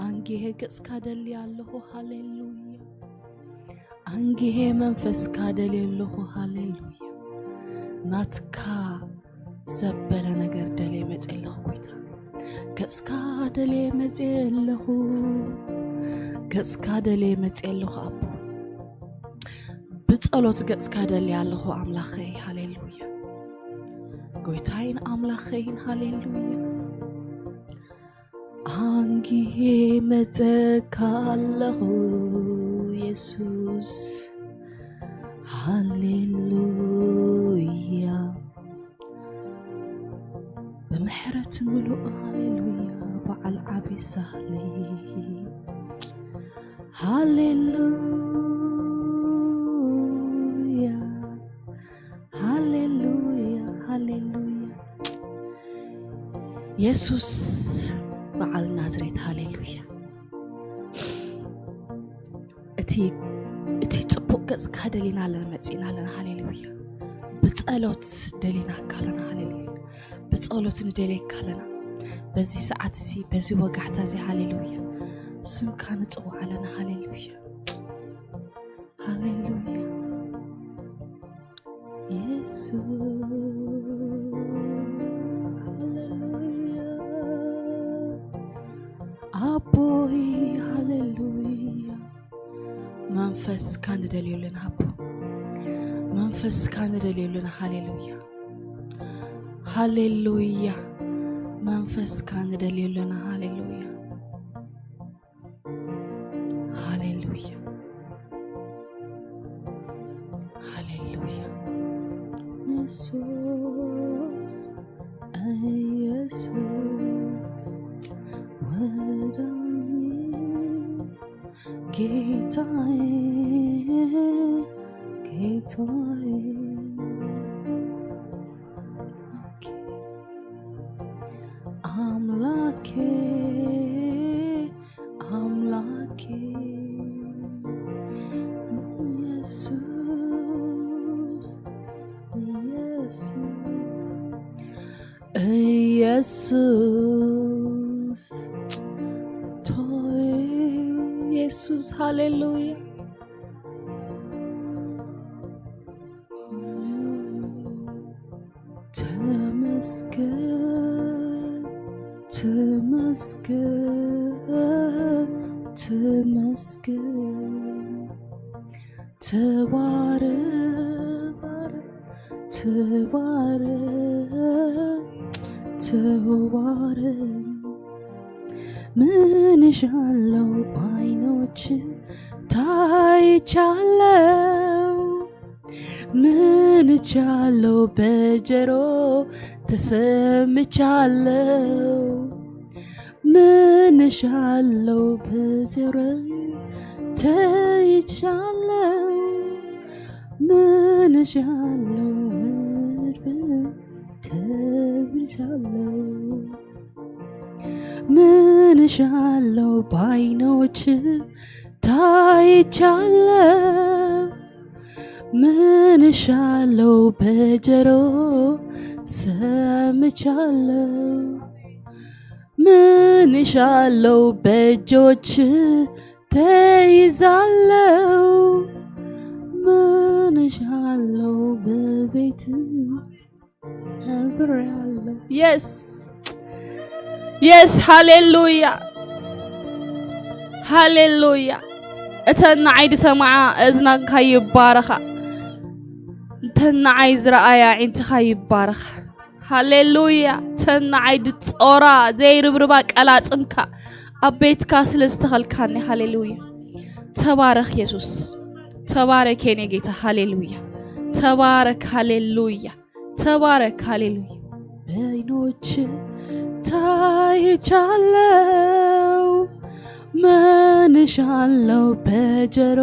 ኣንጊሄ ገጽካ ደልየ ኣለኹ። ሃሌሉያ። ኣንጊሄ መንፈስካ ደልየ ኣለኹ። ሃሌሉያ። ናትካ ዘበለ ነገር ደልየ መጽየ ኣለኹ ጎይታ። ገጽካ ደልየ መጽየ ኣለኹ። ገጽካ ደልየ መጽየ ኣለኹ ኣቦ። ብጸሎት ገጽካ ደልየ ኣለኹ ኣምላኸይ። ሃሌሉያ። ጎይታይን ኣምላኸይን። ሃሌሉያ። ኣንጊሄ መጸካ ኣለኹ የሱስ። ሃሌሉያ። ብምሕረት ምሉእ። ሃሌሉያ። በዓል ዓቢ ሳህለይ። ሃሌሉያ። ሃሌሉያ። ሃሌሉያ። የሱስ በዓል ናዝሬት። ሃሌሉያ። እቲ እቲ ጽቡቕ ገጽካ ደሊና ኣለና፣ መጺና ኣለና። ሃሌሉያ። ብጸሎት ደሊናካ ኣለና። ሃሌሉያ። ብጸሎት ንደልየካ ኣለና። በዚ ሰዓት እዚ፣ በዚ ወጋሕታ እዚ፣ ሃሌሉያ፣ ስምካ ንጽውዕ ኣለና። ሃሌሉያ። ሃሌሉያ። የሱስ። ሃሌሉያ። ኣቦይ። ሃሌሉያ። መንፈስካ ንደልየሉና ኣቦ። መንፈስካ ንደልየሉና። ሃሌሉያ። ሃሌሉያ። መንፈስካ ንደልየሉና። ሃሌሉያ። ሃሌሉያ። ሃሌሉያ። የሱስ፣ ኢየሱስ፣ ወዳጄ፣ ጌታዬ፣ ጌታዬ፣ አምላኬ፣ አምላኬ፣ ኢየሱስ፣ ኢየሱስ፣ ኢየሱስ፣ ቶይ ኢየሱስ፣ ሃሌሉያ። ተመስገን፣ ተመስገን፣ ተመስገን። ተባረክ፣ ተባረክ፣ ተባረክ። ምን እሻለው በዓይኖች ታይቻለው፣ ምን እሻለው በጆሮ ተሰምቻለው፣ ምን እሻለው በጆሮ ተይቻለው፣ ምን እሻለው በልብ ተብቻለው። ምን እሻለው በዓይኖች ታይቻለው፣ ምን እሻለው በጆሮ ሰምቻለው፣ ምን እሻለው በእጆች ተይዛለው፣ ምን እሻለው በቤት ከብሬያለሁ። የስ፣ የስ፣ ሃሌሉያ፣ ሃሌሉያ። እተን ንዓይ ዝሰምዓ እዝናካ ይባረኻ። እተን ንዓይ ዝረኣያ ኣዒንትኻ ይባረኻ። ሃሌሉያ። እተን ንዓይ ዝጾራ ዘይርብርባ ቀላጽምካ ኣብ ቤትካ ስለ ዝተኸልካኒ፣ ሃሌሉያ። ተባረኽ የሱስ። ተባረክ የኔ ጌታ፣ ሃሌሉያ። ተባረክ፣ ሃሌሉያ። ተባረክ፣ ሃሌሉያ። በዓይኖች ታይቻለው፣ ምን እሻለው በጆሮ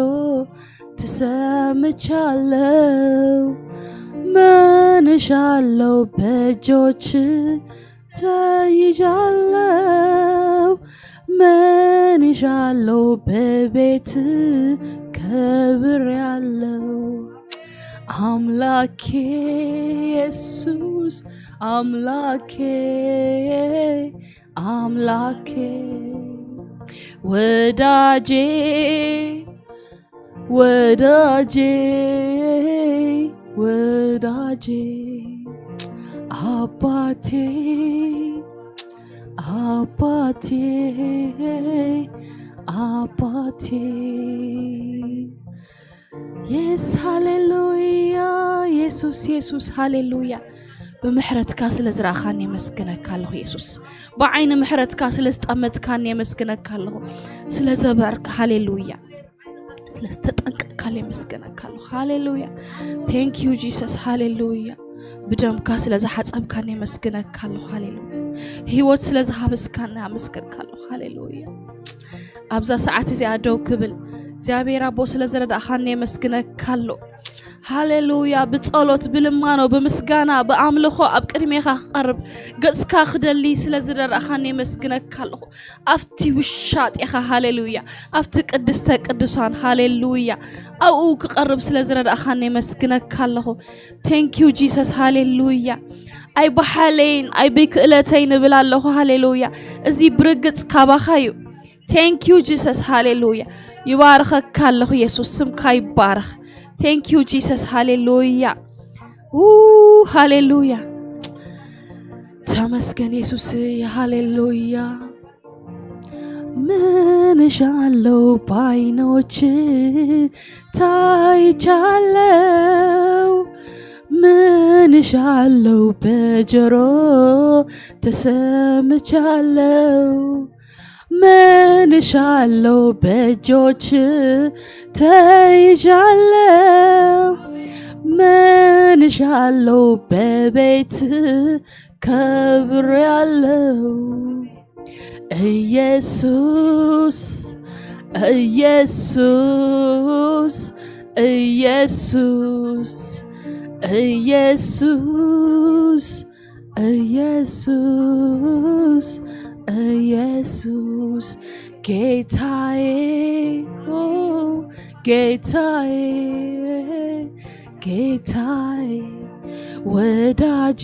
ተሰምቻለው፣ ምን እሻለው በእጆች ተይዛለው፣ ምን እሻለው በቤት ከብሬያለው። አምላኬ ኢየሱስ፣ አምላኬ፣ አምላኬ፣ ወዳጄ ወዳጄ ወዳጄ ኣባቴ ኣባቴ ኣባቴ የስ ሃሌሉያ። የሱስ የሱስ ሃሌሉያ። ብምሕረትካ ስለ ዝረኣኻኒ የመስግነካ ኣለኹ የሱስ። ብዓይኒ ምሕረትካ ስለ ዝጠመትካኒ የመስግነካ ኣለኹ። ስለ ዘበርካ ሃሌሉያ። ስለ ዝተጠንቀቅካለ የመስግነካ ኣለኹ ሃሌሉያ። Thank you Jesus ሃሌሉያ። ብደምካ ስለ ዝሓፀብካኒ የመስግነካ ኣለኹ ሃሌሉያ። ህይወት ስለ ዝሃበስካኒ ኣመስግነካ ኣለኹ ሃሌሉያ። ኣብዛ ሰዓት እዚኣ ደው ክብል እግዚኣብሔር ኣቦ ስለ ዝረዳእኻኒ የመስግነካ ኣሎ። ሃሌሉያ። ብጸሎት ብልማኖ ብምስጋና ብኣምልኾ ኣብ ቅድሜኻ ክቐርብ ገጽካ ክደሊ ስለ ዝደረእኻኒ የመስግነካ ኣለኹ። ኣብቲ ውሻጢኻ ሃሌሉያ፣ ኣብቲ ቅድስተ ቅዱሳን ሃሌሉያ፣ ኣብኡ ክቐርብ ስለ ዝረዳእኻኒ የመስግነካ ኣለኹ። Thank you Jesus ሃሌሉያ። ኣይበሓለይን ኣይብክእለተይ ንብል ኣለኹ ሃሌሉያ። እዚ ብርግጽ ካባኻ እዩ። Thank you Jesus ሃሌሉያ። ይባርኸካ ኣለኹ የሱስ፣ ስምካ ይባረኽ። Thank you Jesus ሃሌሉያ። ው ሃሌሉያ። ተመስገን የሱስ ሃሌሉያ። ምንሻለው ባይኖች ታይቻለው፣ ምንሻለው በጆሮ ተሰምቻለው፣ ምንሻለው በእጆች ተይዣለው፣ ምንሻለው በቤት ከብሬያለው። ኢየሱስ ኢየሱስ ኢየሱስ ኢየሱስ ኢየሱስ ኢየሱስ ጌታዬ ኦ ጌታዬ ጌታዬ ወዳጄ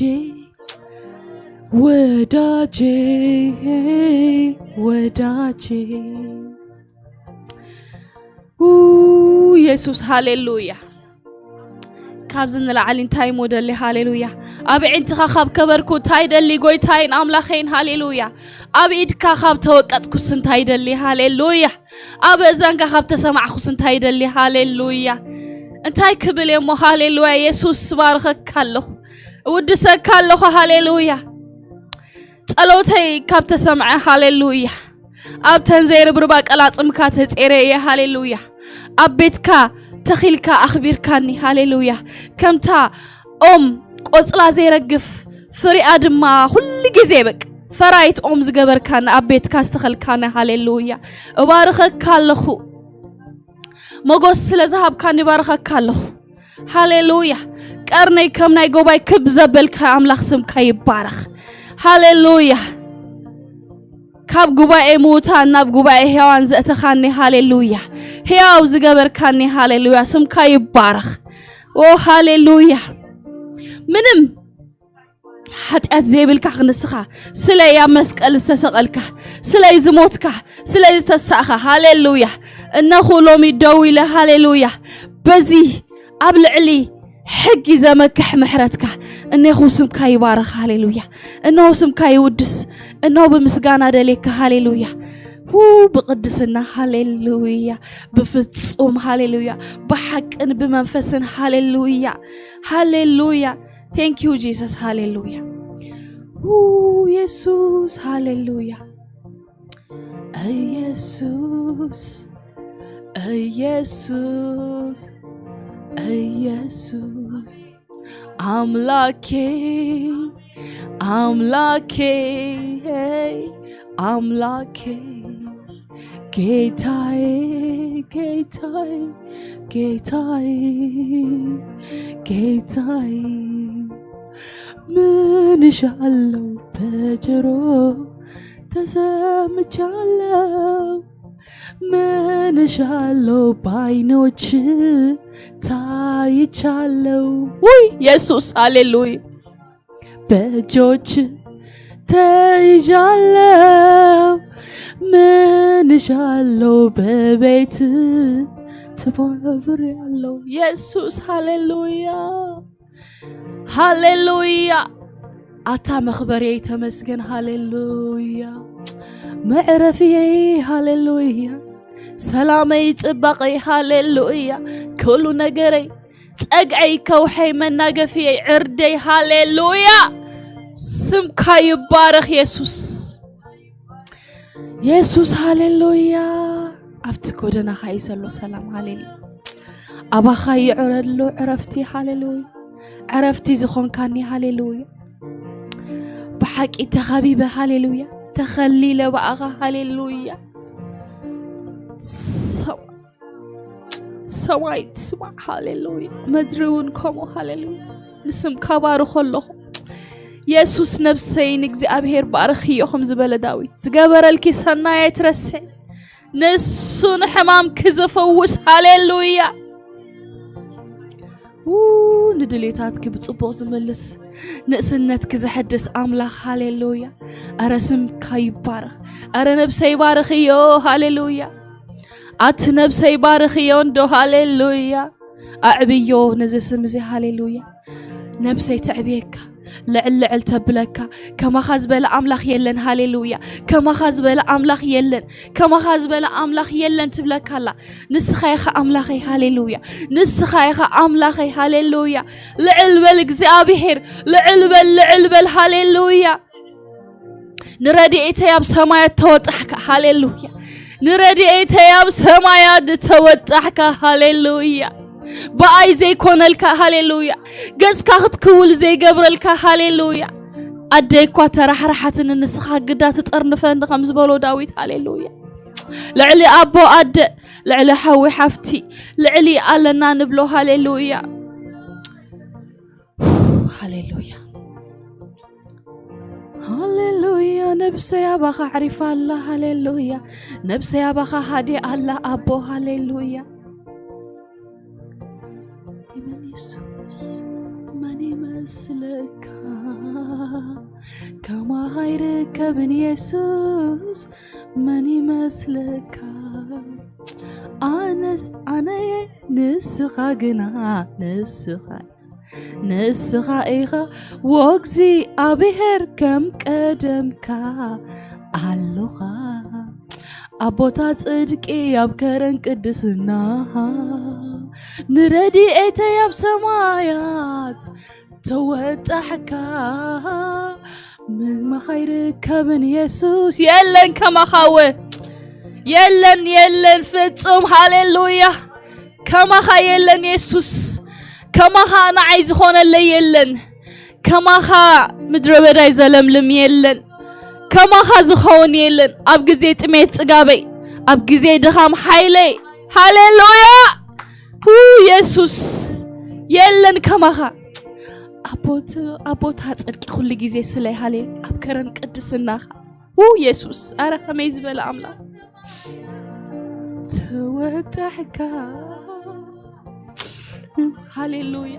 ወዳጄ ወዳጄ ው የሱስ ሃሌሉያ። ካብዚ ንላዕሊ እንታይ ሞደሊ ሃሌሉያ። ኣብ ዕንትኻ ካብ ከበርኩ እንታይ ደሊ ጎይታይን ኣምላኸይን ሃሌሉያ። ኣብ ኢድካ ካብ ተወቀጥኩስ እንታይ ደሊ ሃሌሉያ። ኣብ እዛንካ ካብ ተሰማዕኩስ እንታይ ደሊ ሃሌሉያ። እንታይ ክብል እየ እሞ ሃሌሉያ። የሱስ ባርኸካ ኣለኹ እውድሰካ ኣለኹ ሃሌሉያ። ጸሎተይ ካብ ተሰምዐ ሃሌሉያ። ኣብተን ዘይርብርባ ቀላጽምካ ተጼረ እየ ሃሌሉያ። ኣብ ቤትካ ተኺልካ ኣኽቢርካኒ ሃሌሉያ። ከምታ ኦም ቆጽላ ዘይረግፍ ፍሪኣ ድማ ኩሉ ግዜ በቅ ፈራይት ኦም ዝገበርካኒ ኣብ ቤትካ ዝተኸልካኒ ሃሌሉያ። እባርኸካ ኣለኹ። ሞጎስ ስለ ዝሃብካኒ ባርኸካ ኣለኹ። ሃሌሉያ። ቀርነይ ከም ናይ ጎባይ ክብ ዘበልካ ኣምላኽ ስምካ ይባረኽ። ሃሌሉያ። ካብ ጉባኤ ምዉታን ናብ ጉባኤ ሕያዋን ዘእተኻኒ ሃሌሉያ። ሕያው ዝገበርካኒ ሃሌሉያ ስምካ ይባረኽ። ኦ ሃሌሉያ። ምንም ሓጢኣት ዘይብልካ ክንስኻ ስለይ ኣብ መስቀል ዝተሰቐልካ ስለይ ዝሞትካ ስለይ ዝተሳእኻ ሃሌሉያ። እነኹ ሎሚ ደው ኢለ ሃሌሉያ በዚ ኣብ ልዕሊ ሕጊ ዘመክሕ ምሕረትካ እነኹ ስምካ ይባረኽ ሃሌሉያ። እነሆ ስምካ ይውድስ እነሆ ብምስጋና ደልየካ ሃሌሉያ። ው ብቅድስና ሃሌሉያ። ብፍጹም ሃሌሉያ። ብሓቅን ብመንፈስን ሃሌሉያ ሃሌሉያ። Thank you Jesus ሃሌሉያ። ው የሱስ ሃሌሉያ። ኢየሱስ ኢየሱስ ኢየሱስ ኣምላኬ ኣምላኬ ኣምላኬ ጌታዬ ጌታዬ ጌታዬ ጌታዬ ምንሻለው በጆሮ ተሰምቻለው ምንሻለው ባይኖች ታይቻለው። ውይ የሱስ ሃሌሉያ። በእጆች ተይዣለው ምንሻለው በቤት ትባብር ያለው ኢየሱስ። ሃሌሉያ፣ ሃሌሉያ። ኣታ መኽበርየይ ተመስገን። ሃሌሉያ፣ መዕረፍየይ። ሃሌሉያ፣ ሰላመይ፣ ጽባቐይ። ሃሌሉያ፣ ኩሉ ነገረይ፣ ጸግዐይ፣ ከውሐይ፣ መናገፍየይ፣ ዕርደይ። ሃሌሉያ፣ ስምካ ይባረኽ ኢየሱስ። ኢየሱስ። ሃሌሉያ፣ ኣብቲ ጎደናኻ እዩ ዘሎ ሰላም። ሃሌሉያ፣ ኣባኻ ይዕረሎ ዕረፍቲ። ሃሌሉያ፣ ዕረፍቲ ዝኾንካኒ። ሃሌሉያ፣ ብሓቂ ተኸቢበ። ሃሌሉያ፣ ተኸሊለ ብኣኻ። ሃሌሉያ፣ ሰማይ፣ ሰማይ ትስማዕ። ሃሌሉያ፣ ምድሪ እውን ከምኡ። ሃሌሉያ፣ ንስምካ ባርኾ ኣለኹ። ኢየሱስ፣ ነብሰይ ንእግዚኣብሔር ባርኽዮ፣ ከም ዝበለ ዳዊት፣ ዝገበረልኪ ሰናይ ኣይትረስዒ። ንሱ ንሕማምኪ ዝፍውስ። ሃሌሉያ፣ ው፣ ንድሌታትኪ ብጽቡቕ ዝምልስ፣ ንእስነትኪ ዘሐድስ ኣምላኽ። ሃሌሉያ፣ ኣረ ስምካ ይባረኽ። ኣረ ነብሰይ ባርኽዮ። ሃሌሉያ፣ ኣቲ ነብሰይ ባርኽዮ እንዶ። ሃሌሉያ፣ ኣዕብዮ ነዚ ስም እዚ። ሃሌሉያ፣ ነብሰይ ተዕብየካ፣ ልዕል ልዕል ተብለካ። ከማኻ ዝበለ ኣምላኽ የለን። ሃሌሉያ፣ ከማኻ ዝበለ ኣምላኽ የለን። ከማኻ ዝበለ ኣምላኽ የለን ትብለካ ኣላ። ንስኻ ኢኻ ኣምላኸይ። ሃሌሉያ፣ ንስኻ ኢኻ ኣምላኸይ። ሃሌሉያ፣ ልዕል በል እግዚኣብሔር፣ ልዕል በል፣ ልዕል በል። ሃሌሉያ፣ ንረድኤተይ ኣብ ሰማያት ተወጣሕካ። ሃሌሉያ፣ ንረድኤተይ ኣብ ሰማያት ተወጣሕካ። ሃሌሉያ፣ ብኣይ ዘይኮነልካ። ሃሌሉያ፣ ገጽካ ክትክውል ዘይገብረልካ። ሃሌሉያ፣ ኣደይ እኳ ተራሕራሓትኒ፣ ንስኻ ግዳ ትጠርንፈኒ፣ ከም ዝበሎ ዳዊት። ሃሌሉያ፣ ልዕሊ ኣቦ ኣደ፣ ልዕሊ ሓዊ ሓፍቲ፣ ልዕሊ ኣለና ንብሎ። ሃሌሉያ፣ ሃሌሉያ፣ ሃሌሉያ። ነብሰይ ኣባኻ ኣዕሪፋ ኣላ። ሃሌሉያ፣ ነብሰይ ኣባኻ ሃዲኣ ኣላ ኣቦ። ሃሌሉያ፣ መን የሱስ፣ መን ይመስለካ? ከማኻ ኣይርከብን የሱስ፣ መን ይመስለካ? ኣነስ ኣነየ፣ ንስኻ ግና፣ ንስኻ፣ ንስኻ ኢኻ ወእግዚኣብሔር፣ ከም ቀደምካ ኣሎኻ። ኣብ ቦታ ጽድቂ፣ ኣብ ከረን ቅድስና፣ ንረድኤተይ ኣብ ሰማያት ተወጣሕካ። ከማኻ ኣይርከብን የሱስ፣ የለን ከማኻ፣ ወ-፣ የለን፣ የለን ፍጹም። ሃሌሉያ፣ ከማኻ የለን የሱስ፣ ከማኻ ንዓይ ዝኾነለይ የለን፣ ከማኻ ምድረ በዳይ ዘለምልም የለን፣ ከማኻ ዝኸውን የለን። ኣብ ግዜ ጥሜት ጽጋበይ፣ ኣብ ግዜ ድኻም ሓይለይ። ሃሌሉያ፣ ው፣ የሱስ፣ የለን ከማኻ። ኣቦት-፣ ኣብ ቦታ ጽድቂ ኩሉ ግዜ ስለይ። ሃሌ-፣ ኣብ ከረን ቅድስናኻ። ው፣ የሱስ፣ ኣረ ከመይ ዝበለ ኣምላኽ። ተወጣሕካ። ሃሌሉያ፣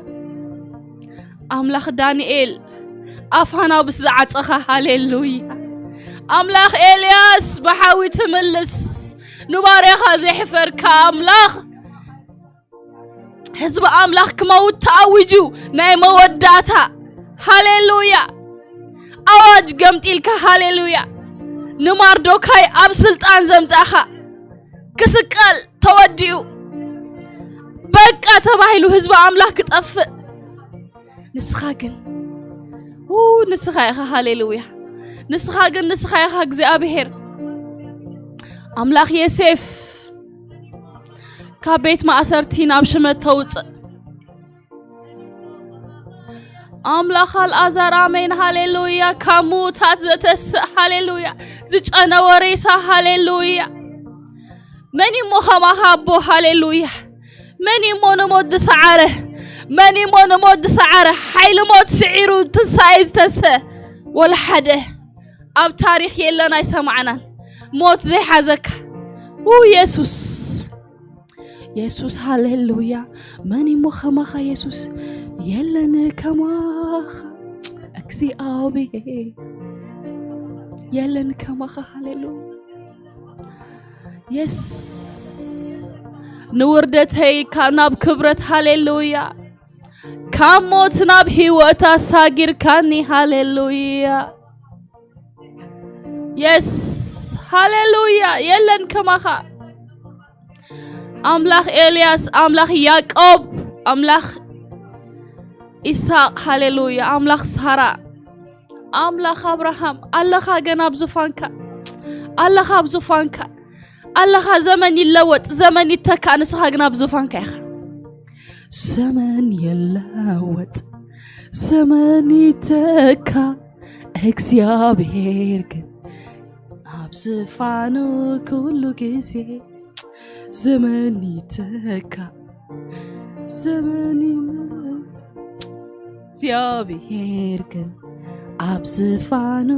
ኣምላኽ ዳንኤል፣ ኣፍ ኣናብስ ዝዓጸኻ። ሃሌሉያ፣ ኣምላኽ ኤልያስ፣ ብሓዊ ትምልስ፣ ንባርያኻ ዘይሕፈርካ ኣምላኽ። ህዝቢ ኣምላኽ ክመውት ተኣዊጁ፣ ናይ መወዳእታ። ሃሌሉያ፣ ኣዋጅ ገምጢልካ። ሃሌሉያ፣ ንማርዶካይ ኣብ ስልጣን ዘምጻእኻ፣ ክስቀል ተወዲኡ፣ በቃ ተባሂሉ፣ ህዝቢ ኣምላኽ ክጠፍእ። ንስኻ ግን፣ ው፣ ንስኻ ኢኻ። ሃሌሉያ፣ ንስኻ ግን፣ ንስኻ ኢኻ እግዚኣብሔር፣ ኣምላኽ ዮሴፍ፣ ካብ ቤት ማእሰርቲ ናብ ሽመት ተውፅእ። ኣምላኽ ኣልኣዛር፣ ኣሜን፣ ሃሌሉያ፣ ካብ ምዉታት ዘተስእ፣ ሃሌሉያ፣ ዝጨነወ ሬሳ፣ ሃሌሉያ። መን እሞ ከማኻ ኣቦ፣ ሃሌሉያ። መን እሞ ንሞት ዝሰዓረ፣ መን እሞ ንሞት ዝሰዓረ፣ ሓይሊ ሞት ስዒሩ ትንሳኤ ዝተሰ ወላ ሓደ ኣብ ታሪኽ የለን፣ ኣይሰማዕናን። ሞት ዘይሓዘካ፣ ው፣ የሱስ፣ የሱስ፣ ሃሌሉያ። መን እሞ ከማኻ የሱስ፣ የለን ከማኻ እግዚኣብሔር። የለን ከማኻ። ሃሌሉያ። የስ ንውርደተይ ካብ ናብ ክብረት። ሃሌሉያ። ካብ ሞት ናብ ህይወት ኣሳጊርካኒ። ሃሌሉያ። የስ ሃሌሉያ። የለን ከማኻ። ኣምላኽ ኤልያስ፣ ኣምላኽ ያዕቆብ፣ ኣምላኽ ይስሐቅ። ሃሌሉያ። ኣምላኽ ሳራ፣ ኣምላኽ ኣብርሃም፣ ኣለኻ ገና ኣብ ዙፋንካ። ኣለኻ ኣብ ዙፋንካ። ኣለኻ። ዘመን ይለወጥ፣ ዘመን ይተካ፣ ንስኻ ግን ኣብ ዙፋንካ ኢኻ። ዘመን ይለወጥ፣ ዘመን ይተካ፣ እግዚኣብሔር ግን ኣብ ዝፋኑ ኩሉ ግዜ። ዘመን ይተካ፣ ዘመን ይመ እግዚኣብሔር ግን ኣብ ዝፋኑ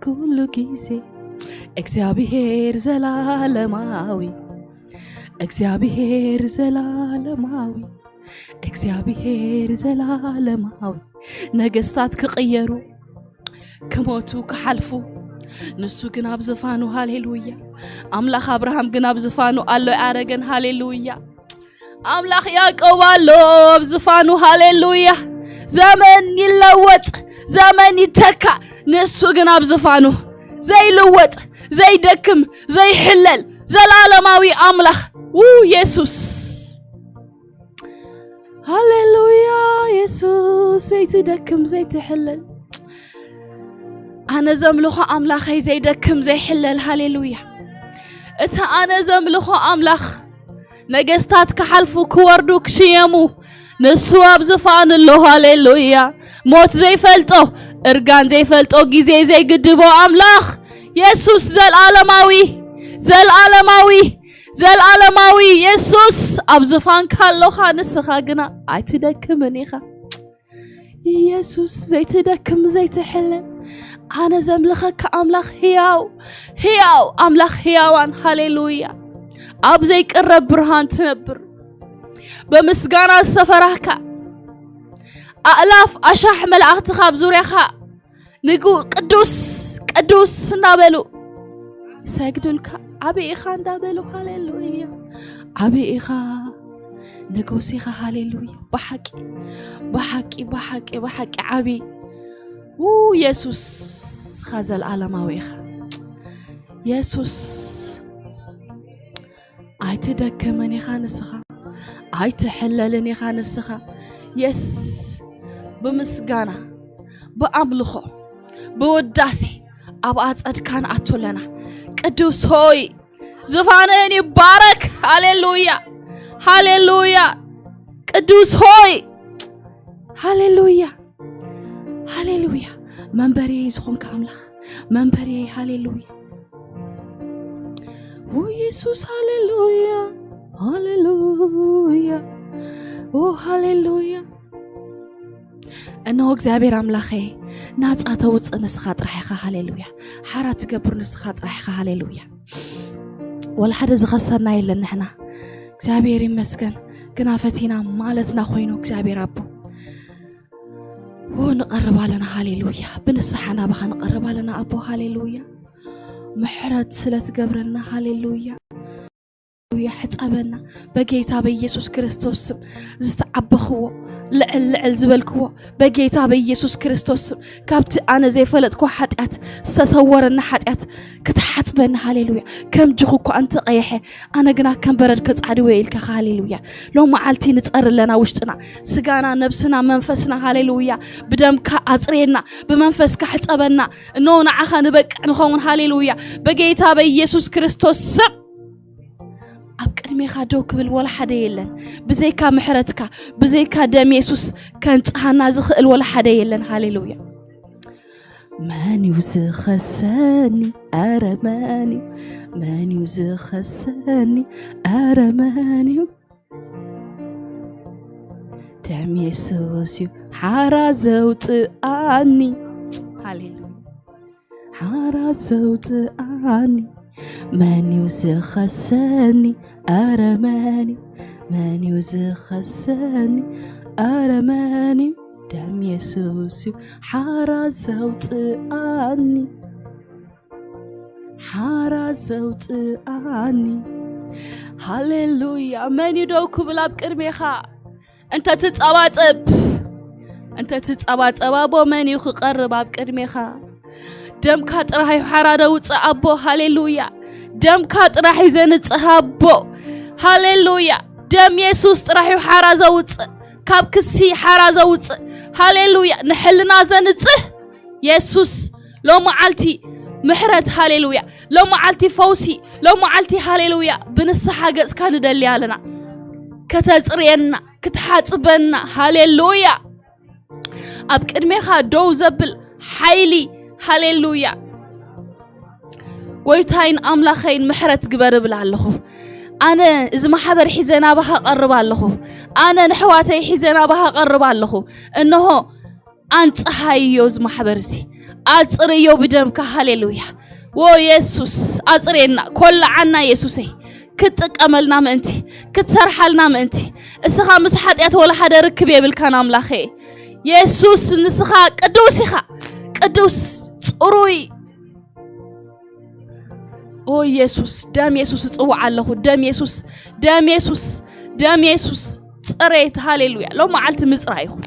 ኩሉ ግዜ። እግዚኣብሔር ዘላለማዊ፣ እግዚኣብሔር ዘላለማዊ፣ እግዚኣብሔር ዘላለማዊ። ነገስታት ክቕየሩ፣ ክሞቱ፣ ክሓልፉ፣ ንሱ ግን ኣብ ዝፋኑ። ሃሌሉያ። ኣምላኽ ኣብርሃም ግን ኣብ ዝፋኑ ኣሎ፣ ኣረገን። ሃሌሉያ። ኣምላኽ ያዕቆብ ኣሎ ኣብ ዝፋኑ። ሃሌሉያ። ዘመን ይለወጥ፣ ዘመን ይተካ፣ ንሱ ግን ኣብ ዝፋኑ። ዘይልወጥ፣ ዘይደክም፣ ዘይሕለል፣ ዘላለማዊ ኣምላኽ። ው የሱስ። ሃሌሉያ። የሱስ፣ ዘይትደክም፣ ዘይትሕለል። ኣነ ዘምልኾ ኣምላኸይ ዘይደክም፣ ዘይሕለል። ሃሌሉያ። እቲ ኣነ ዘምልኾ ኣምላኽ፣ ነገስታት ክሓልፉ፣ ክወርዱ፣ ክሽየሙ፣ ንሱ ኣብ ዝፋኑ ኣሎ። ሃሌሉያ። ሞት ዘይፈልጦ፣ እርጋን ዘይፈልጦ፣ ግዜ ዘይግድቦ ኣምላኽ የሱስ፣ ዘልኣለማዊ፣ ዘልኣለማዊ፣ ዘልኣለማዊ የሱስ፣ ኣብ ዝፋንካ ኣለኻ። ንስኻ ግና ኣይትደክምን ኢኻ። ኢየሱስ፣ ዘይትደክም፣ ዘይትሕለል፣ ኣነ ዘምልኸካ ኣምላኽ ህያው፣ ህያው፣ ኣምላኽ ህያዋን። ሃሌሉያ። ኣብ ዘይቅረብ ብርሃን ትነብር። ብምስጋና ዝተፈራህካ፣ ኣእላፍ ኣሻሕ መላእኽቲ ካብ ዙርያኻ ንጉ-፣ ቅዱስ፣ ቅዱስ እናበሉ ይሰግዱልካ። ዓቢ ኢኻ እንዳበሉ። ሃሌሉያ። ዓቢ ኢኻ፣ ንጉስ ኢኻ። ሃሌሉያ። ብሓቂ፣ ብሓቂ፣ ብሓቂ፣ ብሓቂ ዓቢ። ው የሱስ፣ እስኻ ዘልኣለማዊ ኢኻ። የሱስ፣ ኣይትደክምን ኢኻ ንስኻ፣ ኣይትሕለልን ኢኻ ንስኻ። የስ፣ ብምስጋና፣ ብኣምልኾ፣ ብውዳሴ ኣብ ኣጸድካ ንኣቱ ኣለና። ቅዱስ ሆይ፣ ዝፋንህን ይባረክ። ሃሌሉያ፣ ሃሌሉያ። ቅዱስ ሆይ፣ ሃሌሉያ፣ ሃሌሉያ። መንበርየይ ዝኾንካ ኣምላኽ፣ መንበርየይ። ሃሌሉያ። ኦ የሱስ፣ ሃሌሉያ፣ ሃሌሉያ፣ ኦ ሃሌሉያ። እነሆ እግዚኣብሔር ኣምላኸይ፣ ናጻ ተውጽእ ንስኻ ጥራሕ ኢኻ። ሃሌሉያ። ሓራ ትገብር ንስኻ ጥራሕ ኢኻ። ሃሌሉያ። ወላ ሓደ ዝኸሰርና የለን ንሕና። እግዚኣብሔር ይመስገን። ግና ፈቲና ማለትና ኮይኑ እግዚኣብሔር ኣቦ። ኦ ንቐርብ ኣለና። ሃሌሉያ። ብንስሓ ናባኻ ንቐርብ ኣለና ኣቦ። ሃሌሉያ። ምሕረት ስለ ትገብረልና። ሃሌሉያ። ሃሌሉያ። ሕጸበና በጌታ በኢየሱስ ክርስቶስ ስም። ዝተዓበኽዎ ልዕል ልዕል ዝበልክዎ በጌታ በኢየሱስ ክርስቶስ ስም፣ ካብቲ ኣነ ዘይፈለጥክዎ ሓጢኣት፣ ዝተሰወረኒ ሓጢኣት ክትሓጽበኒ። ሃሌሉያ። ከም ጅኹ እኳ እንተቐየሐ፣ ኣነ ግና ከም በረድ ከጻዕድዎ ኢልካ። ሃሌሉያ። ሎም መዓልቲ ንጸሪ ኣለና ውሽጥና፣ ስጋና፣ ነብስና፣ መንፈስና። ሃሌሉያ። ብደምካ ኣጽርየና፣ ብመንፈስካ ሕጸበና። እነሆ ንዓኻ ንበቅዕ ንኸውን። ሃሌሉያ። በጌታ በኢየሱስ ክርስቶስ ስም ኣብ ቅድሜኻ ደው ክብል ወላ ሓደ የለን። ብዘይካ ምሕረትካ፣ ብዘይካ ደም የሱስ ከንጽሃና ዝኽእል ወላ ሓደ የለን። ሃሌሉያ። መን እዩ ዝኸሰኒ? ኣረ መን እዩ? መን እዩ ዝኸሰኒ? ኣረ መን እዩ? ደም የሱስ እዩ ሓራ ዘውፅኣኒ። ሃሌሉያ። ሓራ ዘውፅኣኒ። መን እዩ ዝኸሰኒ? ኣረ መን እዩ? መን እዩ ዝኸሰኒ? ኣረ መን እዩ? ደም የሱስ እዩ ሓራ ዘውፅኣኒ። ሓራ ዘውፅኣኒ። ሃሌሉያ። መን እዩ ደው ክብል ኣብ ቅድሜኻ? እንተ ትጸባጸብ፣ እንተ ትጸባጸብ ኣቦ፣ መን እዩ ክቐርብ ኣብ ቅድሜኻ? ደምካ ጥራሕ እዩ ሓራ ዘውፅእ ኣቦ። ሃሌሉያ። ደምካ ጥራሕ እዩ ዘንጽህ ኣቦ። ሃሌሉያ። ደም የሱስ ጥራሕ እዩ ሓራ ዘውፅእ፣ ካብ ክሲ ሓራ ዘውፅእ። ሃሌሉያ። ንሕልና ዘንጽህ የሱስ ሎመዓልቲ ምሕረት። ሃሌሉያ። ሎመዓልቲ ፈውሲ። ሎመዓልቲ ሃሌሉያ ብንስሓ ገጽካ ንደሊ ኣለና። ከተጽርየና፣ ክትሓጽበና። ሃሌሉያ። ኣብ ቅድሜኻ ደው ዘብል ሓይሊ። ሃሌሉያ። ጎይታይን ኣምላኸይን ምሕረት ግበር እብል ኣለኹ። ኣነ እዚ ማሕበር ሒዘ ናባኻ ቀርብ ኣለኹ። ኣነ ንሕዋተይ ሒዘ ናባኻ ቀርብ ኣለኹ። እንሆ ኣንጽሃዮ እዚ ማሕበር እዚ። ኣጽርዮ ብደምካ። ሃሌሉያ። ዎ የሱስ ኣጽርየና፣ ኮላዓና የሱሰይ። ክትጥቀመልና ምእንቲ፣ ክትሰርሓልና ምእንቲ። እስኻ ምስ ሓጢኣት ወላ ሓደ ርክብ የብልካን ኣምላኸ። የሱስ ንስኻ ቅዱስ ኢኻ። ቅዱስ፣ ጽሩይ። ኦ የሱስ፣ ደም የሱስ እጽውዕ ኣለኹ። ደም የሱስ፣ ደም የሱስ፣ ደም የሱስ። ጽሬት። ሃሌሉያ። ሎመዓልቲ ምጽራይ ይኹን።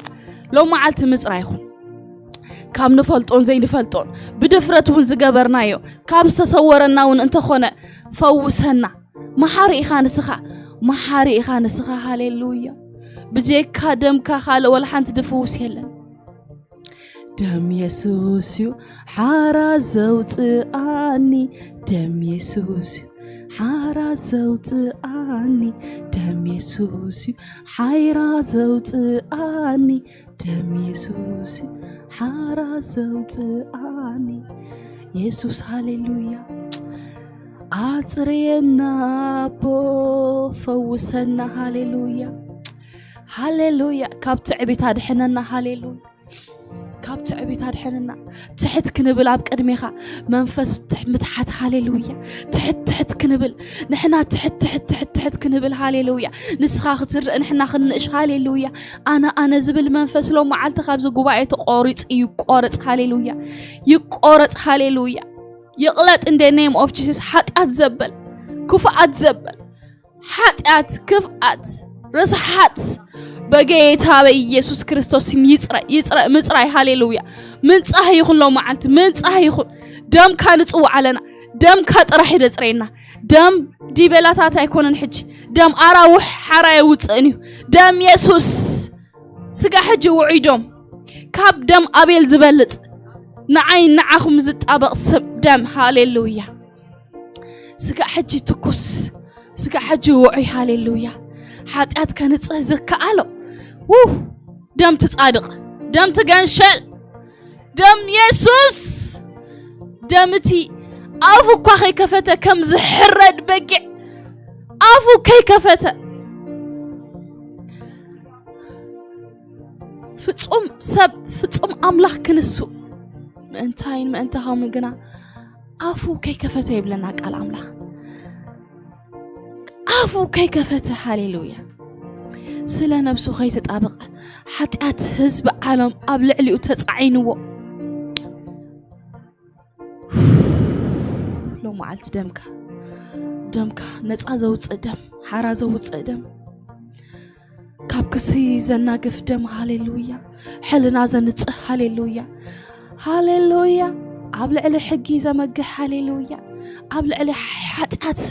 ሎመዓልቲ ምጽራይ ይኹን። ካብ ንፈልጦን ዘይንፈልጦን ብድፍረት እውን ዝገበርናዮ፣ ካብ ዝተሰወረና እውን እንተኾነ ፈውሰና። መሓሪ ኢኻ ንስኻ፣ መሓሪ ኢኻ ንስኻ። ሃሌሉያ። ብጀካ ደምካ ካልእ ወላ ሓንቲ ድፍውስ የለን። ደም የሱስ እዩ ሓራ ዘውፅኣኒ። ደም የሱስ እዩ ሓራ ዘውፅኣኒ። ደም የሱስ እዩ ሓይራ ዘውፅኣኒ። ደም የሱስ እዩ ሓራ ዘውፅኣኒ። የሱስ። ሃሌሉያ። ኣጽርየና ኣቦ፣ ፈውሰና። ሃሌሉያ፣ ሃሌሉያ። ካብ ትዕቢት ኣድሕነና። ሃሌሉያ። ካብ ትዕቢት ኣድሕነና። ትሕት ክንብል ኣብ ቅድሜኻ መንፈስ ትሕ-፣ ምትሓት። ሃሌሉያ። ትሕት ትሕት ክንብል ንሕና ትሕት ትሕት ትሕት ትሕት ክንብል። ሃሌሉያ። ንስኻ ክትርእ ንሕና ክንንእሽ። ሃሌሉያ። ኣነ ኣነ ዝብል መንፈስ ሎም መዓልቲ ካብዚ ጉባኤ ተቆሪጹ ይቆረጽ። ሃሌሉያ። ይቆረጽ። ሃሌሉያ። ይቕለጥ። In the name of Jesus። ሓጢኣት ዘበል፣ ክፉኣት ዘበል፣ ሓጢኣት፣ ክፍኣት፣ ርስሓት በጌታ በኢየሱስ ክርስቶስ ስም ይጽረ፣ ይጽረ፣ ምጽራይ። ሃሌሉያ። ምንጻህ ይኹን ሎም መዓልቲ፣ ምንጻህ ይኹን። ደምካ ንጽውዕ ኣለና። ደምካ ጥራሕ እዩ ደጽረየና። ደም ዲቤላታት ኣይኮነን ሕጂ። ደም ኣራውሕ ሓራ የውጽእን እዩ። ደም የሱስ። ስጋ ሕጂ ውዑይ ደም፣ ካብ ደም ኣቤል ዝበልጽ፣ ንዓይ ንዓኹም ዝጣበቕ ስም ደም። ሃሌሉያ። ስጋ ሕጂ ትኩስ፣ ስጋ ሕጂ ውዑይ። ሃሌሉያ። ሓጢኣት ከንጽህ ዝከኣሎ፣ ው፣ ደም ትጻድቕ፣ ደም ትገንሸል፣ ደም የሱስ። ደም እቲ ኣፉ እኳ ከይከፈተ ከም ዝሕረድ በጊዕ ኣፉ ከይከፈተ፣ ፍጹም ሰብ፣ ፍጹም ኣምላኽ ክንሱ ምእንታይን ምእንታኹምን ግና ኣፉ ከይከፈተ ይብለና ቃል ኣምላኽ። ኣፉ ከይከፈተ። ሃሌሉያ። ስለ ነብሱ ከይተጣበቐ፣ ሓጢኣት ህዝቢ ዓለም ኣብ ልዕሊኡ ተጻዒንዎ። ሎም መዓልቲ ደምካ፣ ደምካ ነጻ ዘውጽእ ደም፣ ሓራ ዘውጽእ ደም፣ ካብ ክሲ ዘናግፍ ደም። ሃሌሉያ። ሕልና ዘንጽህ። ሃሌሉያ፣ ሃሌሉያ። ኣብ ልዕሊ ሕጊ ዘመግሕ። ሃሌሉያ። ኣብ ልዕሊ ሓጢኣት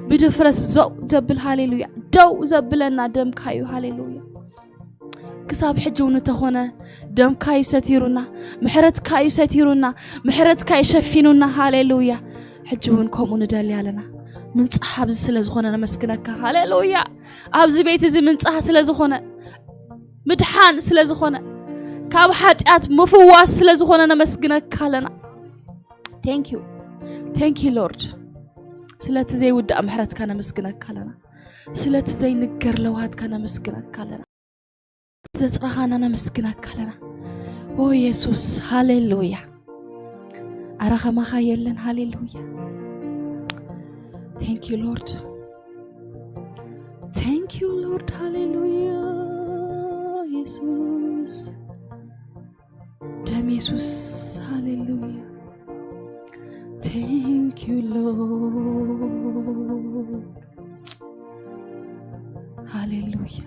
ብድፍረት ዘው ዘብል። ሃሌሉያ። ደው ዘብለና ደምካ እዩ። ሃሌሉያ። ክሳብ ሕጂ እውን እንተኾነ ደምካ እዩ ሰቲሩና፣ ምሕረትካ እዩ ሰቲሩና፣ ምሕረትካ እዩ ሸፊኑና። ሃሌሉያ። ሕጂ እውን ከምኡ ንደሊ ኣለና። ምንጻህ ኣብዚ ስለ ዝኾነ ነመስግነካ። ሃሌሉያ። ኣብዚ ቤት እዚ ምንጻህ ስለ ዝኾነ፣ ምድሓን ስለ ዝኾነ፣ ካብ ሓጢኣት ምፍዋስ ስለ ዝኾነ ነመስግነካ ኣለና። Thank you። Thank you Lord። ስለቲ ዘይውዳእ ምሕረትካ ነመስግነካ ኣለና። ስለቲ ዘይንገር ለውሃትካ ነመስግነካ ኣለና። ዘጽረኻና ነመስግነካ ኣለና። ኦ የሱስ፣ ሃሌሉያ። ኣረ ከማኻ የለን። ሃሌሉያ። Thank you Lord። Thank you Lord። ሃሌሉያ። የሱስ፣ ደም የሱስ። ሃሌሉያ። Thank you, Lord. ሃሌሉያ።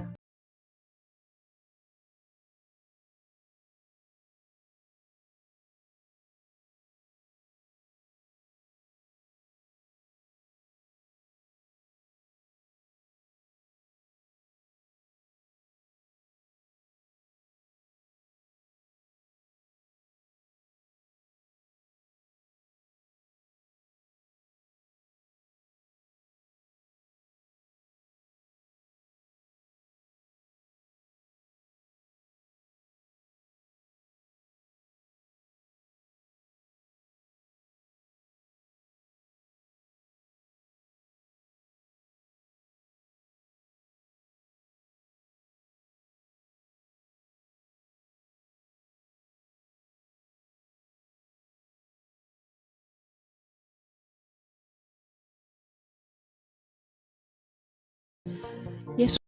የሱስ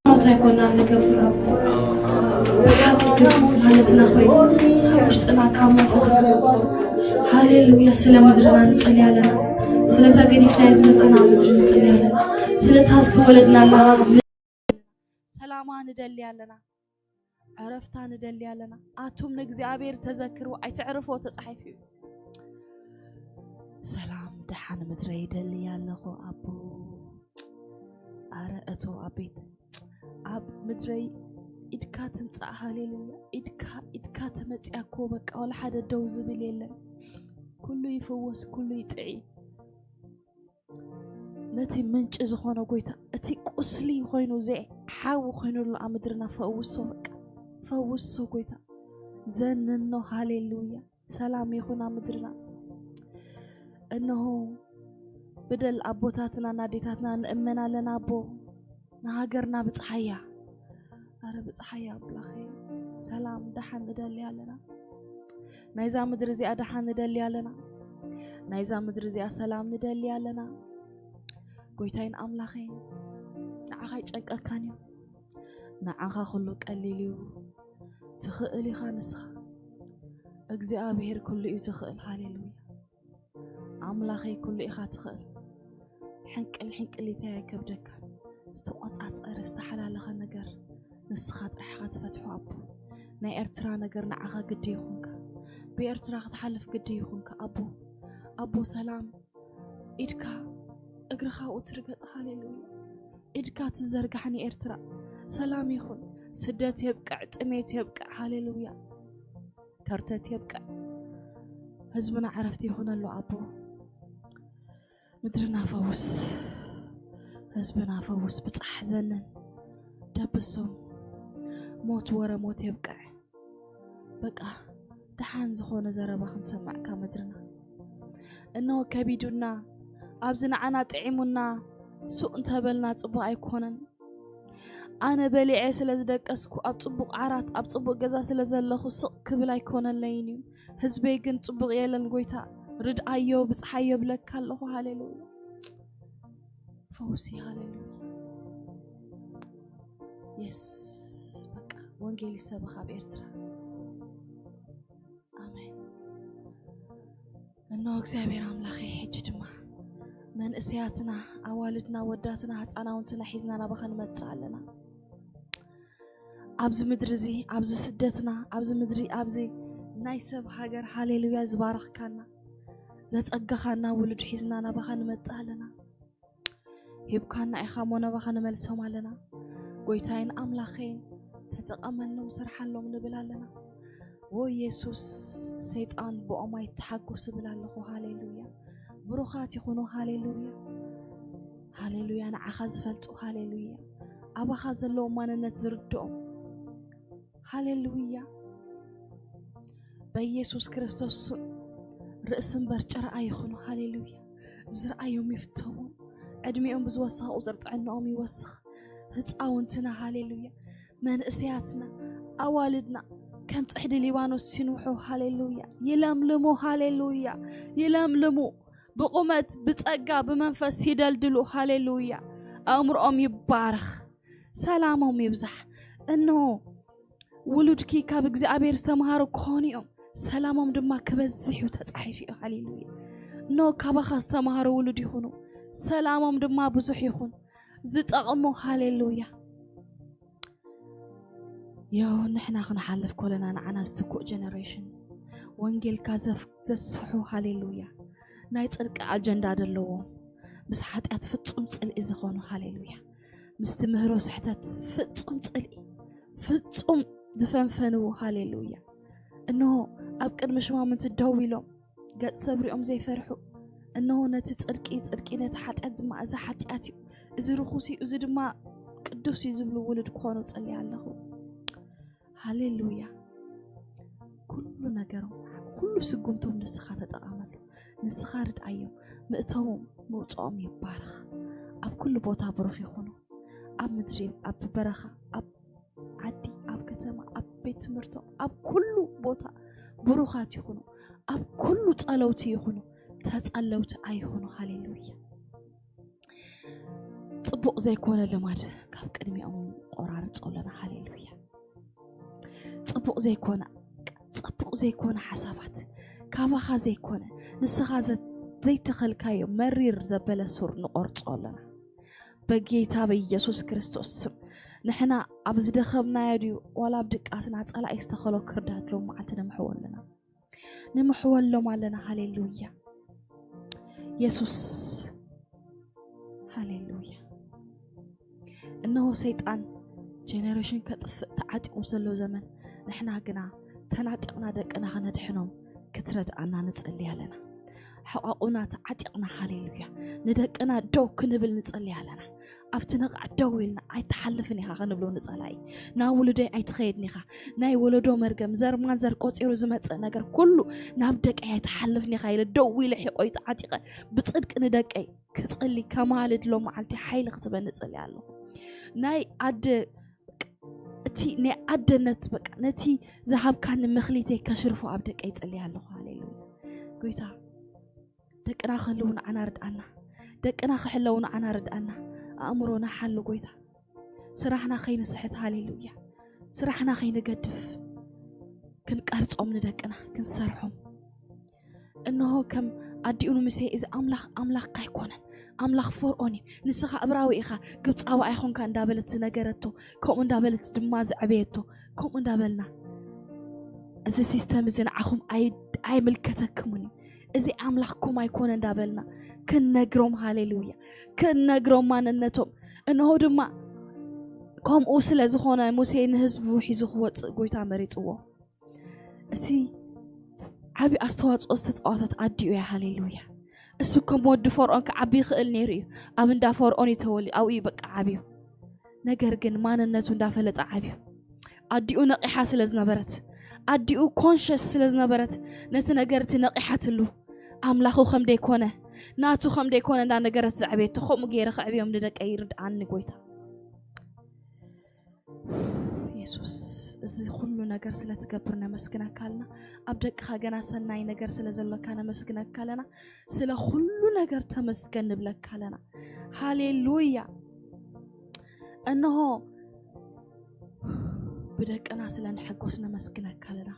ሞት ኣይኮና ንገብሮ። ብሓቂ ግን ማለትና ኮይኑ ካብ ውሽጥና ካብ መንፈስና። ሃሌሉያ። ስለ ምድርና ንጽሊ ኣለና። ስለ ተገዲፍና ዝመጸና ምድሪ ንጽሊ ኣለና። ስለ እታ ዝተወለድናላ ሰላማ ንደሊ ኣለና። ዕረፍታ ንደሊ ኣለና። ኣቱም ንእግዚኣብሔር ተዘክሩ ኣይትዕርፎ ተጻሒፉ እዩ። ሰላም ደሓን ምድረ ይደሊ ኣለኹ ኣቦ። ኣረ እቶ ኣቤት ኣብ ምድረይ ኢድካ ትምጻእ። ሃሌሉያ። ኢድካ ኢድካ ተመጽያ እኮ በቃ ወላ ሓደ ደው ዝብል የለን። ኩሉ ይፍወስ፣ ኩሉ ይጥዒ። ነቲ ምንጪ ዝኾነ ጎይታ፣ እቲ ቁስሊ ኮይኑ፣ እዚ ሓዊ ኮይኑሉ ኣብ ምድርና ፈውሶ፣ በቃ ፈውሶ ጎይታ። ዘንኖ። ሃሌሉያ። ሰላም ይኹን ኣብ ምድርና። እነሆ በደል ኣቦታትና እና ኣዴታትና ንእመን ኣለና ኣቦ። ንሃገርና ብጽሓያ። ኣረ ብጽሓያ ኣምላኸይ። ሰላም ደሓን ንደሊ ኣለና። ናይዛ ምድሪ እዚኣ ደሓን ንደሊ ኣለና። ናይዛ ምድሪ እዚኣ ሰላም ንደሊ ኣለና። ጎይታይን ኣምላኸይን፣ ንዓኻ ኣይጨንቀካን እዩ። ንዓኻ ኩሉ ቀሊል እዩ። ትኽእል ኢኻ ንስኻ። እግዚኣብሔር ኩሉ እዩ ዝኽእል። ሃሌሉያ። ኣምላኸይ ኩሉ ኢኻ ትኽእል። ሕንቅል ሕንቅሊተይ ኣይከብደካን። ዝተቆጻጸረ ዝተሓላለኸ ነገር ንስኻ ጥራሕ ኢኻ ትፈትሖ ኣቦ። ናይ ኤርትራ ነገር ንዓኻ ግዲ ይኹንካ። ብኤርትራ ክትሓልፍ ግዲ ይኹንካ ኣቦ። ኣቦ ሰላም ኢድካ እግርኻ ኣብኡ ትርገጽ። ሃሌሉያ። ኢድካ ትዘርጋሕ ንኤርትራ። ሰላም ይኹን። ስደት የብቅዕ፣ ጥሜት የብቅዕ። ሃሌሉያ። ከርተት የብቅዕ። ህዝብና ዕረፍቲ ይኹነሉ ኣቦ። ምድርና ፈውስ፣ ህዝብና ፈውስ፣ ብጻሕ ዘንን ደብሶም። ሞት ወረ ሞት የብቅዕ። በቃ ደሓን ዝኾነ ዘረባ ክንሰምዕ ካብ ምድርና። እነሆ ከቢዱና፣ ኣብዚ ንዓና ጥዒሙና፣ ሱቕ እንተበልና ጽቡቕ ኣይኮነን። ኣነ በሊዐ ስለ ዝደቀስኩ፣ ኣብ ጽቡቕ ዓራት፣ ኣብ ጽቡቕ ገዛ ስለ ዘለኹ ስቕ ክብል ኣይኮነለይን እዩ። ህዝበይ ግን ጽቡቕ የለን ጎይታ፣ ርድኣዮ፣ ብጽሓዮ ብለካ ኣለኹ። ሃሌሉያ። ፈውሲ፣ ሃሌሉያ። የስ፣ በቃ ወንጌል ይሰበኽ ኣብ ኤርትራ። ኣሜን። እነሆ እግዚኣብሔር ኣምላኸይ፣ ሕጂ ድማ መንእሰያትና፣ ኣዋልድና፣ ወዳትና፣ ህፃናውንትና ሒዝና ናባኻ ንመጽእ ኣለና። ኣብዚ ምድሪ እዚ፣ ኣብዚ ስደትና፣ ኣብዚ ምድሪ፣ ኣብዚ ናይ ሰብ ሃገር፣ ሃሌሉያ፣ ዝባረኽካና፣ ዘጸጋኻና ውሉድ ሒዝና ናባኻ ንመጽእ ኣለና። ሂብካና ኢኻ እሞ ናባኻ ንመልሶም ኣለና። ጎይታይን ኣምላኸይን ተጠቐመሎም፣ ስርሓሎም ንብል ኣለና። ዎ የሱስ፣ ሰይጣን ብኦም ኣይተሓጎስ እብል ኣለኹ። ሃሌሉያ። ብሩኻት ይኹኑ። ሃሌሉያ። ሃሌሉያ። ንዓኻ ዝፈልጡ። ሃሌሉያ። ኣባኻ ዘለዎም ማንነት ዝርድኦም። ሃሌሉያ። በኢየሱስ ክርስቶስ ስም ርእሲ እምበር ጭራ ኣይኹኑ። ሃሌሉያ። ዝረኣዮም ይፍተዎም። ዕድሚኦም ብዝወሰኸ ቁፅር ጥዕናኦም ይወስኽ። ህፃውንትና፣ ሃሌሉያ፣ መንእሰያትና፣ ኣዋልድና ከም ፅሕዲ ሊባኖስ ሲንውሑ፣ ሃሌሉያ፣ ይለምልሙ፣ ሃሌሉያ፣ ይለምልሙ። ብቁመት ብጸጋ ብመንፈስ ይደልድሉ። ሃሌሉያ። ኣእምሮኦም ይባረኽ፣ ሰላሞም ይብዛሕ። እንሆ ውሉድኪ ካብ እግዚኣብሔር ዝተምሃሩ ክኾኑ እዮም፣ ሰላሞም ድማ ክበዝሕ እዩ ተጻሒፉ እዩ። ሃሌሉያ። እንሆ ካባኻ ዝተምሃሩ ውሉድ ይኹኑ፣ ሰላሞም ድማ ብዙሕ ይኹን። ዝጠቕሙ። ሃሌሉያ። ዮ ንሕና ክንሓልፍ ኮለና ንዓና ዝትኩእ ጀነሬሽን ወንጌልካ ዘስፍሑ። ሃሌሉያ። ናይ ጽድቂ ኣጀንዳ ዘለዎም፣ ምስ ሓጢኣት ፍጹም ጽልኢ ዝኾኑ። ሃሌሉያ። ምስ ትምህሮ ስሕተት ፍጹም ጽልኢ፣ ፍጹም ዝፈንፈንዎ። ሃሌሉያ። እንሆ ኣብ ቅድሚ ሽማምንቲ ደው ኢሎም ገጽ ሰብ ሪኦም ዘይፈርሑ። እንሆ ነቲ ጽድቂ ጽድቂ፣ ነቲ ሓጢኣት ድማ እዚ ሓጢኣት እዩ፣ እዚ ርኹስ እዩ፣ እዚ ድማ ቅዱስ እዩ ዝብሉ ውሉድ ክኾኑ ጸልየ ኣለኹ። ሃሌሉያ። ኩሉ ነገሮም፣ ኩሉ ስጉምቶም ንስኻ ተጠቐመሉ። ንስኻ ርድኣዮም። ምእተዎም መውፅኦም ይባረኽ። ኣብ ኩሉ ቦታ ብሩኽ ይኹኑ። ኣብ ምድሪ፣ ኣብ በረኻ፣ ኣብ ዓዲ፣ ኣብ ከተማ፣ ኣብ ቤት ትምህርቶም፣ ኣብ ኩሉ ቦታ ብሩኻት ይኹኑ። ኣብ ኩሉ ጸለውቲ ይኹኑ፣ ተጸለውቲ ኣይኹኑ። ሃሌሉያ። ጽቡቕ ዘይኮነ ልማድ ካብ ቅድሚኦም ቆራርጾ ኣለና። ሃሌሉያ። ጽቡቕ ዘይኮነ፣ ጽቡቕ ዘይኮነ ሓሳባት፣ ካባኻ ዘይኮነ፣ ንስኻ ዘ-፣ ዘይተኸልካዮ መሪር ዘበለ ሱር ንቆርጾ ኣለና። በጌታ በኢየሱስ ክርስቶስ ስም፣ ንሕና ኣብ ዝደኸምናዮ ድዩ ዋላ ኣብ ድቃስና ጸላኢ ዝተኸሎ ክርዳድ ሎም መዓልቲ ንምሕዎ ኣለና። ንምሕወሎም ኣለና። ሃሌሉያ። የሱስ፣ ሃሌሉያ። እነሆ ሰይጣን ጀነሬሽን ከጥፍእ ተዓጢቑ ዘሎ ዘመን፣ ንሕና ግና ተናጢቕና ደቅና ከነድሕኖም ክትረድኣና ንጸሊ ኣለና። ሕቋቑና ተዓጢቕና፣ ሃሌሉያ፣ ንደቅና ደው ክንብል ንጸሊ ኣለና። ኣብቲ ነቓዕ ደው ኢልና ኣይትሓልፍን ኢኻ ክንብሎ ንጸላኢ። ናብ ውሉደይ ኣይትኸይድን ኢኻ። ናይ ወለዶ መርገም ዘር ማንዘር ቆጺሩ ዝመጽእ ነገር ኩሉ ናብ ደቀይ ኣይትሓልፍን ኢኻ ኢለ ደው ኢለ ሒቆይ ተዓጢቐ ብጽድቂ ንደቀይ ክጸሊ ከማልድ ሎም መዓልቲ ሓይሊ ክትበኒ ጸሊ ኣለኹ። ናይ ኣደ እቲ ናይ ኣደነት በቃ ነቲ ዝሃብካኒ መኽሊተይ ከሽርፎ ኣብ ደቀይ ጸሊ ኣለኹ። ሃሌሉያ። ጎይታ ደቅና ክህልው ንዓና ርድኣና። ደቅና ክሕለው ንዓና ርድኣና። ኣእምሮና ሓሉ ጎይታ። ስራሕና ከይንስሕት፣ ሃሌሉያ። ስራሕና ከይንገድፍ፣ ክንቀርጾም ንደቅና፣ ክንሰርሖም። እንሆ ከም ኣዲኡ ንሙሴ፣ "እዚ ኣምላኽ ኣምላኽካ ኣይኮነን፣ ኣምላኽ ፈርኦን እዩ፣ ንስኻ እብራዊ ኢኻ፣ ግብጻዊ ኣይኾንካ" እንዳበለት ዝነገረቶ፣ ከምኡ እንዳበለት ድማ ዘዕበየቶ፣ ከምኡ እንዳበልና፣ እዚ ሲስተም እዚ ንዓኹም ኣይ-፣ ኣይምልከተክምን እዩ፣ እዚ ኣምላኽኩም ኣይኮነ እንዳበልና ክንነግሮም፣ ሃሌሉያ፣ ክንነግሮም ማንነቶም። እንሆ ድማ ከምኡ ስለ ዝኾነ ሙሴ ንህዝቡ ሒዙ ክወፅእ ጎይታ መሪፅዎ። እቲ ዓቢ ኣስተዋፅኦ ዝተፃወተት ኣዲኡ እያ። ሃሌሉያ። እሱ ከም ወዲ ፈርዖን ክዓቢ ይኽእል ነይሩ እዩ። ኣብ እንዳ ፈርዖን እዩ ተወልዩ፣ ኣብኡ እዩ በቃ ዓብዩ። ነገር ግን ማንነቱ እንዳፈለጠ ዓብዩ። ኣዲኡ ነቒሓ ስለ ዝነበረት፣ ኣዲኡ ኮንሸስ ስለ ዝነበረት፣ ነቲ ነገር እቲ ነቒሓትሉ፣ ኣምላኹ ከም ደይኮነ፣ ናቱ ከም ደይኮነ እንዳነገረት ዘዕበየቶ፣ ከምኡ ገይረ ከዕብዮም ንደቀይ ይርድኣኒ ጎይታ። የሱስ፣ እዚ ኩሉ ነገር ስለ ትገብር ነመስግነካ ኣለና። ኣብ ደቅኻ ገና ሰናይ ነገር ስለ ዘሎካ ነመስግነካ ኣለና። ስለ ኩሉ ነገር ተመስገን ንብለካ ኣለና። ሃሌሉያ። እንሆ ብደቅና ስለ ንሕጎስ ነመስግነካ ኣለና።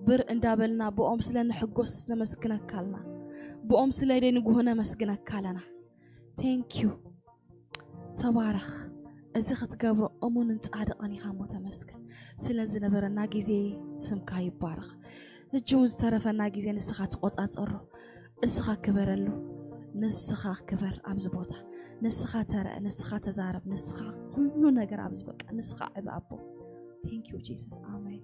ብር እንዳበልና ብኦም ስለ ንሕጎስ ነመስግነካ ኣለና። ብኦም ስለ ደንጉሁ ነመስግነካ ኣለና። ቴንክ ዩ። ተባረኽ። እዚ ክትገብሮ እሙንን ጻድቕን ኢኻ እሞ ተመስገን። ስለ ዝነበረና ግዜ ስምካ ይባረኽ። ሕጂ እውን ዝተረፈና ግዜ ንስኻ ትቆጻጸሮ። እስኻ ክበረሉ። ንስኻ ክበር ኣብዚ ቦታ። ንስኻ ተረአ፣ ንስኻ ተዛረብ፣ ንስኻ ኩሉ ነገር ኣብዚ በቃ፣ ንስኻ ዕቢ ኣቦ። Thank you Jesus። ኣሜን።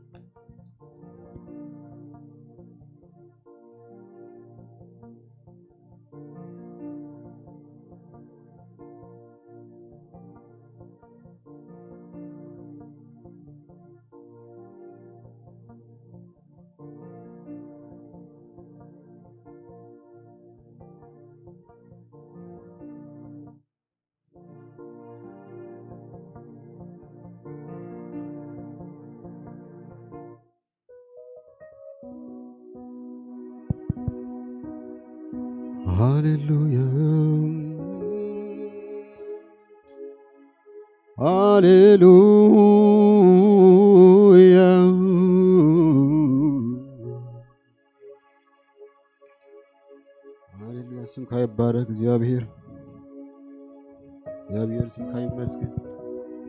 ሃሌሉያ፣ ሃሌሉያ፣ ሃሌሉያ። ስምካ ይባረክ እግዚኣብሔር። እግዚኣብሔር ስምካ ይመስገን።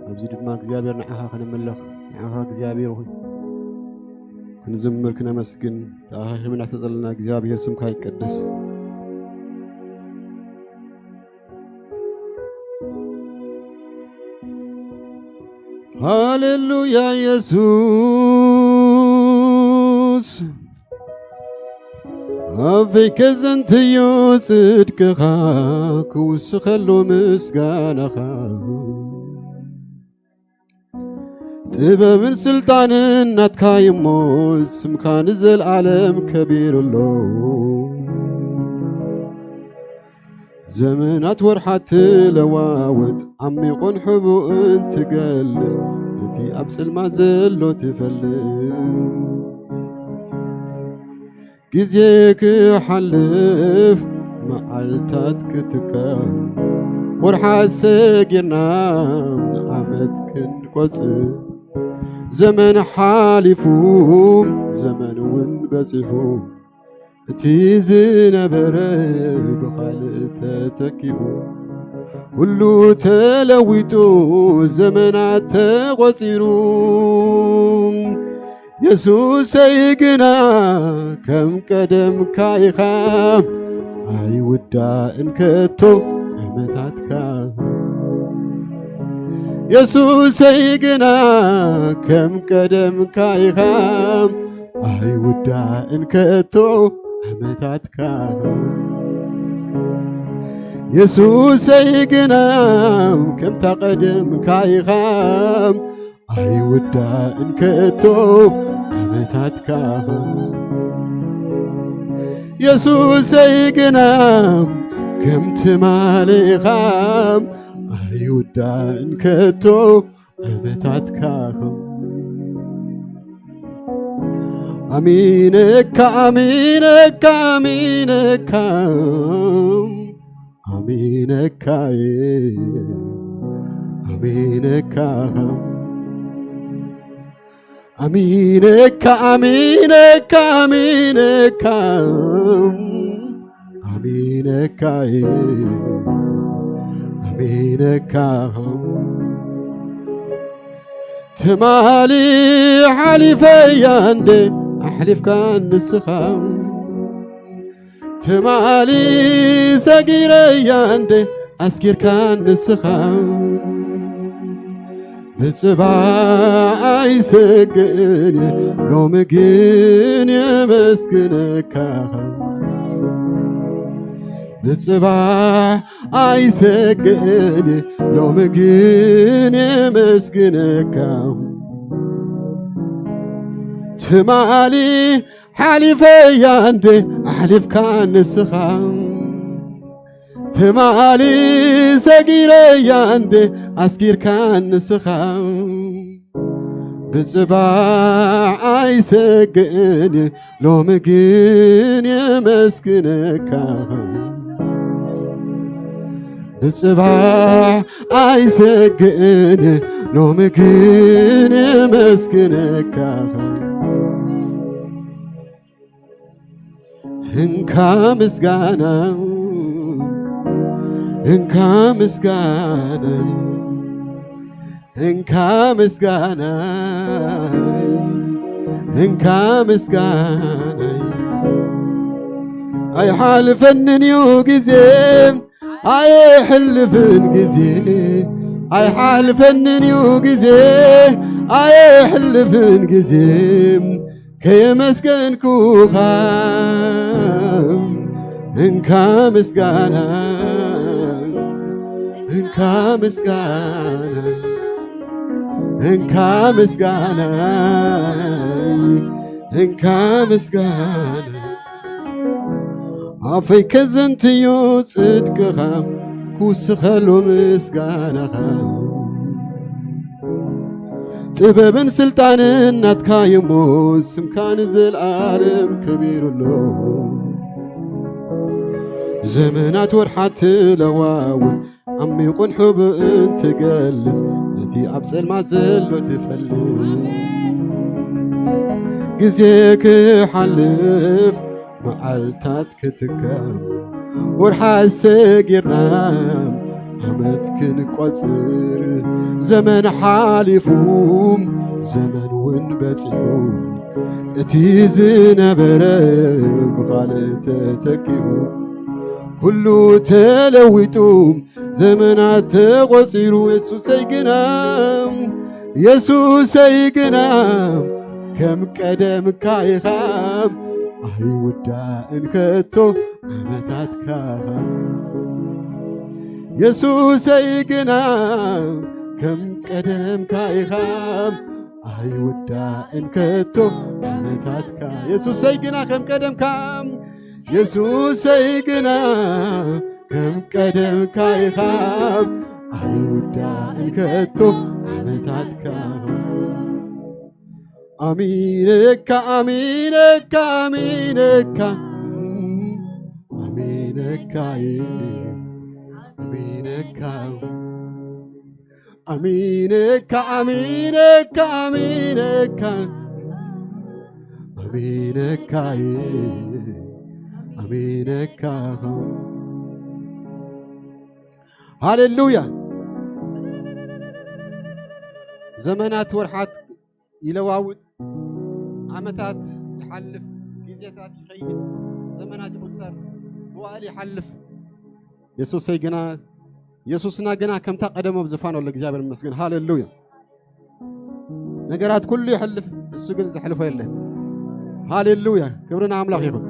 ኣብዚ ድማ እግዚኣብሔር ንዓኻ ከነመልኽ፣ ንዓኻ እግዚኣብሔር ሆይ ክንዝምር ክነመስግን ተኣኻኺብና ስለ ዘለና እግዚኣብሔር ስምካ ይቀደስ። ሃሌሉያ የሱስ፣ ኣበይ ከዘንትዮ ጽድቅኻ ክውስኸሉ ምስጋናኻ። ጥበብን ስልጣንን ናትካ እዩሞ፣ ስምካ ንዘለዓለም ከቢሩ ኣሎ። ዘመናት ወርሓት ትለዋውጥ፣ ዓሚቑን ሕቡእን ትገልጽ፣ ነቲ ኣብ ጽልማት ዘሎ ትፈልጥ። ግዜ ክሓልፍ መዓልታት ክትከም፣ ወርሓት ሰጊርና ዓመት ክንቆጽር፣ ዘመን ሓሊፉ ዘመን እውን በጺሑ፣ እቲ ዝነበረ ብኻልእ ተተኪኡ፣ ኩሉ ተለዊጡ ዘመናት ተቖጺሩ። የሱሰይ ግና ከም ቀደምካ ኢኻ፣ ኣይውዳእን ከቶ ዓመታትካ። የሱሰይ ግና ከም ቀደምካ ኢኻ፣ ኣይውዳእን ከቶ ዓመታትካ። የሱሰይ ግና ከምታ ቀደምካ ኢኻ፣ ኣይውዳእን ከቶ ዓመታትካ። የሱሰይ ግና ከም ትማሊ ኢኻ፣ ኣይውዳእን ከቶ ዓመታትካ። ኣሚነካ፣ ኣሚነካ፣ ኣሚነካ፣ ኣሚነካ፣ ኣሚነካ፣ ኣሚነካ፣ ኣሚነካ፣ ኣሚነካ፣ ኣሚነካ፣ ኣሚነካ። ትማሊ ሓሊፈያ እንዴ ኣሕሊፍካ ንስኻ፣ ትማሊ ሰጊረያ እንዴ ኣስጊርካ ንስኻ። ብጽባሕ ኣይሰግእን እየ ሎሚ ግን የመስግነካ። ብጽባሕ ኣይሰግእን እየ ሎሚ ግን የመስግነካ። ትማሊ ሓሊፈያ እንዴ ኣሕሊፍካ ንስኻ፣ ትማሊ ሰጊረያ እንዴ ኣስጊርካ ንስኻ። ብጽባሕ ኣይሰግእን ሎሚ ግን የመስግነካ። ብጽባሕ ኣይሰግእን ሎሚ ግን የመስግነካ። እንካ ምስጋና፣ እንካ ምስጋና፣ እንካ ምስጋና፣ እንካ ምስጋና። ኣይሓልፈንን እዩ ግዜ፣ ኣይሕልፍን ግዜ፣ ኣይሓልፈንን እዩ ግዜ፣ ኣይሕልፍን ግዜ፣ ከየመስገንኩኻ። እንካ ምስጋና፣ እንካ ምስጋና፣ እንካ ምስጋና፣ እንካ ምስጋና። ኣፈይ ከዘንትዮ ጽድቅኻ ክውስኸሉ ምስጋናኻ። ጥበብን ስልጣንን ናትካ እዩሞ፣ ስምካ ንዘለኣለም ከቢሩ ኣሎ። ዘመናት ወርሓት ትለዋውጥ፣ ዓሚቑን ሕቡእን ትገልጽ፣ ነቲ ኣብ ጸልማት ዘሎ ትፈልጥ። ግዜ ክሓልፍ መዓልታት ክትከም፣ ወርሓት ሰጊርና ዓመት ክንቆጽር፣ ዘመን ሓሊፉ ዘመን እውን በጺሑ፣ እቲ ዝነበረ ብኻልእ ተተኪኡ፣ ኩሉ ተለዊጡ፣ ዘመናት ተቖጺሩ፣ የሱሰይ ግና፣ የሱሰይ ግና ከም ቀደምካ ኢኻ፣ ኣይውዳእን ከቶ ዓመታትካ። የሱሰይ ግና ከም ቀደምካ ኢኻ፣ ኣይውዳእን ከቶ ዓመታትካ። የሱሰይ ግና ከም ቀደምካ፣ የሱሰይ ግና ከም ቀደምካ ኢኻ፣ ኣይውዳእን ከቶ ዓመታትካ። ኣሚነካ፣ ኣሚነካ፣ ኣሚነካ፣ ኣሚነካ፣ ኣሚነካ፣ ኣሚነካ፣ ኣሚነካ፣ ኣሚነካ፣ ኣሚነካ፣ ኣሚነካ። ሃሌሉያ። ዘመናት ወርሓት ይለዋውጥ፣ ዓመታት ይሓልፍ፣ ግዜታት ይኸይድ፣ ዘመናት ይቑጸር፣ መዋእል ይሓልፍ። የሱሰይ ግና፣ የሱስና ግና ከምታ ቀደም ኣብ ዝፋኑ ኣሎ። እግዚኣብሔር ይመስገን። ሃሌሉያ። ነገራት ኩሉ ይሕልፍ፣ እሱ ግን ዘሕልፎ የለን። ሃሌሉያ። ክብሪ ንኣምላኽ ይኹን።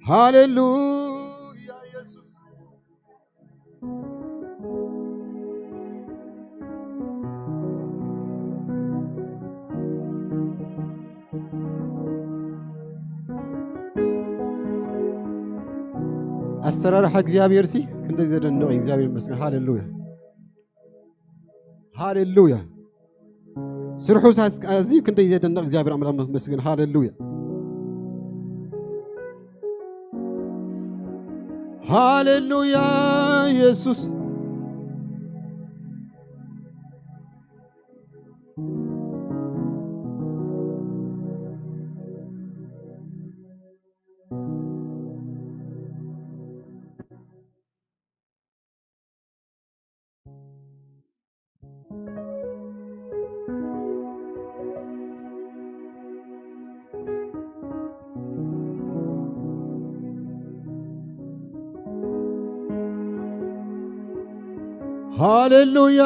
ሃሌሉያ የሱስ። ኣሰራርሓ እግዚኣብሔር ሲ ክንደይ ዘደንቕ እዩ። እግዚኣብሔር ይመስገን። ሃሌሉያ፣ ሃሌሉያ። ስርሑ ሳስ ኣዝዩ ክንደይ ዘደንቕ እግዚኣብሔር ኣምላኽ ይመስገን። ሃሌሉያ፣ ሃሌሉያ። የሱስ ሃሌሉያ፣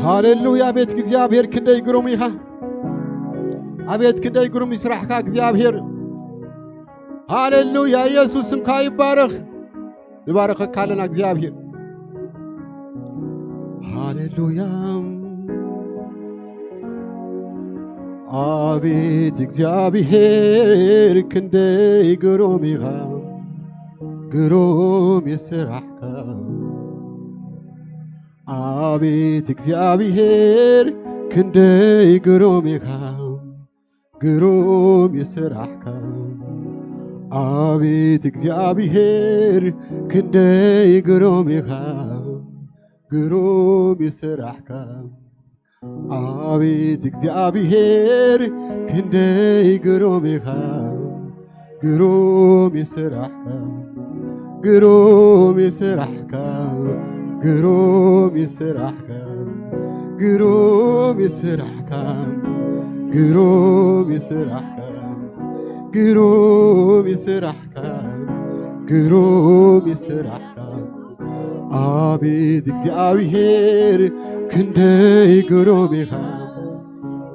ሃሌሉያ። ቤት እግዚኣብሔር ክንደይ ግሩም ኢኻ። ኣቤት ክንደይ ግሩም ይስራሕካ እግዚኣብሔር። ሃሌሉያ፣ ኢየሱስ ስምካ ይባረኽ። ንባረኸካ ኣለና እግዚኣብሔር። ሃሌሉያ። ኣቤት እግዚኣብሔር ክንደይ ግሩም ኢኻ፣ ግሩም የስራሕካ። ኣቤት እግዚኣብሔር ክንደይ ግሩም ኢኻ፣ ግሩም የስራሕካ። ኣቤት እግዚኣብሔር ክንደይ ግሩም ኢኻ፣ ግሩም የስራሕካ። ኣቤት እግዚኣብሔር ክንደይ ግሩም ኢኻ፣ ግሩም የስራሕካ፣ ግሩም የስራሕካ፣ ግሩም የስራሕካ፣ ግሩም የስራሕካ፣ ግሩም የስራሕካ፣ ግሩም የስራሕካ፣ ግሩም የስራሕካ። ኣቤት እግዚኣብሔር ክንደይ ግሩም ኢኻ፣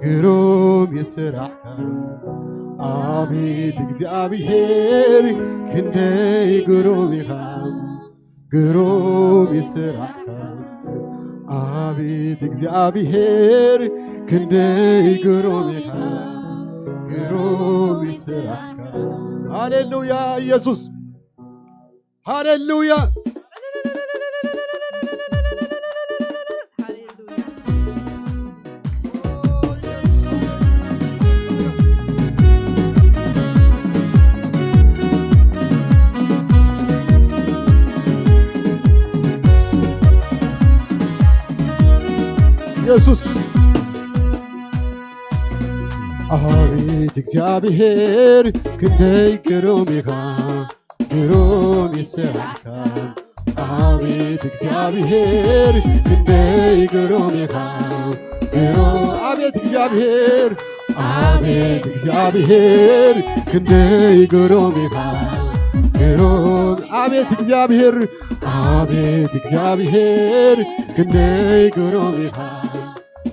ግሩም የስራሕካ። ኣቤት እግዚኣብሔር ክንደይ ግሩም ኢኻ፣ ግሩም የስራሕካ። ኣቤት እግዚኣብሔር ክንደይ ግሩም ኢኻ፣ ግሩም የስራሕካ። ሃሌሉያ ኢየሱስ፣ ሃሌሉያ። ኢየሱስ። ኣቤት እግዚኣብሔር ክንደይ ግሩም ኢኻ፣ ግሩም ይስራሕካ። ኣቤት እግዚኣብሔር ክንደይ ግሩም ኢኻ፣ ግሩም። ኣቤት እግዚኣብሔር፣ ኣቤት እግዚኣብሔር ክንደይ ግሩም ኢኻ፣ ግሩም። ኣቤት እግዚኣብሔር፣ ኣቤት እግዚኣብሔር ክንደይ ግሩም ኢኻ፣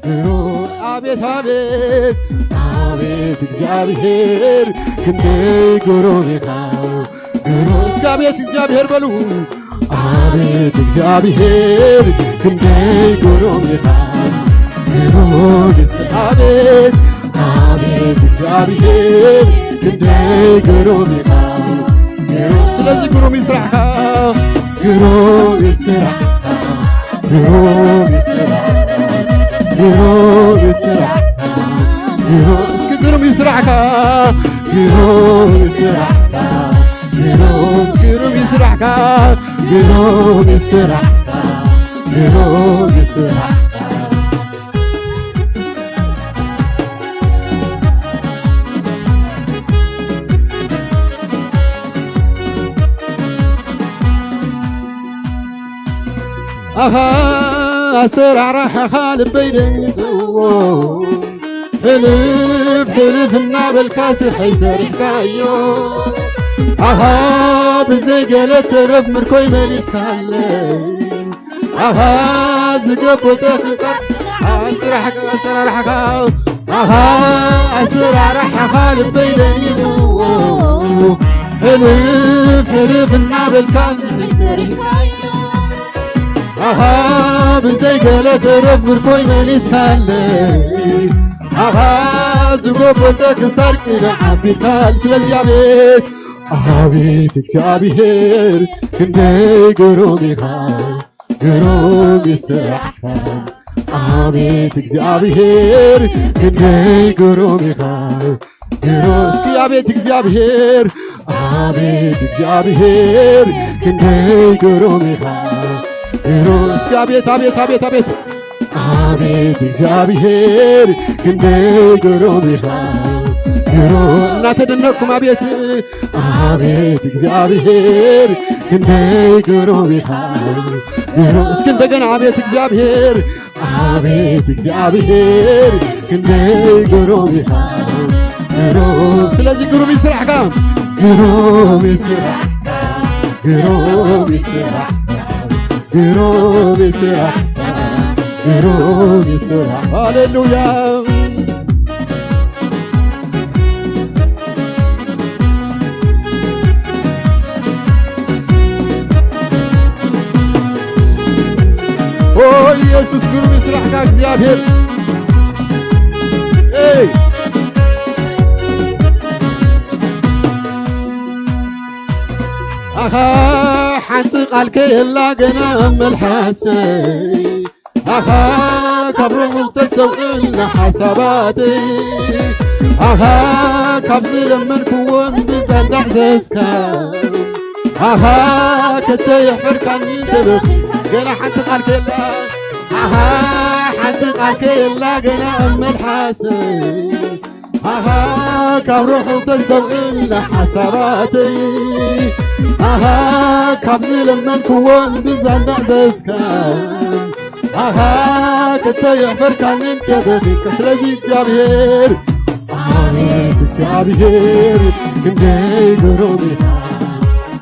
ግሩም። ኣቤት፣ ኣቤት፣ ኣቤት እግዚኣብሔር ክንደይ ግሩም ኢኻ፣ ግሩም። እስከ ኣቤት እግዚኣብሔር በሉ። ኣቤት እግዚኣብሔር ክንደይ ግሩም ኢኻ፣ ግሩም። ኣቤት፣ ኣቤት እግዚኣብሔር ክንደይ ግሩም ኢኻ፣ ግሩም። ስለዚ ግሩም ይስራሕካ፣ ግሩም ይስራሕካ፣ ግሩም ይስራሕካ፣ ግሩም ይስራሕካ፣ ግሩም። እስኪ ግሩም ይስራሕካ፣ ግሩም ይስራሕካ፣ ግሩም፣ ግሩም ይስራሕካ፣ ግሩም ይስራሕካ፣ ግሩም ይስራሕካ። ኣኻ ኣሰራርሓኻ ልበይ ደኒቕዎ፣ ሕልፍ ሕልፍ እናበልካ ስርሐይ ሰሪሕካዮ። ኣኻ ብዘይ ገለ ተረፍ ምርኮይ መሊስካለይ። ኣኻ ዝገበጠ ክጻ ኣስራሕካ ኣሰራርሓኻ፣ ኣኻ ኣሰራርሓኻ ልበይ ደኒቕዎ፣ ሕልፍ ሕልፍ እናበልካ ስርሐይ ሰሪሕካዮ። ኣኻ ብዘይ ገለ ተረፍ ምርኮይ መሊስካለይ። ኣኻ ዝጎበጠ ክሳድ ኪነ ዓቢድካል። ስለዚ ኣቤት፣ ኣቤት እግዚኣብሔር ክንደይ ግሩም ኢኻ፣ ግሩም ይስራሕካ። ኣቤት እግዚኣብሔር ክንደይ ግሩም ኢኻ፣ ግሩም። እስኪ ኣቤት እግዚኣብሔር፣ ኣቤት እግዚኣብሔር ክንደይ ግሩም ኢኻ፣ ግሩም። እስኪ ኣቤት፣ ኣቤት፣ ኣቤት፣ ኣቤት፣ ኣቤት እግዚኣብሔር ክንደይ ግሩም ኢኻ፣ ግሩም። እናተደነቅኩም ኣቤት፣ ኣቤት እግዚኣብሔር ክንደይ ግሩም ኢኻ፣ ግሩም። እስኪ እንደገና ኣቤት እግዚኣብሔር፣ ኣቤት እግዚኣብሔር ክንደይ ግሩም ኢኻ፣ ግሩም። ስለዚ ግሩም ይስራሕካ፣ ግሩም ይስራሕካ፣ ግሩም ይስራሕካ፣ ግሩም ይስራሕካ፣ ግሩም ይስራሕካ። ሃሌሉያ። ኦ ኢየሱስ ግሩም ይስራሕካ እግዚኣብሔር። ኤይ! ኣኻ ሓንቲ ቃል ከየላ ገና ኣብ መልሓሰይ፣ ኣኻ ካብ ርሑቕ ተስተውዕል ንሓሳባተይ፣ ኣኻ ካብ ዝለመንክዎ እምብዛ እንዳሕዘዝካ፣ ኣኻ ከተየሕፈርካኒ ደበኺ። ገና ሓንቲ ቃል ከየላ፣ ኣኻ ሓንቲ ቃል ከየላ ገና ኣብ መልሓሰይ፣ ኣኻ ካብ ርሑቕ ተስተውዕል ንሓሳባተይ፣ ኣኻ ካብ ዝለመንክዎ እምብዛ እንዳሕዘዝካ፣ ኣኻ ከተየሕፈርካኒ ደበኺ። ስለዚ እግዚኣብሔር፣ ኣቤት እግዚኣብሔር ክንደይ ግሩም ኢኻ፣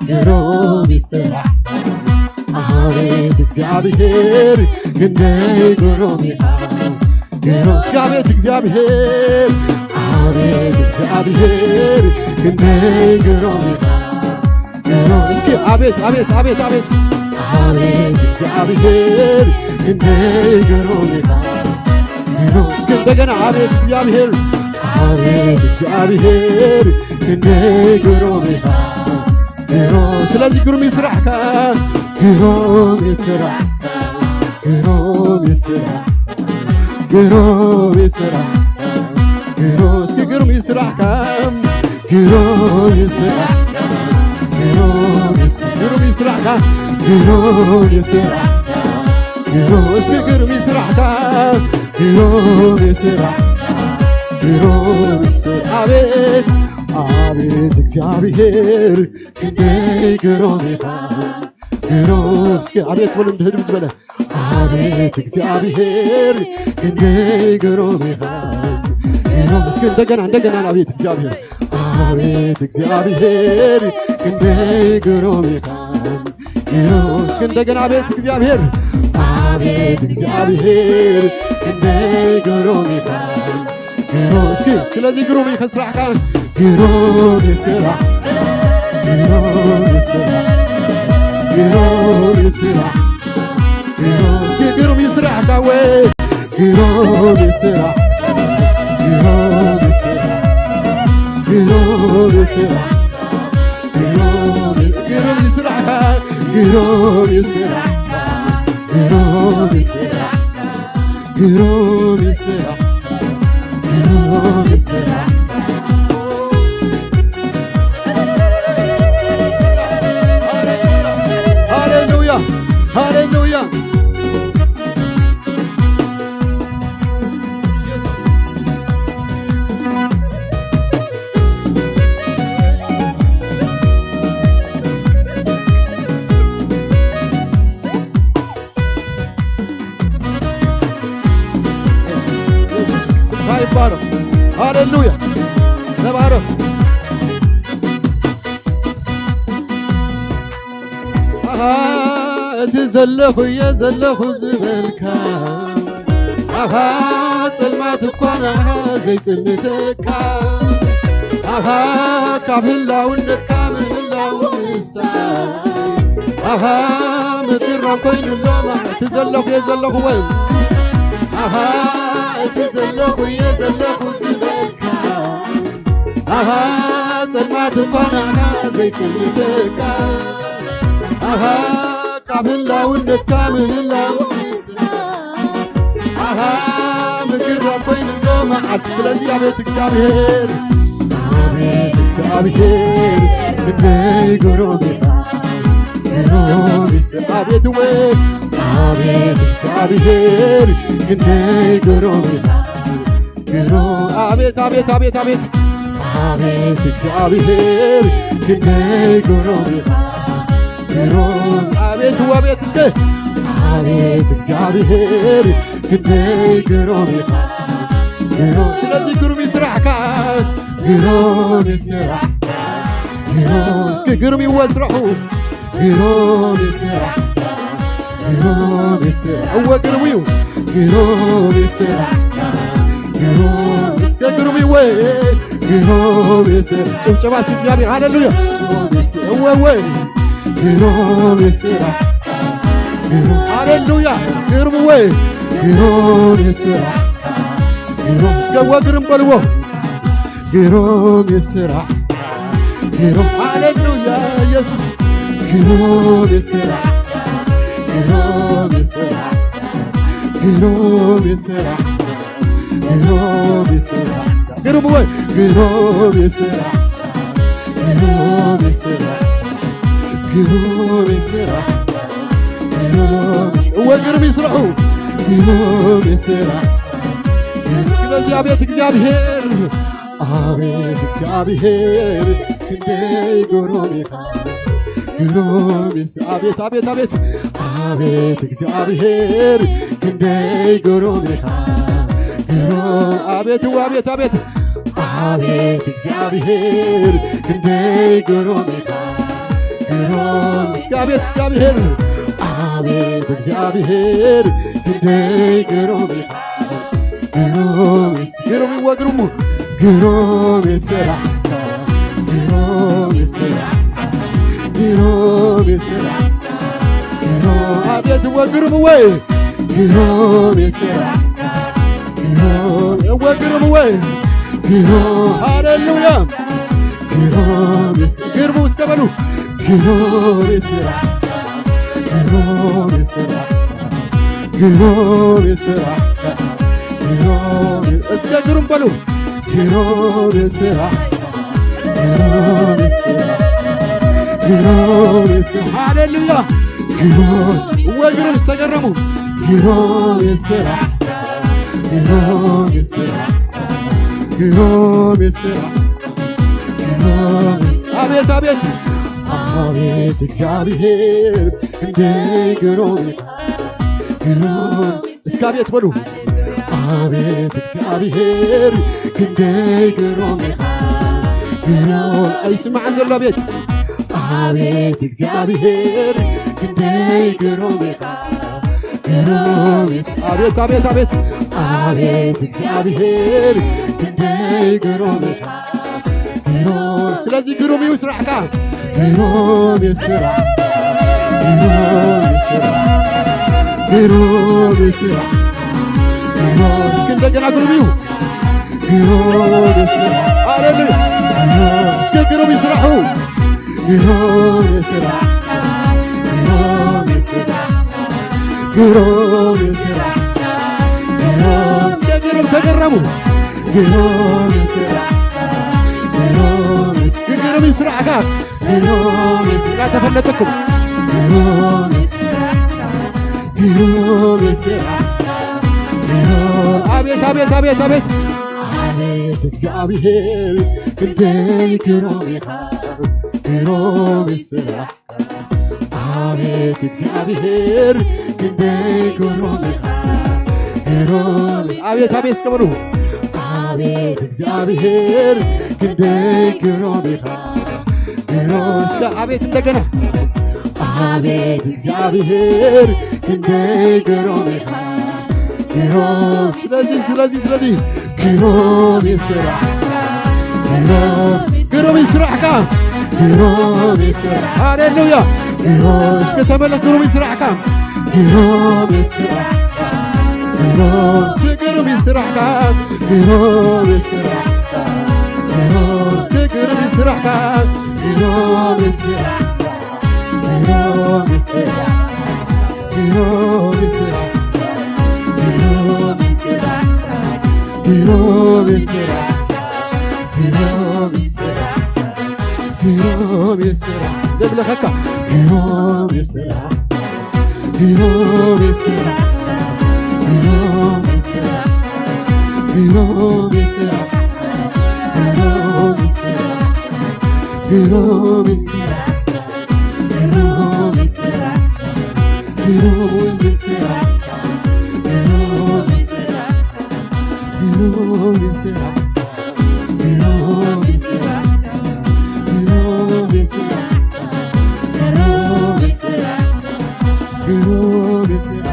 ግሩም ይስራሕ። ኣቤት እግዚኣብሔር ክንደይ ግሩም ኢኻ፣ ግሩም። እስኪ ኣቤት እግዚኣብሔር፣ ኣቤት እግዚኣብሔር ክንደይ ግሩም ኢኻ፣ ግሩም። እስኪ ኣቤት፣ ኣቤት፣ ኣቤት፣ ኣቤት፣ ኣቤት እግዚኣብሔር ክንደይ ግሩም ኢኻ፣ ግሩም። እስኪ እንደገና ኣቤት እግዚኣብሔር፣ ኣቤት እግዚኣብሔር ክንደይ ግሩም ኢኻ፣ ግሩም። ስለዚ ግሩም ይስራሕካ፣ ግሩም ይስራሕካ፣ ግሩም ይስራሕካ፣ ግሩም ይስራሕካ፣ ግሩም። እስኪ ግሩም ይስራሕካ፣ ግሩም ይስራሕካ፣ ግሩም ይስ-፣ ግሩም ይስራሕካ፣ ግሩም ይስራሕካ፣ ግሩም፣ እስኪ ግሩም ስራሕካ፣ ግሩም ስራሕካ፣ ግሩም ስራ። ኣቤት፣ ኣቤት እግዚኣብሔር፣ ክንደይ ግሩም ኢኻ። ግሩም፣ እስኪ ኣቤት በሉ፣ እንደ ህድም ዝበለ። ኣቤት እግዚኣብሔር፣ ክንደይ ግሩም ኢኻ። ግሩም፣ እስኪ እንደገና፣ እንደገና፣ ኣቤት እግዚኣብሔር፣ ኣቤት እግዚኣብሔር፣ ክንደይ ግሩም ኢኻ። ግሩም፣ እስኪ እንደገና፣ ኣቤት እግዚኣብሔር፣ ኣቤት እግዚኣብሔር፣ ክንደይ ግሩም ኢኻ። ግሩም፣ እስኪ ስለዚ ግሩም እዩ ከስራሕካ። ግሩም እዩ ስራሕ፣ ግሩም እዩ ስራሕ፣ ግሩም እዩ ስራሕ፣ ግሩም እዩ ስራሕካ ወይ። ግሩም እዩ ስራሕ፣ ግሩም እዩ ስራሕ፣ ግሩም እዩ ስራሕ፣ ግሩም እዩ፣ ግሩም እዩ ስራሕካ። ግሩም እዩ ስራሕካ፣ ግሩም እዩ ስራሕካ። ግሩም ስራሕ፣ ግሩም ስራሕ። ሃሌሉያ፣ ሃሌሉያ። የሱስ ስምካ ይባረኽ። ሃሌሉያ። ተባረኽ። ኣሃ፣ እቲ ዘለኹ እየ ዘለኹ ዝበልካ፣ ኣሃ፣ ጸልማት እኳ ንዓኻ ዘይጽልምተካ፣ ኣሃ፣ ካብ ህላውነትካ ምህላው ምሳይ፣ ኣሃ፣ ምግራም ኮይኑ ኣሎ መዓልቲ ዘለኹ እየ ዘለኹ ወይ፣ ኣሃ፣ እቲ ዘለኹ እየ ዘለኹ ዝበልካ፣ ኣሃ፣ ጸልማት እኳ ንዓኻ ዘይጽልምተካ፣ ኣሃ፣ ካብ ህላውነትካ ምህላው ኣሃ፣ ምግራም ኮይኑ ኣሎ መዓልቲ። ስለዚ ኣቤት እግዚኣብሔር፣ ኣቤት እግዚኣብሔር፣ ክንደይ ግሩም ኢኻ፣ ግሩም ኢኻ። ኣቤት ወይ፣ ኣቤት እግዚኣብሔር፣ ክንደይ ግሩም ኢኻ፣ ግሩም። ኣቤት፣ ኣቤት፣ ኣቤት፣ ኣቤት፣ ኣቤት እግዚኣብሔር፣ ክንደይ ግሩም ኢኻ፣ ግሩም። ኣቤት፣ ኣቤት፣ እስከ ኣቤት እግዚኣብሔር፣ ክንደይ ግሩም ኢኻ፣ ግሩም። ስለዚ ግሩም እዩ ስራሕካ፣ ግሩም እዩ ስራሕካ፣ ግሩም። እስኪ ግሩም ይወዝረኹ፣ ግሩም እዩ ስራሕካ፣ ግሩም እዩ ስራሕካ። እወ ግሩም እዩ፣ ግሩም እዩ ስራሕካ፣ ግሩም። እስከ ግሩም እዩ ወይ፣ ግሩም እዩ ስራሕካ። ጭብጨባ እስኪ እግዚኣብሔር፣ ሃሌሉያ። እወ ወይ፣ ግሩም እዩ ስራሕካ፣ ግሩም። ሃሌሉያ፣ ግሩም ወይ፣ ግሩም እዩ ስራሕካ፣ ግሩም። እስከ እወ ግሩም በልዎ። ግሩም ስራሕ፣ ግሩም፣ ሃሌሉያ፣ ኢየሱስ። ግሩም ስራሕ፣ ግሩም ስራሕ፣ ግሩም ስራሕ፣ ግሩም ስራሕ። ግሩም ወይ፣ ግሩም ስራሕ፣ ግሩም ስራሕ፣ ግሩም ስራሕ፣ ግሩም፣ እወ፣ ግሩም ስራሑ፣ ግሩም ስራሕ። ስለዚ ኣቤት እግዚኣብሔር፣ ኣቤት እግዚኣብሔር ክንደይ ግሩም ኢኻ። ግሩም ኢኻ። ኣቤት፣ ኣቤት፣ ኣቤት። ኣቤት እግዚኣብሔር ክንደይ ግሩም ኢኻ። ግሩም፣ ኣቤት፣ ኣቤት፣ ኣቤት። ኣቤት እግዚኣብሔር ክንደይ ግሩም ኢኻ። ግሩም፣ እስኪ ኣቤት እግዚኣብሔር። ኣቤት እግዚኣብሔር ክንደይ ግሩም ኢኻ። ግሩም፣ ግሩም፣ ወግሩሙ፣ ግሩም ስራሕ፣ ግሩም ስራሕ፣ ግሩም ስራሕ፣ ግሩም፣ ኣቤት ወግሩሙ ወይ፣ ግሩም ስራሕ፣ ግሩም ወግሩሙ ወይ፣ ግሩም፣ ሃሌሉያ፣ ግሩም፣ ግርሙ እስከ በሉ፣ ግሩም ስራሕ፣ ግሩም ስራሕ፣ ግሩም ስራሕ፣ ግሩም፣ እስከ ግሩም በሉ። ግሩም ስራሕ፣ ግሩም ስራሕ፣ ግሩም ስራሕ። ሃሌሉያ። እወ ግሩም ዝተገረሙ ግሩም የስራ ግሩም የስራ ግሩም የስራ ግሩም የስራ። አቤት አቤት አቤት እግዚአብሔር እንደ ግሩም ግሩም እስከ አቤት በሉ። አቤት እግዚአብሔር ክንደይ ግሩም ኢኻ። ግሩም ኣይስማዕን ዘሎ ቤት። አቤት እግዚአብሔር ክንደይ ግሩም ኢኻ። ግሩም ኢስ-፣ አቤት፣ አቤት፣ አቤት። አቤት እግዚአብሔር ክንደይ ግሩም ኢኻ። ግሩም፣ ስለዚህ ግሩም እዩ ስራሕካ። ግሩም እዩ ስራ፣ ግሩም እዩ ስራ፣ ግሩም እዩ ስራ። ግሩም፣ እስኪ እንደገና ግሩም እዩ። ግሩም እዩ ስራ። ሃሌሉያ። ግሩም፣ እስኪ ግሩም እዩ ስራሑ። ግሩም እዩ ስራ፣ ግሩም እዩ ስራ፣ ግሩም እዩ ስራ። ግሩም፣ እስኪ ግሩም ተገረሙ። ግሩም እዩ ስራ፣ ግሩም እዩ፣ ግሩም እዩ ስራሕካ። ግሩም እዩ ስራ ተፈለጠኩም። ግሩም እዩ ስራ፣ ግሩም እዩ ስራ። ግሩም፣ አቤት፣ አቤት፣ አቤት፣ አቤት። አቤት እግዚአብሔር ክንደይ ግሩም ኢኻ። ግሩም እዩ ስራ አቤት እግዚአብሔር ክንደይ ግሩም ኢኻ። ግሩም፣ አቤት፣ አቤት እስከ በሉ። አቤት እግዚአብሔር ክንደይ ግሩም ኢኻ። ግሩም፣ እስከ አቤት እንደገና። አቤት እግዚአብሔር ክንደይ ግሩም ኢኻ። ግሩም፣ ስለዚህ፣ ስለዚህ፣ ስለዚህ ግሩም እዩ ስራሕካ። ግሩም፣ ግሩም እዩ ስራሕካ። ግሩም እዩ ስራሕካ። ሃሌሉያ። ግሩም፣ እስከ ተመለስ። ግሩም እዩ ስራሕካ። ግሩም እዩ ስራሕካ። ግሩም፣ እስከ ግሩም እዩ ስራሕካ። ግሩም እዩ ስራሕካ። ግሩም፣ እስከ ግሩም እዩ ስራሕካ። ግሩም እዩ ስራሕካ። ግሩም ይስራ፣ ግሩም ይስራ፣ ግሩም ይስራ። ልብለኸካ ግሩም ይስራ፣ ግሩም ይስራ፣ ግሩም ይስራ፣ ግሩም ይስራ፣ ግሩም ይስራ፣ ግሩም ይስራ። ግሩም ይስራ፣ ግሩም ይስራ፣ ግሩም ይስራ፣ ግሩም ይስራ፣ ግሩም ይስራ፣ ግሩም ይስራ፣ ግሩም ይስራ፣ ግሩም ይስራ፣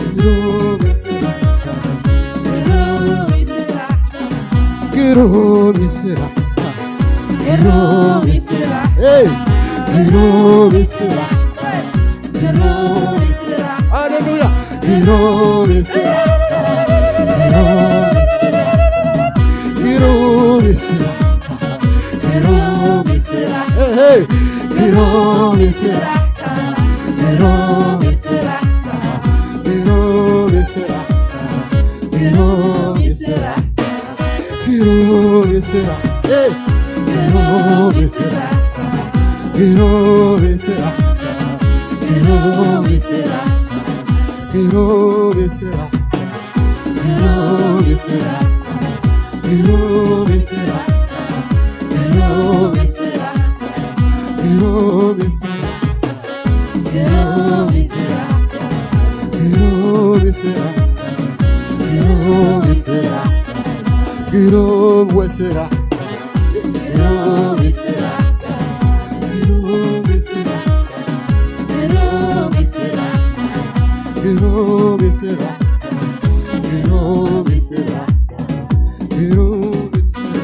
ግሩም ይስራ። ግሩም ይስራ፣ ግሩም ይስራ፣ ኤይ፣ ግሩም ይስራ፣ ግሩም ይስራ። ሃሌሉያ። ግሩም ይስራ፣ ግሩም ይስራ፣ ግሩም ይስራ፣ ግሩም ይስራ። ኤይ፣ ኤይ፣ ግሩም ይስራ፣ ግሩም ይስራ፣ ግሩም ይስራ፣ ግሩም ይስራ። ግሩም ይስራ፣ ኤይ! ግሩም ይስራ፣ ግሩም ይስራ፣ ግሩም ይስራ፣ ግሩም ይስራ፣ ግሩም ይስራ፣ ግሩም ይስራ፣ ግሩም ይስራ፣ ግሩም ይስራ። ግሩም ይስራ፣ ግሩም ይስራ፣ ግሩም ይስራ፣ ግሩም ወስራ፣ ግሩም ይስራ፣ ግሩም ይስራ፣ ግሩም ይስራ፣ ግሩም ይስራ፣ ግሩም ይስራ፣ ግሩም ይስራ።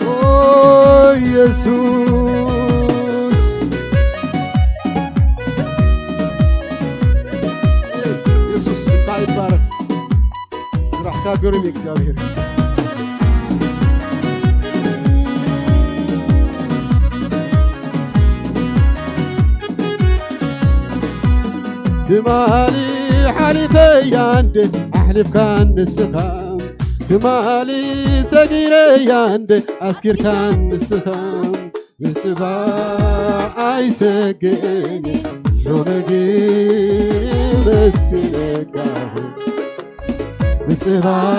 ኦ ኢየሱስ፣ ኢየሱስ ስምካ ይባረክ። ስራሕካ ግሩም እዩ እግዚኣብሔር። ትማሊ ሓሊፈያ እንደ ኣሕሊፍካን ንስኻ፣ ትማሊ ሰጊረያ እንደ ኣስጊርካን ንስኻ፣ ብጽባሕ ኣይሰግእን ሎሚ ግን የመስግነካ። ብጽባሕ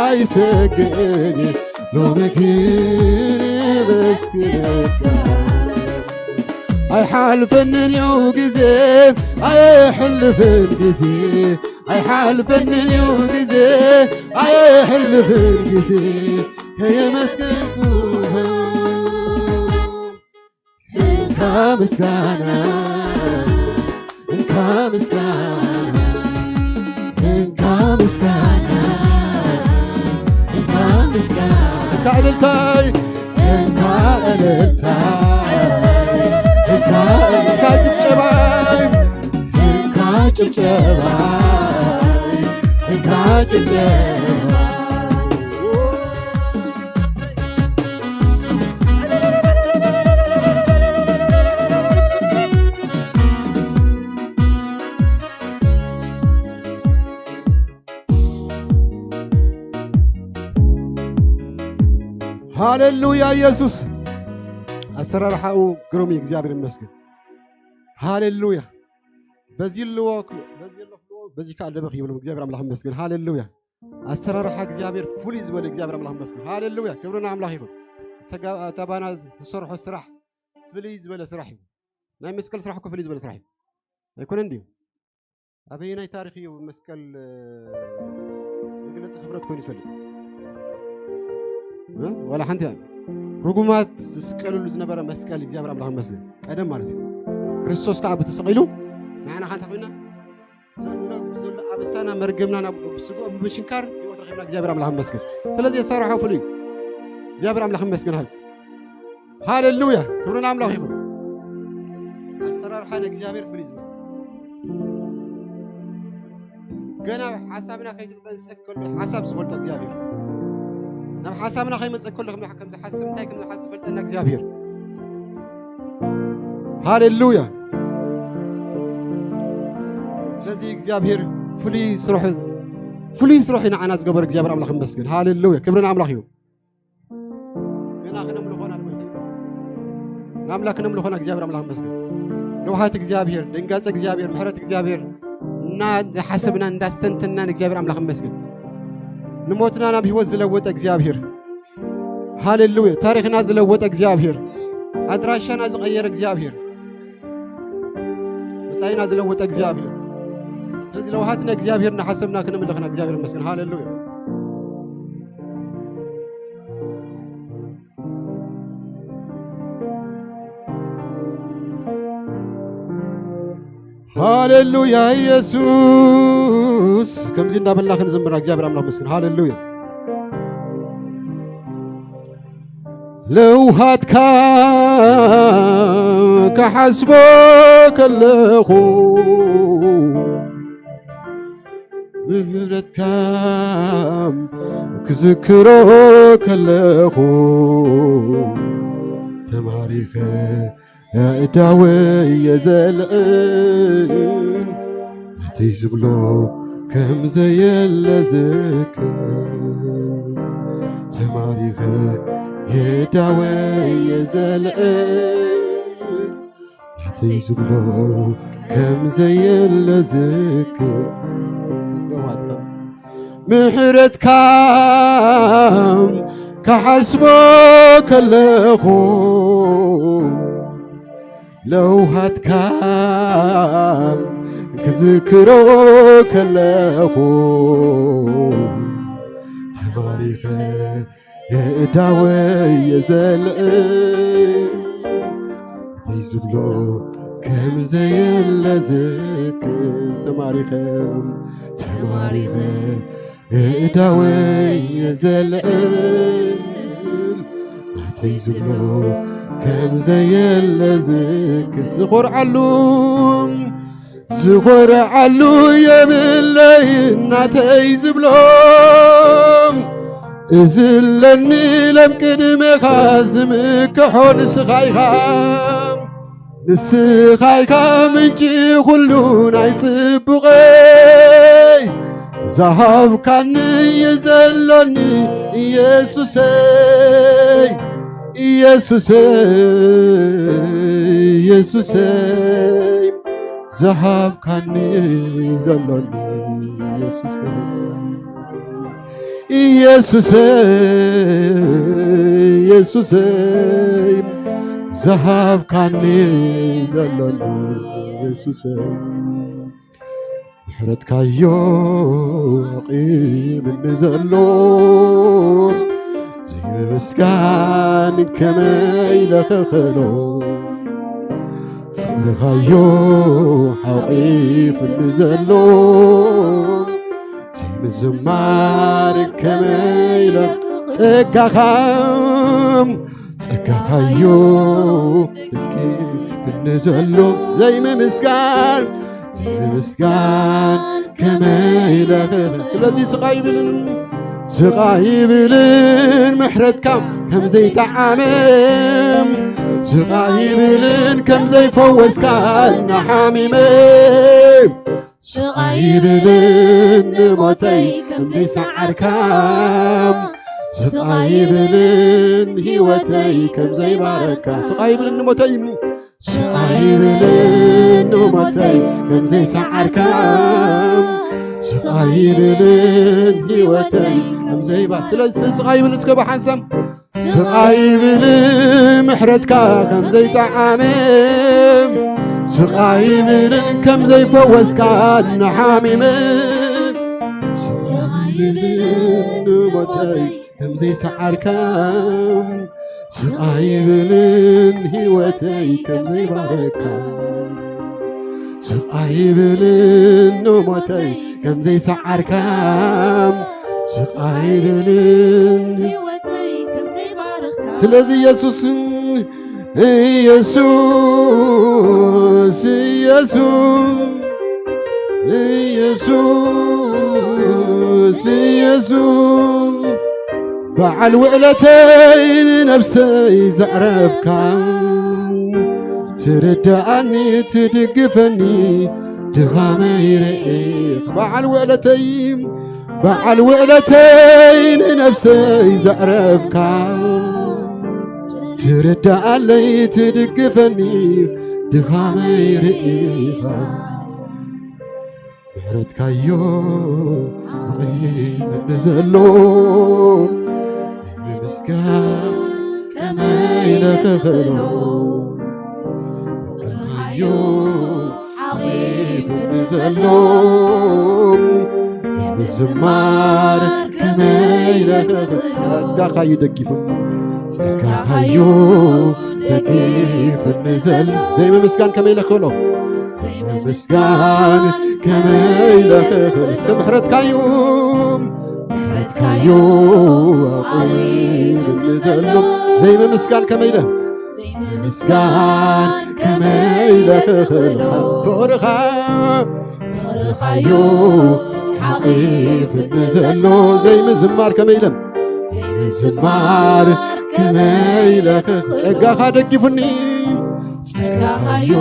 ኣይሰግእን ሎሚ ግን የመስግነካ። ኣይሓልፈንን እዩ ግዜ፣ ኣይሕልፍን ግዜ፣ ኣይሓልፈንን እዩ ግዜ፣ ኣይሕልፍን ግዜ ከየመስገንኩ እንካ ምስጋና፣ እንካ ምስጋና፣ እንካ ምስጋና፣ እንካ ምስጋና። እንካ እልልታይ፣ እንካ እልልታይ፣ እንካ፣ እንካ ጭብጨባይ፣ እንካ ጭብጨባይ፣ እንካ ጭብጨባይ። ሃሌሉያ ኢየሱስ። ኣሰራርሓኡ ግሩም እዩ፣ እግዚኣብሔር ይመስገን። ሃሌሉያ። በዚ ኣለዎ፣ በዚ ኣለዎ፣ በዚ ከኣ ኣለበኽ ይብሉ። እግዚኣብሔር ኣምላኽ ይመስገን። ሃሌሉያ። ኣሰራርሓ እግዚኣብሔር ፍሉይ ዝበለ እግዚኣብሔር ኣምላኽ ይመስገን። ሃሌሉያ። ክብሪ ንኣምላኽ ይኹን። እተጋ-፣ እታ ባና ዝሰርሖ ስራሕ ፍሉይ ዝበለ ስራሕ እዩ። ናይ መስቀል ስራሕ እኮ ፍሉይ ዝበለ ስራሕ እዩ። ኣይኮነን ድዩ? ኣበየናይ ታሪኽ እዩ መስቀል፣ እ፣ መግለጺ ክብረት ኮይኑ ይፈልጥ? እ? ዋላ ሓንቲ እያ። ርጉማት ዝስቀልሉ ዝነበረ መስቀል እግዚኣብሔር ኣምላኽ ይመስገን። ቀደም ማለት እዩ። ክርስቶስ ከኣ ብተሰቒሉ ንዓና ከ እንታይ ኮይና? ዘሎ፣ ዘሎ ኣበሳና መርገምና ናብ ስግኡ ብምሽንካር ህይወት ረኺብና። እግዚኣብሔር ኣምላኽ ይመስገን። ስለዚ ኣሰራርሓ ፍሉይ እዩ። እግዚኣብሔር ኣምላኽ ይመስገን። ሃሌ-፣ ሃሌሉያ። ክብሪ ንኣምላኽ ይኹን። ኣሰራርሓ ንእግዚኣብሔር ፍሉይ ዝበለ። ገና ሓሳብና ከይተጠንሰ ከሎ ሓሳብ ዝፈልጦ እግዚኣብሔር። ናብ ሓሳብና ከይመጸ ከሎ ከም፣ ከም ዝሓስብ፣ እንታይ ከም ዝሓስብ ዝፈልጠና እግዚኣብሔር። ሃሌሉያ። ስለዚ እግዚኣብሔር ፍሉይ ስራሕ፣ ፍሉይ ስራሕ እዩ ንዓና ዝገበረ እግዚኣብሔር ኣምላኽ ይመስገን። ሃሌሉያ። ክብሪ ንኣምላኽ እዩ። ገና ክነምልኾና ንጎይታ። ንኣምላኽ ክነምልኾና እግዚኣብሔር ኣምላኽ ይመስገን። ለውሃት እግዚኣብሔር፣ ደንጋጸ እግዚኣብሔር፣ ምሕረት እግዚኣብሔር እናሓሰብና እንዳስተንተናን እግዚኣብሔር ኣምላኽ ይመስገን። ንሞትና ናብ ህይወት ዝለወጠ እግዚኣብሔር። ሃሌሉያ። ታሪኽና ዝለወጠ እግዚኣብሔር። ኣድራሻና ዝቐየረ እግዚኣብሔር። መጻኢና ዝለወጠ እግዚኣብሔር። ስለዚ ለውሃት ንእግዚኣብሔር እናሓሰብና ክነምልኽና እግዚኣብሔር ይመስገን። ሃሌሉያ። ሃሌሉያ ኢየሱስ። ከምዚ እንዳበልና ክንዝምር እግዚኣብሔር ኣምላኽ መስገን። ሃሌሉያ። ለውሃትካ ክሓስቦ ከለኹ ምህረትካ ክዝክሮ ከለኹ ተማሪኸ ኣእዳወይ የዘልዕል ናተይ ዝብሎ ከም ዘየለ ዝክር ተማሪኸ ኣእዳወይ የዘልዕል ናተይ ዝብሎ ከም ዘየለ ዝክር ምሕረትካ ክሓስቦ ከለኹ ለውሃትካ ክዝክሮ ከለኹ ተባሪኸ የእዳወይ የዘልእ እተይ ዝብሎ ከም ዘየለ ዝክር ተማሪኸ ተማሪኸ እዳወይ የዘልዕል ናተይ ዝብሎ ከም ዘየለ ዝክር ዝኾርዓሉ ዝኾርዓሉ የብለይ ናተይ ዝብሎ እዝለኒ ለም ቅድሜኻ ዝምክሖ ንስኻ ኢኻ ንስኻ ኢኻ ምንጪ ኩሉ ናይ ጽቡቐይ ዝሃብካኒ እዩ ዘሎኒ ኢየሱሰይ ኢየሱሰይ፣ ኢየሱሰይ፣ ዝሃብካኒ ዘሎኒ ኢየሱሰይ። ኢየሱሰይ፣ ኢየሱሰይ፣ ዝሃብካኒ ዘሎኒ ኢየሱሰይ። ምሕረትካዮ ኣቑምኒ ዘሎ፣ ዘይምምስጋን ከመይ ኢለ ክኽእሎ? ፍቕርኻዮ ሓቑፍኒ ዘሎ፣ ዘይምዝማር ከመይ ኢለ? ጸጋኻ፣ ጸጋኻዮ ኣቑምኒ ዘሎ፣ ዘይምምስጋን፣ ዘይምምስጋን ከመይ ኢለ ክኽእል? ስለዚ ስቓይ ይብልን፣ ስቓይ ይብልን ምሕረትካ ከም ዘይጠዓመ፣ ስቓይ ይብልን ከም ዘይፈወስካ እናሓሚመ፣ ስቓይ ይብልን ንሞተይ ከም ዘይሰዓርካ፣ ስቓይ ይብልን ህይወተይ ከም ዘይባረካ፣ ስቓይ ይብልን ንሞተይ፣ ስቓይ ይብልን ንሞተይ ከም ዘይሰዓርካ፣ ስቓይ ይብልን ህይወተይ ከም ዘይባ-፣ ስለዚ ስለ ስቓይ ይብልን እስከ ብሓንሳብ ስቓይ ይብል ምሕረትካ ከም ዘይጠዓመ፣ ስቓይ ይብል ከም ዘይፈወስካ እናሓሚመ፣ ስቓይ ይብል ንሞተይ ከም ዘይሰዓርካ፣ ስቓይ ይብልን ህይወተይ ከም ዘይባረካ፣ ስቓይ ይብልን ንሞተይ ከም ዘይሰዓርካ፣ ስቓይ ይብልን ህይወተይ ከም ዘይባረኽካ። ስለዚ ኢየሱስ፣ ኢየሱስ፣ ኢየሱስ፣ ኢየሱስ፣ ኢየሱስ፣ በዓል ውዕለተይ ንነብሰይ ዘዕረፍካ፣ ትርድኣኒ ትድግፈኒ ድኻመይ ርኢኻ። በዓል ውዕለተይ፣ በዓል ውዕለተይ ንነብሰይ ዘዕረፍካ፣ ትርድኣለይ ትድግፈኒ ድኻመይ ርኢኻ። ምሕረትካዮ ኣቑምኒ ዘሎ፣ ንምምስጋን ከመይ ኢለ ክኽእሎ? ፍቕርኻዮ ሓቒፉኒ ዘሎ፣ ንምዝማር ከመይ ኢለ ክኽእል? ጸጋኻዩ ደጊፉኒ፣ ጸጋኻዩ ደጊፉኒ ዘሎ፣ ዘይምምስጋን ከመይ ኢለ ክኽእሎ? ዘይምምስጋን ከመይ ኢለ ክኽእል? እስከ ምሕረትካዩ፣ ምሕረትካዩ ኣቑምኒ ዘሎ፣ ዘይምምስጋን ከመይ ኢለ? ዘይምምስጋን ከመይ ኢለ ክኽእል? ፍቕርኻ፣ ፍቕርኻዩ ሓቒፉኒ ዘሎ፣ ዘይምዝማር ከመይ ኢለ? ዘይምዝማር ከመይ ኢለ ክኽእል? ጸጋኻ ደጊፉኒ፣ ጸጋኻዩ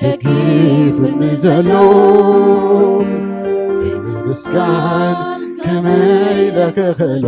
ደጊፉኒ ዘሎ፣ ዘይምምስጋን ከመይ ኢለ ክኽእሎ?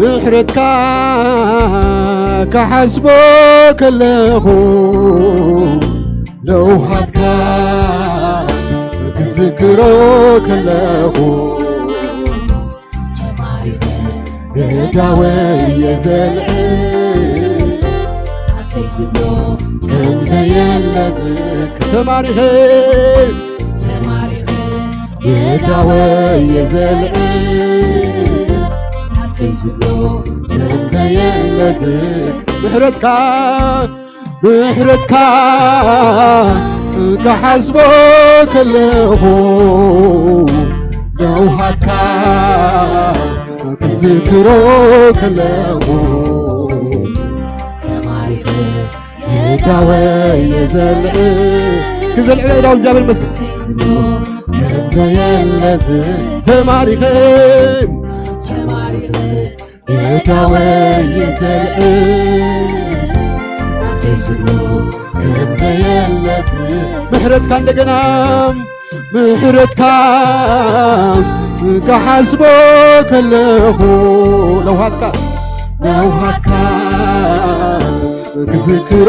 ምሕረትካ ክሓስቦ ከለኹ፣ ለውሃትካ ክዝክሮ ከለኹ፣ ተማሪኸ እዳወይ የዘልዕ፣ ናተይ ዝብሎ ከም ዘየለ ዝክር። ተማሪኸ፣ ተማሪኸ እዳወይ የዘልዕ፣ ናተይ ዝብሎ ከም ዘየለ ዝክር። ምሕረትካ፣ ምሕረትካ ክሓስቦ ከለኹ፣ ነውሃትካ ክዝክሮ ከለኹ ተማሪኸ የዳወ የዘልዕ እስኪ ዘልዕ ዳው እግዚኣብሔር መስገን ከም ዘየለዝ ተማሪኸ ተማሪኸ የዳወ የዘልዕ ኣትዝኑ ከም ዘየለዝ ምሕረትካ እንደገና ምሕረትካ ክሓስቦ ከለኹ ነውሃትካ ነውሃትካ ክዝክሮ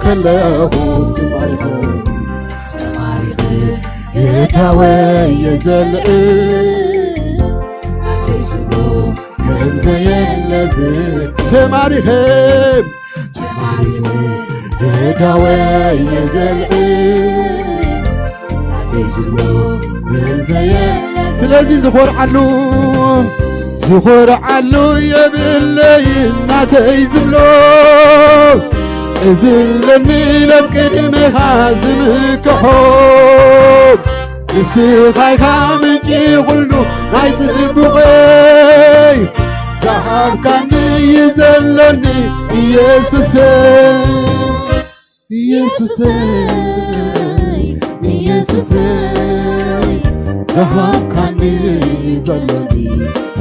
ከለኹ ተማሪኸ ተማሪኸ የዳወ የዘልዕ ኣትዝኑ ከም ዘየለዝ ተማሪኸ ተማሪኸ የዳወ የዘልዕ ኣትዝኑ ከም ዘየ ስለዚ ዝኾርዓሉ ዝኾርዓሉ የብለይ ናተይ ዝብሎ እዝለኒ ኢለ ኣብ ቅድሜኻ ዝምክሖ ንስኻ ኢኻ ምንጪ ኩሉ ናይ ጽቡቐይ ዝሃብካኒ እዩ ዘለኒ ኢየሱሰይ ኢየሱሰይ ኢየሱሰይ ዝሃብካኒ ዘለኒ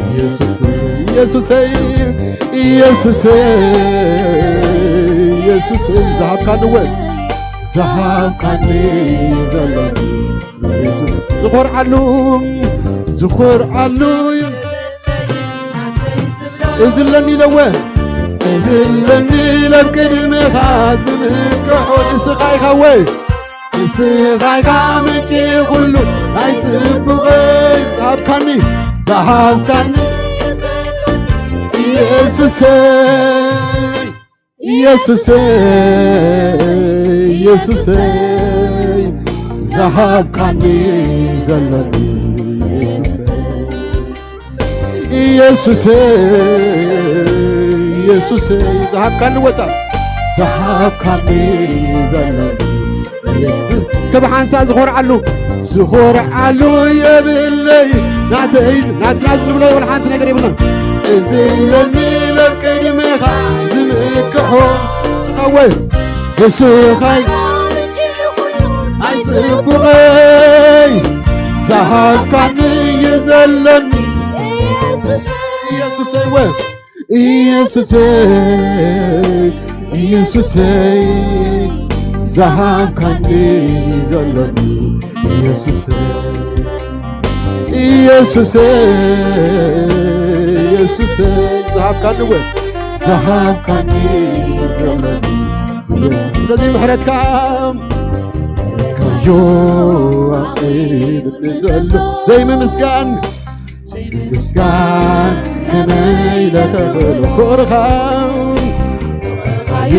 ኢየሱሰይ ኢየሱሰይ ኢየሱሰይ ኢየሱሰይ ዝሃብካኒ ወ ዝሃብካኒ ዘለኒ ኢየሱስ ዝኾርዓሉ ዝኾርዓሉ እዩ እዝለኒ ኢለወ እዝለኒ ኢለ ኣብ ቅድሜኻ ዝምክሖ ንስኻ ኢኻ ወ ንስኻ ኢኻ ምንጪ ኩሉ ናይ ጽቡቐይ ዝሃብካኒ ዝሃብካኒ ኢየሱሰይ ኢየሱሰይ ኢየሱሰይ ዝሃብካኒ ዘለኒ ኢየሱሰይ ኢየሱሰይ ኢየሱሰይ ዝሃብካኒ ወጣ ዝሃብካኒ ዘለኒ ኢየሱስ እስከ ብሓንሳ ዝኾርዓሉ ዝኾርዓሉ የብለይ ናተይ ናትና ዝብሎ ወላ ሓንቲ ነገር የብልና እዚ ለኒ ለብ ቅድሜኻ ዝምክሖ ስኻወ ንስኻይ ኣይ ጽቡቐይ ዝሃብካኒ እዩ ዘለኒ ኢየሱሰይ ወ ኢየሱሰይ ኢየሱሰይ ዝሃብካኒ ዘለኒ ኢየሱሰይ ኢየሱሰይ ኢየሱሰይ ዝሃብካኒ ወ ዝሃብካኒ ዘለኒ ኢየሱስ ስለዚ ምሕረትካ ምሕረትካዮ ኣቕርብኒ ዘሎ ዘይምምስጋን ዘይምምስጋን ከመይ ለተኽእሎ ፍቕርኻ ፍቕርኻዮ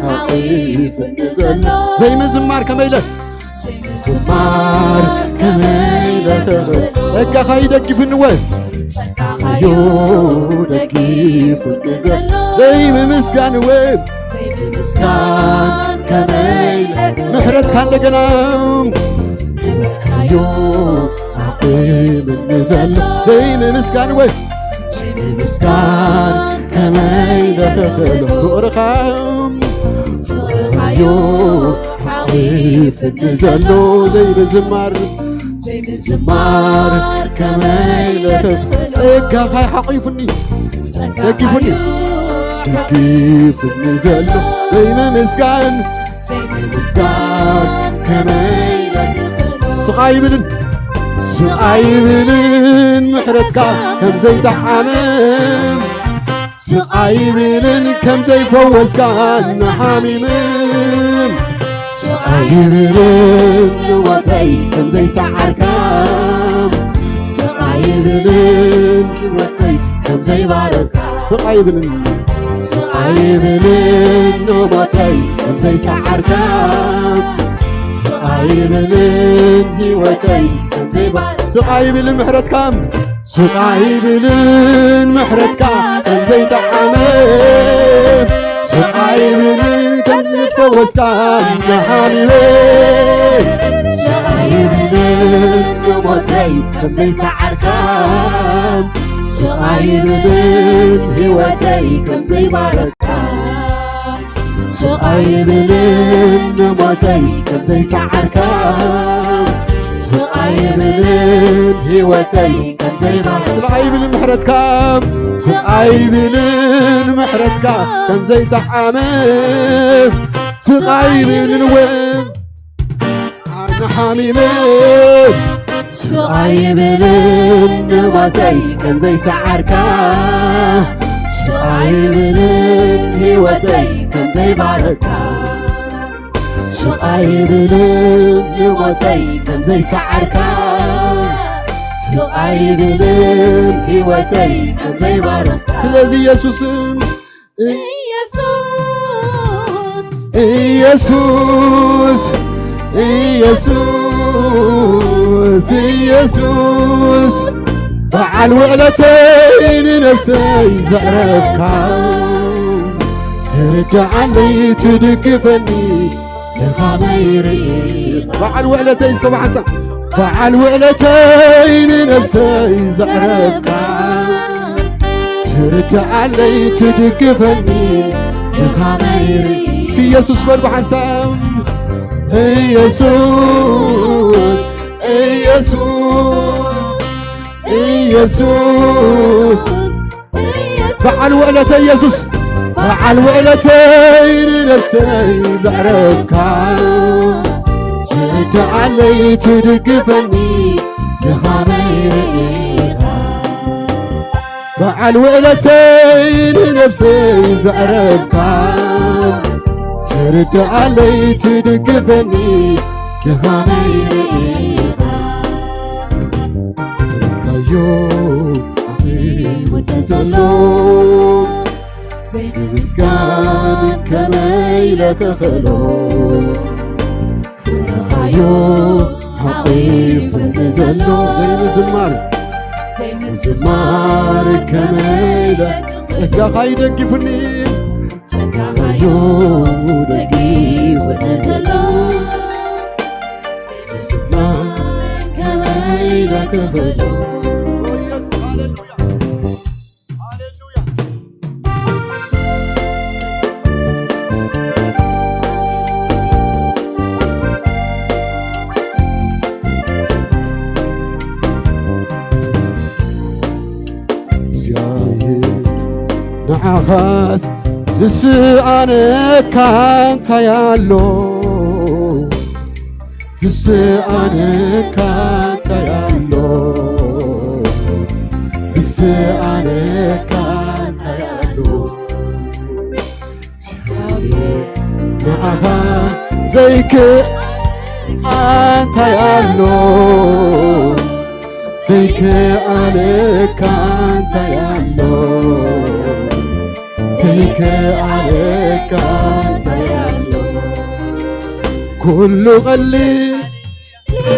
ሓቒፍኒ ዘሎ ዘይምዝማር ከመይ ለ ዘይምዝማር ከመይ ለተኽእሎ ጸጋኻ ይደግፍኒ ወ ጸጋኻዮ ደጊፍኒ ዘሎ ዘይምምስጋን ወ ዘይምምስጋን ከመይ ምሕረትካ እንደገና ምሕረትካዮ ኣቑምኒ ዘሎ ዘይምምስጋን ወይ ዘይምምስጋን ከመይ ለተኽእሎ ፍቕርኻ ፍቕርኻዮ ሓቒፍኒ ዘሎ ዘይምዝማር ዘይምዝማር ከመይ ለተኽእሎ ጸጋኻ ሓቒፉኒ ደጊፉኒ ደጊፉኒ ዘሎ ዘይምምስጋን ዘይምምስጋን ከመይ ስቕ ኣይብልን ስቕ ኣይብልን ምሕረትካ ከም ዘይጠዓመ ስቕ ኣይብልን ከም ዘይፈወስካ ንሓሚምን ስቕ ኣይብልን ንሞተይ ከም ዘይሰዓርካ ስቕ ኣይብልን ንሞተይ ከም ዘይባረካ ስቕ ኣይብልን ስቕ ኣይብልን ንሞተይ ከም ዘይሰዓርካ ስቕ ኣይብልን ህይወተይ ከም ዘይባረካ ስቕ ኣይብልን ምሕረትካ ስቕ ኣይብልን ምሕረትካ ከም ዘይጠዓመ ስቕ ኣይብልን ከም ዝፈወስካ እናሓሚመ ስቕ ኣይብልን ሞተይ ከም ዘይሰዓርካ፣ ስቕ ኣይብልን ህይወተይ ከም ዘይባረካ። ስቕ ኣይብልን ንሞተይ ከም ዘይሰዓርካ፣ ስቕ ኣይብልን ህይወተይ ከም ዘይባረካ። ስቕ ኣይብልን ምሕረትካ፣ ስቕ ኣይብልን ምሕረትካ ከም ዘይጠዓመ፣ ስቕ ኣይብልን እውን ኣነ ሓሚመ። ስቕ ኣይብልን ንሞተይ ከም ዘይሰዓርካ፣ ስቕ ኣይብልን ህይወተይ ከም ዘይባረካ። ስቕ ኣይብልን ንሞተይ ከም ዘይሰዓርካ፣ ስቕ ኣይብልን ህይወተይ ከም ዘይባረካ። ስለዚ ኢየሱስን ኢየሱስ፣ ኢየሱስ፣ ኢየሱስ፣ ኢየሱስ፣ በዓል ውዕለተይ ንነፍሰይ ዘዕረፍካ፣ ትርድኣለይ ትድግፈኒ ድኻመይ ርኢኻ። በዓል ውዕለተይ እስከ ብሓንሳብ፣ በዓል ውዕለተይ ንነፍሰይ ዘዕረፍካ፣ ትርድኣለይ ትድግፈኒ ድኻመይ ርኢኻ። እስኪ ኢየሱስ በል ብሓንሳብ። ኢየሱስ፣ ኢየሱስ፣ ኢየሱስ፣ በዓል ውዕለተይ ኢየሱስ፣ በዓል ውዕለተይ ንነፍሰይ ዘዕረፍካ፣ ትርድኣለይ ትድግፈኒ ድኻመይ ርኢኻ። በዓል ውዕለተይ ንነፍሰይ ዘዕረፍካ፣ ትርድኣለይ ትድግፈኒ ድኻመይ ርኢኻ። ካዮ ኣኺ ወዲ ዘሎ ዘይምምስጋን ከመይ ኢለ ክኽእሎ? ክብርኻዮ ሓቒፉኒ ዘሎ ዘይምዝማር፣ ዘይምዝማር ከመይ ኢለ ጸጋኻ ይደግፉኒ፣ ጸጋኻዮ ደጊፉኒ ዘሎ ዘይምዝማር ከመይ ኢለ ክኽእሎ? ሃሌሉያ። እግዚኣብሔር ንዓኻስ ዝስኣነካ እንታይ ኣሎ? ዝስኣነካ እንታይ ኣሎ? ዝስኣነካ እንታይ ኣሎ? ንዓኻ ዘይክኣል እንታይ ኣሎ? ዘይክኣለካ እንታይ ኣሎ? ዘይክኣለካ እንታይ ኣሎ? ኩሉ ቀሊል እዩ፣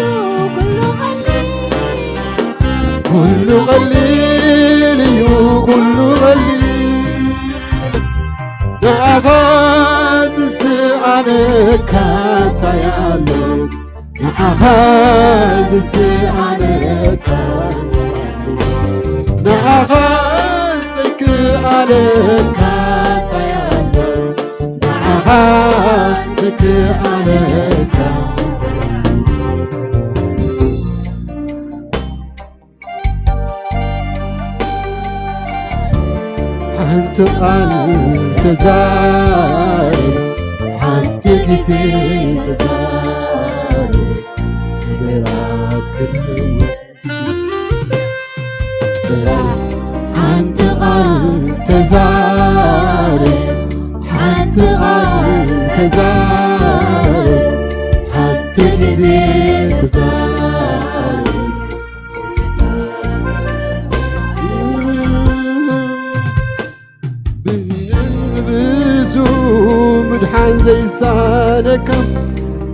ኩሉ ቀሊል፣ ኩሉ ቀሊል እዩ፣ ኩሉ ቀሊል። ንዓኻ ዝስኣነካ እንታይ ኣሎ? ንዓኻ ዝስኣነካ፣ ንዓኻ ዘይክኣለካ እንታይ ኣሎ? ንዓኻ ዘይክኣለካ። ሓንቲ ቃል ተዛረብ፣ ሓንቲ ግዜ ተዛረብ፣ ነገራት ክትልውጥ ጥራሕ ሓንቲ ቃል ተዛረብ፣ ሓንቲ ቃል ተዛረብ፣ ሓንቲ ግዜ ተዛረብ። ብብዙ ምድሓን ዘይሳነካ፣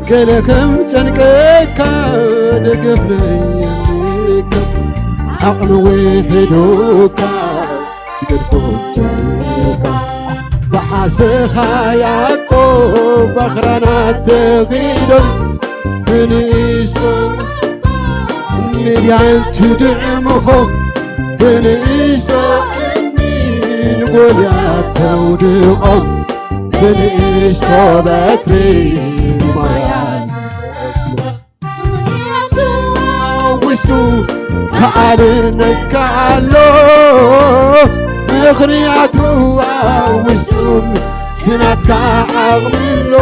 ገለ ከም ጨንቀካ ደገፍ ነየልካ፣ ዓቕሚ ውሒዱካ ትገድፎ ጀሚርካ። ብሓሰኻ ያዕቆብ ኣኽራናት ተኺሎም ብንእሽቶ ምድያን ትድዕምኾም ብንእሽቶ እምኒ ንጎልያድ ተውድቖም ብንእሽቶ በትሪ ማያት ውሽጡ ከኣልነትካ ኣሎ ምኽንያቱ ኣብ ውሽጡ ትናትካ ዓቕሚ ኣሎ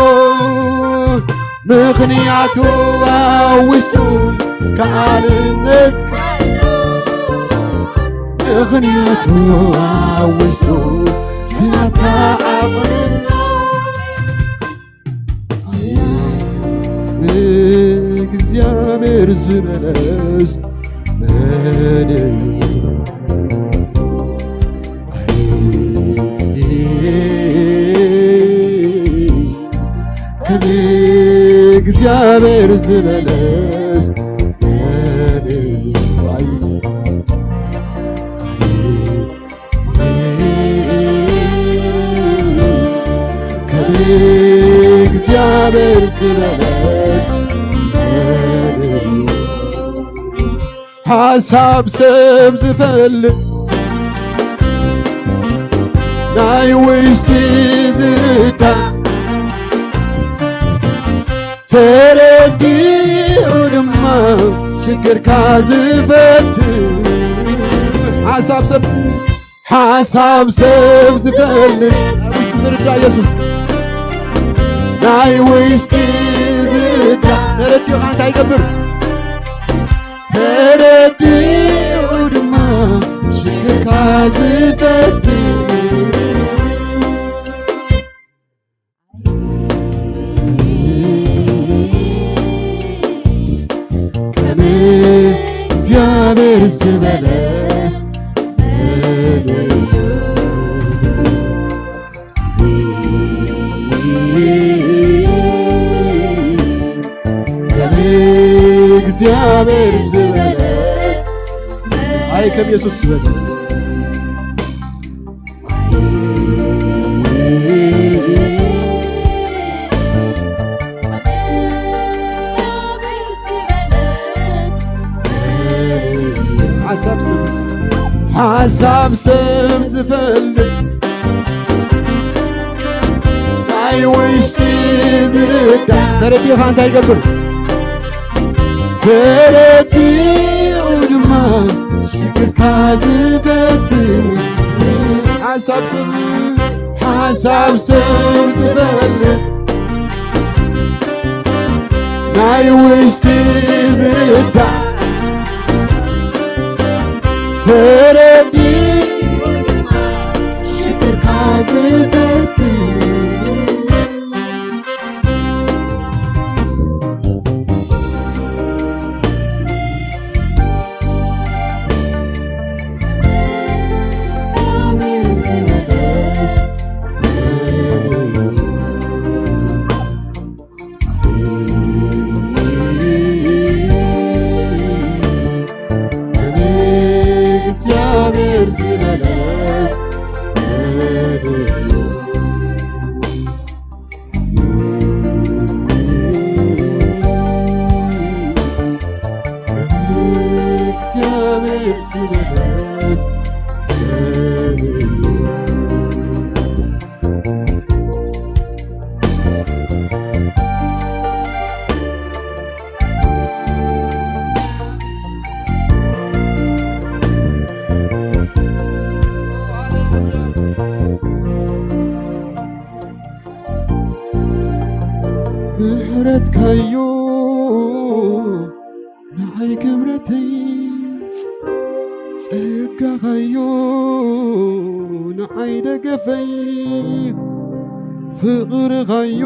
ምኽንያቱ ኣብ ውሽጡ ከኣልነትካ ኣሎ ምኽንያቱ ኣብ ውሽጡ ትናትካ ዓቕሚ ኣሎ እግዚኣብሔር ዝበለስ መን እዩ? ከም እግዚኣብሔር ዝበለስ መን እዩ? ከም እግዚኣብሔር ዝበለስ ሓሳብ ሰብ ዝፈልጥ ናይ ውሽጢ ዝርዳእ ተረዲኡ ድማ ሽግርካ ዝፈትሕ ሓሳብ ሰብ ሓሳብ ሰብ ዝፈልጥ ውሽጢ ዝርዳ ኢየሱስ ናይ ውሽጢ ዝርዳ ተረዲኡ እንታይ ይገብር ተረዲኡ ድማ ሽግርካ ዝፈትሕ ከም እግዚኣብሔር ዝበለስ መን እዩ? ከም እግዚኣብሔር ዝበለስ ኣይ ከም ኢየሱስ ዝበለስ ሓሳብ ሰብ ሓሳብ ሰብ ዝፈልጥ ናይ ውሽጢ ዝርዳ ተረዲኻ እንታይ ይገብር ተረዲኡ ድማ ሽግርካ ዝፈትሕ ሓሳብ ሰብ ሓሳብ ሰብ ዝፈልጥ ናይ ውሽጢ ዝርዳእ ተረዲኡ ድማ ሽግርካ ዝፈትሕ እግዚኣብሔር ዝበለስ እግዚኣብሔር ዝበለስ ምሕረትካዮ ንዓይ ክብረተይ ጸጋኻዮ ንዓይ ደገፈይ ፍቕርኻዮ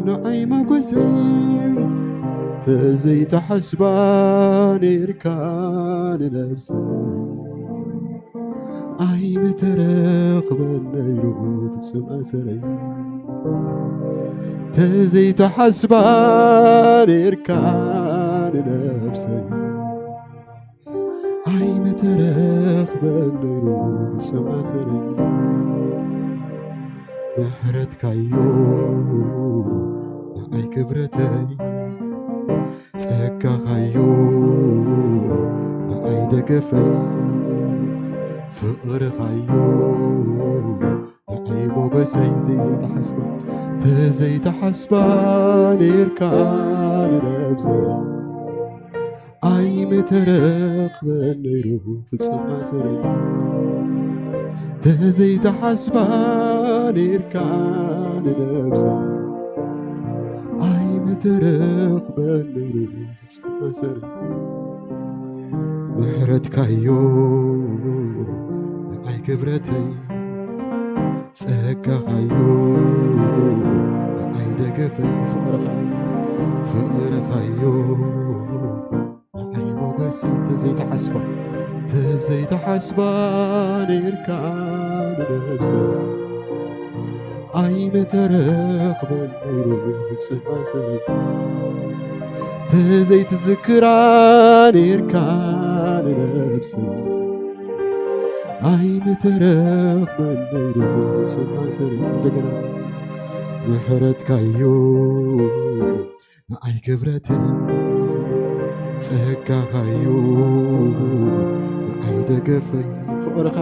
ንዓይ መጎሰይ ተዘይተሓስባ ነርካ ንነብሰይ ኣይምተረኽበን ነይሩ ፍጹም ኣሰረይ ተዘይተሓስባ ነርካ ንነብሰይ ኣይምተረኽበን ነይሩ ፍጹም ኣሰረይ ምሕረትካዮ ንዓይ ክብረተይ ጸጋኻዮ ንዓይ ደገፈይ፣ ፍቕርኻዮ ንዓይ ሞገሰይ። ዘይተሓስባ፣ ተዘይተሓስባ ኔርካ ንነብሰይ። ኣይምተረኽበን ነይሩ ፍጹም ኣሰረይ። ተዘይተሓስባ ኔርካ ንነብሰይ። ኣይምተረኽበን ነይሩ ፍጹም ኣሰረይ። ምሕረትካዮ ንዓይ ክብረተይ፣ ጸጋኻዮ ንዓይ ደገፈይ። ፍቕርኻ፣ ፍቕርኻዮ ንዓይ ሞገሰይ። ተዘይተሓስባ፣ ተዘይተሓስባ ኔርካ ንነብሰይ። ኣይምተረኽበን ነይሩ ፍጹም ኣሰረይ። ተዘይትዝክራ ኔርካ ንነብሰይ። ኣይምተረኽበን ነይሩ ፍጹም ኣሰረይ። እንደገና። ምሕረትካዮ ንዓይ ክብረተይ፣ ጸጋኻዮ ንዓይ ደገፈይ። ፍቕርኻ፣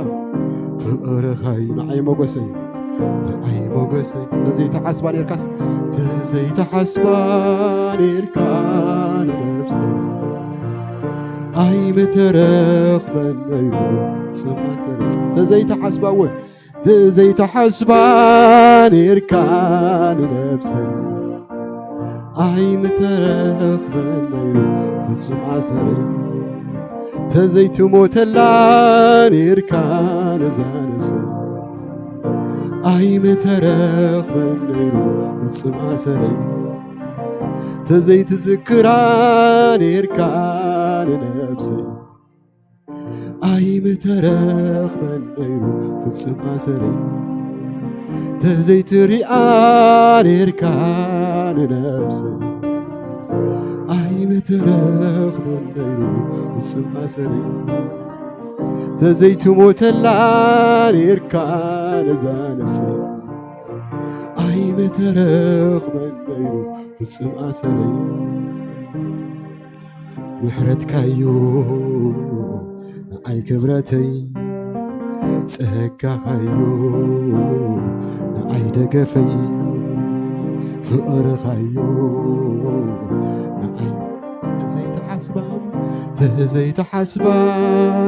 ፍቕርኻዮ ንዓይ ሞገሰይ፣ ንዓይ ሞገሰይ። ተዘይተሓስባ ኔርካስ፣ ተዘይተሓስባ ኔርካ ንነብሰይ። ኣይምተረኽበን ነይሩ ፍጹም ኣሰረይ። ተዘይተሓስባ እወ፣ ተዘይተሓስባ ኔርካ ንነብሰይ። ኣይምተረኽበን ነይሩ ፍጹም ኣሰረይ። ተዘይትሞተላ ኔርካ ነዛ ነብሰይ። ኣይምተረኽበን ነይሩ ፍጹም ኣሰረይ። ተዘይትዝክራ ኔርካ ንነብሰይ። ኣይምተረኽበን ነይሩ ፍጹም ኣሰረይ። ተዘይትሪኣ ኔርካ ንነብሰይ። ኣይምተረኽበን ነይሩ ፍጹም ኣሰረይ። ተዘይትሞተላ ኔርካ ነዛ ነብሰይ። ኣይምተረኽበን ነይሩ ፍጹም ኣሰረይ። ምሕረትካዮ ንዓይ ክብረተይ፣ ጸጋኻዮ ንዓይ ደገፈይ፣ ፍቕርኻዮ ንዓይ ተዘይተሓስባ፣ ተዘይተሓስባ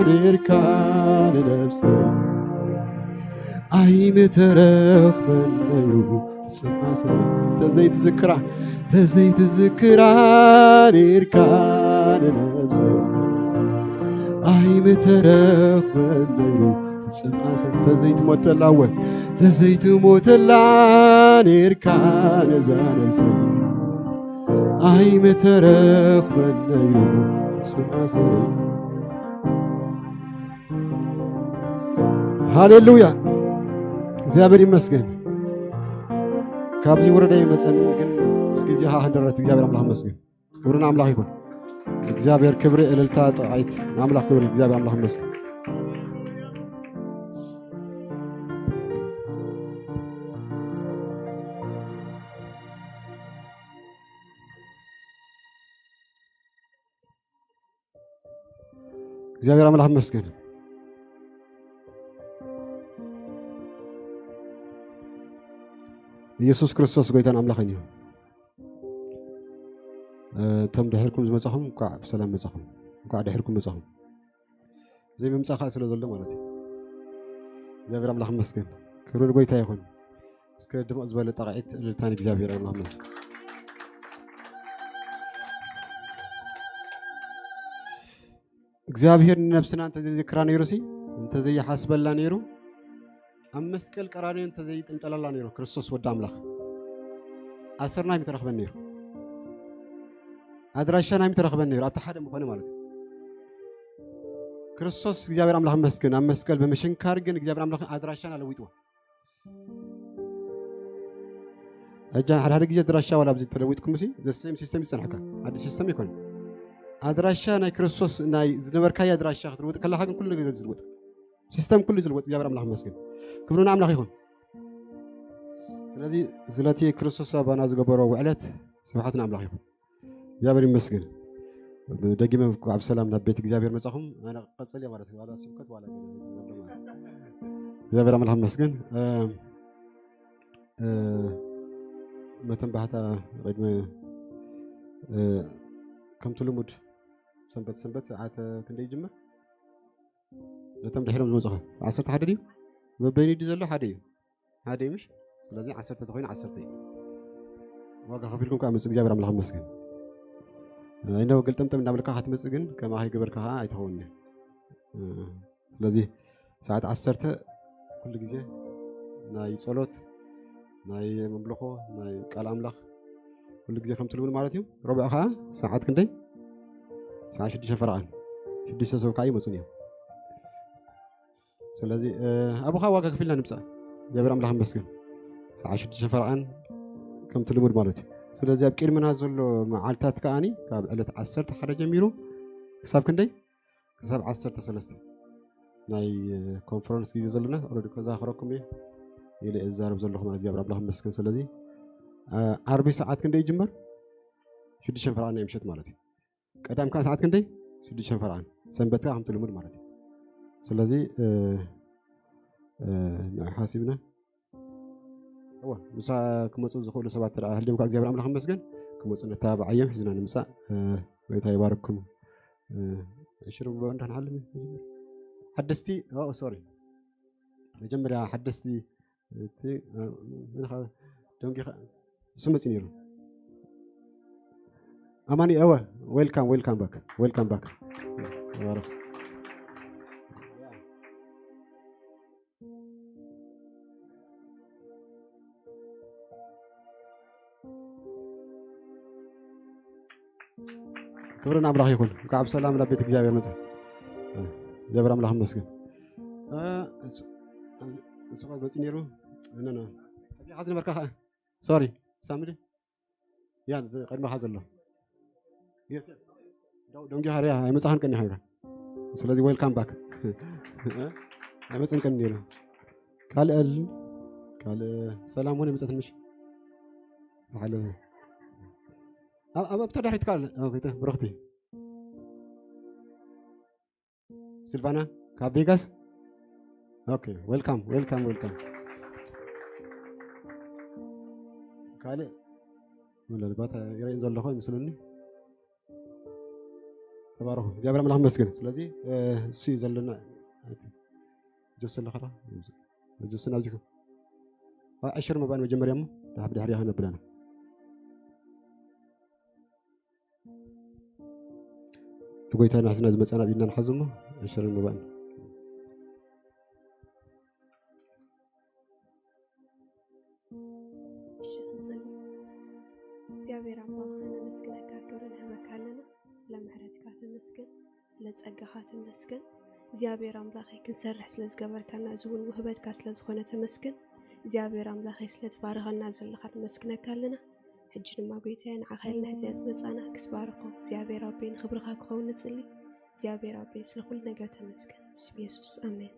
ኔርካ ንነብሰይ። ኣይምተረኽበን ነይሩ ፍጹም ኣሰረይ። ተዘይትዝክራ፣ ተዘይትዝክራ ኔርካ ንነብሰይ። ኣይምተረኽበን ነይሩ ፍጹም ኣሰረይ። ተዘይትሞተላ እወ፣ ተዘይትሞተላ ኔርካ ነዛ ነብሰይ። ኣይምተረኽበን ነይሩ ፍጹም ኣሰረይ። ሃሌሉያ፣ እግዚኣብሔር ይመስገን። ካብዚ ወረዳ ይመጸን ግን ምስ ግዜ ኸዓ ክንደረት እግዚኣብሔር ኣምላኽ ይመስገን። ክብሪ ንኣምላኽ ይኹን። እግዚኣብሔር ክብሪ፣ እልልታ፣ ጥቕዓይት ንኣምላኽ ክብሪ። እግዚኣብሔር ኣምላኽ ይመስገን። እግዚኣብሔር ኣምላኽ ይመስገን። ኢየሱስ ክርስቶስ ጎይታን ኣምላኽን እዩ። እቶም ድሕርኩም ዝመጻኹም እንኳዕ ብሰላም መጻኹም። እንኳዕ ድሕርኩም መጻኹም። ዘይምምጻእ ከኣ ስለ ዘሎ ማለት እዩ። እግዚኣብሔር ኣምላኽ ይመስገን። ክብሪ ንጎይታ ይኹን። እስከ ድምቕ ዝበለ ጣቕዒት እልልታ ንእግዚኣብሔር ኣምላኽ ይመስገን። እግዚኣብሔር ንነብስና እንተዘይዝክራ ነይሩሲ፣ እንተዘይሓስበላ ነይሩ፣ ኣብ መስቀል ቀራንዮ እንተዘይጥንጠለላ ነይሩ፣ ክርስቶስ ወዲ ኣምላኽ ኣሰርና ኣይምተረኽበን ነይሩ። ኣድራሻና ኣይምተረኽበን ነይሩ፣ ኣብቲ ሓደ ምኾነ ማለት እዩ። ክርስቶስ እግዚኣብሔር ኣምላኽ ይመስገን፣ ኣብ መስቀል ብምሽንካር ግን እግዚኣብሔር ኣምላኽ ኣድራሻና ለዊጥዎ። ሕጂ ሓደ ሓደ ግዜ ኣድራሻ ዋላ ኣብዚ ተለዊጥኩም ሲ፣ the same system ይጸንሐካ። ኣዲስ ሲስተም ይኮን። ኣድራሻ ናይ ክርስቶስ ናይ ዝነበርካዮ ኣድራሻ ክትልውጥ ከለኻ ግን ኩሉ ነገር ዝልወጥ። ሲስተም ኩሉ ዝልወጥ እግዚኣብሔር ኣምላኽ ይመስገን። ክብሪ ንኣምላኽ ይኹን። ስለዚ ስለቲ ክርስቶስ ኣባና ዝገበሮ ውዕለት ስብሓት ንኣምላኽ ይኹን። እግዚኣብሔር ይመስገን። ደጊመ እንኳዕ ብሰላም ናብ ቤት እግዚኣብሔር መጻኹም። ኣነ ክቐጽል እየ ማለት እዩ። ዋላ ስብከት ዋላ ገለ ዘሎ ማለት እዩ። እግዚኣብሔር ኣምላኽ ይመስገን። እ፣ እ፣ መተንባህታ ቅድሚ፣ እ፣ ከምቲ ልሙድ ሰንበት ሰንበት ሰዓት ክንደይ ይጅምር? ነቶም ድሒሮም ዝመጹ ኸ? ዓሰርተ ሓደ ድዩ? በበይኑ ድዩ ዘሎ? ሓደ እዩ። ሓደ እዩ ምሽ? ስለዚ ዓሰርተ ተኾይኑ ዓሰርተ እዩ። ዋጋ ከፊልኩም ከዓ መጹ። እግዚኣብሔር ኣምላኽ ይመስገን። ኣይነው ገልጠምጠም እንዳበልካ ክትመጽእ ግን ከማኻ ይገበርካ ከዓ ኣይትኸውን። እ፣ ስለዚ ሰዓት ዓሰርተ ኩሉ ግዜ ናይ ጸሎት፣ ናይ ኣምልኾ፣ ናይ ቃል ኣምላኽ ኩሉ ግዜ ከምቲ ልሙድ ማለት እዩ። ረቡዕ ከዓ ሰዓት ክንደይ? ሰዓት ሽዱሽተ ፈረቓን። ሽዱሽተ ሰብ ከዓ ይመጹን እዮም። ስለዚ፣ እ፣ ኣብኡ ከዓ ዋጋ ከፊልና ንምጻእ። እግዚኣብሔር ኣምላኽ ይመስገን። ሰዓት ሽዱሽተ ፈረቓን ከምቲ ልሙድ ማለት እዩ። ስለዚ ኣብ ቅድመና ዘሎ መዓልታት ከኣኒ ካብ ዕለት ዓሰርተ ሓደ ጀሚሩ ክሳብ ክንደይ? ክሳብ ዓሰርተ ሰለስተ ናይ፣ እ፣ ኮንፈረንስ ግዜ ዘለና። ኦልሬዲ ከዘኻኽረኩም እየ ኢለ እየ ዝዛረብ ዘለኹ ማለት እግዚኣብሔር ኣምላኽ ይመስገን። ስለዚ፣ እ፣ ዓርቢ ሰዓት ክንደይ ይጅመር? ሽዱሽተ ፈረቓን ናይ ምሸት ማለት እዩ። ቀዳም ከዓ ሰዓት ክንደይ? ሽዱሽተ ፈረቓን። ሰንበት ከዓ ከምቲ ልሙድ ማለት እዩ። ስለዚ፣ እ፣ እ፣ ንዑ ሓሲብና። እወ፣ ምሳ ክመጹ ዝኽእሉ ሰባት ተደኣ ህልዮም፣ ካብ እግዚኣብሔር ኣምላኽ ይመስገን፣ ክመጹ ነተባብዓዮም፣ ሒዝና ንምጻእ። እ፣ ጎይታ ይባርክኩም። እ፣ ዕሽር ብሎ እንዳንሓልም ሓደስቲ፣ ኦ፣ ሶሪ። መጀመርያ ሓደስቲ እቲ፣ እ፣ መን ኸ-፣ ደንጊኻ-፣ እሱ መጺኡ ነይሩ። ኣማኒ፣ እወ፣ ዌልካም፣ ዌልካም ባክ፣ ዌልካም ባክ። ተባረኽ። ክብሪ ንኣምላኽ ይኹን። እንኳዕ ብሰላም ናብ ቤት እግዚኣብሔር መጸ። እግዚኣብሔር ኣምላኽ ይመስገን። እ፣ እሱ፣ እሱ ኸ መጺኡ ነይሩ? እነ፣ እነ። ጠፊእኻ ዝነበርካ ኸ? ሶሪ፣ ሳሚ ድዩ? ያ፣ እዚ ቅድመኻ ዘሎ። የስ፣ የስ። ደው-፣ ደንጊኻ ርያ፣ ኣይመጻኻን ቀኒኻ ኢኻ። ስለዚ ዌልካም ባክ። ኣይመጽን ቀኒ ነይሩ። ካልእ እል-፣ ካልእ ሰላም እውን ኣይመጸትን ምሽ? ዝሓለፈ። ኣብ፣ ኣብ፣ ኣብታ ድሕሪት ካልእ፣ ኦኬ፣ እታ ብርኽቲ። ሲልቫና ካብ ቬጋስ። ኦኬ፣ ዌልካም፣ ዌልካም፣ ዌልካም። ካልእ ምናልባት ይረእየን ዘለኹ ይመስለኒ። ተባረኹ። እግዚኣብሔር ኣምላኽ ይመስገን። ስለዚ፣ እ፣ እሱ እዩ ዘለና። ጆስ ኣለኻ ዶ? ጆስ ናብዚኹ። አ፣ ዕሽር መባን መጀመርያ እሞ፣ ድሓ-፣ ብድሕሪያ ከነብለና። ንጎይታ ንሕስና ዝመጸና ኣብ ኢድና ንሓዞ እሞ፣ ዕሽርን መባን። እሺ፣ ክንጽሊ። እግዚኣብሔር ኣምላኽ፣ ነመስግነካ፣ ክብሪ ንህበካ ኣለና። ስለ ምሕረትካ ተመስገን፣ ስለ ጸጋኻ ተመስገን። እግዚኣብሔር ኣምላኸይ፣ ክንሰርሕ ስለ ዝገበርካና፣ እዚ እውን ውህበትካ ስለ ዝኾነ ተመስገን። እግዚኣብሔር ኣምላኸይ፣ ስለ ትባርኸና ዘለኻ ነመስግነካ ኣለና። ሕጂ ድማ ጎይታየ፣ ንዓኻ ኢልና ሕዚያ ዝመጻና ክትባርኾ፣ እግዚኣብሔር ኣቦይ፣ ንኽብርኻ ክኸውን ንጽሊ። እግዚኣብሔር ኣቦይ፣ ስለ ኩሉ ነገር ተመስገን። ብስም የሱስ፣ ኣሜን።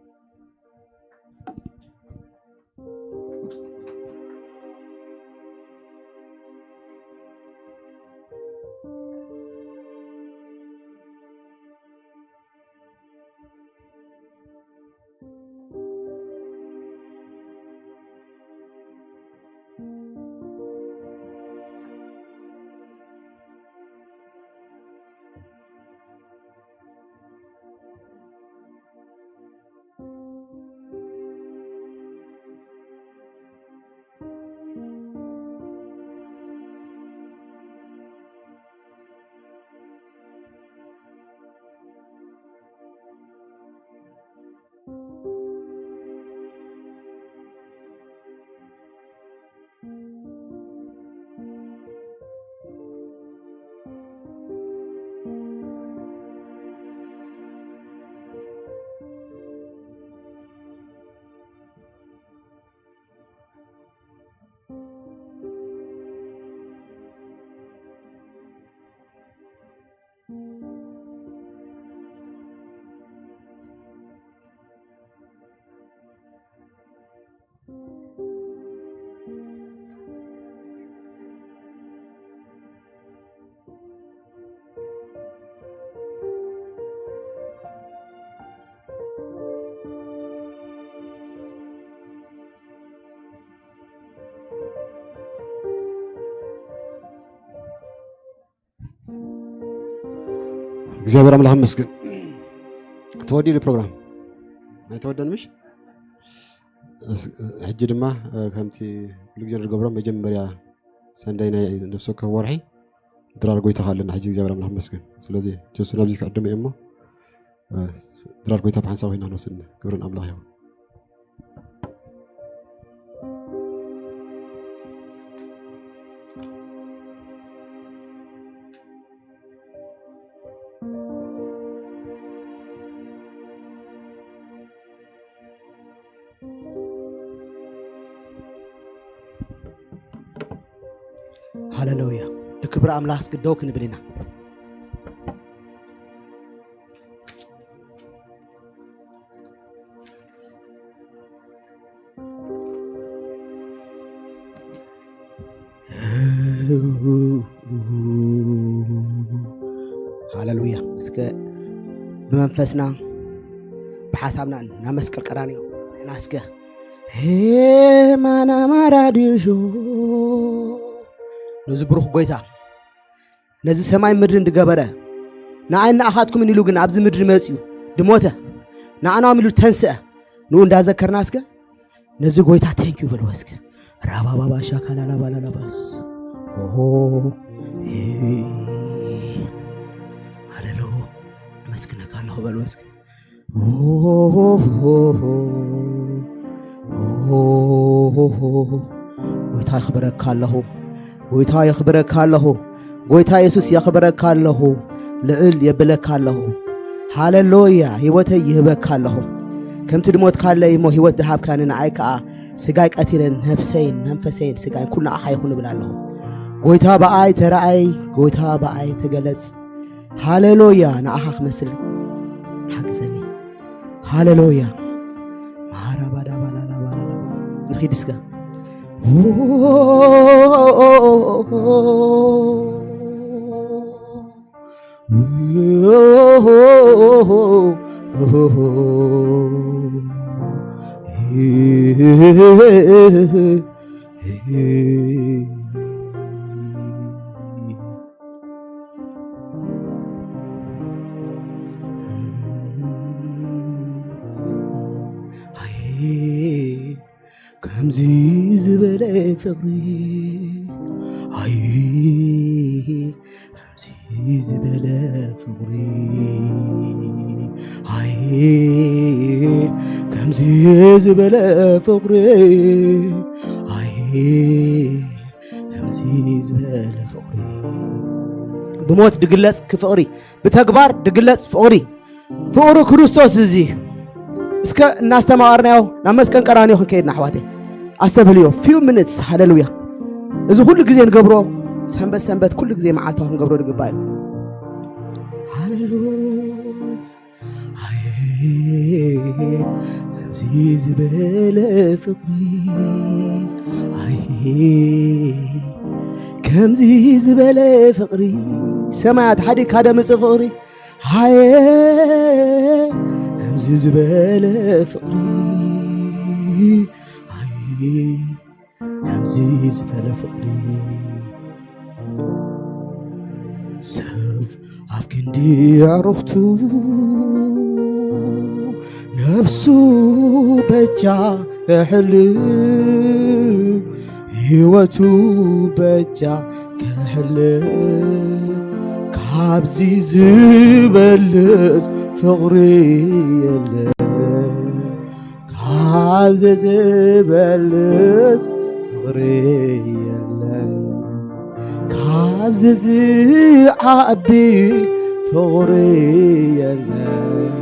እግዚኣብሔር ኣምላኽ ይመስገን። ተወዲኡ ፕሮግራም ኣይተወደን ምሽ? እስ-፣ ሕጂ ድማ፣ እ፣ ከምቲ ኩሉ ግዜ ንገብሮ መጀመርያ ሰንደይ ናይ ነፍሲ ወከፍ ወርሒ ድራር ጎይታ ከ ኣለና። ሕጂ እግዚኣብሔር ኣምላኽ ይመስገን። ስለዚ ጀሱ ናብዚ ክዕድም እየ እሞ፣ እ፣ ድራር ጎይታ ብሓንሳብ ኮይና ንወስድ። ክብርን ኣምላኽ ይኹን። ሃሌሉያ። ንክብሪ ኣምላኽ እስኪ ደው ክንብል ኢና። ሃሌሉያ። እስከ ብመንፈስና ብሓሳብና ናብ መስቀል ቀራንዮ ኢና እስከ ሄማና ማራዲሾ ነዚ ብሩኽ ጎይታ ነዚ ሰማይ ምድርን ዝገበረ ንኣይ ንኣኻትኩምን ኢሉ ግን ኣብዚ ምድሪ መጺኡ ድሞተ ንኣናም ኢሉ ተንስአ ንኡ እንዳዘከርና እስከ ነዚ ጎይታ ቴንክ ዩ በልዎ እስከ። ራባባባ ሻካላላባላላባስ ኦሆ፣ ኤ፣ ሃሌሉ፣ ኣመስግነካ ኣለኹ በልዎ እስከ። ኦሆ፣ ኦሆ፣ ጎይታ የኽብረካ ኣለኹ፣ ጎይታ የኽብረካ ኣለኹ፣ ጎይታ የሱስ የኽብረካ ኣለኹ፣ ልዕል የብለካ ኣለኹ። ሃሌሉያ፣ ህይወተይ ይህበካ ኣለኹ። ከምቲ ድሞትካለይ እሞ ህይወት ድሃብካኒ ንኣይ ከኣ ስጋይ ቀቲለ ነፍሰይን መንፈሰይን ስጋይን ኩሉ ንኣኻ ይኹን እብል ኣለኹ። ጎይታ ብኣይ ተረኣይ፣ ጎይታ ብኣይ ተገለጽ። ሃሌሉያ፣ ንኣኻ ክመስል ሓግዘኒ። ሃሌሉያ። ማራባዳባላላባላላ ንኺድ እስከ። ከምዚ ዝበለ ፍቕሪ፣ ኣይ፣ ከምዚ ዝበለ ፍቕሪ፣ ኣይ፣ ከምዚ ዝበለ ፍቕሪ፣ ኣይ፣ ከምዚ ዝበለ ፍቕሪ። ብሞት ድግለጽ ፍቕሪ፣ ብተግባር ድግለጽ ፍቕሪ። ፍቕሪ ክርስቶስ እዚ እስከ እናስተማቐርናዮ ናብ መስቀል ቀራንዮ ክንከይድና ኣሕዋተይ ኣስተብህልዮ። Few minutes። ሃሌሉያ። እዚ ኩሉ ግዜ ንገብሮ ሰንበት ሰንበት ኩሉ ግዜ መዓልታዊ ክንገብሮ ዝግባእ እዩ። ሃሌሉያ። ኣይ፣ ከምዚ ዝበለ ፍቕሪ፣ ኣይ፣ ከምዚ ዝበለ ፍቕሪ፣ ሰማያት ሓዲግካ ደምጽእ ፍቕሪ፣ ሃየ፣ ከምዚ ዝበለ ፍቕሪ፣ ኣይ፣ ከምዚ ዝበለ ፍቕሪ፣ ሰብ ኣብ ክንዲ ኣዕሩኽቱ ነፍሱ በጃ ክሕልው፣ ህይወቱ በጃ ክሕልው፣ ካብዚ ዝበልጽ ፍቕሪ የለን። ካብዚ ዝበልጽ ፍቕሪ የለን። ካብዚ ዝዓቢ ፍቕሪ የለን።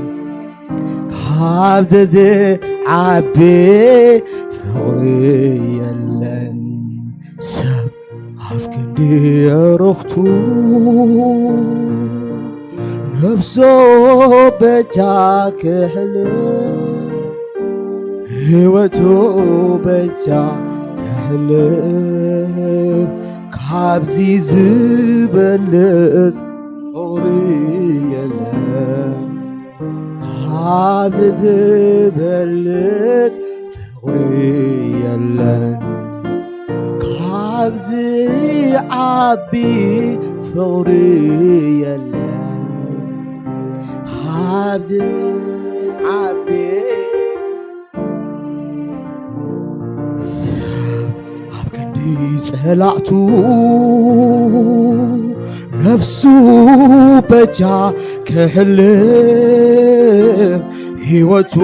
ካብዚ ዝዓቢ ፍቕሪ የለን። ሰብ ኣብ ክንዲ ኣዕሩኽቱ ነፍሱ በጃ ክሕልው፣ ህይወቱ በጃ ክሕልው፣ ካብዚ ዝበልጽ ፍቕሪ የለን። ካብዚ ዝበልጽ ፍቕሪ የለን። ካብዚ ዓቢ ፍቕሪ የለን። ኣብዚ ዝዓቢ ኣብ ክንዲ ጸላእቱ ነፍሱ በጃ ክሕልፍ፣ ህይወቱ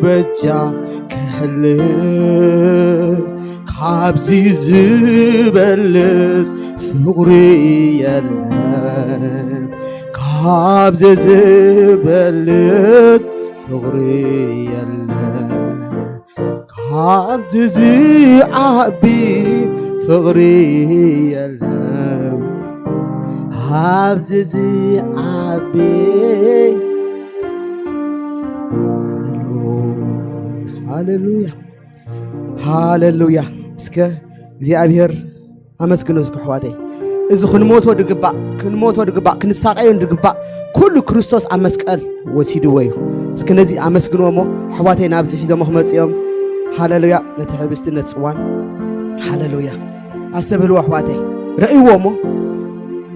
በጃ ክሕልፍ፣ ካብዚ ዝበልጽ ፍቕሪ የለን። ካብዚ ዝበልጽ ፍቕሪ የለን። ካብዚ ዝዓቢ ፍቕሪ የለን። ካብዚ ዝዓቢ። ሃሌሉያ፣ ሃሌሉያ፣ ሃሌሉያ። እስከ እግዚኣብሔር ኣመስግኖ እስከ ኣሕዋተይ። እዚ ክንሞቶ ድግባእ፣ ክንሞቶ ድግባእ፣ ክንሳቐዮ ድግባእ፣ ኩሉ ክርስቶስ ኣብ መስቀል ወሲድዎ እዩ። እስከ ነዚ ኣመስግንዎ እሞ ኣሕዋተይ ናብዚ ሒዞሞ ክመጽኦም። ሃሌሉያ። ነቲ ሕብስቲ ነቲ ጽዋን። ሃሌሉያ። ኣስተብህልዎ ኣሕዋተይ። ረእይዎ እሞ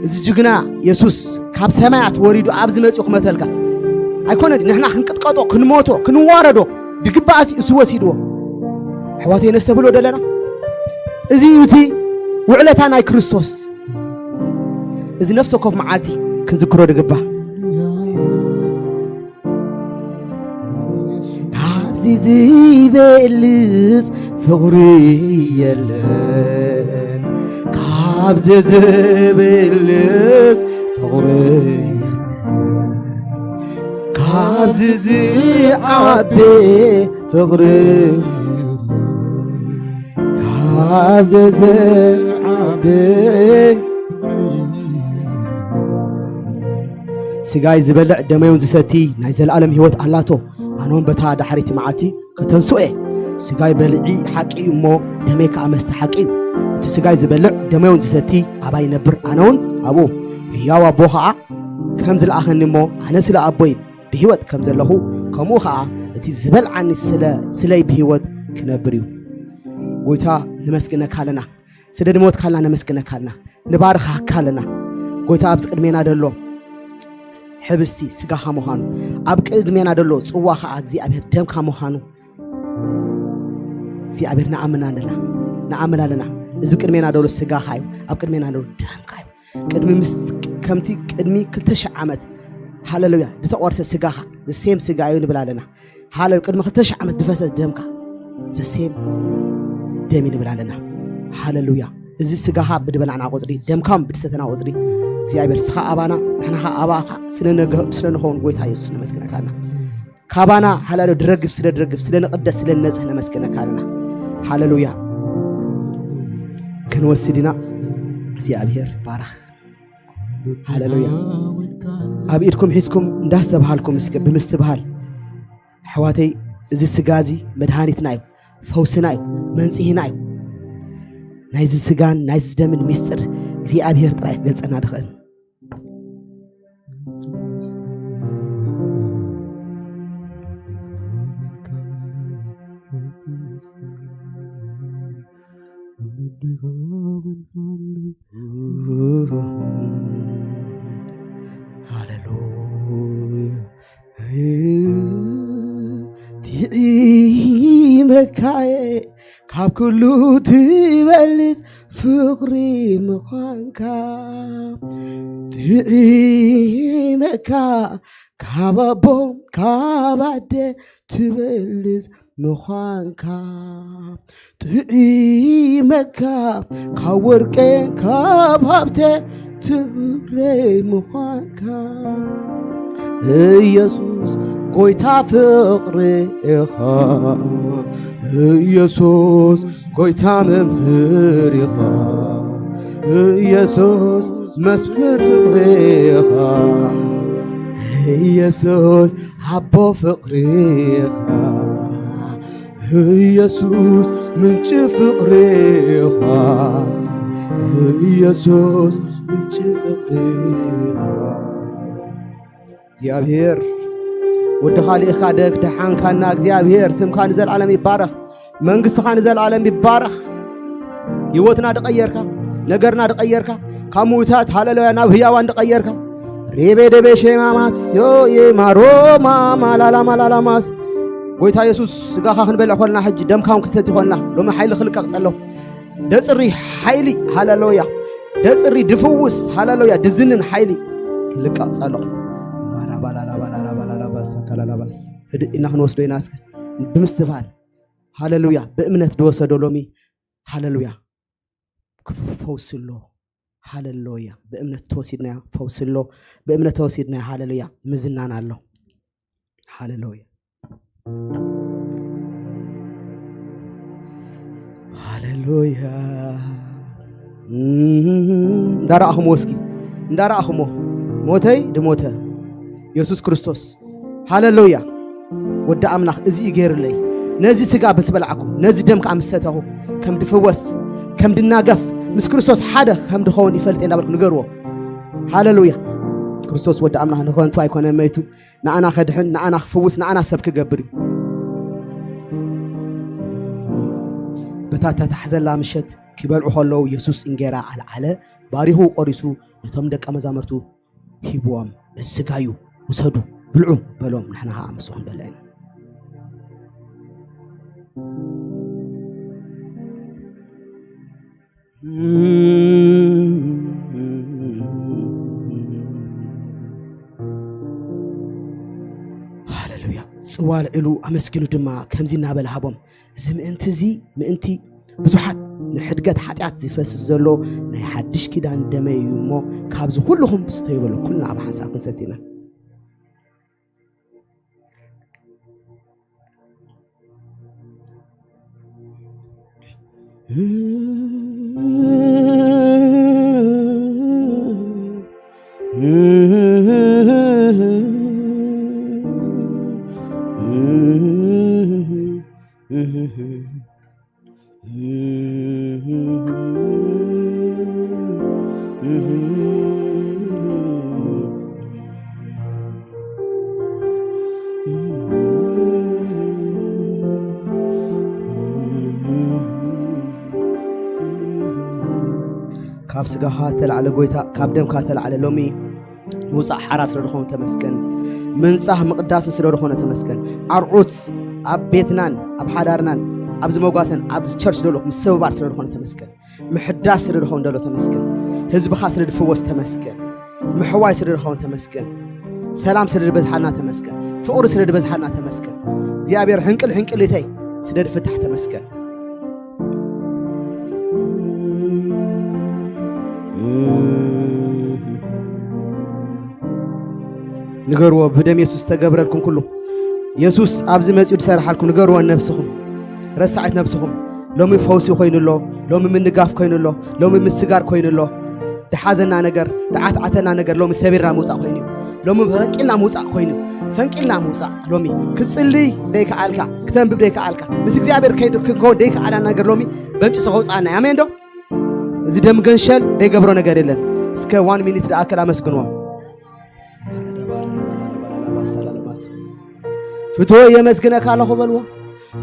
እዚ ጅግና የሱስ ካብ ሰማያት ወሪዱ ኣብዚ መጺኡ ክመተልካ ኣይኮነ። ንሕና ክንቅጥቀጦ፣ ክንሞቶ፣ ክንዋረዶ ድግባእ እሱ ወሲድዎ። ኣሕዋተይ ነስተብህልዎ ደለና። እዚ እዩ እቲ ውዕለታ ናይ ክርስቶስ። እዚ ነፍሲ ወከፍ መዓልቲ ክንዝክሮ ድግባእ። ካብዚ ዝበልጽ ፍቕሪ የለን። ካብዚ ዝበልጽ ፍቕሪ የለን። ካብዚ ዝዓቢ ፍቕሪ የለን። ካብዚ ዝዓቢ ስጋይ ዝበልዕ ደመይ እውን ዝሰቲ ናይ ዘለኣለም ህይወት ኣላቶ። ኣነ እውን በታ ዳሕሪቲ መዓልቲ ከተንስኦ እየ። ስጋይ በልዒ ሓቂ እዩ እሞ ደመይ ከኣ መስተ ሓቂ እዩ። እቲ ስጋይ ዝበልዕ ደመይ እውን ዝሰቲ ኣባይ ይነብር፣ ኣነ እውን ኣብኡ። ህያው ኣቦ ኸኣ ከም ዝለኣኸኒ እሞ ኣነ ስለ ኣቦይ ብህይወት ከም ዘለኹ፣ ከምኡ ኸኣ እቲ ዝበልዓኒ ስለ ስለይ ብህይወት ክነብር እዩ። ጎይታ ንመስግነካ ኣለና። ስለ ድሞትካልና ነመስግነካ ኣለና። ንባርኻካ ኣለና። ጎይታ ኣብዚ ቅድሜና ደሎ ሕብስቲ ስጋኻ ምዃኑ፣ ኣብ ቅድሜና ደሎ ጽዋ ኸኣ እግዚኣብሔር ደምካ ምዃኑ እግዚኣብሔር ንኣምን ኣለና፣ ንኣምን ኣለና። እዚ ቅድሜና ደሎ ስጋኻ እዩ፣ ኣብ ቅድሜና ደሎ ደምካ እዩ። ቅድሚ ምስ-፣ ከምቲ ቅድሚ ክልተ ሽሕ ዓመት፣ ሃሌሉያ፣ ዝተቖርሰ ስጋኻ፣ the same ስጋ እዩ ንብል ኣለና። ሃሌሉ-፣ ቅድሚ ክልተ ሽሕ ዓመት ዝፈሰስ ደምካ፣ the same ደም እዩ ንብል ኣለና። ሃሌሉያ። እዚ ስጋኻ ብድበላዕና ቁጽሪ፣ ደምካ ብድሰተና ቁጽሪ፣ እግዚኣብሔር ስኻ ኣባና፣ ንሕና ኸዓ ኣባኻ ስለ ነገ-፣ ስለ ንኸውን ጎይታ የሱስ ነመስግነካ ኣለና። ካባና ሃላሎ ድረግፍ ስለ ድረግፍ፣ ስለ ንቕደስ፣ ስለ ንነጽህ ነመስግነካ ኣለና። ሃሌሉያ። ክንወስድ ኢና። እግዚኣብሔር ባረኽ። ሃሌሉያ። ኣብ ኢድኩም ሒዝኩም እንዳስተብሃልኩም እስከ ብምስትብሃል፣ ኣሕዋተይ፣ እዚ ስጋ እዚ መድሃኒትና እዩ፣ ፈውስና እዩ፣ መንጽሂና እዩ። ናይዚ ስጋን ናይዚ ደምን ሚስጥር እግዚኣብሔር ጥራይ ክገልጸና ድኽእል። ሃሌሉያ። ጥዒመካየ ካብ ኩሉ ትበልጽ ፍቕሪ ምዃንካ። ጥዒመካ ካብ ኣቦ ካብ ኣደ ትበልጽ ምዃንካ። ጥዒመካ ካብ ወርቄ ካብ ሃብተ ትብረይ ምዃንካ። ኢየሱስ ጎይታ ፍቕሪ ኢኻ። ኢየሱስ ጎይታ መምህር ኢኻ። ኢየሱስ መስመር ፍቕሪ ኢኻ። ኢየሱስ ኣቦ ፍቕሪ ኢኻ። ኢየሱስ ምንጪ ፍቕሪ ኢኻ። ኢየሱስ ምንጪ ፍቕሪ ኢኻ። እግዚኣብሔር ወድኻ ልኢኻ ደክ ደሓንካና። እግዚኣብሔር ስምካ ንዘለዓለም ይባረኽ። መንግስትኻ ንዘለዓለም ይባረኽ። ህይወትና ድቐየርካ፣ ነገርና ድቐየርካ፣ ካብ ምውታት ሃለሉያ ናብ ህያዋን ድቐየርካ፣ ሬቤ ደቤ ሼማ ማስዮ የማሮማ ማላላ ማላላ ማስ። ጎይታ የሱስ፣ ስጋኻ ክንበልዕ ኮልና፣ ሕጂ ደምካ እውን ክንሰቲ ኮልና፣ ሎሚ ሓይሊ ክልቀቕ ጸሎ። ደጽሪ ሓይሊ፣ ሃሌሉያ። ደጽሪ ድፍውስ፣ ሃሌሉያ። ድዝንን ሓይሊ ክልቀቕ ጸሎ። ማላባላላባላላባላላባስ ኣካላላባስ። ህድእ ኢና ክንወስዶ ኢና እስከ ብምስትፋል። ሃሌሉያ። ብእምነት ድወሰዶ ሎሚ፣ ሃሌሉያ፣ ክፍ-፣ ፈውሲ ኣሎ። ሃሌሉያ። ብእምነት ተወሲድናዮ ፈውሲ ኣሎ። ብእምነት ተወሲድናዮ፣ ሃሌሉያ፣ ምዝናን ኣሎ። ሃሌሉያ። ሃሌሉያ። እንዳረኣኹሞ እስኪ፣ እንዳረኣኹሞ፣ ሞተይ ድሞተ የሱስ ክርስቶስ። ሃሌሉያ። ወዲ ኣምላኽ እዚ እዩ ገይሩለይ። ነዚ ስጋ ምስ በላዕኩ፣ ነዚ ደም ከኣ ምስ ሰተኹ፣ ከም ድፍወስ፣ ከም ድናገፍ፣ ምስ ክርስቶስ ሓደ ከም ድኸውን ይፈልጥ እየ እንዳበልኩ ንገርዎ። ሃሌሉያ። ክርስቶስ ወዲ ኣምላኽ ንኸንቱ ኣይኮነን መይቱ፣ ንኣና ከድሕን፣ ንኣና ክፍውስ፣ ንኣና ሰብ ክገብር እዩ። በታ ተታሕዘላ ምሸት ክበልዑ ከለዉ፣ የሱስ እንጌራ ኣልዓለ፣ ባሪኹ ቆሪሱ ነቶም ደቀ መዛሙርቱ ሂብዎም። "እዚ ስጋዩ፣ ውሰዱ፣ ብልዑ" በሎም። ንሕና ኸዓ ምስኡ ክንበልዕ ኢና። ሃሌሉያ። ጽዋ ኣልዒሉ ኣመስጊኑ ድማ ከምዚ እናበለ ሃቦም። እዚ ምእንቲ እዚ፣ ምእንቲ ብዙሓት ንሕድገት ሓጢኣት ዝፈስስ ዘሎ ናይ ሓድሽ ኪዳን ደመይ እዩ እሞ፣ ካብዚ ኩልኹም ስተዩ በሎ። ኩልና ኣብ ሓንሳብ ክንሰቲ ኢና። ካብ ስጋኻ ተላዕለ ጎይታ፣ ካብ ደምካ ተላዕለ ሎሚ ምውጻእ ሓራ ስለ ዝኾነ ተመስገን። ምንጻህ ምቕዳስን ስለ ዝኾነ ተመስገን። ኣርዑት ኣብ ቤትናን ኣብ ሓዳርናን ኣብዚ መጓሰን ኣብዚ ቸርች ደሎ ምስብባር ስለ ዝኾነ ተመስገን። ምሕዳስ ስለ ዝኾነ ደሎ ተመስገን። ህዝብኻ ስለ ድፍወስ ተመስገን። ምሕዋይ ስለ ዝኾነ ተመስገን። ሰላም ስለ ድበዝሓልና ተመስገን። ፍቕሪ ስለ ድበዝሓልና ተመስገን። እግዚኣብሔር ሕንቅል ሕንቅሊተይ ስለ ድፍታሕ ተመስገን። ንገርዎ፣ ብደም የሱስ ዝተገብረልኩም ኩሉ፣ የሱስ ኣብዚ መጺኡ ዝሰርሓልኩም፣ ንገርዎ ነብስኹም፣ ረሳዒት ነብስኹም። ሎሚ ፈውሲ ኮይኑ ኣሎ፣ ሎሚ ምንጋፍ ኮይኑ ኣሎ፣ ሎሚ ምስጋር ኮይኑ ኣሎ። ድሓዘና ነገር፣ ድዓትዓተና ነገር ሎሚ ሰቢርና ምውጻእ ኮይኑ እዩ። ሎሚ ፈንቂልና ምውጻእ ኮይኑ እዩ። ፈንቂልና ምውጻእ ሎሚ። ክትጽልይ ደይከኣልካ፣ ክተንብብ ደይከኣልካ፣ ምስ እግዚኣብሔር ከይድ-፣ ክንከውን ደይከኣልና ነገር ሎሚ በንጢሱ ከውጽኣና እዩ። ኣሜን ዶ? እዚ ደም ገንሸል ዘይገብሮ ነገር የለን። እስከ ዋን ሚኒት ደኣክል ኣመስግንዎ። ፍትወይ የመስግነካ ኣለኹ በልዎ።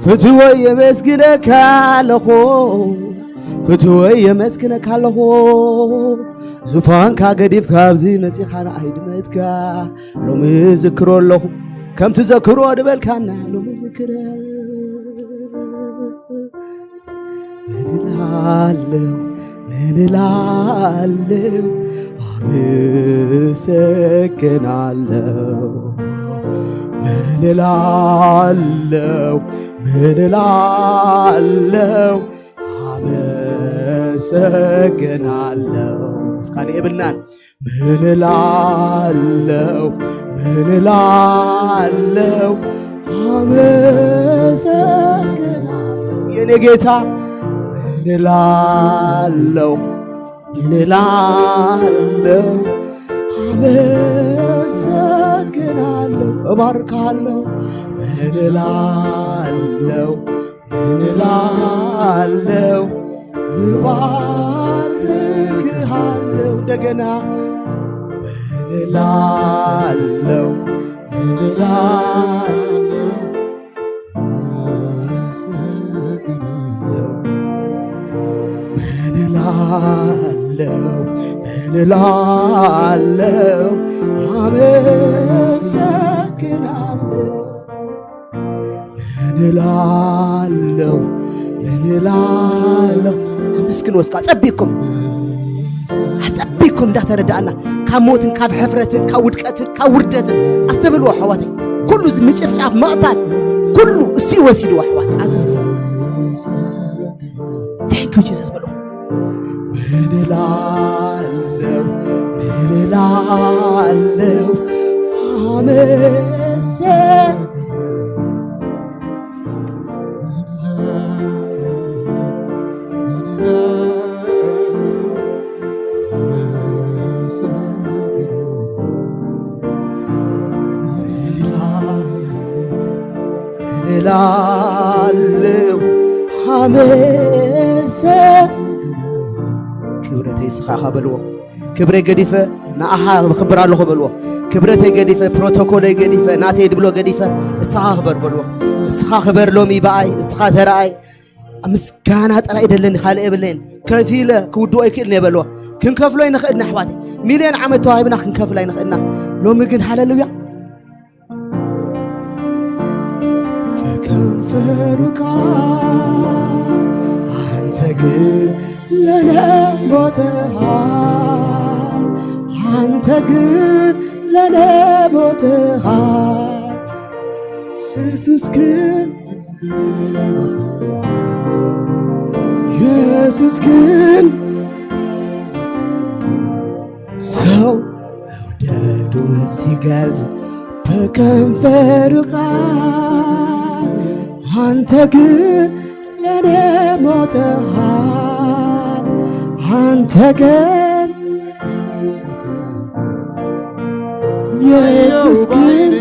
ፍትወይ የመስግነካ ኣለኹ። ፍትወይ የመስግነካ ኣለኹ። ዙፋንካ ገዲፍካ ኣብዚ መጺኻ ንኣይ ድመትካ። ሎሚ ዝክሮ ኣለኹ። ከምቲ ዘክሮ ድበልካና ሎሚ ዝክረ። ምን እላለሁ፣ ምን እላለሁ፣ አመሰግናለሁ። ምን እላለሁ፣ ምን እላለሁ፣ አመሰግናለሁ። ካልእ የብልናን። ምን እላለሁ፣ ምን እላለሁ፣ አመሰግናለሁ። የኔ ጌታ ምን እላለሁ፣ ምን እላለሁ፣ አመሰግናለሁ። እባርካለሁ። ምን እላለሁ፣ ምን እላለሁ፣ እባርክሃለሁ። እንደገና ምን እላለሁ፣ ምን እላለሁ፣ አመሰግናለሁ። ምን እላለሁ፣ ምን እላለሁ፣ መሰግናለሁ። ምን እላለሁ፣ ምን እላለሁ? ኣመስግኖ እስከ ኣጸቢቅኩም፣ ኣጸቢቅኩም እንዳተረዳእና ካብ ሞትን ካብ ሕፍረትን ካብ ውድቀትን ካብ ውርደትን ኣስተብልዎ ኣሕዋተይ። ኩሉ እዚ ምጭፍጫፍ ምቕታል ኩሉ እሱ እዩ ወሲድዎ ኣሕዋተይ። ኣዘ Thank you Jesus በሉ። ምን እላለሁ፣ ምን እላለሁ? ኣመሰግን እላለሁ። ኣመሰግን ክብረተይ እስኻ ኢኻ በልዎ። ክብረይ ገዲፈ ንኣኻ ክብር ኣለኹ በልዎ። ክብረተይ ገዲፈ፣ ፕሮቶኮለይ ገዲፈ፣ ናተይ ድብሎ ገዲፈ፣ እስኻ ክበር በልዎ። እስኻ ክበር ሎሚ ብኣይ፣ እስኻ ተረኣይ። ምስጋና ጥራይ ደለኒ፣ ካልእ የብለይን። ከፊለ ክውድኦ ኣይክእልን እየ በልዎ። ክንከፍሎ ኣይንኽእልን ኣሕዋተይ። ሚልዮን ዓመት ተዋሂብና ክንከፍል ኣይንኽእልና። ሎሚ ግን ሃለሉያ። ከከንፈሩ ቃል አንተ ግን ለኔ ሞተሃል፣ አንተ ግን ለኔ ሞተሃል። ኢየሱስ ግን፣ ኢየሱስ ግን ሰው መውደዱን ሲገልጽ በከንፈሩ ቃል አንተ ግን ለኔ ሞተሃል። አንተ ግን ኢየሱስ ግን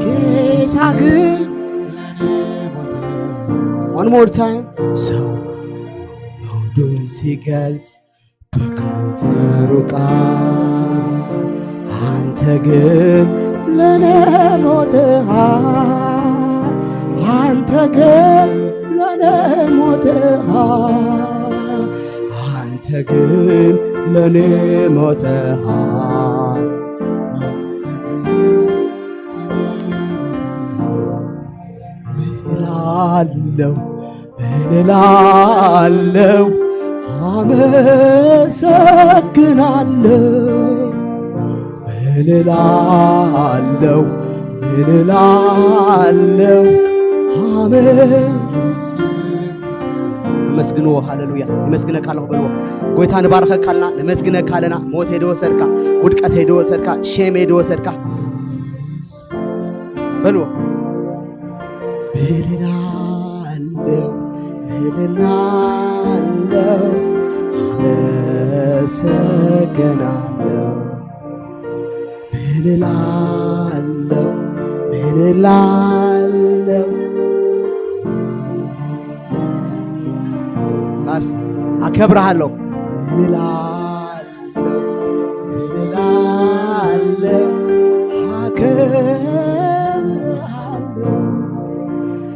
ጌታ ግን one more time ሰው መውደዱን ሲገልጽ በከንፈሩ ቃል አንተ ግን ለኔ ሞተሃል፣ አንተ ግን ለኔ ሞተሃል፣ አንተ ግን ለኔ ሞተሃል። ምን እላለሁ፣ ምን እላለሁ፣ አመሰግናለሁ። ምን እላለሁ፣ ምን እላለሁ፣ አመስ-፣ ኣመስግንዎ። ሃሌሉያ። ነመስግነካ ኣለኹ በልዎ። ጎይታ ንባርኸካ ኣለና፣ ነመስግነካ ኣለና። ሞተይ ደወሰድካ፣ ውድቀተይ ደወሰድካ፣ ሼመይ ደወሰድካ በልዎ። ምን እላለሁ፣ ምን እላለሁ፣ አመሰግናለሁ። ምን እላለሁ፣ ምን እላለሁ፣ ላስ-፣ አከብርሃለሁ። ምን እላለሁ፣ ምን እላለሁ፣ አከብርሃለሁ።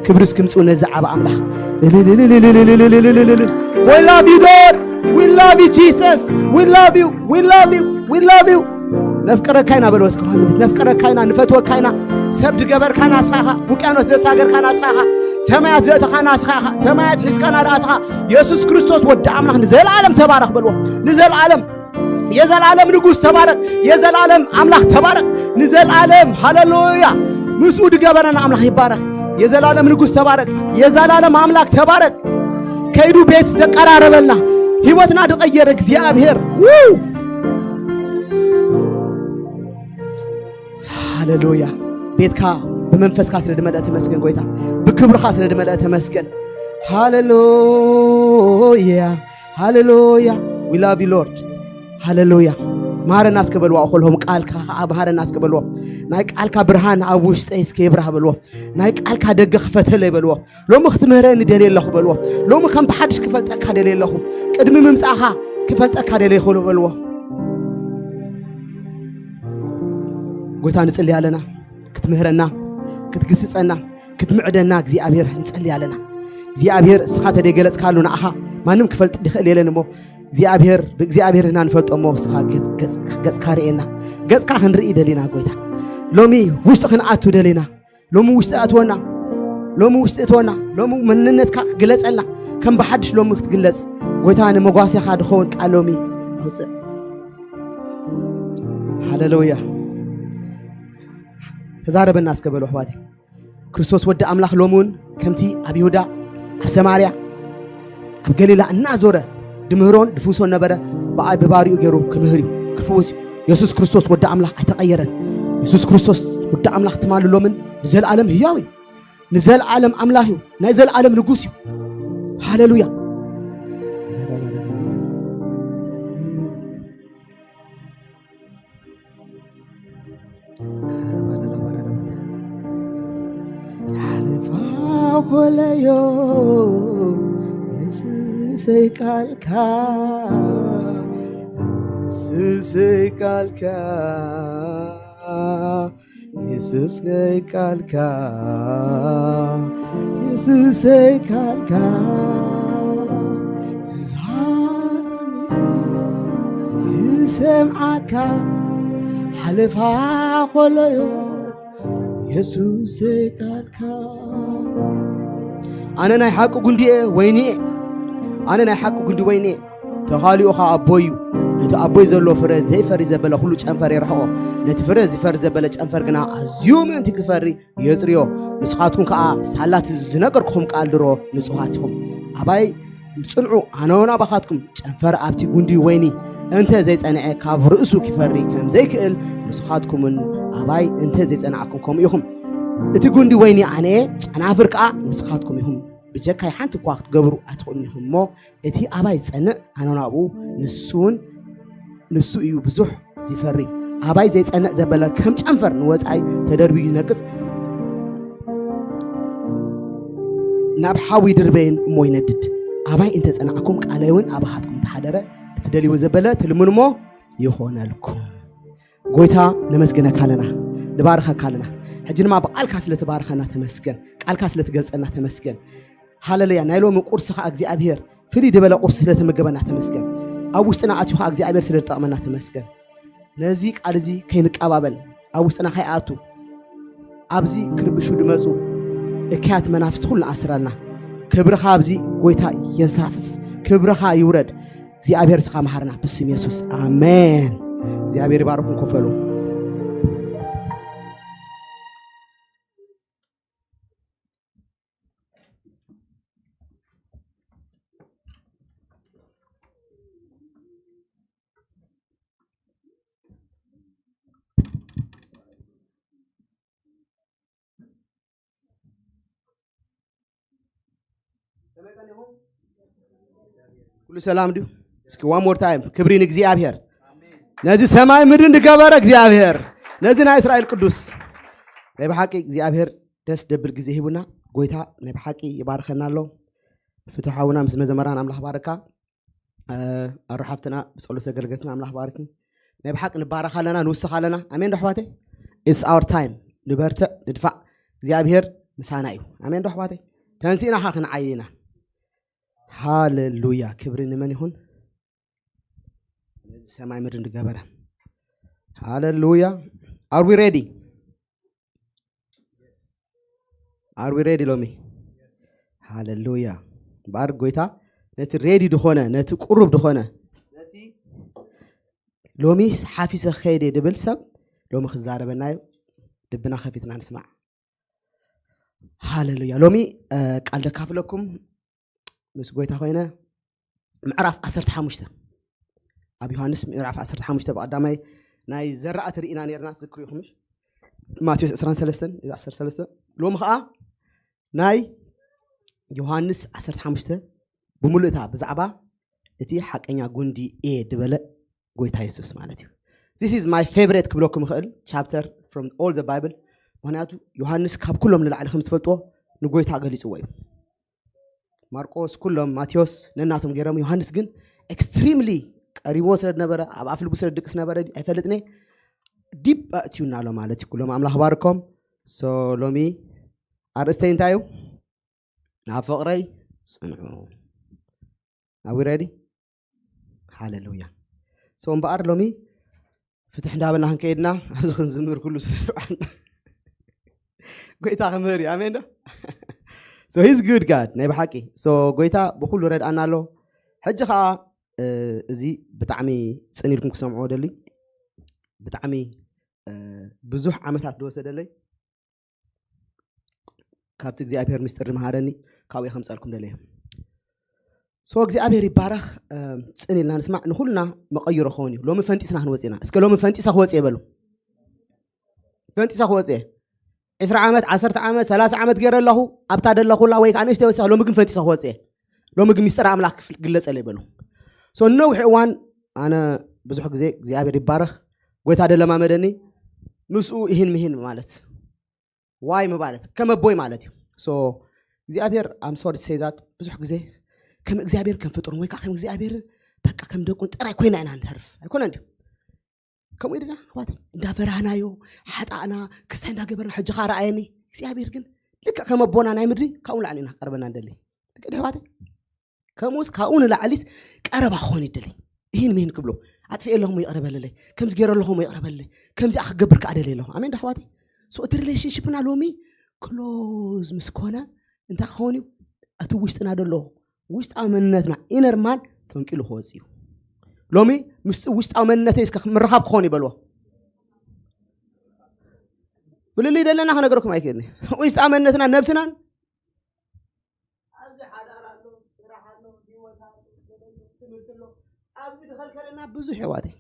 ክብሪ እስኪ ምጽኡ ነዚ ዓቢ ኣምላኽ። We love you, Lord. We love you, Jesus. We love you. We love you. We love you. ነፍቅረካ ኢና በልዎ እስኪ። ነፍቅረካ ኢና፣ ንፈትወካ ኢና። ሰብ ድገበርካ ናስኻ ኢኻ። ውቅያኖስ ዘሳገርካ ናስኻ ኢኻ። ሰማያት ዘእተኻ ናስኻ ኢኻ። ሰማያት ሒዝካ ናድኣትኻ። የሱስ ክርስቶስ ወዲ ኣምላኽ ንዘለኣለም ተባረኽ በልዎ። ንዘለኣለም የዘላለም ንጉስ ተባረክ። የዘላለም ኣምላኽ ተባረክ። ንዘላለም ሃሌሉያ። ምስኡ ድገበረና ኣምላኽ ይባረክ። የዘላለም ንጉስ ተባረክ። የዘላለም ኣምላኽ ተባረክ። ከይዱ ቤት ደቀራረበልና። ህይወትና ድቐየረ እግዚኣብሔር። ው! ሃሌሉያ። ቤትካ ብመንፈስካ ስለ ድመልአ ተመስገን ጎይታ። ብክብርኻ ስለ ድመልአ ተመስገን። ሃሌሉያ። ሃሌሉያ። We love you, Lord. ሃሌሉያ። መሃረና እስከ በልዋ። እኹልሆም ቃልካ ከዓ መሃረና እስከ በልዎ። ናይ ቃልካ ብርሃን ኣብ ውሽጠይ እስከ ይብራህ በልዎ። ናይ ቃልካ ደገ ክፈተለይ በልዎ። ሎሚ ክትምህረኒ ደልየ ኣለኹ በልዎ። ሎሚ ከም ብሓድሽ ክፈልጠካ ደልየ ኣለኹ። ቅድሚ ምምጻእኻ ክፈልጠካ ደልየ ይኽእሉ በልዎ። ጎይታ ንጽልይ ኣለና። ክትምህረና፣ ክትግስጸና፣ ክትምዕደና እግዚኣብሔር ንጸልይ ኣለና። እግዚኣብሔር እስኻ ተደይገለጽካሉ ንኣኻ ማንም ክፈልጥ ድኽእል የለን እሞ እግዚኣብሔር ብእግዚኣብሔር ኢና ንፈልጦ እሞ ንስኻ ገጽ- ገጽ- ገጽካ ርእየና። ገጽካ ክንርኢ ደሊና ጎይታ። ሎሚ ውሽጢ ክንኣቱ ደሊና። ሎሚ ውሽጢ ኣትወና። ሎሚ ውሽጢ እትወና። ሎሚ መንነትካ ክግለጸልና። ከም ብሓድሽ ሎሚ ክትግለጽ ጎይታ ንመጓስያኻ ድኸውን ቃል ሎሚ ኣውፅእ። ሃሌሉያ። ተዛረበና እስከ በሉ ኣሕዋተይ። ክርስቶስ ወዲ ኣምላኽ ሎሚ እውን ከምቲ ኣብ ይሁዳ፣ ኣብ ሰማርያ፣ ኣብ ገሊላ እናዞረ ድምህሮን ድፍውሶን ነበረ። ብኣይ ብባሪኡ ገይሩ ክምህር እዩ፣ ክፍውስ እዩ። የሱስ ክርስቶስ ወዲ ኣምላኽ ኣይተቐየረን። የሱስ ክርስቶስ ወዲ ኣምላኽ ትማሊ ሎምን ንዘለኣለም ህያው እዩ። ንዘለኣለም ኣምላኽ እዩ። ናይ ዘለኣለም ንጉስ እዩ። ሃሌሉያ። ሓለፋ ኮለዮ ንስሰይ ቃልካ ንስሰይ ቃልካ የሱስ ከይ ቃልካ የሱሰይ ቃልካ እዝሃኒ ክሰምዓካ ሓለፋ ኮለዮ የሱሰይ ቃልካ ኣነ ናይ ሓቂ ጉንዲ እየ ወይኒ እየ ኣነ ናይ ሓቂ ጉንዲ ወይኒ እየ ተኻሊኡ ኸዓ ኣቦይ እዩ። ነቲ ኣቦይ ዘሎ ፍረ ዘይፈሪ ዘበለ ኩሉ ጨንፈር የርሕቖ። ነቲ ፍረ ዝፈሪ ዘበለ ጨንፈር ግና ኣዝዩ ምእንቲ ክፈሪ የጽርዮ። ንስኻትኩም ከኣ ሳላቲ ዝነገርኩኹም ቃል ድሮ ንጹሃት ኢኹም። ኣባይ ጽንዑ፣ ኣነ እውን ኣባኻትኩም። ጨንፈር ኣብቲ ጉንዲ ወይኒ እንተ ዘይጸንዐ ካብ ርእሱ ክፈሪ ከም ዘይክእል ንስኻትኩምን ኣባይ እንተ ዘይጸናዕኩም ከምኡ ኢኹም። እቲ ጉንዲ ወይኒ ኣነ እየ፣ ጨናፍር ከኣ ንስኻትኩም ኢኹም። ብጀካይ ሓንቲ እኳ ክትገብሩ ኣይትኽእሉን ኢኹም እሞ እቲ ኣባይ ዝጸንዕ ኣነ ናብኡ ንሱ እውን ንሱ እዩ ብዙሕ ዝፈሪ ኣባይ ዘይጸንዕ ዘበለ ከም ጨንፈር ንወጻኢ ተደርብዩ ይነቅጽ ናብ ሓዊ ድርበይን እሞ ይነድድ ኣባይ እንተጸናዕኩም ቃለይ እውን ኣባኻትኩም ተሓደረ እትደልይዎ ዘበለ ትልምኑ እሞ ይኾነልኩም ጎይታ ነመስግነካ ኣለና ንባርኸካ ኣለና ሕጂ ድማ ብቃልካ ስለ ትባርኸና ተመስገን ቃልካ ስለ ትገልጸና ተመስገን ሃለሉያ ናይ ሎሚ ቁርሲ ከዓ እግዚኣብሔር ፍልይ ዝበለ ቁርሲ ስለተመገበና ተመስገን። ኣብ ውሽጥና ኣትዩ ከዓ እግዚኣብሔር ስለዝጠቕመና ተመስገን። ነዚ ቃል እዚ ከይንቀባበል ኣብ ውሽጥና ከይኣቱ ኣብዚ ክርብሹ ድመፁ እክያት መናፍስቲ ኩሉ ንኣስራልና። ክብርኻ ኣብዚ ጎይታ የንሳፍፍ። ክብርኻ ይውረድ። እግዚኣብሔር እስኻ መሃርና ብስም የሱስ ኣሜን። እግዚኣብሔር ይባርኩም። ኮፈሉ። ኩሉ ሰላም ድዩ? እስኪ one more time ክብሪ ንእግዚኣብሔር። ነዚ ሰማይ ምድሪ ዝገበረ እግዚኣብሔር፣ ነዚ ናይ እስራኤል ቅዱስ። ናይ ብሓቂ እግዚኣብሔር ደስ ደብል ግዜ ሂቡና። ጎይታ ናይ ብሓቂ ይባርከና ኣሎ። ፍትሓውና ምስ መዘመራን ኣምላኽ ባርካ። ኣሮ ሓፍትና ብጸሎት ዘገልገልትና ኣምላኽ ባርኪ። ናይ ብሓቂ ንባረኽ ኣለና ንውስኽ ኣለና። ኣሜን ዶ ኣሕዋተይ? It's our time። ንበርትዕ ንድፋዕ። እግዚኣብሔር ምሳና እዩ። ኣሜን ዶ ኣሕዋተይ? ተንሲእና ኸ ክንዓይ ኢና። ሃሌሉያ ክብሪ ንመን ይኹን? ነዚ ሰማይ ምድሪ ንገበረ። ሃሌሉያ። Are we ready? Are we ready ሎሚ? ሃሌሉያ። እምበኣር ጎይታ ነቲ ሬዲ ዝኾነ ነቲ ቁሩብ ዝኾነ ነቲ ሎሚ ሓፊሰ ክኸይድ እየ ድብል ሰብ ሎሚ ክዛረበና እዩ። ልብና ከፊትና ንስማዕ። ሃሌሉያ። ሎሚ ቃል ደካፍለኩም ምስ ጎይታ ኮይነ ምዕራፍ ዓሰርተ ሓሙሽተ ኣብ ዮሃንስ ምዕራፍ ዓሰርተ ሓሙሽተ ብቐዳማይ ናይ ዘራእቲ ርኢና ነርና ትዝክሩ ኢኹም። ማቴዎስ ዕስራን ሰለስተን ዓሰርተ ሰለስተ ሎሚ ከዓ ናይ ዮሃንስ ዓሰርተ ሓሙሽተ ብምሉእታ ብዛዕባ እቲ ሓቀኛ ጉንዲ እየ ዝበለ ጎይታ የሱስ ማለት እዩ። This is my favorite ክብለኩም ይኽእል chapter from all the Bible። ምክንያቱ ዮሃንስ ካብ ኩሎም ንላዕሊ ከም ዝፈልጥዎ ንጎይታ ገሊፅዎ እዩ። ማርቆስ ኩሎም ማቴዎስ ነናቶም ገይሮም ዮሃንስ ግን extremely ቀሪብዎ ስለ ዝነበረ ኣብ ኣፍልቡ ስለ ድቅስ ነበረ ኣይፈልጥነ ዲፕ ኣእትዩና ኣሎ ማለት እዩ። ኩሎም ኣምላኽ ባርኮም። So ሎሚ ኣርእስተይ እንታይ እዩ? ናብ ፍቕረይ ጽንዑ። Are we ready? ሃሌሉያ። So እምበኣር ሎሚ ፍትሕ እንዳበልና ክንከይድና ኣብዚ ክንዝምር ኩሉ ስለና ጎይታ ክምህር እዩ። ኣሜን ዶ? So he's good God ናይ ብሓቂ። So ጎይታ ብኩሉ ረድኣና ኣሎ። ሕጂ ከዓ እዚ ብጣዕሚ ጽን ኢልኩም ክሰምዕዎ ደሊ። ብጣዕሚ ብዙሕ ዓመታት ዝወሰደለይ ካብቲ እግዚኣብሔር ምስጢር ዝመሃረኒ ካብኡ ከምፀልኩም ደለየ። So እግዚኣብሔር ይባረኽ። ጽን ኢልና ንስማዕ። ንኩልና መቐይሮ ክኸውን እዩ። ሎሚ ፈንጢስና ክንወፅእ ኢና። እስከ ሎሚ ፈንጢሰ ክወፅእ በሉ። ፈንጢሰ ክወፅእ። ዕስራ ዓመት፣ ዓሰርተ ዓመት፣ ሰላሳ ዓመት ገይረ ኣለኹ፣ ኣብታ ደለኹላ ወይ ከዓ ንእሽተይ ወሲኸ፣ ሎሚ ግን ፈንጢሰ ክወፅእ። ሎሚ ግን ምስጢር ኣምላኽ ክፍል- ክግለፀለይ በሉ። So ነዊሕ እዋን ኣነ ብዙሕ ግዜ እግዚኣብሔር ይባረኽ ጎይታ ደለማመደኒ። ምስኡ ይህን ምሂን ማለት ዋይ ምባለት ከም ኣቦይ ማለት እዩ። So እግዚኣብሔር I'm sorry to say that ብዙሕ ግዜ ከም እግዚኣብሔር ከም ፍጡርን ወይ ከዓ ከም እግዚኣብሔር በቃ ከም ደቁን ጥራይ ኮይና ኢና ንተርፍ ኣይኮነ እንዲ ከምኡ ኢልና ኣሕዋት እንዳፈራህናዮ ሓጣእና ክስታይ እንዳገበርና ሕጂ ከዓ ረኣየኒ እግዚኣብሔር ግን ልክዕ ከም ኣቦና ናይ ምድሪ ካብኡ ንላዕሊ ኢና ቀርበና እንደሊ ልክዕ ኣሕዋት ከምኡስ ካብኡ ንላዕሊስ ቀረባ ክኾን ይደሊ ይህን ምሂን ክብሎ ኣጥፍኤ ኣለኹም ይቕረ በለለይ ከምዚ ገይረ ኣለኹም ይቕረ በለለይ ከምዚኣ ክገብር ከዓ ደልየ ኣለኹ ኣሜን ዳሕዋተይ So እቲ relationship ና ሎሚ close ምስ ኮነ እንታይ ክኸውን እዩ እቲ ውሽጥና ደሎ ውሽጣዊ መንነትና inner man ፈንቂሉ ክወፅ እዩ ሎሚ ምስቲ ውሽጣዊ መንነተይ እስከ ምርኻብ ክኾን ይበልዎ ፍልልይ ደለና ክነገረኩም ኣይክእልኒ ውሽጣዊ መንነትና ነብስናን ኣብዚ ሓዳር ኣሎ ስራሕ ኣሎ ህይወት ኣሎ ገለ ኣሎ ትምህርቲ ኣሎ ኣብዚ ዝኸልከለና ብዙሕ የዋተይ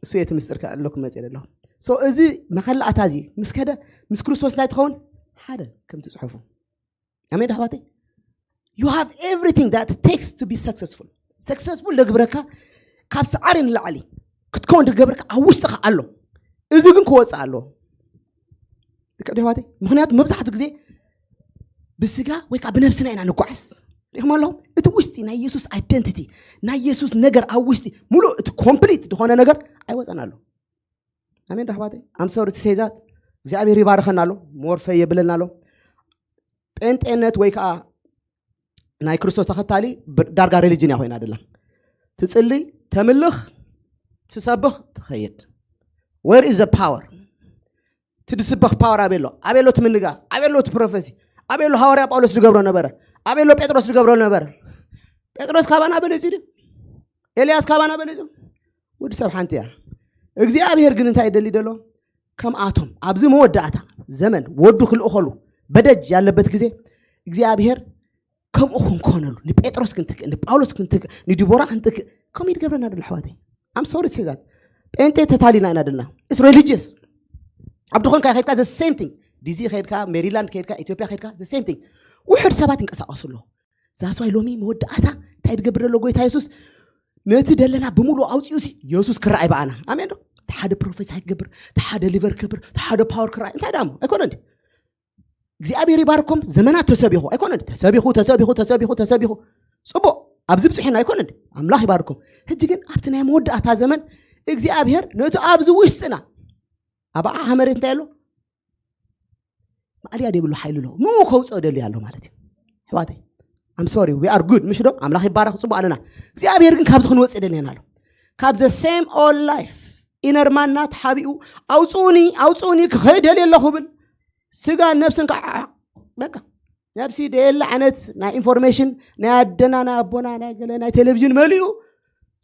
እሱ የቲ ምስጢር ከኣለኩም መፅእ ኣለኹ So እዚ መኸላእታ እዚ ምስ ከደ ምስ ክርስቶስ እንታይ ትኸውን ሓደ ከምቲ ፅሑፉ ኣሜን ኣሕዋተይ you have everything that takes to be successful successful ለግብረካ ካብ ሰዓሪ ንላዕሊ ክትከውን ዝገብረካ ኣብ ውሽጥኻ ኣሎ እዚ ግን ክወፅእ ኣለዎ ልክዕ ዶ ኣሕዋተይ ምክንያቱ መብዛሕትኡ ግዜ ብስጋ ወይ ከዓ ብነብስና ኢና ንጓዓዝ ሪኹም ኣለኹም እቲ ውሽጢ ናይ የሱስ identity ናይ የሱስ ነገር ኣብ ውሽጢ ሙሉእ እቲ complete ዝኾነ ነገር ኣይወፀን ኣሎ ኣሜን ዶ ኣሕዋተይ I'm sorry to say that እግዚኣብሔር ይባርኸና ኣሎ more ፈይ የብለና ኣሎ ጴንጤነት ወይ ከዓ ናይ ክርስቶስ ተኸታሊ ብ- ዳርጋ religion እያ ኮይና ደላ ትፅሊ ተምልኽ ትሰብኽ ትኸይድ where is the power ትድስበኽ power ኣበይ ኣሎ ኣበይ ኣሎ ትምንጋር ኣበይ ኣሎ እቲ prophecy ኣበይ ኣሎ ሃዋርያ ጳውሎስ ዝገብሮ ነበረ ኣበይ ኣሎ ጴጥሮስ ዝገብሮ ነበረ ጴጥሮስ ካባና በሊፁ ድዩ ኤልያስ ካባና በሊፁ ወዲ ሰብ ሓንቲ እያ እግዚኣብሔር ግን እንታይ ይደሊ ደሎ ከምኣቶም ኣብዚ መወዳእታ ዘመን ወዱ ክልእኸሉ በደጅ ያለበት ግዜ እግዚኣብሔር ከምኡ ክንኮነሉ ንጴጥሮስ ክንትክእ ንጳውሎስ ክንትክእ ንዲቦራ ክንትክእ ከምኡ ይድገብረና ደሎ ኣሕዋተይ I'm sorry to say that ጴንጤ ተታሊና ኢና ደልና it's religious ኣብ ድኾንካ ከድካ the same thing ዲሲ ከድካ ሜሪላንድ ከድካ ኢትዮጵያ ከድካ the same thing ውሕድ ሰባት ይንቀሳቀሱ ኣለዉ ዛስዋይ ሎሚ መወዳእታ እንታይ ትገብር ዘሎ ጎይታ የሱስ ነቲ ደለና ብምሉእ ኣውፅኡ ሲ የሱስ ክረኣይ በኣና ኣሜን ዶ ተሓደ ፕሮፌሳይ ክገብር ተሓደ ሊቨር ክገብር ተሓደ ፓወር ክረኣይ እንታይ ዳሞ ኣይኮነ እንዲ እግዚኣብሔር ይባርኮም ዘመናት ተሰቢኹ ኣይኮነ እንዲ ተሰቢኹ ተሰቢኹ ተሰቢኹ ተሰቢኹ ፅቡቅ ኣብዚ ብፅሒና ኣይኮነ እንዲ ኣምላኽ ይባርኮም ሕጂ ግን ኣብቲ ናይ መወዳእታ ዘመን እግዚኣብሔር ነቲ ኣብዚ ውሽጥና ኣብ ኣዓ መሬት እንታይ ኣሎ ማዕልያ ደብሉ ሓይሉ ኣሎ ንኡ ከውፅኦ ደሊ ኣሎ ማለት እዩ ኣሕዋተይ I'm sorry we are good ምሽ ዶ ኣምላኽ ይባረኽ ፅቡቅ ኣለና እግዚኣብሔር ግን ካብዚ ክንወፅእ ደልየና ኣሎ ካብ the same old life inner man ና ተሓቢኡ ኣውፅኡኒ ኣውፅኡኒ ክኸይድ ደልየ ኣለኹ ብል ስጋን ነብስን ከዓ በቃ ነብሲ ደየለ ዓይነት ናይ ኢንፎርሜሽን ናይ ኣደና ናይ ኣቦና ናይ ገለ ናይ ቴሌቪዥን መሊኡ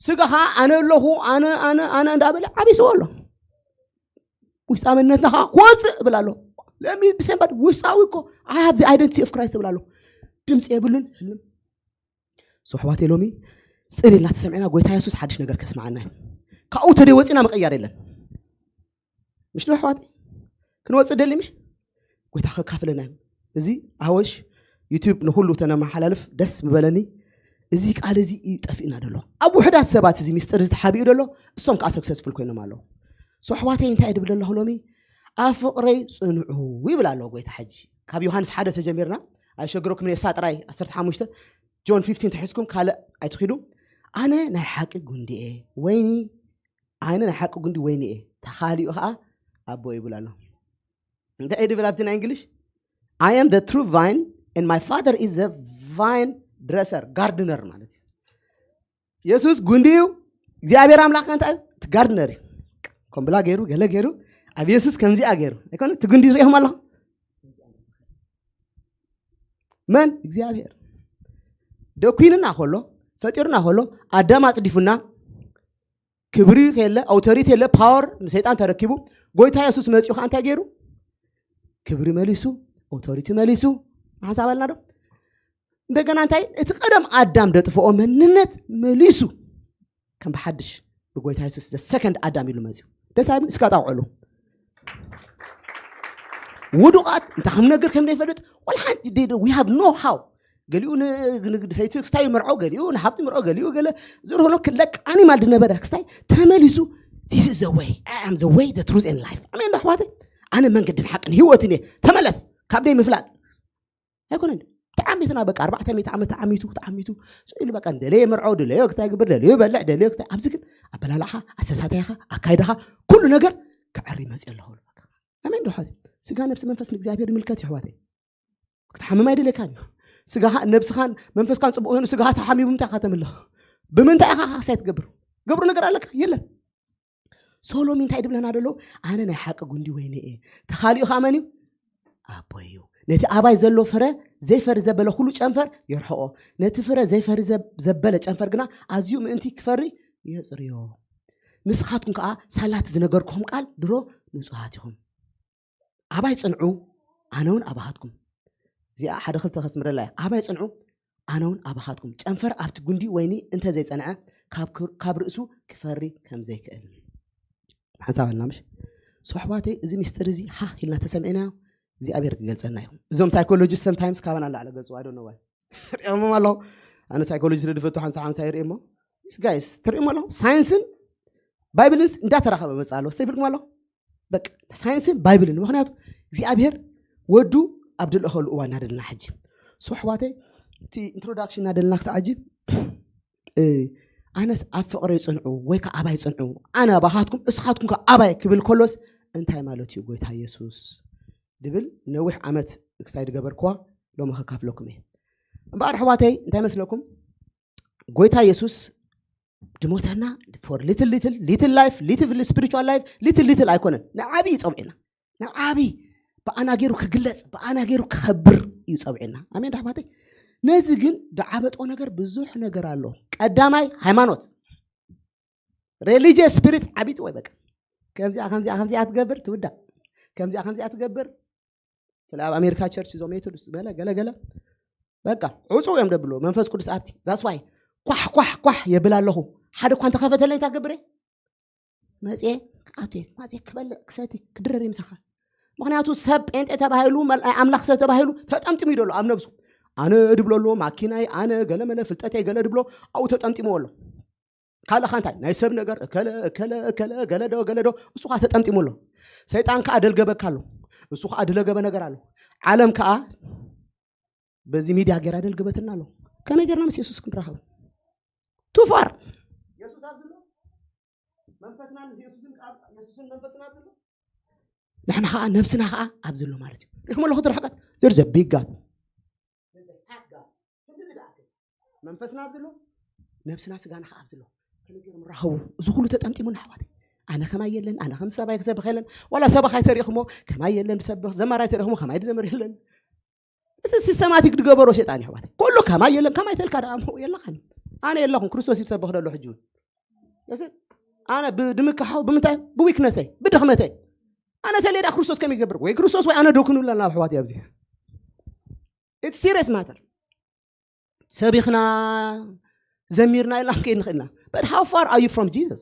ስጋ ከዓ ኣነ ኣለኹ ኣነ ኣነ ኣነ እንዳበለ ዓቢስዎ ኣሎ ውሽጣዊ መንነትና ከዓ ክወፅእ እብል ኣሎ ለሚ ብሰንበት ውሽጣዊ እኮ I have the identity of Christ እብል ኣሎ ድምፂ የብሉን ህልም so ኣሕዋተይ ሎሚ ፅን ኢልና ተሰሚዕና ጎይታ የሱስ ሓድሽ ነገር ከስምዓና እዩ ካብኡ ተደይ ወፂና ምቕያር የለን ምሽ ዶ ኣሕዋት ክንወፅእ ደሊ ምሽ ጎይታ ከካፍለና እዩ እዚ ኣወሽ ዩቱብ ንኩሉ ተነመሓላልፍ ደስ ምበለኒ እዚ ቃል እዚ እዩ ጠፊእና ደሎ ኣብ ውሕዳት ሰባት እዚ ሚስጥር ዝተሓቢኡ ደሎ እሶም ከዓ ሰክሰስፉል ኮይኖም ኣለዉ ሶ ኣሕዋተይ እንታይ ድብል ኣለኹ ሎሚ ኣብ ፍቕረይ ፅንዑ ይብል ኣለዎ ጎይታ ሕጂ ካብ ዮሃንስ ሓደ ተጀሚርና ኣይሸግረኩም ኔሳ ጥራይ ዓሰርተ ሓሙሽተ ጆን ፊፍቲን ተሒዝኩም ካልእ ኣይትኺዱ ኣነ ናይ ሓቂ ጉንዲ እየ ወይኒ ኣነ ናይ ሓቂ ጉንዲ ወይኒ እየ ተኻሊኡ ከዓ ኣቦ ይብል ኣሎ እንታይ እዩ ድብል ኣብቲ ናይ እንግሊሽ I am the true vine and my father is the vine dresser gardener ማለት እዩ የሱስ ጉንዲ እዩ እግዚኣብሔር ኣምላኽ ከ እንታይ እዩ? እቲ ጋርድነር እዩ። ከም ብላ ገይሩ፣ ገለ ገይሩ፣ ኣብ የሱስ ከምዚኣ ገይሩ ኣይኮነ? እቲ ጉንዲ ሪኢኹም ኣለኹም? መን? እግዚኣብሔር። ደኩንና ከሎ፣ ፈጢሩና ከሎ፣ ኣዳም ኣጽዲፉና፣ ክብሪ የለ፣ ኣውቶሪቲ የለ፣ ፓወር ንሰይጣን ተረኪቡ፣ ጎይታ የሱስ መጺኡ ከኣ እንታይ ገይሩ? ክብሪ መሊሱ፣ ኣውቶሪቲ መሊሱ። ሓሳብ ኣልና ዶ? እንደገና እንታይ? እቲ ቀደም ኣዳም ደጥፍኦ መንነት መሊሱ ከም ብሓድሽ ብጎይታ የሱስ the second ኣዳም ኢሉ መጺኡ። ደስ ኣይብል? እስካ ጣውዕሉ። ውዱቓት እንታይ ከም ነገር ከም ዘይፈልጥ፣ ወላ ሓንቲ they don't- we have no how። ገሊኡ ን- ንግዲ ሰይቲ ክስታይ ይምርዖ፣ ገሊኡ ንሃብቲ ይምርዖ፣ ገሊኡ ገለ ዝርሆኖ ክለቅ ኣኒማል ድነበረ ክስታይ ተመሊሱ this is the way, I am the way, the truth and life። ኣሜን ዶ ኣሕዋተይ? ኣነ መንገድን ሓቅን ህይወትን እየ። ተመለስ ካብ ደይ ምፍላጥ ኣይኮነን። ተዓሚትና በቃ ኣርባዕተ ሚእቲ ዓመት ተዓሚቱ ተዓሚቱ ስኡ ኢሉ በቃ ደለየ መርዖ ደለዮ ክስታይ ግብር ደለዮ በልዕ ደለዮ ክስታይ። ኣብዚ ግን ኣበላልዓኻ፣ ኣሰሳታይኻ፣ ኣካይዳኻ፣ ኩሉ ነገር ክዕሪ መፅእ ኣለኹ። ኣሜን ዶ ኣሕዋተይ? ስጋ ነብሲ መንፈስ ንእግዚኣብሔር ይምልከት እዩ ኣሕዋተይ። ክትሓምም ኣይደለካን እዩ። ስጋኻ ነብስኻን መንፈስካን ፅቡቅ ኮይኑ ስጋኻ ተሓሚሙ ምንታይ ኢኻ ተምልኽ? ብምንታይ ኢኻ ክስታይ ትገብር? ገብሩ ነገር ኣለካ የለን። ሶሎሚ እንታይ ድብለና ደሎ? ኣነ ናይ ሓቂ ጉንዲ ወይኒ እየ፣ ተኻሊኡ ከዓ መን እዩ? ኣቦይ እዩ። ነቲ ኣባይ ዘሎ ፍረ ዘይፈሪ ዘበለ ኩሉ ጨንፈር የርሕቆ፣ ነቲ ፍረ ዘይፈሪ ዘብ- ዘበለ ጨንፈር ግና ኣዝዩ ምእንቲ ክፈሪ የፅርዮ። ንስኻትኩም ከዓ ሳላት ዝነገርኩኹም ቃል ድሮ ንጹሃት ኢኹም። ኣባይ ጽንዑ፣ ኣነ እውን ኣባኻትኩም። እዚኣ ሓደ ክልተ ከስምረላ እየ። ኣባይ ጽንዑ፣ ኣነ እውን ኣባኻትኩም። ጨንፈር ኣብቲ ጉንዲ ወይኒ እንተ ዘይጸንዐ ካብ ክር- ካብ ርእሱ ክፈሪ ከም ዘይክእል። ሓንሳብ ኣልና ምሽ? ሶሕባተይ፣ እዚ ሚስጥር እዚ ሃ ኢልና ተሰሚዕናዮ እግዚኣብሔር ክገልጸና እዩ። እዞም ሳይኮሎጂስት ሰምታይምስ ካባና ንላዕሊ ገልጽዋ ዶ ነዋይ ሪኦሞም ኣለኹ። ኣነ ሳይኮሎጂ ስለ ዝፈቱ ሓንሳ ሓንሳ ይርእሞ ጋይስ ትርእሞ ኣለኹ። ሳይንስን ባይብልንስ እንዳተራኸበ መጽእ ኣለኹ። ስተ ይብልኩም ኣለኹ። በቃ ሳይንስን ባይብልን፣ ምክንያቱ እግዚኣብሔር ወዱ ኣብ ድልእኸሉ እዋን እናደልና ሕጂ። ሶ ኣሕዋተይ፣ እቲ ኢንትሮዳክሽን እናደልና ክሳዕ ሕጂ፣ እ፣ ኣነስ ኣብ ፍቕረይ ጽንዑ ወይ ከዓ ኣባይ ጽንዑ፣ ኣነ ኣባኻትኩም እስኻትኩም ከዓ ኣባይ ክብል ከሎስ እንታይ ማለት እዩ ጎይታ የሱስ ድብል ነዊሕ ዓመት ክሳይ ድገበርክዋ ሎሚ ከካፍለኩም እየ። እምበኣር ኣሕዋተይ እንታይ መስለኩም? ጎይታ የሱስ ድሞተና for little little little life little spiritual life little little ኣይኮነን፣ ንዓብይ ጸውዒና፣ ንዓብይ ብኣና ገይሩ ክግለጽ ብኣና ገይሩ ክኸብር እዩ ጸውዒና። ኣሜን ዶ ኣሕዋተይ? ነዚ ግን ድዓበጦ ነገር ብዙሕ ነገር ኣሎ። ቀዳማይ ሃይማኖት፣ ሬሊጂየስ ስፒሪት ዓቢጥዎ እዩ። በቃ ከምዚኣ ከምዚኣ ከምዚኣ ትገብር ትውዳእ፣ ከምዚኣ ከምዚኣ ትገብር ስለ ኣብ ኣሜሪካ ቸርች እዞም ሜቶዲስት ገለ ገለ ገለ በቃ ዕፁ እዮም ደብሎ መንፈስ ቅዱስ ኣብቲ that's why ኳሕ ኳሕ ኳሕ የብል ኣለኹ። ሓደ እኳ እንተኸፈተለይ እንታይ ገብረ መፅየ ኣብቲ መፅየ ክበልዕ ክሰቲ ክድረር ይምሳኻ። ምክንያቱ ሰብ ጴንጤ ተባሂሉ መል- ኣምላኽ ሰብ ተባሂሉ ተጠምጢሙ ይደሎ ኣብ ነብሱ። ኣነ ድብሎ ኣሎ ማኪናይ ኣነ ገለ መለ ፍልጠተይ ገለ ድብሎ ኣብኡ ተጠምጢምዎ ኣሎ። ካልእኻ እንታይ ናይ ሰብ ነገር እከለ እከለ እከለ ገለ ዶ ገለ ዶ እሱ ካ ተጠምጢሙ ኣሎ። ሰይጣን ከዓ ደልገበካ ኣሎ። እሱ ከዓ ድለገበ ነገር ኣሎ። ዓለም ከዓ በዚ ሚድያ ገይራ ደልገበትና ኣሎ። ከመይ ገርና ምስ የሱስ ክንራኸብ? ቱፋር የሱስ ኣብዚ ኣሎ። መንፈስናን የሱስን ከዓ የሱስን መንፈስና ኣብዚ ኣሎ። ንሕና ከዓ ነብስና ከዓ ኣብዚ ኣሎ ማለት እዩ። ሪኹም ኣለኹ እቲ ርሕቀት ዘርዘ ቢጋ መንፈስና ኣብዚ ኣሎ፣ ነብስና ስጋና ከዓ ኣብዚ ኣሎ። ከመይ ገይሮም ራኸቡ? እዚ ኩሉ ተጠምጢሙና ኣሕዋተይ። ኣነ ከማይ የለን፣ ኣነ ከም ሰባይ ክሰብኽ የለን። ዋላ ሰባኻይ ተሪእኹሞ ከማይ የለን ዝሰብኽ፣ ዘማራይ ተሪእኹሞ ከማይ ዝዘምር የለን። እዚ ሲስተማቲክ ዝገበሮ ሴጣን እዩ ኣሕዋተይ። ኩሉ ከማይ የለን፣ ከማይ ተልካ ደኣ እሞ የለኻን። ኣነ የለኹን፣ ክርስቶስ እዩ ዝሰብኽ ዘሎ ሕጂ እውን። እዚ ኣነ ብ- ብምክሓው ብምንታይ ብዊክነሰይ ብድኽመተይ ኣነ ተለየ ደኣ ክርስቶስ ከመይ ይገብር ወይ ክርስቶስ ወይ ኣነ ዶ ክንብለና ኣሕዋተይ ኣብዚ It's serious matter። ሰቢኽና ዘሚርና ኢልና ክንከይድ ንኽእልና but how far are you from Jesus?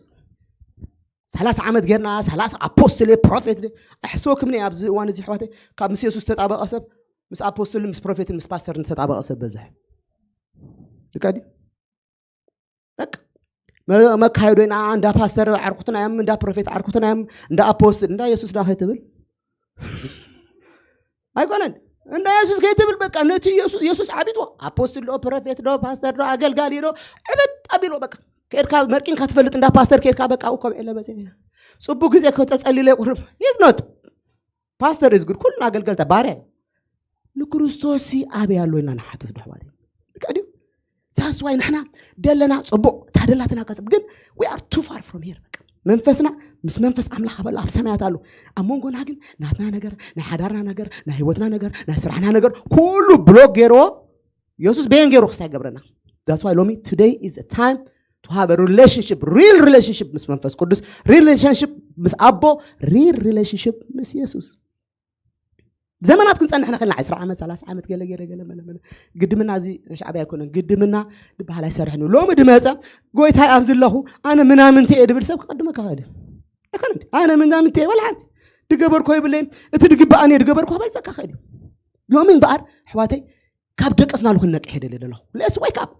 ሰላሳ ዓመት ጌርና ሰላሳ ኣፖስትል ፕሮፌት ኣሕሰወክምኒ ኣብዚ እዋን እዚ ኣሕዋተይ ካብ ምስ የሱስ ዝተጣበቐ ሰብ ምስ ኣፖስትልን ምስ ፕሮፌትን ምስ ፓስተርን ዝተጣበቐ ሰብ በዝሕ ዝቀዲ በቃ መ- መካየዶ ኢና እንዳ ፓስተር ዓርኩትና እዮም እንዳ ፕሮፌት ዓርኩትና እዮም እንዳ ኣፖስትል እንዳ የሱስ ዳ ከይትብል ኣይኮነን እንዳ የሱስ ከይትብል በቃ ነቲ የሱ- የሱስ ዓቢጥዎ ኣፖስትል ዶ ፕሮፌት ዶ ፓስተር ዶ ኣገልጋሊ ዶ ዕብጥ ኣቢልዎ በቃ ከድካ መርቂንካ ትፈልጥ እንዳ ፓስተር ከድካ በቃ እኮ ብዕለ መፅእ ጽቡቅ ግዜ ከተፀሊለ ቁርብ is not ፓስተር is good ኩልና ኣገልገልታ ባርያ እዩ ንክርስቶስ ኣበይ ኣሎ ኢና ንሓትት ዶ ኣሕዋት እዩ ቀዲም that's why ንሕና ደለና ጽቡቕ ታደላትና ከጽብ ግን we are too far from here። በቃ መንፈስና ምስ መንፈስ ኣምላኽ ኣበላ ኣብ ሰማያት ኣሎ። ኣብ መንጎና ግን ናትና ነገር፣ ናይ ሓዳርና ነገር፣ ናይ ህይወትና ነገር፣ ናይ ስራሕና ነገር ኩሉ ብሎክ ገይርዎ። የሱስ በየን ገይሩ ክስታይ ገብረና። That's why ሎሚ today is a time to have a relationship, real relationship ምስ መንፈስ ቅዱስ፣ real relationship ምስ ኣቦ፣ real relationship ምስ የሱስ። ዘመናት ክንጸንሕ ንኽእል ኢና። ዕስራ ዓመት፣ ሰላሳ ዓመት፣ ገለ ገለ ገለ መለ መለ። ግድምና እዚ ሻዕብያ ኣይኮነን። ግድምና ዝበሃል ኣይሰርሕን እዩ። ሎሚ ድመጸ ጎይታይ ኣብዚ ኣለኹ ኣነ ምናምንተ እየ ድብል ሰብ ክቐድመካ ይኽእል እዩ። ኣይኮነን። ኣነ ምናምንተ እየ ወላ ሓንቲ ድገበርኮ ይብለይ እቲ ድግባኣኒ እየ ድገበርኮ ክበልጸካ ይኽእል እዩ። ሎሚ እምበኣር ኣሕዋተይ ካብ ደቀስናሉ ክንነቅሕ እየ ደልየ ዘለኹ። Let's wake up።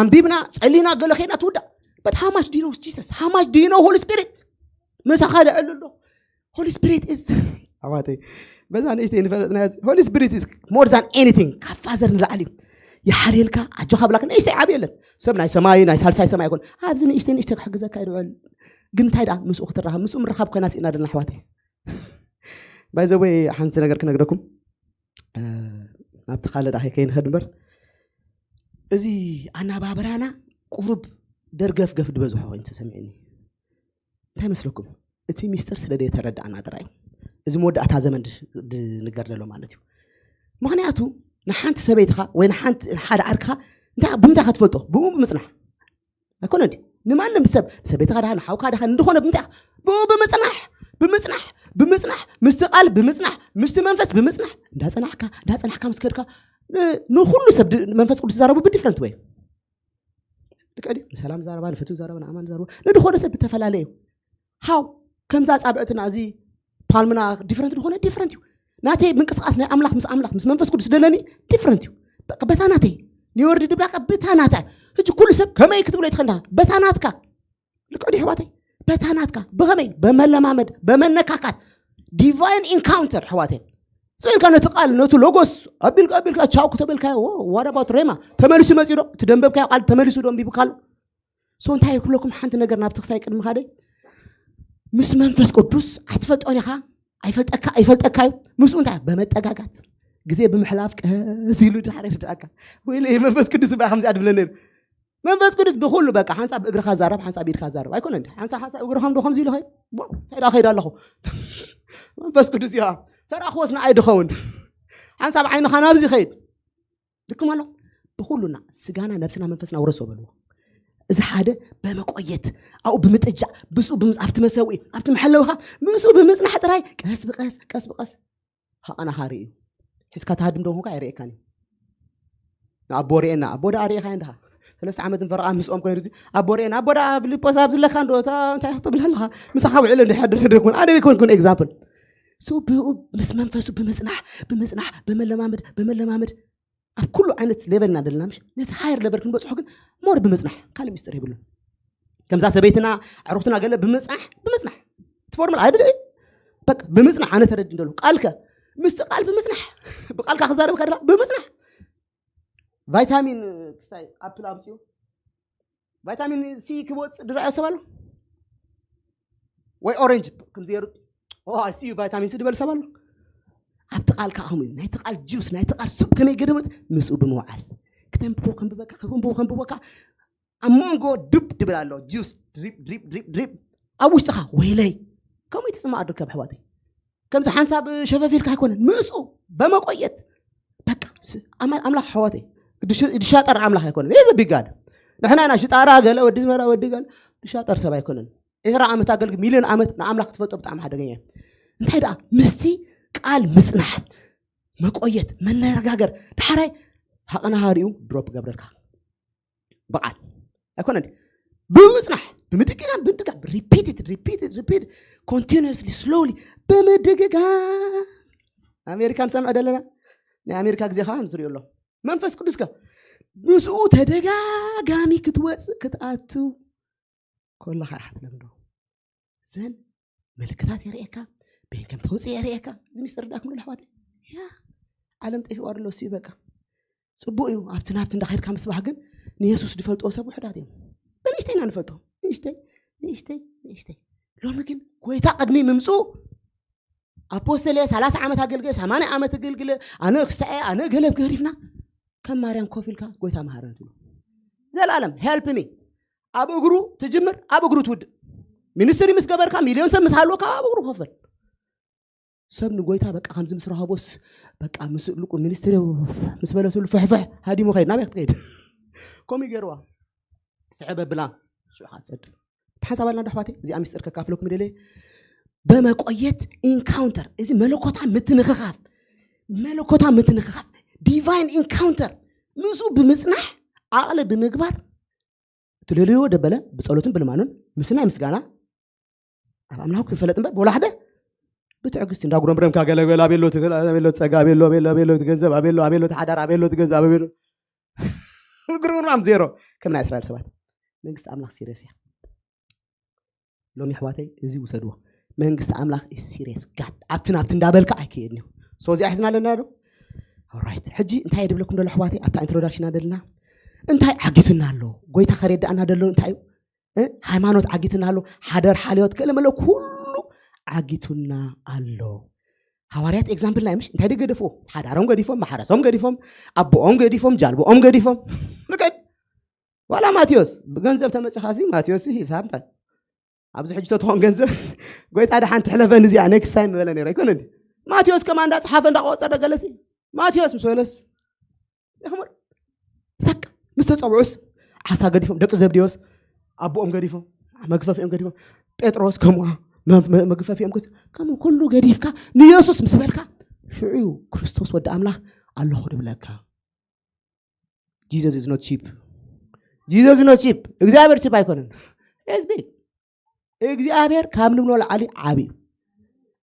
ኣንቢብና ጸሊና ገለ ኸይና ትውዳእ። But how much do you know Jesus? How much do you know Holy Spirit? ምሳኻ ልዕል ኣሎ። Holy Spirit is ኣሕዋተይ በዛ ንእሽተይ ንፈለጥና Holy Spirit is more than anything። ካብ ፋዘር ንላዕሊ እዩ። ይሓልየልካ ኣጆኻ ብላካ ንእሽተይ ዓብዪ የለን። ሰብ ናይ ሰማይ ናይ ሳልሳይ ሰማይ ኣይኮን። ኣብዚ ንእሽተይ ንእሽተይ ክሕግዘካ ይድውዕል። ግን እንታይ ደኣ ምስኡ ክትራኸብ ምስኡ ምርኻብ ኮይና ስኢና ደለና ኣሕዋተይ። By the way ሓንቲ ነገር ክነግረኩም ናብቲ ካልእ ዳኸ ከይንኸድ እምበር እዚ ኣናባብራና ቁሩብ ደርገፍገፍ ዝበዝሖ ኮይኑ ተሰሚዕኒ። እንታይ መስለኩም? እቲ ሚስጥር ስለ ዘይተረዳእና ጥራይ እዩ። እዚ መወዳእታ ዘመን ድንገር ዘሎ ማለት እዩ። ምክንያቱ ንሓንቲ ሰበይትኻ ወይ ንሓንቲ ሓደ ዓርክኻ እንታይ ብምንታይ ክትፈልጦ? ብኡ ብምፅናሕ ኣይኮነ እንዲ ንማንም ሰብ ሰበይትኻ ድኻ ንሓውካ ድኻ እንደኾነ ብምንታይ ብኡ ብምፅናሕ ብምፅናሕ ብምፅናሕ ምስቲ ቃል ብምፅናሕ ምስቲ መንፈስ ብምፅናሕ እንዳፀናሕካ እንዳፀናሕካ ምስ ከድካ ንኩሉ ሰብ መንፈስ ቅዱስ ዝዛረቡ ብዲፍረንት ወይ ልክዕ ድዩ? ንሰላም ዛረባ ንፍትው ዛረባ ንኣማን ዛረባ ንድኾነ ሰብ ብተፈላለየ እዩ። ሃው ከምዛ ጻብዕትና እዚ ፓልምና ዲፍረንት ዝኾነ ዲፍረንት እዩ። ናተይ ምንቅስቃስ ናይ ኣምላኽ ምስ ኣምላኽ ምስ መንፈስ ቅዱስ ደለኒ ዲፍረንት እዩ። በታ ናተይ ኒወርዲ ድብላካ በታ ናታ ሕጂ ኩሉ ሰብ ከመይ ክትብሎ ይትኸንዳ በታ ናትካ ልክዕ ድዩ ኣሕዋተይ? በታ ናትካ ብኸመይ በመለማመድ በመነካካት ዲቫይን ኢንካውንተር ኣሕዋተይ ስኢልካ ነቲ ቃል ነቲ ሎጎስ ኣቢልካ ኣቢልካ ቻው ክተበልካዮ what about ሬማ ተመሊሱ መፂኡ ዶ እቲ ደንበብካዮ ቃል ተመሊሱ ዶ ኣንቢብካሉ so እንታይ ክብለኩም ሓንቲ ነገር ናብቲ ክስታይ ቅድሚ ካደይ ምስ መንፈስ ቅዱስ ኣይትፈልጦን ኢኻ ኣይፈልጠካ ኣይፈልጠካ እዩ ምስኡ እንታይ በመጠጋጋት ግዜ ብምሕላፍ ቀስ ኢሉ ድሓር ይርዳእካ ወይ መንፈስ ቅዱስ እባ ከምዚኣ ድብለ ነይሩ መንፈስ ቅዱስ ብኩሉ በቃ ሓንሳብ እግርኻ ዛረብ ሓንሳብ ኢድካ ዛረብ ኣይኮነ እንዲ ሓንሳብ ሓንሳብ እግርኻ ዶ ከምዚ ኢሉ ኸይ እንታይ ዳ ከይድ ኣለኹ መንፈስ ቅዱስ እዩ ተራ ክወስና ኣይድኸውን ሓንሳብ ዓይንኻ ናብዚ ኸይድ ልክም ኣሎ ብኩሉና ስጋና ነብስና መንፈስና ውረሶ በልዎ እዚ ሓደ በመቆየት ኣብኡ ብምጥጃ ብስኡ ኣብቲ መሰውኢ ኣብቲ መሐለውኻ ምስኡ ብምፅናሕ ጥራይ ቀስ ብቀስ ቀስ ብቀስ ሃቐናኻ ርእዩ ሒዝካ ትሃድም ዶ ኹንካ ኣይርእየካን እዩ ንኣቦ ርእየና ኣቦ ደኣ ርእየካ እንድኻ ሰለስተ ዓመት ንፈረቓ ምስኦም ኮይኑ ኣቦ ርእየና ኣቦ ደኣ ብሊጶስ ኣብ ዝለካ እንዶ እንታይ ክትብል ኣለኻ ምሳኻ ውዕለ እንድሕር ድርድር ኩን ኣነ ኮንኩን ኤግዛምፕል ሶ ብኡ ምስ መንፈሱ ብምፅናሕ ብምፅናሕ በመለማመድ በመለማመድ ኣብ ኩሉ ዓይነት ሌቨል ኢና ዘለና ምሽ ነቲ ሃየር ሌቨል ክንበፅሖ ግን ሞር ብምፅናሕ ካልእ ሚስጥር የብሉን ከምዛ ሰበይትና ኣዕሩኽትና ገለ ብምፅናሕ ብምፅናሕ እቲ ፎርሙላ ኣይድደ በቃ ብምፅናሕ ኣነ ተረዲ እንደሎ ቃልከ ምስቲ ቃል ብምፅናሕ ብቃልካ ክዛረብካ ደላ ብምፅናሕ ቫይታሚን ክስታይ ኣፕል ኣምፅኡ ቫይታሚን ሲ ክወፅእ ድረኣዮ ሰብ ኣሎ ወይ ኦሬንጅ ከምዚ ገይሩ ሲ ቫይታሚን ሲ ዝበል ሰብ ኣሎ ኣብቲ ቃል ከዓ ከምኡ እዩ ናይቲ ቃል ጁስ ናይቲ ቃል ሱፕ ከመይ ገደበት ምስኡ ብምውዓል ክተንብቦ ከንብበካ ከንብቦ ከንብበካ ኣብ መንጎ ድብ ድብል ኣሎ ጁስ ድሪፕ ድሪፕ ድሪፕ ድሪፕ ኣብ ውሽጥኻ ወይለይ ከምኡ ትስማዕ ድርከብ ኣሕዋተይ ከምዚ ሓንሳብ ሸፈፊልካ ኣይኮነን ምስኡ በመቆየት በቃ ኣምላኽ ኣሕዋተይ ድሻጠር ኣምላኽ ኣይኮነን ዘቢጋድ ንሕና ኢና ሽጣራ ገለ ወዲ ዝመራ ወዲ ገለ ድሻጠር ሰብ ኣይኮነን ዕስራ ዓመት ኣገልግ ሚልዮን ዓመት ንኣምላኽ ክትፈልጦ ብጣዕሚ ሓደገኛ እዩ እንታይ ደኣ ምስቲ ቃል ምጽናሕ መቆየት መነጋገር ዳሕራይ ሃቐናሃሪኡ ድሮፕ ገብረልካ በዓል ኣይኮነ ብምጽናሕ ብምድግጋም ብምድጋም repeated repeated repeated continuously slowly ብምድግጋም ኣሜሪካ ንሰምዐ ደለና ናይ ኣሜሪካ ግዜ ከዓ ንዝሪኦ ኣሎ መንፈስ ቅዱስ ከ ምስኡ ተደጋጋሚ ክትወፅእ ክትኣቱ ከለኻ ኢኻ ትለምዶ ዘን ምልክታት የርእየካ በይን ከም ተውፅእ የርእየካ እዚ ሚስጥር ዳኩም ኣሕዋት ያ ዓለም ጠፊኡ ኣሎ እሱ በቃ ፅቡቅ እዩ ኣብቲ ናብቲ እንዳኸድካ ምስባህ ግን ንየሱስ ዝፈልጥዎ ሰብ ውሕዳት እዮም ብንእሽተይ ኢና ንፈልጦ ንእሽተይ ንእሽተይ ንእሽተይ ሎሚ ግን ጎይታ ቅድሚ ምምፅኡ ኣፖስተል እየ ሰላሳ ዓመት ኣገልግለ ሰማንያ ዓመት ኣገልግለ ኣነ ክስታየ ኣነ ገለብ ገሪፍና ከም ማርያም ኮፍ ኢልካ ጎይታ መሃረን ትብሎ ዘላለም help me። ኣብ እግሩ ትጅምር፣ ኣብ እግሩ ትውድእ። ሚኒስትሪ ምስ ገበርካ፣ ሚልዮን ሰብ ምስ ሃልወካ ኣብ እግሩ ክኸፈል። ሰብ ንጎይታ በቃ ከምዚ ምስ ረኸቦስ፣ በቃ ምስ ልቁ ሚኒስትሪ ምስ በለትሉ ፍሕፍሕ ሃዲሙ ኸይድ። ናበይ ክትከይድ? ከምኡ ገይርዋ። ስሕብ ኣብላ ሽዑ ኸዓ ትጸድፍ። ሓንሳብ ኣልና ዶ ኣሕዋተይ፣ እዚኣ ሚስጥር ከካፍለኩም ደለ። በመቆየት ኢንካውንተር፣ እዚ መለኮታ ምትንኽኻፍ፣ መለኮታ ምትንኽኻፍ፣ ዲቫይን ኢንካውንተር፣ ምስኡ ብምጽናሕ፣ ዓቕሊ ብምግባር፣ ትደልዮ ደበለ ብጸሎትን ብልማኑን ምስናይ ምስጋና ኣብ ኣምላኽ ክፈለጥ እምበር፣ በወላ ሓደ ብትዕግስቲ እንዳጉረምረምካ ገለ ገለ ኣቤሎ ትግል ኣቤሎ ጸጋ ኣቤሎ ኣቤሎ ኣቤሎ ገንዘብ ኣቤሎ ኣቤሎ ተሓዳር ኣቤሎ ገንዘብ ኣቤሎ ግርምራም ዜሮ። ከም ናይ እስራኤል ሰባት መንግስቲ ኣምላኽ ሲሪየስ እያ። ሎሚ ኣሕዋተይ እዚ ውሰድዎ። መንግስቲ ኣምላኽ ሲሪየስ ጋድ ኣብቲ ናብቲ እንዳበልካ ኣይክየድን እዩ። ሶ እዚኣ ሒዝና ኣለና ዶ? ኦራይት። ሕጂ እንታይ ድብለኩም ደሎ ኣሕዋተይ ኣብታ ኢንትሮዳክሽን ኣደልና እንታይ ዓጊቱና ኣሎ? ጎይታ ከረዳእና ደሎ እንታይ እዩ? እ? ሃይማኖት ዓጊቱና ኣሎ። ሓደር ሓልዮት ክእለ መለ ኩሉ ዓጊቱና ኣሎ። ሃዋርያት ኤግዛምፕል ናይ ምሽ እንታይ ደገደፍዎ? ሓዳሮም ገዲፎም፣ ማሕረሶም ገዲፎም፣ ኣቦኦም ገዲፎም፣ ጃልቦኦም ገዲፎም። ልቀድ ዋላ ማቴዎስ ብገንዘብ ተመጽኻ ሲ ማቴዎስ ሲ ሂሳብ እንታይ ኣብዚ ሕጂ ተትኾን ገንዘብ ጎይታ ደሓን ትሕለፈን እዚኣ ኔክስት ታይም በለ ነይረ ኣይኮነ እንዲ ማቴዎስ ከማ እንዳጸሓፈ እንዳቆጸረ ገለሲ ማቴዎስ ምስ በለስ ይኽምር በቃ ምስ ተጸውዑስ ዓሳ ገዲፎም ደቂ ዘብዴዎስ ኣቦኦም ገዲፎም መግፈፊኦም ገዲፎም ጴጥሮስ ከምኡ መግፈፊኦም ከምኡ ኩሉ ገዲፍካ ንየሱስ ምስ በልካ ሽዑ ክርስቶስ ወዲ ኣምላኽ ኣለኹ ድብለካ Jesus is not cheap። Jesus is not cheap። እግዚኣብሔር ቺፕ ኣይኮነን። It's big። እግዚኣብሔር ካብ ንብሎ ላዓሊ ዓቢ እዩ።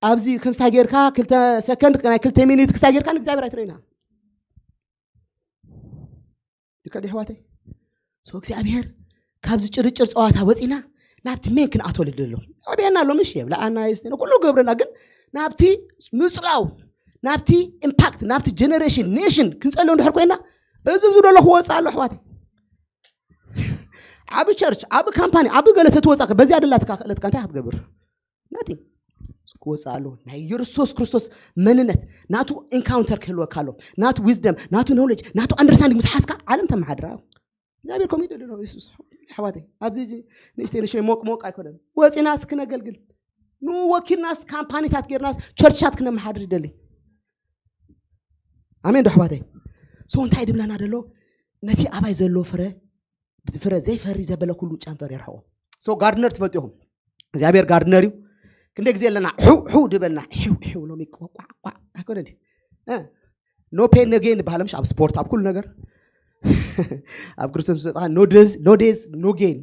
ኣብዚ ክምስታይ ጌርካ ክልተ ሰከንድ ናይ ክልተ ሚኒት ክስታይ ጌርካ ንእግዚኣብሔር ኣይትረኢና። ልክዕ ድዩ ኣሕዋተይ? So እግዚኣብሔር ካብዚ ጭርጭር ፀዋታ ወፂና ናብቲ ሜን ክንኣቶ ልደሎ። ኣዕብየና ኣሎ ምሽ የብልዓና የስተና ኩሉ ገብረና ግን ናብቲ ምፅላው ናብቲ ኢምፓክት ናብቲ ጀነሬሽን ኔሽን ክንፀልዮ እንድሕር ኮይና እዚ ዝደሎ ክወፅእ ኣሎ ኣሕዋተይ። ዓብ ቸርች ዓብ ካምፓኒ ዓብ ገለ ተትወፃ በዚያ ደላትካ ክእለትካ እንታይ ክትገብር? ናቲንግ ክወፅእ ኣሎ። ናይ የሱስ ክርስቶስ መንነት ናቱ ኢንካውንተር ክህልወካ ኣሎ። ናቱ ዊዝደም ናቱ ኖሌጅ ናቱ ኣንደርስታንዲንግ ምስ ሓዝካ ዓለም ተመሓድራ። እግዚኣብሔር ከምኡ ይደሊ ነው የሱስ ኣሕዋተይ። ኣብዚ ንእሽተይ ንእሽተይ ሞቅ ሞቅ ኣይኮነን። ወፂናስ ክነገልግል ንወኪልናስ ካምፓኒታት ጌርናስ ቸርችታት ክነመሓድር ይደሊ። ኣሜን ዶ ኣሕዋተይ? ሶ እንታይ ድብለና ደሎ? ነቲ ኣባይ ዘሎ ፍረ ፍረ ዘይፈሪ ዘበለ ኩሉ ጨንፈር የርሕቆ። ሶ ጋርድነር ትፈልጡ ኢኹም። እግዚኣብሔር ጋርድነር እዩ። ክንደ ግዜ ኣለና ሕው ሕው ድበልና ሕው ሕው ሎሚ ቋቋቋ ኣይኮነ ኖ ፔን ኖ ጌን ዝበሃል ምሽ ኣብ ስፖርት ኣብ ኩሉ ነገር ኣብ ክርስቶስ ምስ መጣ ኖ ዴዝ ኖ ጌን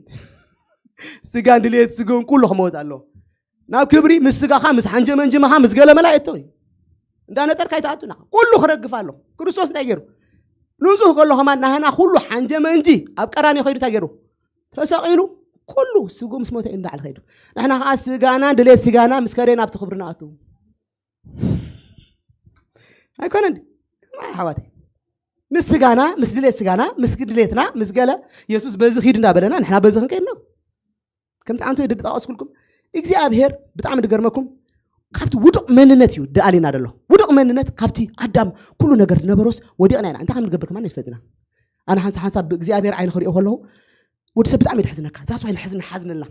ስጋን ድልየት ስግን ኩሉ ክመወት ኣሎ። ናብ ክብሪ ምስ ስጋኻ ምስ ሓንጀመንጅመኻ ምስ ገለመላ የቶ እዩ። እንዳነጠርካ ኣይትኣቱና ኩሉ ክረግፍ ኣሎ። ክርስቶስ እንታይ ገይሩ? ንጹህ ከሎ ከማን ናህና ኩሉ ሓንጀመንጂ ኣብ ቀራንዮ ከይዱ እንታይ ገይሩ? ተሰቒሉ ኩሉ ስጉ ምስ ሞተ እዩ እንዳዕል ከይዱ። ንሕና ከዓ ስጋና ድሌት ስጋና ምስ ከደ ናብቲ ክብሪ ንኣቱ ኣይኮነን። ኣሕዋተይ ምስ ስጋና ምስ ድሌት ስጋና ምስ ድሌትና ምስ ገለ የሱስ በዚ ኪድ እንዳበለና ንሕና በዚ ክንከይድ ነው። ከምቲ ኣንቶ ድጠቐስኩልኩም እግዚኣብሔር ብጣዕሚ ድገርመኩም ካብቲ ውዱቕ መንነት እዩ ድኣሊና ደሎ። ውዱቕ መንነት ካብቲ ኣዳም ኩሉ ነገር ነበሮስ ወዲቕና ኢና። እንታይ ከም ንገብር ከማን ይፈልጥና። ኣነ ሓንሳ ሓንሳብ ብእግዚኣብሔር ዓይኒ ክሪኦ ከለኹ ወዲ ሰብ ብጣዕሚ ድሕዝነካ ዛስዋይ ንሕዝን ሓዝንልና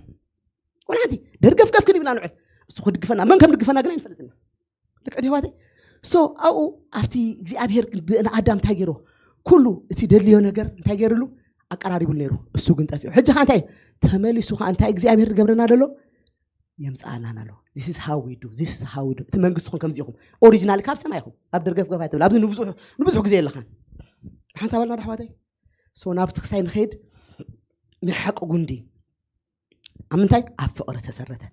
ወላ ሓንቲ ደርገፍገፍ ክንብላ ንውዕል። እሱ ክድግፈና መን ከም ድግፈና ግን ኣይንፈልጥና። ደቂ ኣሕዋተይ ሶ ኣብኡ ኣብቲ እግዚኣብሔር ንኣዳም እንታይ ገይሮ ኩሉ እቲ ደድልዮ ነገር እንታይ ገይርሉ ኣቀራሪቡሉ ነይሩ። እሱ ግን ጠፊኡ። ሕጂ ከዓ እንታይ ተመሊሱ ከዓ እንታይ እግዚኣብሔር ዝገብረና ደሎ የምፅኣና ኣሎ። This is how we do this is how we do። እቲ መንግስቲ ኹም ከምዚ ኢኹም ኦሪጂናል ካብ ሰማይ ኢኹም ኣብ ደርገፍ ገፋ ትብል ኣብዚ ንብዙሕ ግዜ የለኻን። ሓንሳብ ኣልና ዶ ኣሕዋተይ? ሶ ናብቲ ክሳይ ንኸይድ ናይ ሓቂ ጉንዲ ኣብ ምንታይ ኣብ ፍቕሪ ተሰረተ።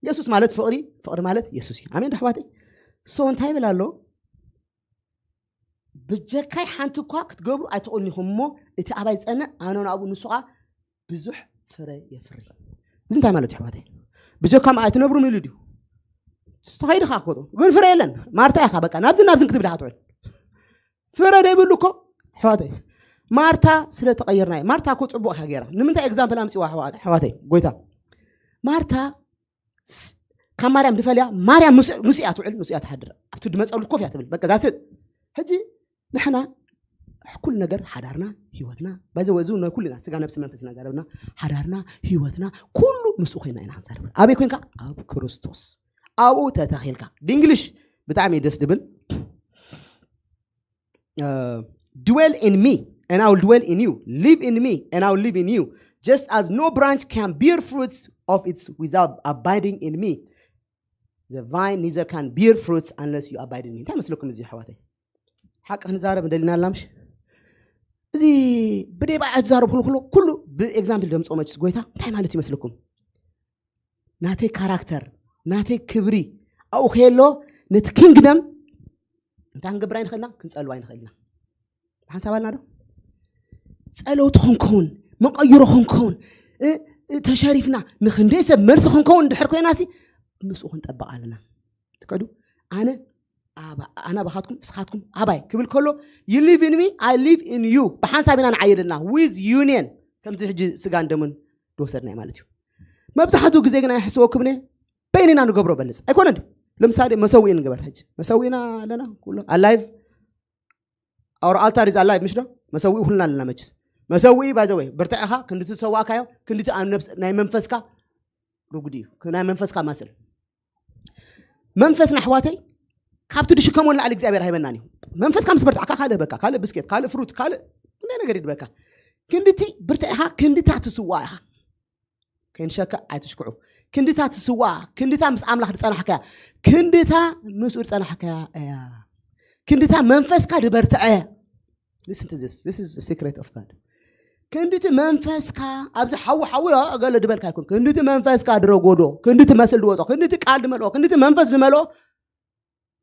የሱስ ማለት ፍቕሪ ፍቕሪ ማለት የሱስ እዩ። ኣሜን ዶ ኣሕዋተይ? ሶ እንታይ ይብል ኣሎ? ብጀካይ ሓንቲ እኳ ክትገብሩ ኣይትኽእሉን ኢኹም እሞ እቲ ኣባይ ዝጸንዕ ኣነ ናብኡ ንሱ ኸዓ ብዙሕ ፍረ የፍሪ። እዚ እንታይ ማለት እዩ ኣሕዋተይ? ብጀካም ኣይትነብሩን ኢሉ ድዩ? ተኸይድኻ ክወጡ ግን ፍረ የለን። ማርታ ኢኻ በቃ ናብዚ ናብዝን ክትብል ኢኻ ትውዕል። ፍረ ዘይብሉ እኮ ኣሕዋተይ ማርታ ስለ ተቐየርና እዩ። ማርታ እኮ ፅቡቕ እያ ገይራ። ንምንታይ ኤግዛምፕል ኣምፅዋ ኣሕዋተይ ጎይታ ማርታ ካብ ማርያም ድፈልያ ማርያም ምስ እያ ትውዕል ምስ እያ ትሓድር ኣብቲ ድመፀሉ ኮፍ እያ ትብል በቃ ዛስጥ ሕጂ ንሕና ኩሉ ነገር ሓዳርና፣ ህይወትና፣ ባይዘ እዚ ናይ ኩልና ስጋ፣ ነብሲ፣ መንፈስና ዘረብና፣ ሓዳርና፣ ህይወትና፣ ኩሉ ምስኡ ኮይና ኢና ክንዛረብ። ኣበይ ኮይንካ? ኣብ ክርስቶስ። ኣብኡ ተተኺልካ። ብእንግሊሽ ብጣዕሚ ደስ ድብል። Dwell in me and I will dwell in you. Live in me and I will live in you. Just as no branch can bear fruits of its without abiding in me, the vine neither can bear fruits unless you abide in me. እንታይ መስለኩም እዚ ኣሕዋተይ? ሓቂ ክንዛረብ እንደሊና ኣላምሽ? እዚ ብደይ ባዕ ዝዛረብ ኩሉ ኩሉ ኩሉ ብኤግዛምፕል ደምፅኦ መችስ ጎይታ እንታይ ማለት ይመስለኩም? ናተይ ካራክተር ናተይ ክብሪ ኣብኡ ከየሎ ነቲ ኪንግደም እንታይ ክንገብር ኣይንኽእልና? ክንፀልዋ ኣይንኽእልና። ብሓንሳብ ኣልና ዶ? ጸለውቲ ክንከውን፣ መቐይሮ ክንከውን፣ ተሸሪፍና ንኽንደይ ሰብ መልሲ ክንከውን ድሕር ኮይናሲ ምስኡ ክንጠብቕ ኣለና። ትከዱ ኣነ ኣነ ኣባኻትኩም እስኻትኩም ኣባይ ክብል ከሎ you live in me I live in you ብሓንሳብ ኢና ንዓየደልና with union ከምዚ ሕጂ ስጋን ደሙን ዝወሰድናዮ ማለት እዩ። መብዛሕትኡ ግዜ ግን ኣይሕስወኩም እየ በይንና ንገብሮ በልፅ ኣይኮነን። ለምሳሌ መሰዊኢ ንገበር ሕጂ መሰዊኢና ኣለና ኩሉ ኣላይቭ our altar is alive ምሽ ዶ? መሰዊኢ ኩልና ኣለና መችስ። መሰዊኢ ባይዘወይ ብርትዕኻ ክንዲ ትሰዋእካዮ ክንዲ ናይ መንፈስካ ርጉድ እዩ። ናይ መንፈስካ ማስል መንፈስና ኣሕዋተይ ካብቲ ድሽከሞ ንላዕሊ እግዚኣብሔር ኣይበናን እዩ። መንፈስካ ምስ በርትዕካ ካልእ ህበካ ካልእ ብስኬት ካልእ ፍሩት ካልእ ናይ ነገር ይድበካ። ክንድቲ ብርትዕኻ ክንድታ ትስዋ ኢኻ። ከይንሸክዕ ኣይትሽክዑ። ክንድታ ትስዋ ክንድታ ምስ ኣምላኽ ዝጸናሕካያ ክንድታ ምስኡ ዝጸናሕካያ እያ። ክንድታ መንፈስካ ዝበርትዐ Listen to this. This is the secret of God. ክንድቲ መንፈስካ ኣብዚ ሓዊ ሓዊ ገለ ድበልካ ይኮን ክንድቲ መንፈስካ ድረጎዶ ክንድቲ መስል ድወጾ ክንድቲ ቃል ድመልኦ ክንድቲ መንፈስ ድመልኦ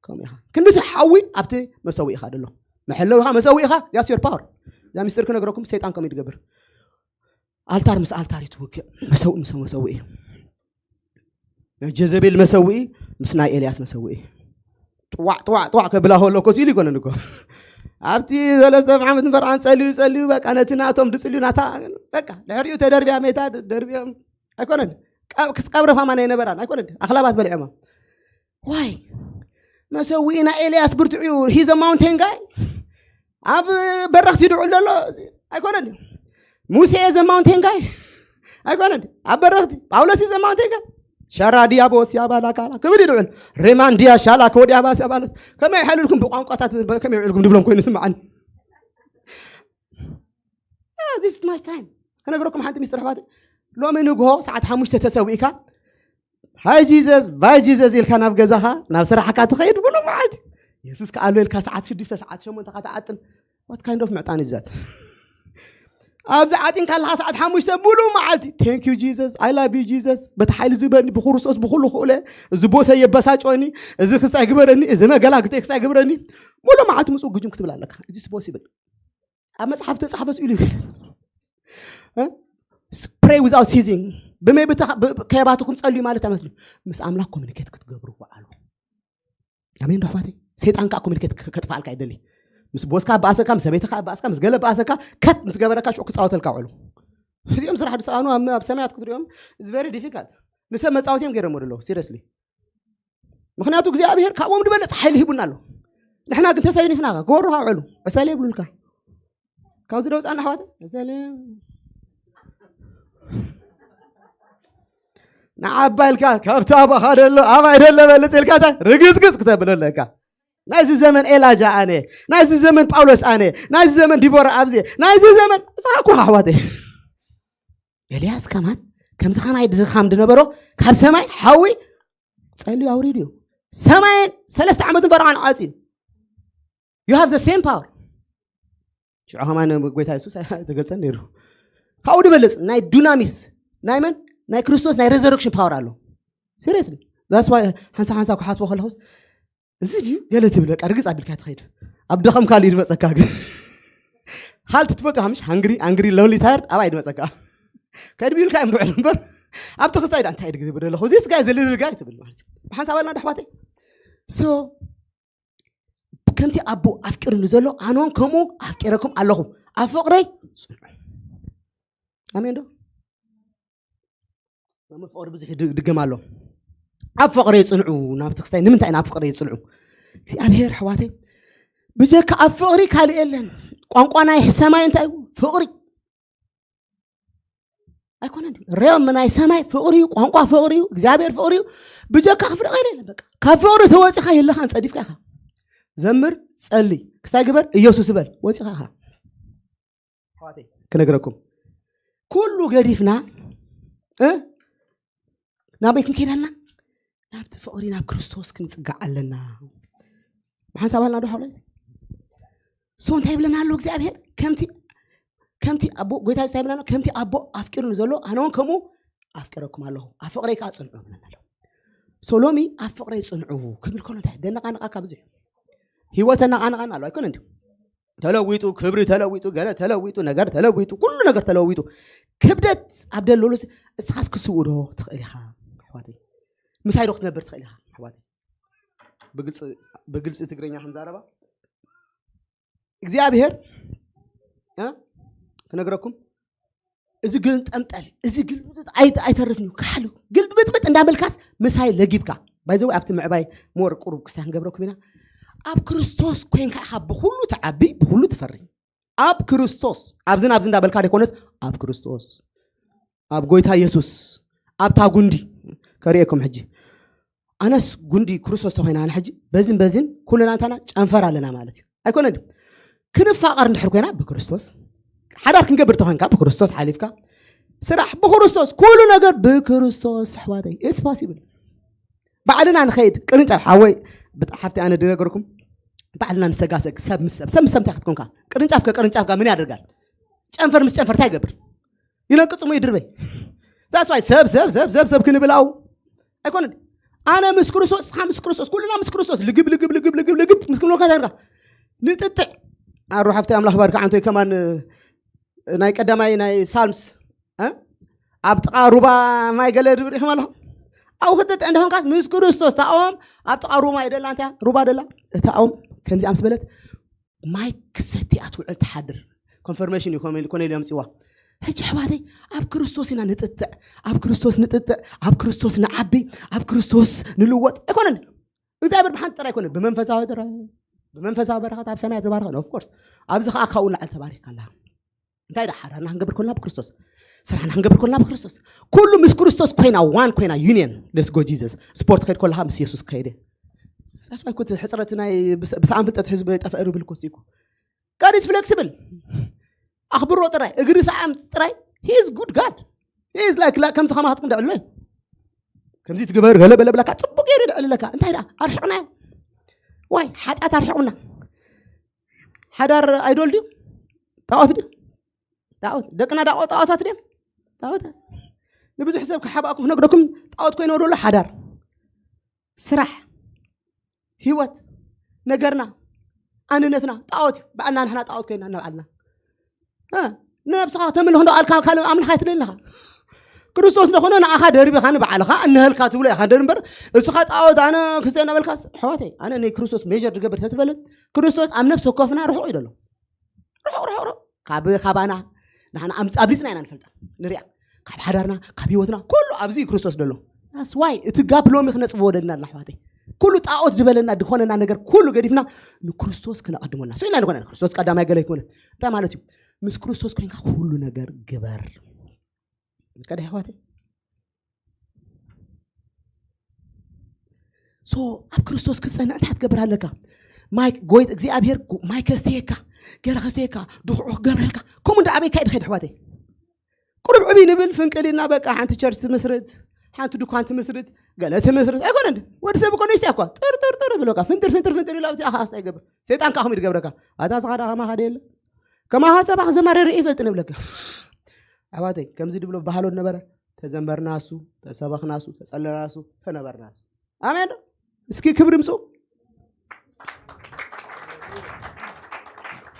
ከምኡ ኢኻ ክንድቲ ሓዊ ኣብቲ መሰዊኢኻ ደሎ መሐለዊኻ መሰዊኢኻ that's your power እዛ ሚስጥር ክነግረኩም ሰይጣን ከምኡ ትገብር ኣልታር ምስ ኣልታር እዩ ትውግእ መሰውኢ ምስ መሰውኢ ናይ ጀዘቤል መሰውኢ ምስ ናይ ኤልያስ መሰውኢ ጥዋዕ ጥዋዕ ጥዋዕ ከብላ ከሎ ኮስ ኢሉ ይኮነን እኮ ኣብቲ ሰለስተ ዓመት ንፈርዓን ጸልዩ ጸልዩ በቃ ነቲ ናቶም ድጽልዩ ናታ በቃ ድሕሪኡ ተደርብያ ሜታ ደርብዮም ኣይኮነን ክስቀብረ ፋማ ናይ ነበራን ኣይኮነን ኣኽላባት በሊዖማ ዋይ መሰዊእና ኤልያስ ብርትዑ ሂዘ ማውንቴን ጋይ ኣብ በረኽቲ ድዑ ኣሎ ኣይኮነን ሙሴ ዘ ማውንቴን ጋይ ኣይኮነን ኣብ በረኽቲ ጳውሎስ ዘ ማውንቴን ጋይ ሸራ ዲያቦስ ያባላ ካላ ክብል ይድዑል ሬማን ዲያ ሻላ ከወዲያ ባስ ያባለት ከመይ ይሓልልኩም ብቋንቋታት ከመይ ይውዕልኩም ድብሎም ኮይኑ ስምዓኒ this is my time ከነግረኩም ሓንቲ ሚስጥር ኣሕዋት ሎሚ ንግሆ ሰዓት ሓሙሽተ ተሰዊእካ ሃይ ጂዘስ ባይ ጂዘስ ኢልካ ናብ ገዛኻ ናብ ስራሕካ ትኸይድ ብሉ መዓልቲ የሱስ ከኣሎ ኢልካ ሰዓት ሽዱሽተ ሰዓት ሸሞንተ ካ ትዓጥን what kind of ምዕጣን is that ኣብዚ ዓጢንካ ኣለኻ ሰዓት ሓሙሽተ ሙሉ መዓልቲ thank you Jesus I love you Jesus በቲ ሓይሊ ዝበኒ ብክርስቶስ ብኩሉ ክእለ እዚ ቦሰ የበሳጭወኒ እዚ ክስታይ ግበረኒ እዚ መገላግተይ ክስታይ ግበረኒ ሙሉ መዓልቲ ምስኡ ግጅም ክትብል ኣለካ እዚ ስፖስ ይብል ኣብ መጽሓፍ ተጻሕፈ ስኢሉ ይብል pray without ceasing ብመይ ከየባትኩም ጸልዩ ማለት ኣይመስሉ ምስ ኣምላኽ ኮሚኒኬት ክትገብሩ በዓሉ ኣሜን ዶ ኣሕዋተይ ሰይጣን ከዓ ኮሚኒኬት ከጥፋልካ ይደሊ ምስ ቦስካ ኣባእሰካ ምስ ሰበይትካ ኣባእሰካ ምስ ገለ ኣባእሰካ ከት ምስ ገበረካ ሽዑ ክፃወተልካ ውዕሉ እዚኦም ስራሕ ዝሰኣኑ ኣብ ሰማያት ክትሪኦም is very difficult ንሰብ መፃወቲ እዮም ገይሮሞ ዘለዉ seriously ምክንያቱ እግዚኣብሔር ካብኦም ዝበለፅ ሓይሊ ሂቡና ኣሎ ንሕና ግን ተሰይኒፍና ክወሩካ ውዕሉ ዕሰል የብሉልካ ካብዚ ደውፃና ኣሕዋት ዕሰል ንዓባ ኢልካ ካብቲ ኣባኻ ደሎ ኣባይ ደሎ በልፅ ኢልካ እንታይ ርግፅግፅ ክተብል ኣለካ ናይዚ ዘመን ኤላጃ ኣነ ናይዚ ዘመን ጳውሎስ ኣነ ናይዚ ዘመን ዲቦራ ኣብዚ ናይዚ ዘመን ሳኩ ኣሕዋተይ ኤልያስ ከማን ከምዚ ከማይ ድርኻም ዝነበሮ ካብ ሰማይ ሓዊ ጸልዩ ኣውሪድ እዩ ሰማይን ሰለስተ ዓመትን ፈርዖን ዓጽዩ you have the same power ሽዑ ከማን ጎይታ የሱስ ተገልጸን ነይሩ ካብኡ ድበልጽ ናይ ዱናሚስ ናይ መን ናይ ክርስቶስ ናይ resurrection power ኣሎ seriously that's why ሓንሳ ሓንሳ ክሓስቦ ከለኹስ እዚ ድዩ ገለ ትብል በቃ ርግጽ ኣቢልካ ትኸይድ ኣብ ደኸም ካልእ ይድመጸካ ግን ሃልቲ ትፈቱ ሓምሽ ሃንግሪ ኣንግሪ ሎንሊ ታየርድ ኣባይ ይድመጸካ ከድቢልካ እዮም ድውዕል እምበር ኣብቲ ክስታይ ዳ እንታይ ድግዜ በደለኹ this guy is a little guy ትብል ማለት ብሓንሳብ ኣልና ዳሕዋተይ so ከምቲ ኣቦ ኣፍቂሩኒ ዘሎ ኣነ እውን ከምኡ ኣፍቂረኩም ኣለኹ ኣብ ፍቕረይ ፅንዑ ኣሜን ዶ መምህር ፍቕሪ ብዙሕ ድገም ኣሎ ኣብ ፍቕረይ ፅንዑ ናብቲ ክስታይ ንምንታይ ናብ ፍቕረይ ፅንዑ እግዚኣብሔር ኣሕዋተይ ብጀካ ኣብ ፍቕሪ ካልእ የለን ቋንቋ ናይ ሰማይ እንታይ እዩ? ፍቕሪ ኣይኮነን። ሬም ናይ ሰማይ ፍቕሪ እዩ፣ ቋንቋ ፍቕሪ እዩ፣ እግዚኣብሔር ፍቕሪ እዩ። ብጀካ ፍቕሪ ከይደ የለን። በቃ ካብ ፍቕሪ ተወፂኻ የለኻን፣ ፀዲፍካ ኢኻ። ዘምር፣ ጸሊ፣ ክስታይ ግበር፣ ኢየሱስ በል፣ ወፂኻ ኢኻ። ኣሕዋተይ ክነግረኩም፣ ኩሉ ገዲፍና እ ናበይ ክንከይድ ኣለና? ናብቲ ፍቕሪ ናብ ክርስቶስ ክንጽጋዕ ኣለና። ብሓንሳብ ኣለና ዶ ሓውላይ? ሶ እንታይ ይብለና ኣሎ እግዚኣብሔር? ከምቲ ከምቲ ኣቦ ጎይታ እንታይ ይብለና? ከምቲ ኣቦ ኣፍቂሩኒ ዘሎ ኣነ እውን ከምኡ ኣፍቂረኩም ኣለኹ፣ ኣብ ፍቕረይ ከዓ ጽንዑ ይብለና ኣሎ። ሶ ሎሚ ኣብ ፍቕረይ ጽንዑ ክብል ከሎ እንታይ ደነቃነቃካ ብዙሕ ህይወት ተነቃነቃና ኣሎ ኣይኮነ እንዲ ተለዊጡ፣ ክብሪ ተለዊጡ፣ ገለ ተለዊጡ፣ ነገር ተለዊጡ፣ ኩሉ ነገር ተለዊጡ። ክብደት ኣብ ደለሉ እስኻስ ክስውዶ ትኽእል ኢኻ ኣሕዋተይ። ምሳይ ዶ ክትነብር ትኽእል ኢኻ ኣሕዋተይ። ብግልፂ ትግርኛ ክንዛረባ እግዚኣብሔር ክነግረኩም፣ እዚ ግልጠምጠል እዚ ግልብጥጥ ኣይተርፍን እዩ። ካሕሉ ግልብጥብጥ እንዳበልካስ ምሳይ ለጊብካ ባይዘወ ኣብቲ ምዕባይ ሞር ቁሩብ ክሳን ገብረኩም ኢና። ኣብ ክርስቶስ ኮይንካ ኢኻ ብኩሉ ትዓቢ፣ ብኩሉ ትፈሪ። ኣብ ክርስቶስ ኣብዝን ኣብዚ እንዳበልካ ደይኮነስ ኣብ ክርስቶስ ኣብ ጎይታ ኢየሱስ ኣብታ ጉንዲ ከርእየኩም ሕጂ። ኣነስ ጉንዲ ክርስቶስ ተኮይና ኣነ ሕጂ በዝን በዝን ኩልና እንታና ጨንፈር ኣለና ማለት እዩ ኣይኮነን። ክንፋቐር እንድሕር ኮይና ብክርስቶስ፣ ሓዳር ክንገብር ተኮይንካ ብክርስቶስ ሓሊፍካ፣ ስራሕ ብክርስቶስ፣ ኩሉ ነገር ብክርስቶስ ኣሕዋተይ። It's possible። ባዕልና ንኸይድ ቅርንጫፍ ሓወይ ብጣ ሓፍቲ ኣነ ድነገርኩም ባዕልና ንሰጋሰግ ሰብ ምስ ሰብ ሰብ ምስ ሰብ እንታይ ክትኮንካ ቅርንጫፍ ከቅርንጫፍካ ምን ያደርጋል? ጨንፈር ምስ ጨንፈር እንታይ ይገብር? ይነቅጽሙ ይድርበይ። That's why ሰብ ሰብ ሰብ ሰብ ሰብ ክንብል ኣው ኣይኮነን። ኣነ ምስ ክርስቶስ እስኻ ምስ ክርስቶስ ኩልና ምስ ክርስቶስ ልግብ ልግብ ልግብ ልግብ ልግብ ምስ ክንብለካ እንታይ ንጥጥዕ ኣሩ ሓፍቲ ኣምላኽ ባርካ ዓንቶይ ከማን ናይ ቀዳማይ ናይ ሳልምስ ኣብ ጥቓ ሩባ ማይ ገለ ድብል ኢኹም ኣለኹም። ኣብኡ ክትጥዕ እንደኾንካስ ምስ ክርስቶስ ታኦም ኣብ ጥቓ ሩባ ይደላ እንታ ሩባ ደላ እታኦም ከምዚኣ ምስ በለት ማይ ክሰቲ ኣትውዕል ትሓድር። ኮንፈርሜሽን እዩ ኮነ ኢሉ ኣምፅዋ። ሕጂ ኣሕዋተይ ኣብ ክርስቶስ ኢና ንጥጥዕ፣ ኣብ ክርስቶስ ንጥጥዕ፣ ኣብ ክርስቶስ ንዓቢ፣ ኣብ ክርስቶስ ንልወጥ ኣይኮነን። እግዚኣብሔር ብሓንቲ ጥራይ ኣይኮነ ብመንፈሳዊ ጥራይ ብመንፈሳዊ በረኸት ኣብ ሰማያት ዝባረኸን ኦፍኮርስ ኣብዚ ከዓ ካብኡ ንላዕሊ ተባሪካ ኣላ። እንታይ ዳ ሓዳርና ክንገብር ኮልና ብክርስቶስ፣ ስራሕና ክንገብር ኮልና ብክርስቶስ፣ ኩሉ ምስ ክርስቶስ ኮይና ዋን ኮይና ዩኒየን። Let's go Jesus። ስፖርት ከይድ ኮለካ ምስ የሱስ ከይደ ሳስባይ ኩት ሕፅረት ናይ ብሰኣን ፍልጠት ህዝቢ ጠፍአ ብል ኮስ ይኮ God is flexible። ኣኽብሮ ጥራይ እግሪ ሰዓም ጥራይ he is good God። He is like ከምዚ ከማትኩም ደዕሎ ከምዚ ትግበር ገለ በለ ብለካ ፅቡቅ ገይሩ ደዕልለካ እንታይ ደኣ ኣርሕቕናዮ ዋይ ሓጢኣት ኣርሕቑና። ሓዳር ኣይዶል ድዩ? ጣዖት ድዩ? ጣዖት ደቅና ዳቆ ጣዖታት ድዮም? ጣዖታት ንብዙሕ ሰብ ክሓባእኩ ክነግረኩም ጣዖት ኮይነ ወደሎ ሓዳር ስራሕ ህይወት ነገርና ኣንነትና ጣዖት እዩ። ባዕልና ንሕና ጣዖት ኮይና እናባዕልና ንነብስኻ ተምልኽ እንዶ ኣልካ ካልእ ኣምላኽ ኣይትደሊ ኣለኻ። ክርስቶስ እንደኾነ ንኣኻ ደርቢኻ ንባዕልኻ እነህልካ ትብሎ ኢኻ ደር እምበር እስኻ ጣዖት ኣነ ክስተ እናበልካስ ኣሕዋተይ ኣነ ናይ ክርስቶስ ሜጀር ዝገብር ተትፈልጥ ክርስቶስ ኣብ ነብሲ ወከፍና ርሑቕ እዩ ዘሎ። ርሑቕ ርሑቕ ርሑቕ ካብ ካባና ንሕና ኣምፅ ኣብሊፅና ኢና ንፈልጣ ንሪኣ ካብ ሓዳርና ካብ ህይወትና ኩሉ ኣብዚ እዩ ክርስቶስ ዘሎ። That's why እቲ ጋፕ ሎሚ ክነፅብዎ ደልና ኣሕዋተይ። ኩሉ ጣዖት ዝበለና ዝኾነና ነገር ኩሉ ገዲፍና ንክርስቶስ ክነቐድመልና ሶ ኢና ዝኾነ ክርስቶስ ቀዳማይ ገለ ይኮነ እንታይ ማለት እዩ? ምስ ክርስቶስ ኮይንካ ኩሉ ነገር ግበር። ከደ ኣሕዋተይ ሶ ኣብ ክርስቶስ ክትፀንዕ እንታይ ክትገብር ኣለካ? ማይ ጎይት እግዚኣብሔር ማይ ከስተየካ ገለ ከስተየካ ድኩዑ ክገብረልካ ከምኡ እንዳ ኣበይካ ይድኸድ ኣሕዋተይ። ቁሩብ ዕብይ ንብል ፍንቅል ኢልና በቃ ሓንቲ ቸርች ትምስርት ሓንቲ ድኳን ትምስርት ገለ ትምስርት ኣይኮነን። ወዲ ሰብ እኮ ንእሽተይ እኳ ጥር ጥር ጥር ይብል በቃ ፍንጥር ፍንጥር ፍንጥር ኢሉ ኣብቲ ኣኻ ኣስታ ይገብር ሰይጣን ከዓ ከምኡ ይገብረካ። ኣታ ስኻ ዳ ከማኻ ደየለ ከማኻ ሰባኽ ዘማረረ ይፈልጥ ንብለካ። ኣሕዋተይ ከምዚ ድብሎ ባህሎ ነበረ። ተዘመርናሱ ተሰበኽናሱ ተጸለናሱ ተነበርናሱ ኣሜን። እስኪ ክብሪ ምፁ።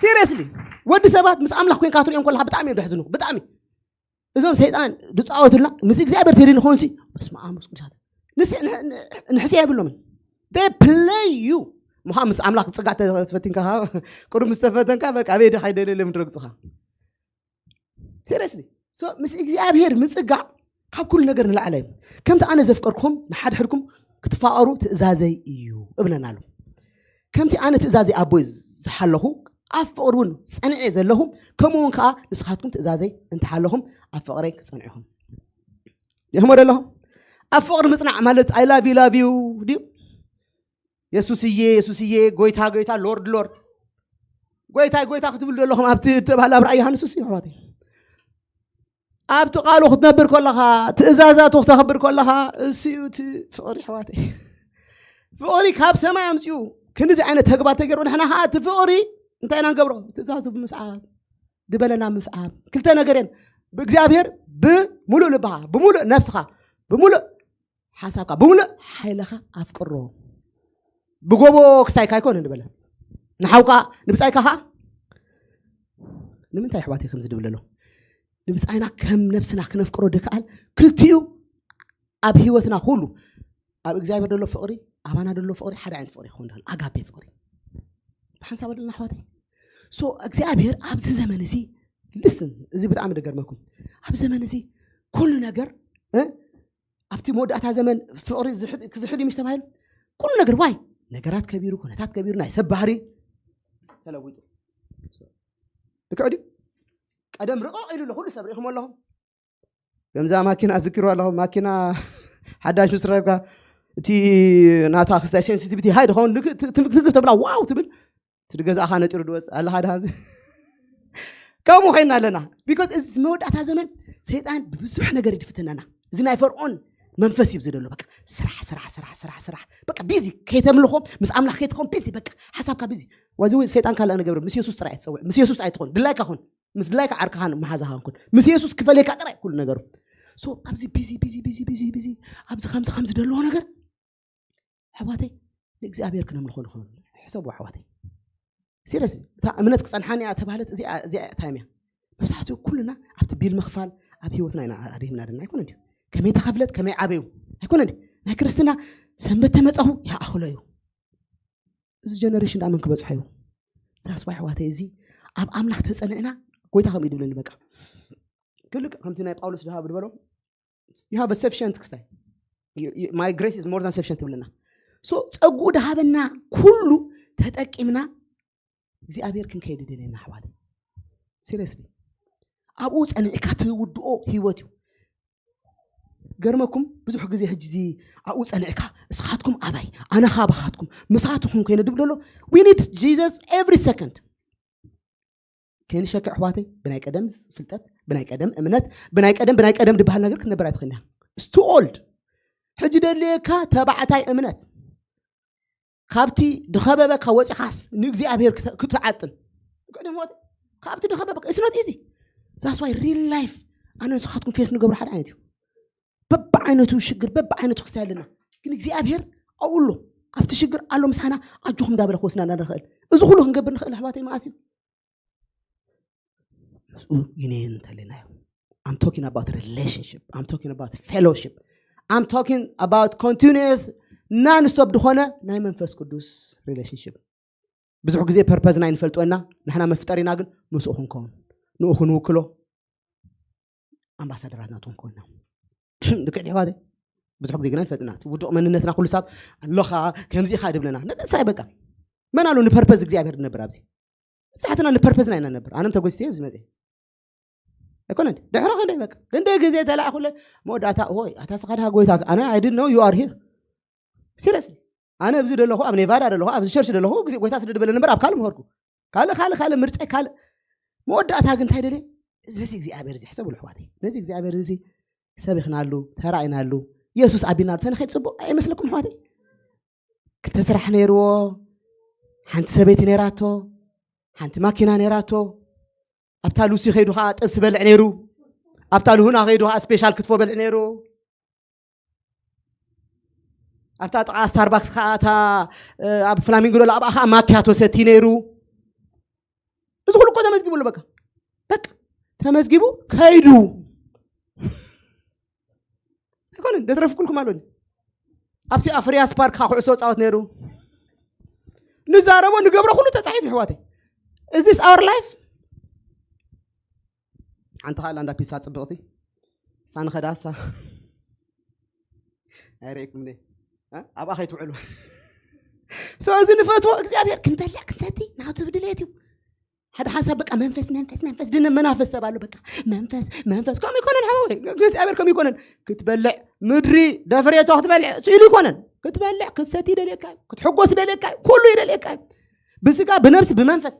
ሲሪየስሊ ወዲ ሰባት ምስ ኣምላኽ ኮንካ ትሪኦም ከለካ ብጣዕሚ እዮም ደሕዝኑ ብጣዕሚ። እዞም ሰይጣን ዝፃወቱልና ምስ እግዚኣብሔር ተደሊ ኾንሲ በስመ ኣብ መንፈስ ቅዱሳት ንሕስያ የብሎምን። They play you ምዃን ምስ ኣምላኽ ዝፅጋዕ ተፈቲንካ ቅሩብ ምስ ተፈተንካ በቃ ኣበይ ድኻ ይደልየለ ምድረግፅኻ ሲሪየስሊ ምስ እግዚኣብሔር ምፅጋዕ ካብ ኩሉ ነገር ንላዕለ እዩ። ከምቲ ኣነ ዘፍቀርኩም ንሓድሕድኩም ክትፋቐሩ ትእዛዘይ እዩ እብለና ኣሎ። ከምቲ ኣነ ትእዛዘይ ኣቦይ ዝሓለኹ ኣብ ፍቕሪ እውን ጸኒዐ ዘለኹ፣ ከምኡ እውን ከዓ ንስኻትኩም ትእዛዘይ እንተሓለኹም ኣብ ፍቕረይ ክጸንዑኹም። ይኹም ወደ ኣለኹም ኣብ ፍቕሪ ምጽናዕ ማለት I love you love you ድዩ? የሱስዬ የሱስዬ፣ ጎይታ ጎይታ፣ ሎርድ ሎርድ፣ ጎይታ ጎይታ ክትብሉ ዘለኹም ኣብቲ ተባህለ ኣብ ራእይ ዮሃንስ እሱ እዩ ኣሕዋተይ። ኣብቲ ቃሉ ክትነብር ከለኻ፣ ትእዛዛቱ ክተኽብር ከለኻ፣ እሱ እዩ እቲ ፍቕሪ ኣሕዋተይ። ፍቕሪ ካብ ሰማይ ኣምፅኡ ክንዚ ዓይነት ተግባር ተገይሩ፣ ንሕና ከዓ እቲ ፍቕሪ እንታይ ኢና ንገብሮ? ትእዛዙ ብምስዓብ፣ ዝበለና ምስዓብ። ክልተ ነገር እየን። ብእግዚኣብሔር ብምሉእ ልብኻ፣ ብምሉእ ነብስኻ፣ ብምሉእ ሓሳብካ፣ ብምሉእ ሓይልኻ ኣፍቅሮ። ብጎቦ ክስታይካ ኣይኮነን ዝበለ። ንሓውካ ንብጻይካ ኸዓ ንምንታይ ኣሕዋተይ ከምዚ ድብል ኣሎ? ንብጻይና ከም ነብስና ክነፍቅሮ ድከኣል ክልቲኡ ኣብ ህይወትና ኩሉ ኣብ እግዚኣብሔር ደሎ ፍቕሪ ኣባና ደሎ ፍቕሪ ሓደ ዓይነት ፍቕሪ ይኸውን ዳል ኣጋቤ ፍቕሪ ብሓንሳብ ኣለና ኣሕዋተይ። ሶ እግዚኣብሔር ኣብዚ ዘመን እዚ ልስን እዚ ብጣዕሚ ደገርመኩም። ኣብ ዘመን እዚ ኩሉ ነገር እ ኣብቲ መወዳእታ ዘመን ፍቕሪ ዝሕድ- ክዝሕል እዩ ምሽ ተባሂሉ ኩሉ ነገር ዋይ ነገራት ከቢሩ ኩነታት ከቢሩ ናይ ሰብ ባህሪ ተለዊጡ ልክዕ ድዩ? ቀደም ርቕቕ ኢሉ ኣሎ ኩሉ ሰብ ርኢኹም ኣለኹም። ከምዛ ማኪና ዝክሩ ኣለኹም ማኪና ሓዳሽ ምስ ረብካ እቲ ናታ ክስታይ ሴንሲቲቪቲ ሃይ ድኸውን ትግፍ ተብላ ዋው ትብል እቲ ገዛእኻ ነጢሩ ድወፅ ኣለኻ ድሃ ከምኡ ኮይና ኣለና። ቢኮዝ እዚ መወዳእታ ዘመን ሰይጣን ብብዙሕ ነገር ይድፍትነና። እዚ ናይ ፈርዖን መንፈስ እዩ ዘሎ። በቃ ስራሕ ስራሕ ስራሕ ስራሕ ስራሕ በቃ ቢዚ ከይተምልኾ ምስ ኣምላኽ ከይትኾን ቢዚ በቃ ሓሳብካ ቢዚ። ዋዚ ሰይጣን ካልእ ነገር ምስ የሱስ ጥራይ ኣይትፀውዕ። ምስ የሱስ ኣይትኾን ድላይካ ኹን ምስ ድላይካ ዓርክኻን መሓዛኻን ኩን ምስ የሱስ ክፈልየካ ጥራይ ኩሉ ነገሩ። ሶ ኣብዚ ቢዚ ቢዚ ቢዚ ቢዚ ቢዚ ኣብዚ ከምዚ ከምዚ ደለዎ ነገር ኣሕዋተይ ንእግዚኣብሔር ክነምልኾ ንኽእል። ሕሰቡ ኣሕዋተይ። ሲሪየስ እታ እምነት ክጸንሓኒ እያ ተባህለት እዚኣ እዚኣ ታይም እያ። መብዛሕትኡ ኩልና ኣብቲ ቢል ምኽፋል ኣብ ህይወትና ኢና ኣድሂምና ደና ኣይኮነ ድዩ? ከመይ ተኸፍለት ከመይ ዓበዩ ኣይኮነ ድዩ? ናይ ክርስትና ሰንበት ተመጸኹ ይኣኽሎ እዩ። እዚ ጀነሬሽን ዳኣ መን ክበጽሖ እዩ? ዛስባ ኣሕዋተይ እዚ ኣብ ኣምላኽ ተጸንዕና ጎይታ ከምኡ ይድብለኒ በቃ ክልክ ከምቲ ናይ ጳውሎስ ድሃብ ድበሎ you have a sufficient ክስታይ my grace is more than sufficient ትብለና። ሶ ጸጉኡ ድሃበና ኩሉ ተጠቂምና እግዚኣብሔር ክንከይድ ደለና ኣሕዋት። ሲሪየስሊ ኣብኡ ጸኒዕካ ትውድኦ ህይወት እዩ። ገርመኩም ብዙሕ ግዜ ሕጂ እዚ ኣብኡ ጸኒዕካ እስኻትኩም ኣባይ ኣነ ካባኻትኩም ምሳትኹም ኮይነ ድብል ደሎ we need Jesus every second። ከይንሸክዕ ኣሕዋተይ ብናይ ቀደም ፍልጠት ብናይ ቀደም እምነት ብናይ ቀደም ብናይ ቀደም ድበሃል ነገር ክትነብር ኣይትኽእልና። It's too old። ሕጂ ደልየካ ተባዕታይ እምነት ካብቲ ድኸበበካ ወፂኻስ ንእግዚኣብሔር ክትዓጥን ካብቲ ድኸበበካ it's not easy። That's why real life ኣነ ንስኻትኩም ፌስ ንገብሮ ሓደ ዓይነት እዩ። በብዓይነቱ ሽግር በብዓይነቱ ክስታይ ኣለና። ግን እግዚኣብሔር ኣብኡ ኣሎ። ኣብቲ ሽግር ኣሎ ምሳና ኣጆኹም እንዳበለ ክወስና እንዳንኽእል እዚ ኩሉ ክንገብር ንኽእል ኣሕዋተይ መዓስ እዩ? ምስኡ ዩኒየን እንተለናዮ I'm talking about relationship. I'm talking about fellowship. I'm talking about continuous non stop ዝኾነ ናይ መንፈስ ቅዱስ relationship። ብዙሕ ግዜ ፐርፐዝና ይንፈልጦና ንሕና መፍጠሪና ግን ምስኡ ክንከውን ንኡ ክንውክሎ ኣምባሳደራት ናቶም ኮና ልክዕ ዲሕዋተ ብዙሕ ግዜ ግና ይፈልጥና ውዱቕ መንነትና ኩሉ ሳብ ኣለኻ ከምዚ ኢኻ ድብለና ነቀሳይ በቃ መን ኣሎ ንፐርፐዝ እግዚኣብሔር ንነብር ኣብዚ ብዛሕትና ንፐርፐዝና ኢና ነብር ኣነም ተጎስቲ ኣብዚ መፅእ ኣይኮነ ድሕሪ ክንደይ በቃ ክንደይ ግዜ ተላእኩለ መወዳእታ ሆይ ኣታ ስኻ ድሃ ጎይታ ኣነ I didn't know you are here seriously ኣነ ኣብዚ ደለኹ ኣብ ኔቫዳ ደለኹ ኣብዚ ቸርች ደለኹ ግዜ ጎይታ ስለ ድበለ ነበር ኣብ ካልእ ምኸድኩ ካልእ ካልእ ካልእ ምርፀይ ካልእ መወዳእታ ግን እንታይ ደለ ነዚ እግዚኣብሔር እዚ ሕሰቡ ኣሕዋተይ ነዚ እግዚኣብሔር እዚ ሰብ ኢኽናሉ ተራኢናሉ የሱስ ኣቢናሉ ተነኸይድ ፅቡቅ ኣይመስለኩም ኣሕዋተይ ክልተ ስራሕ ነይርዎ ሓንቲ ሰበይቲ ነይራቶ ሓንቲ ማኪና ነይራቶ ኣብታ ሉሲ ከይዱ ከዓ ጥብሲ በልዕ ነይሩ ኣብታ ልሁና ከይዱ ከዓ ስፔሻል ክትፎ በልዕ ነይሩ ኣብታ ጥቃ ስታርባክስ ከዓ እታ ኣብ ፍላሚንጎ ዶላ ኣብኣ ከዓ ማኪያቶ ሰቲ ነይሩ እዚ ኩሉ እኮ ተመዝጊቡ ኣሎ በቃ በቃ ተመዝጊቡ ከይዱ ኣይኮነን ደትረፍኩልኩም ኣሎ ኣብቲ ኣፍሪያስ ፓርክ ከዓ ኩዕሶ ፃወት ነይሩ ንዛረቦ ንገብሮ ኩሉ ተፃሒፍ ይሕዋተይ is this our life ሓንቲ ካልኣ እንዳ ፒሳ ፅብቕቲ ሳንኸዳሳ ኣይርእኩም ኣብኣ ከይትውዕሉ so እዚ ንፈትዎ እግዚኣብሔር ክንበልዕ ክንሰቲ ናቱ ድሌት እዩ ሓደ ሓንሳብ በቃ መንፈስ መንፈስ መንፈስ ድነ መናፈስ ሰብ ኣሎ። በቃ መንፈስ መንፈስ ከም ይኮነን ሓወይ፣ እግዚኣብሔር ከም ይኮነን ክትበልዕ ምድሪ ደፍሬቶ ክትበልዕ ስኢሉ ይኮነን። ክትበልዕ ክትሰቲ ይደልየካ እዩ፣ ክትሕጎስ ይደልየካ እዩ፣ ኩሉ ይደልየካ እዩ። ብስጋ ብነብስ ብመንፈስ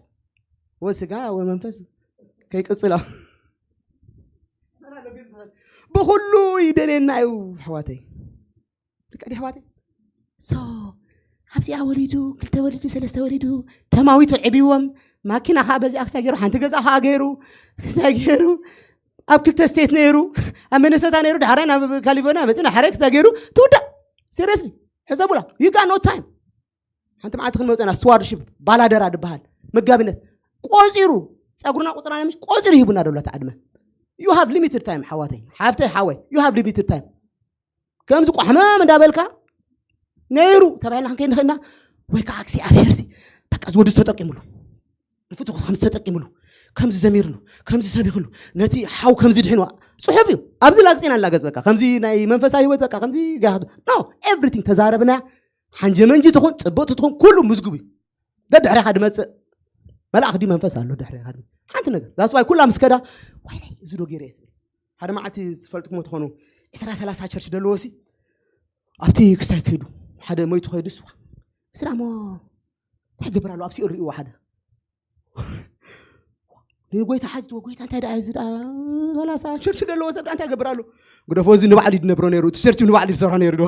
ወስጋ ወመንፈስ ከይቅጽላ ብኩሉ ይደልየና እዩ ኣሕዋተይ። ደቂ ኣሕዋተይ ሶ ኣብዚኣ ወሊዱ ክልተ ወሊዱ ሰለስተ ወሊዱ ተማዊቱ ዕብዎም ማኪና ከዓ በዚኣ ክስታይ ገይሩ ሓንቲ ገዛ ከዓ ገይሩ ክስታይ ገይሩ ኣብ ክልተ ስቴት ነይሩ ኣብ ሚኒሶታ ነይሩ ዳሕራይ ናብ ካሊፎርኒያ መፅና ሓራይ ክስታይ ገይሩ ትውዳእ። ሲሪየስሊ ሕሰቡላ። You got no time። ሓንቲ መዓልቲ ክንመፅና ስቱዋርድሽፕ ባላደራ ዝበሃል መጋቢነት ቆፂሩ ፀጉርና ቁፅራና ምሽ ቆፂሩ ይህቡና ደሎ ተዓድመ። You have limited time ሓዋተይ ሓፍተይ ሓወይ you have limited time። ከምዚ ቋሕመም እንዳበልካ ነይሩ ተባሂልና ክንከይድ ንኽእልና ወይ ከዓ እግዚኣብሔር ሲ በቃ እዚ ወዲ ተጠቂምሉ ንፍትሑ ከምዚ ተጠቂምሉ ከምዚ ዘሚርሉ ከምዚ ሰቢኽሉ ነቲ ሓው ከምዚ ድሕንዋ ፅሑፍ እዩ። ኣብዚ ላግፂና ላገፅ በቃ ከምዚ ናይ መንፈሳዊ ህይወት በቃ ከምዚ ጋህዱ no everything ተዛረብና። ሓንጀመንጂ ትኹን ፅብቕቲ ትኹን ኩሉ ምዝግቡ እዩ። ደድሕሪኻ ድመፅእ መልኣኽ ዲ መንፈስ ኣሎ ድሕሪኻ ሓንቲ ነገር that's why ኩላ ምስ ከዳ ዋይናይ እዚ ዶ ገይረ እየ ትብል። ሓደ መዓልቲ ትፈልጥኩሞ ትኾኑ ዕስራ ሰላሳ ቸርች ደለዎ ሲ ኣብቲ ክስታይ ከይዱ ሓደ ሞይቱ ከይዱ ስዋ ምስራ ሞ እንታይ ገብር ኣሎ ኣብቲ እርእዎ ሓደ ንጎይታ ሓጅ ጎይታ እንታይ ደኣ እዚ ደኣ ሰላሳ ቸርች ደለዎ ሰብ ደኣ እንታይ ገብር ኣሎ ግደፎ እዚ ንባዕሉ ይድነብሮ ነይሩ እቲ ቸርች ንባዕሉ ይሰርሖ ነይሩ ዶ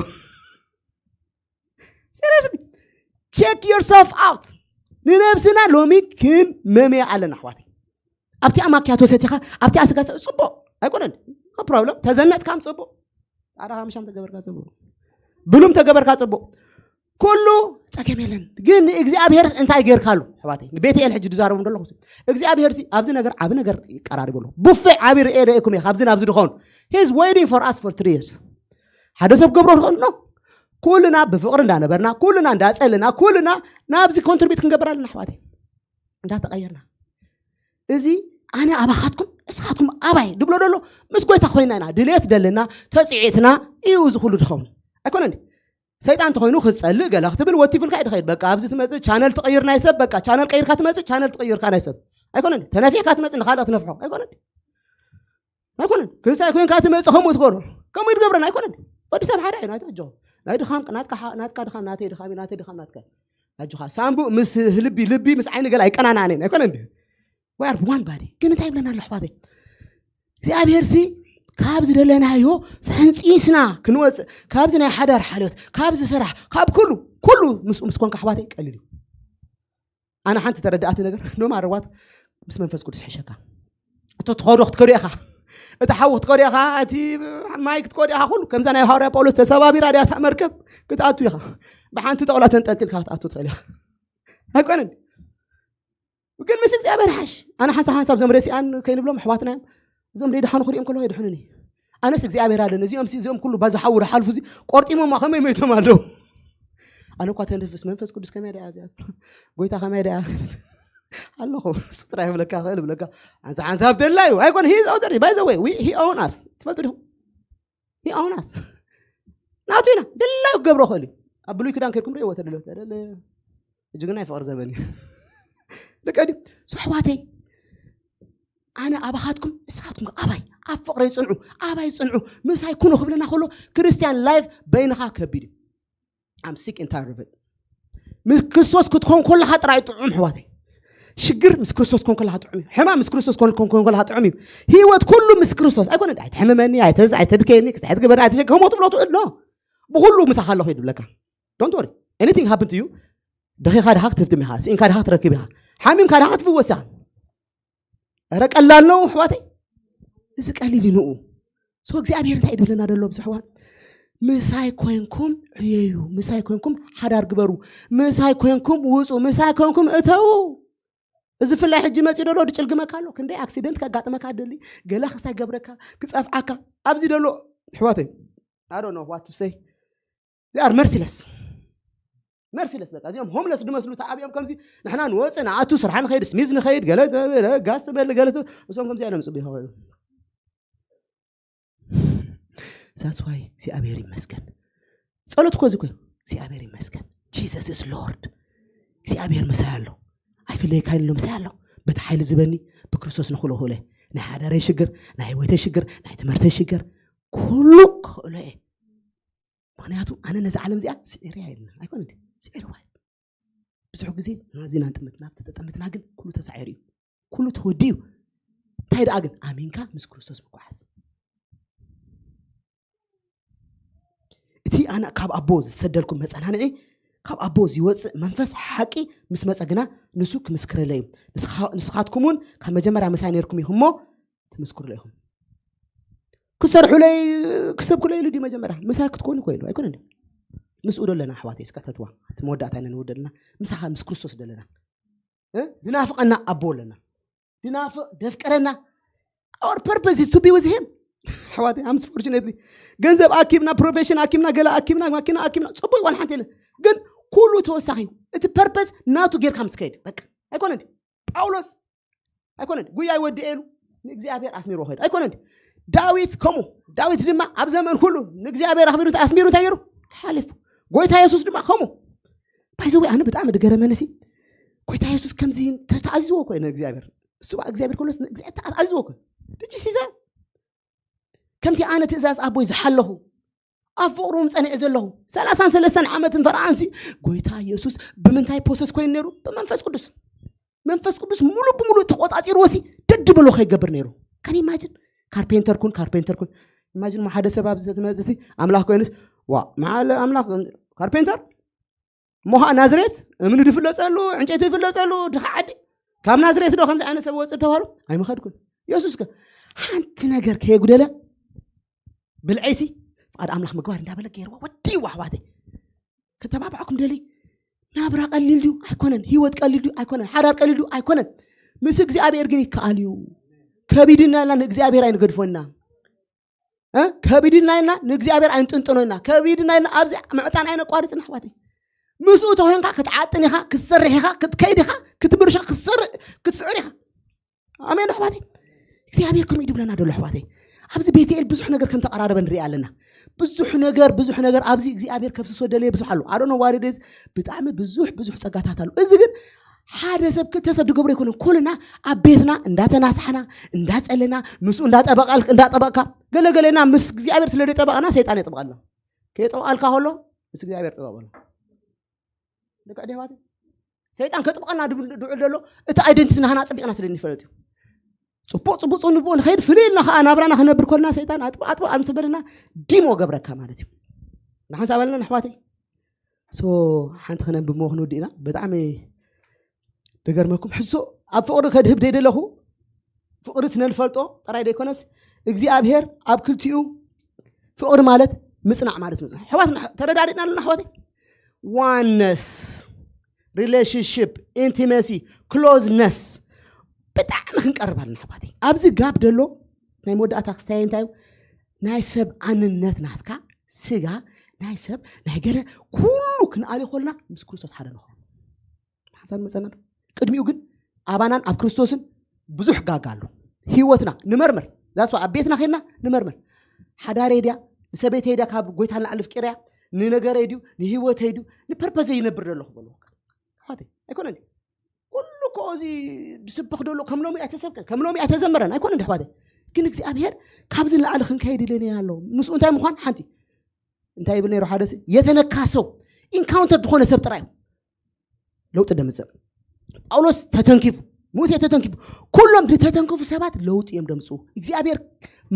seriously check yourself out። ንነብስና ሎሚ ክንመምያ ኣለና ኣሕዋተይ። ኣብቲኣ ማኪያቶ ሰቲኻ ኣብቲኣ ስጋ ሰ- ፅቡቅ ኣይኮነን። No problem። ተዘነጥካም ፅቡቅ ፃዕዳ ካምሻም ተገበርካ ፅቡቅ ብሉም ተገበርካ ፅቡቅ ኩሉ ፀገም የለን። ግን ንእግዚኣብሔር እንታይ ገይርካሉ ኣሕዋተይ ንቤትኤል ሕጂ ዝዛረቡ እንደለኹ እግዚኣብሔር ሲ ኣብዚ ነገር ዓብ ነገር ይቀራርብ ኣሎ። ቡፌ ዓብ ርኤ ደእኩም እየ ካብዚ ናብዚ ድኸውን he's waiting for us for three years። ሓደ ሰብ ገብሮ ንኽእል no ኩልና ብፍቕሪ እንዳነበርና ኩልና እንዳፀልና ኩልና ናብዚ ኮንትሪቢት ክንገብር ኣለና ኣሕዋተይ። እንዳተቐየርና እዚ ኣነ ኣባኻትኩም እስኻትኩም ኣባይ ድብሎ ደሎ ምስ ጎይታ ኮይና ኢና ድልየት ደለና ተፅዒትና እዩ እዚ ኩሉ ድኸውን ኣይኮነን። ሰይጣን ተኾይኑ ክፀልእ ገለ ክትብል ወቲፍልካ እዩ ድኸይድ በቃ ኣብዚ ትመፅእ ቻነል ትቐይር ናይ ሰብ በቃ ቻነል ቀይርካ ትመፅእ ቻነል ትቐይርካ ናይ ሰብ ኣይኮነን። ተነፊሕካ ትመፅእ ንካልእ ክትነፍሖ ኣይኮነን። ኣይኮነን። ክስታይ ኮይንካ ትመፅእ ከምኡ ትገብረን ኣይኮነን። ወዲ ሰብ ሓደ እዩ ናይታ ጆ ናይ ድኻም ናትካ ሓ- ናትካ ድኻም ናተይ ድኻም እዩ ናተይ ድኻም ናትካ እዩ። ኣጆኻ ሳምቡእ ምስ ህልቢ ልቢ ምስ ዓይኒ ገለ ኣይቀናናዕን እየን ኣይኮነን። We are one body። ግን እንታይ ይብለና ኣሎ ኣሕዋተይ እግዚኣብሔር ሲ ካብ ዝደለናዮ ፈንፂስና ክንወፅእ ካብዚ ናይ ሓዳር ሓልዮት ካብዚ ስራሕ ካብ ኩሉ ኩሉ ምስኡ ምስ ኮንካ ኣሕዋተይ ቀሊል እዩ። ኣነ ሓንቲ ተረዳእቲ ነገር ኖ ማረዋት ምስ መንፈስ ቅዱስ ሕሸካ እቶ ትኸዶ ክትከዶ ኢኻ እቲ ሓዊ ክትከዶ ኢኻ እቲ ማይ ክትከዶ ኢኻ ኩሉ ከምዛ ናይ ሃዋርያ ጳውሎስ ተሰባቢራ ድያ እታ መርከብ ክትኣቱ ኢኻ ብሓንቲ ጠቕላ ተንጠልጢልካ ክትኣቱ ትኽእል ኢኻ ኣይኮነን ግን ምስ እግዚኣብሔር ሓሽ ኣነ ሓንሳብ ሓንሳብ ዞም ረሲኣን ከይንብሎም ኣሕዋትና እዮም እዞም ደይድሓኑ ክሪኦም ከለኹ የድሕኑኒ ኣነስ እግዚኣብሔር ኣለኒ እዚኦም እዚኦም ኩሉ ባዚ ሓዊ ዝሓልፉ እዚ ቆርጢሞማ ከመይ መይቶም ኣለዉ ኣነ እኳ ተንፍስ መንፈስ ቅዱስ ከመይ ደኣ እዚኣ ጎይታ ከመይ ደኣ ኣለኹ እሱ ጥራይ ክብለካ ክእል ብለካ ሓንሳ ሓንሳብ ደላ እዩ ኣይኮነ ሂ ዘውተር ባይ ዘወይ ሂ ኦን ኣስ ትፈልጡ ዲኹም ሂ ኦን ኣስ ናቱ ኢና ደላዩ ክገብሮ ክእል እዩ ኣብ ብሉይ ክዳን ከድኩም ርእዎ ተደለ ተደለ እጅግና ፍቕሪ ዘበን እዩ ደቀ ድዩ ኣሕዋተይ ኣነ ኣባኻትኩም እስኻትኩም ኣባይ ኣብ ፍቕረይ ፅንዑ ኣባይ ፅንዑ ምሳይ ኩኑ ክብለና ከሎ ክርስቲያን ላይፍ በይንኻ ከቢድ እዩ I'm sick and tired of it ምስ ክርስቶስ ክትኮን ከለኻ ጥራይ ጥዑም ኣሕዋተይ ሽግር ምስ ክርስቶስ ኮን ከለኻ ጥዑም እዩ ሕማም ምስ ክርስቶስ ኮን ኮን ከለኻ ጥዑም እዩ ህይወት ኩሉ ምስ ክርስቶስ ኣይኮነ ኣይትሕምመኒ ኣይተዝ ኣይተድከየኒ ክስታይ ትግበርኒ ኣይተሸከሞ ትብሎ ትውዕል ኖ ብኩሉ ምሳኻ ኣለኹ ይድብለካ don't worry anything happen to you ደኺኻ ድኻ ክትህብትም ኢኻ ስኢንካ ድኻ ክትረክብ ኢኻ ሓሚምካ ድኻ ክትፍወስ ኢኻ ረ ቀላል ነው ኣሕዋተይ እዚ ቀሊል እዩ ንኡ ሶ እግዚኣብሔር እንታይ ድብለና ደሎ ብዙሕዋን ምሳይ ኮንኩም ዕየዩ ምሳይ ኮንኩም ሓዳር ግበሩ ምሳይ ኮንኩም ውፁ ምሳይ ኮንኩም እተዉ እዚ ፍላይ ሕጂ መፂ ደሎ ድጭልግመካ ኣሎ ክንደይ ኣክሲደንት ከጋጥመካ ደሊ ገለ ክሳይ ገብረካ ክፀፍዓካ ኣብዚ ደሎ ኣሕዋተይ I don't know what to say they are merciless merciless በቃ እዚኦም ሆምለስ ድመስሉ ተዓብዮም ከምዚ ንሕና ንወፅእ ንኣቱ ስርሓ ንኸይድ ስሚዝ ንኸይድ ገለ ተበለ ጋስ ትበል ገለ ትበል እሶም ከምዚ እዮም ፅቡ ይኸበሉ ሳስዋይ እግዚኣብሔር ይመስገን ጸሎት እኮ እዚ እኮ እግዚኣብሔር ይመስገን Jesus is Lord እግዚኣብሔር ምሳይ ኣሎ ኣይፍለየካ ይሎ ምሳይ ኣሎ በቲ ሓይሊ ዝበኒ ብክርስቶስ ንኽእሎ ክእሎ እየ። ናይ ሓዳረይ ሽግር፣ ናይ ህይወተይ ሽግር፣ ናይ ትምህርተይ ሽግር፣ ኩሉ ክእሎ እየ። ምኽንያቱ ኣነ ነዚ ዓለም እዚኣ ስዒረ ኣይልና ኣይኮነ እንዴ? ስዒርዋ እዩ። ብዙሕ ግዜ ናብዚ ናንጥምት ናብቲ ተጠምትና ግን ኩሉ ተሳዒሩ እዩ። ኩሉ ተወዲ እዩ። እንታይ ደኣ ግን ኣሚንካ ምስ ክርስቶስ ምጓዓዝ። እቲ ኣነ ካብ ኣቦ ዝሰደልኩም መጸናንዒ፣ ካብ ኣቦ ዝወፅእ መንፈስ ሓቂ ምስ መጸ ግና ንሱ ክምስክረለይ እዩ። ንስኻትኩም እውን ካብ መጀመርያ ምሳይ ነርኩም ኢኹም እሞ ትምስክሩለይ ኢኹም። ክሰርሑለይ ክሰብኩለይ ኢሉ ድዩ መጀመርያ? ምሳይ ክትኮኑ እኮ ኢሉ ኣይኮነን ድዩ? ምስኡ ዶ ኣለና ኣሕዋተይ? እስከ ተትዋ እቲ መወዳእታ ኢና ንውደልና። ምሳኻ ምስ ክርስቶስ ዶ ኣለና? ድናፍቐና ኣቦ ኣለና። ድናፍቕ ደፍቀረና። Our purpose is to be with him። ኣሕዋተይ፣ ኣምስ ፎርቹኔትሊ ገንዘብ ኣኪብና፣ ፕሮፌሽን ኣኪብና፣ ገለ ኣኪብና፣ ማኪና ኣኪብና፣ ጽቡቅ ይኮን ሓንቲ የለ። ግን ኩሉ ተወሳኺ እዩ። እቲ ፐርፐስ ናቱ ጌርካ ምስ ከይድ በቃ ኣይኮነን። ጳውሎስ ኣይኮነን ጉያ ይወድእ ኢሉ ንእግዚኣብሔር ኣስሚሩ ኸይድ ኣይኮነን። ዳዊት ከምኡ። ዳዊት ድማ ኣብ ዘመን ኩሉ ንእግዚኣብሔር ኣኽቢሩ እንታይ ኣስሚሩ እንታይ ገይሩ ሓሊፉ። ጎይታ የሱስ ድማ ከምኡ። ባይዘወይ ኣነ ብጣዕሚ ድገረመንሲ ጎይታ የሱስ ከምዚ ተኣዝዎ እኮ እዩ ንእግዚኣብሔር። እሱ እግዚኣብሔር ከሎስ ንእግዚኣብሔር ተኣዝዎ እኮ እዩ። Did you see that? ከምቲ ኣነ ትእዛዝ ኣቦይ ዝሓለኹ ኣብ ፍቕሩ ምጸንዐ ዘለኹ ሰላሳን ሰለስተን ዓመትን ፈርዓንሲ ጎይታ የሱስ ብምንታይ ፖሰስ ኮይኑ ነይሩ? ብመንፈስ ቅዱስ። መንፈስ ቅዱስ ሙሉ ብሙሉ ተቆጻጺርዎ ሲ ደድበሎ ከይገብር ነይሩ። ከን ኢማጅን ካርፔንተር ኩን ካርፔንተር ኩን ኢማጅን ሓደ ሰብ ኣብዚ ትመጽእ ሲ ኣምላኽ ኮይኑስ ዋ መዓለ ኣምላኽ ካርፔንተር እሞ ኸዓ ናዝሬት እምኒ ድፍለጸሉ ዕንጨይቲ ድፍለጸሉ ድኻ ዓዲ ካብ ናዝሬት ዶ ከምዚ ዓይነት ሰብ ወፅእ ተባሉ ኣይምኸድኩን። የሱስ ከ ሓንቲ ነገር ከየጉደለ ብልዐይሲ ፍቓድ ኣምላኽ ምግባር እንዳበለ ገይርዋ ወዲዋ ኣሕዋተይ። ከተባብዐኩም ደሊ ናብራ ቀሊል ድዩ ኣይኮነን። ህይወት ቀሊል ድዩ ኣይኮነን። ሓዳር ቀሊል ድዩ ኣይኮነን። ምስ እግዚኣብሔር ግን ይከኣል እዩ። ከቢድና ኢልና ንእግዚኣብሔር ኣይንገድፎና። ከቢድና ኢልና ንእግዚኣብሔር ኣይንጥንጥኖ ኢና። ከቢድና ኢልና ኣብዚ ምዕጣን ኣይነቋርፅን ኣሕዋተይ። ምስኡ ተኮንካ ክትዓጥን ኢኻ፣ ክትሰርሕ ኢኻ፣ ክትከይድ ኢኻ፣ ክትብርሻ ክትስዕር ኢኻ። ኣሜን ኣሕዋተይ። እግዚኣብሔር ከምኡ ድብለና ደሎ ኣሕዋተይ። ኣብዚ ቤትኤል ብዙሕ ነገር ከም ተቀራረበ ንርኢ ኣለና። ብዙሕ ነገር ብዙሕ ነገር ኣብዚ እግዚኣብሔር ከፍስሶ ደለየ ብዙሕ ኣሎ። ኣዶኖ ዋሪደዝ ብጣዕሚ ብዙሕ ብዙሕ ጸጋታት ኣሎ። እዚ ግን ሓደ ሰብ ክልተ ሰብ ድገብሮ ኣይኮነን። ኩልና ኣብ ቤትና እንዳተናሳሕና እንዳጸለና ምስኡ እንዳጠበቃል እንዳጠበቅካ ገለገለና ምስ እግዚኣብሔር ስለ ጠበቅና ሰይጣን የጥበቀልና። ከየጠበቃልካ ከሎ ምስ እግዚኣብሔር ጥበቅ በሎ። ደቂ ኣዴዋት ሰይጣን ከጥበቀና ድብል ድዑል ደሎ እቲ ኣይደንቲቲ ናህና ጽቢቅና ስለ እንፈልጥ እዩ። ጽቡቅ ጽቡቅ ጽቡቅ ንብኡ ንኸይድ ፍልይ ኢልና ከዓ ናብራና ክነብር ኮልና ሰይጣን ኣጥበቅ ኣጥበቅ ኣምስበልና ዲሞ ገብረካ ማለት እዩ። ንሓንሳብ ኣለና ኣሕዋተይ ሶ ሓንቲ ክነንብብ ሞ ክንውድእ ኢና። ብጣዕሚ ደገርመኩም ሕሶ ኣብ ፍቕሪ ከድህብ ደይደለኹ ፍቕሪ ስነንፈልጦ ጥራይ ደይኮነስ እግዚኣብሔር ኣብ ክልቲኡ ፍቕሪ ማለት ምጽናዕ ማለት ምጽናዕ ሕዋት ተረዳድእና ኣለና ኣሕዋተይ። ዋነስ ሪሌሽንሽፕ ኢንቲመሲ ክሎዝነስ ብጣዕሚ ክንቀርብ ኣለና ኣሕዋተይ። ኣብዚ ጋብ ደሎ ናይ መወዳእታ ክስታይ እንታይ እዩ? ናይ ሰብ ኣንነት ናትካ ስጋ ናይ ሰብ ናይ ገለ ኩሉ ክንኣልዮ ኮልና ምስ ክርስቶስ ሓደ ንኸውን። ሓሳብ መጸና ዶ? ቅድሚኡ ግን ኣባናን ኣብ ክርስቶስን ብዙሕ ጋጋ ኣሎ። ህይወትና ንመርምር። ዛስዋ ኣብ ቤትና ኸድና ንመርምር። ሓዳረይ ድያ ንሰበይተይ ድያ ካብ ጎይታ ንላዕሊ ፍቂረያ ንነገረይ ድዩ ንህይወተይ ድዩ ንፐርፐዘይ ይነብር ዘለኹ በልዎ። ኣሕዋተይ ኣይኮነን ኩሉ እኮ እዚ ዝስበኽ ደሎ ከም ሎሚ ኣይተሰብከን ከም ሎሚ ኣይተዘመረን ኣይኮነን ኣሕዋተይ። ግን እግዚኣብሔር ካብዚ ንላዕሊ ክንከይድ ኢለኒ ኣሎ። ምስኡ እንታይ ምዃን ሓንቲ እንታይ ይብል ነይሩ ሓደ ሲ የተነካ ሰው ኢንካውንተር ዝኾነ ሰብ ጥራይ እዩ ለውጢ ደምፅእ። ጳውሎስ ተተንኪፉ ሙሴ ተተንኪፉ ኩሎም ዝተተንከፉ ሰባት ለውጢ እዮም ደምፅኡ። እግዚኣብሔር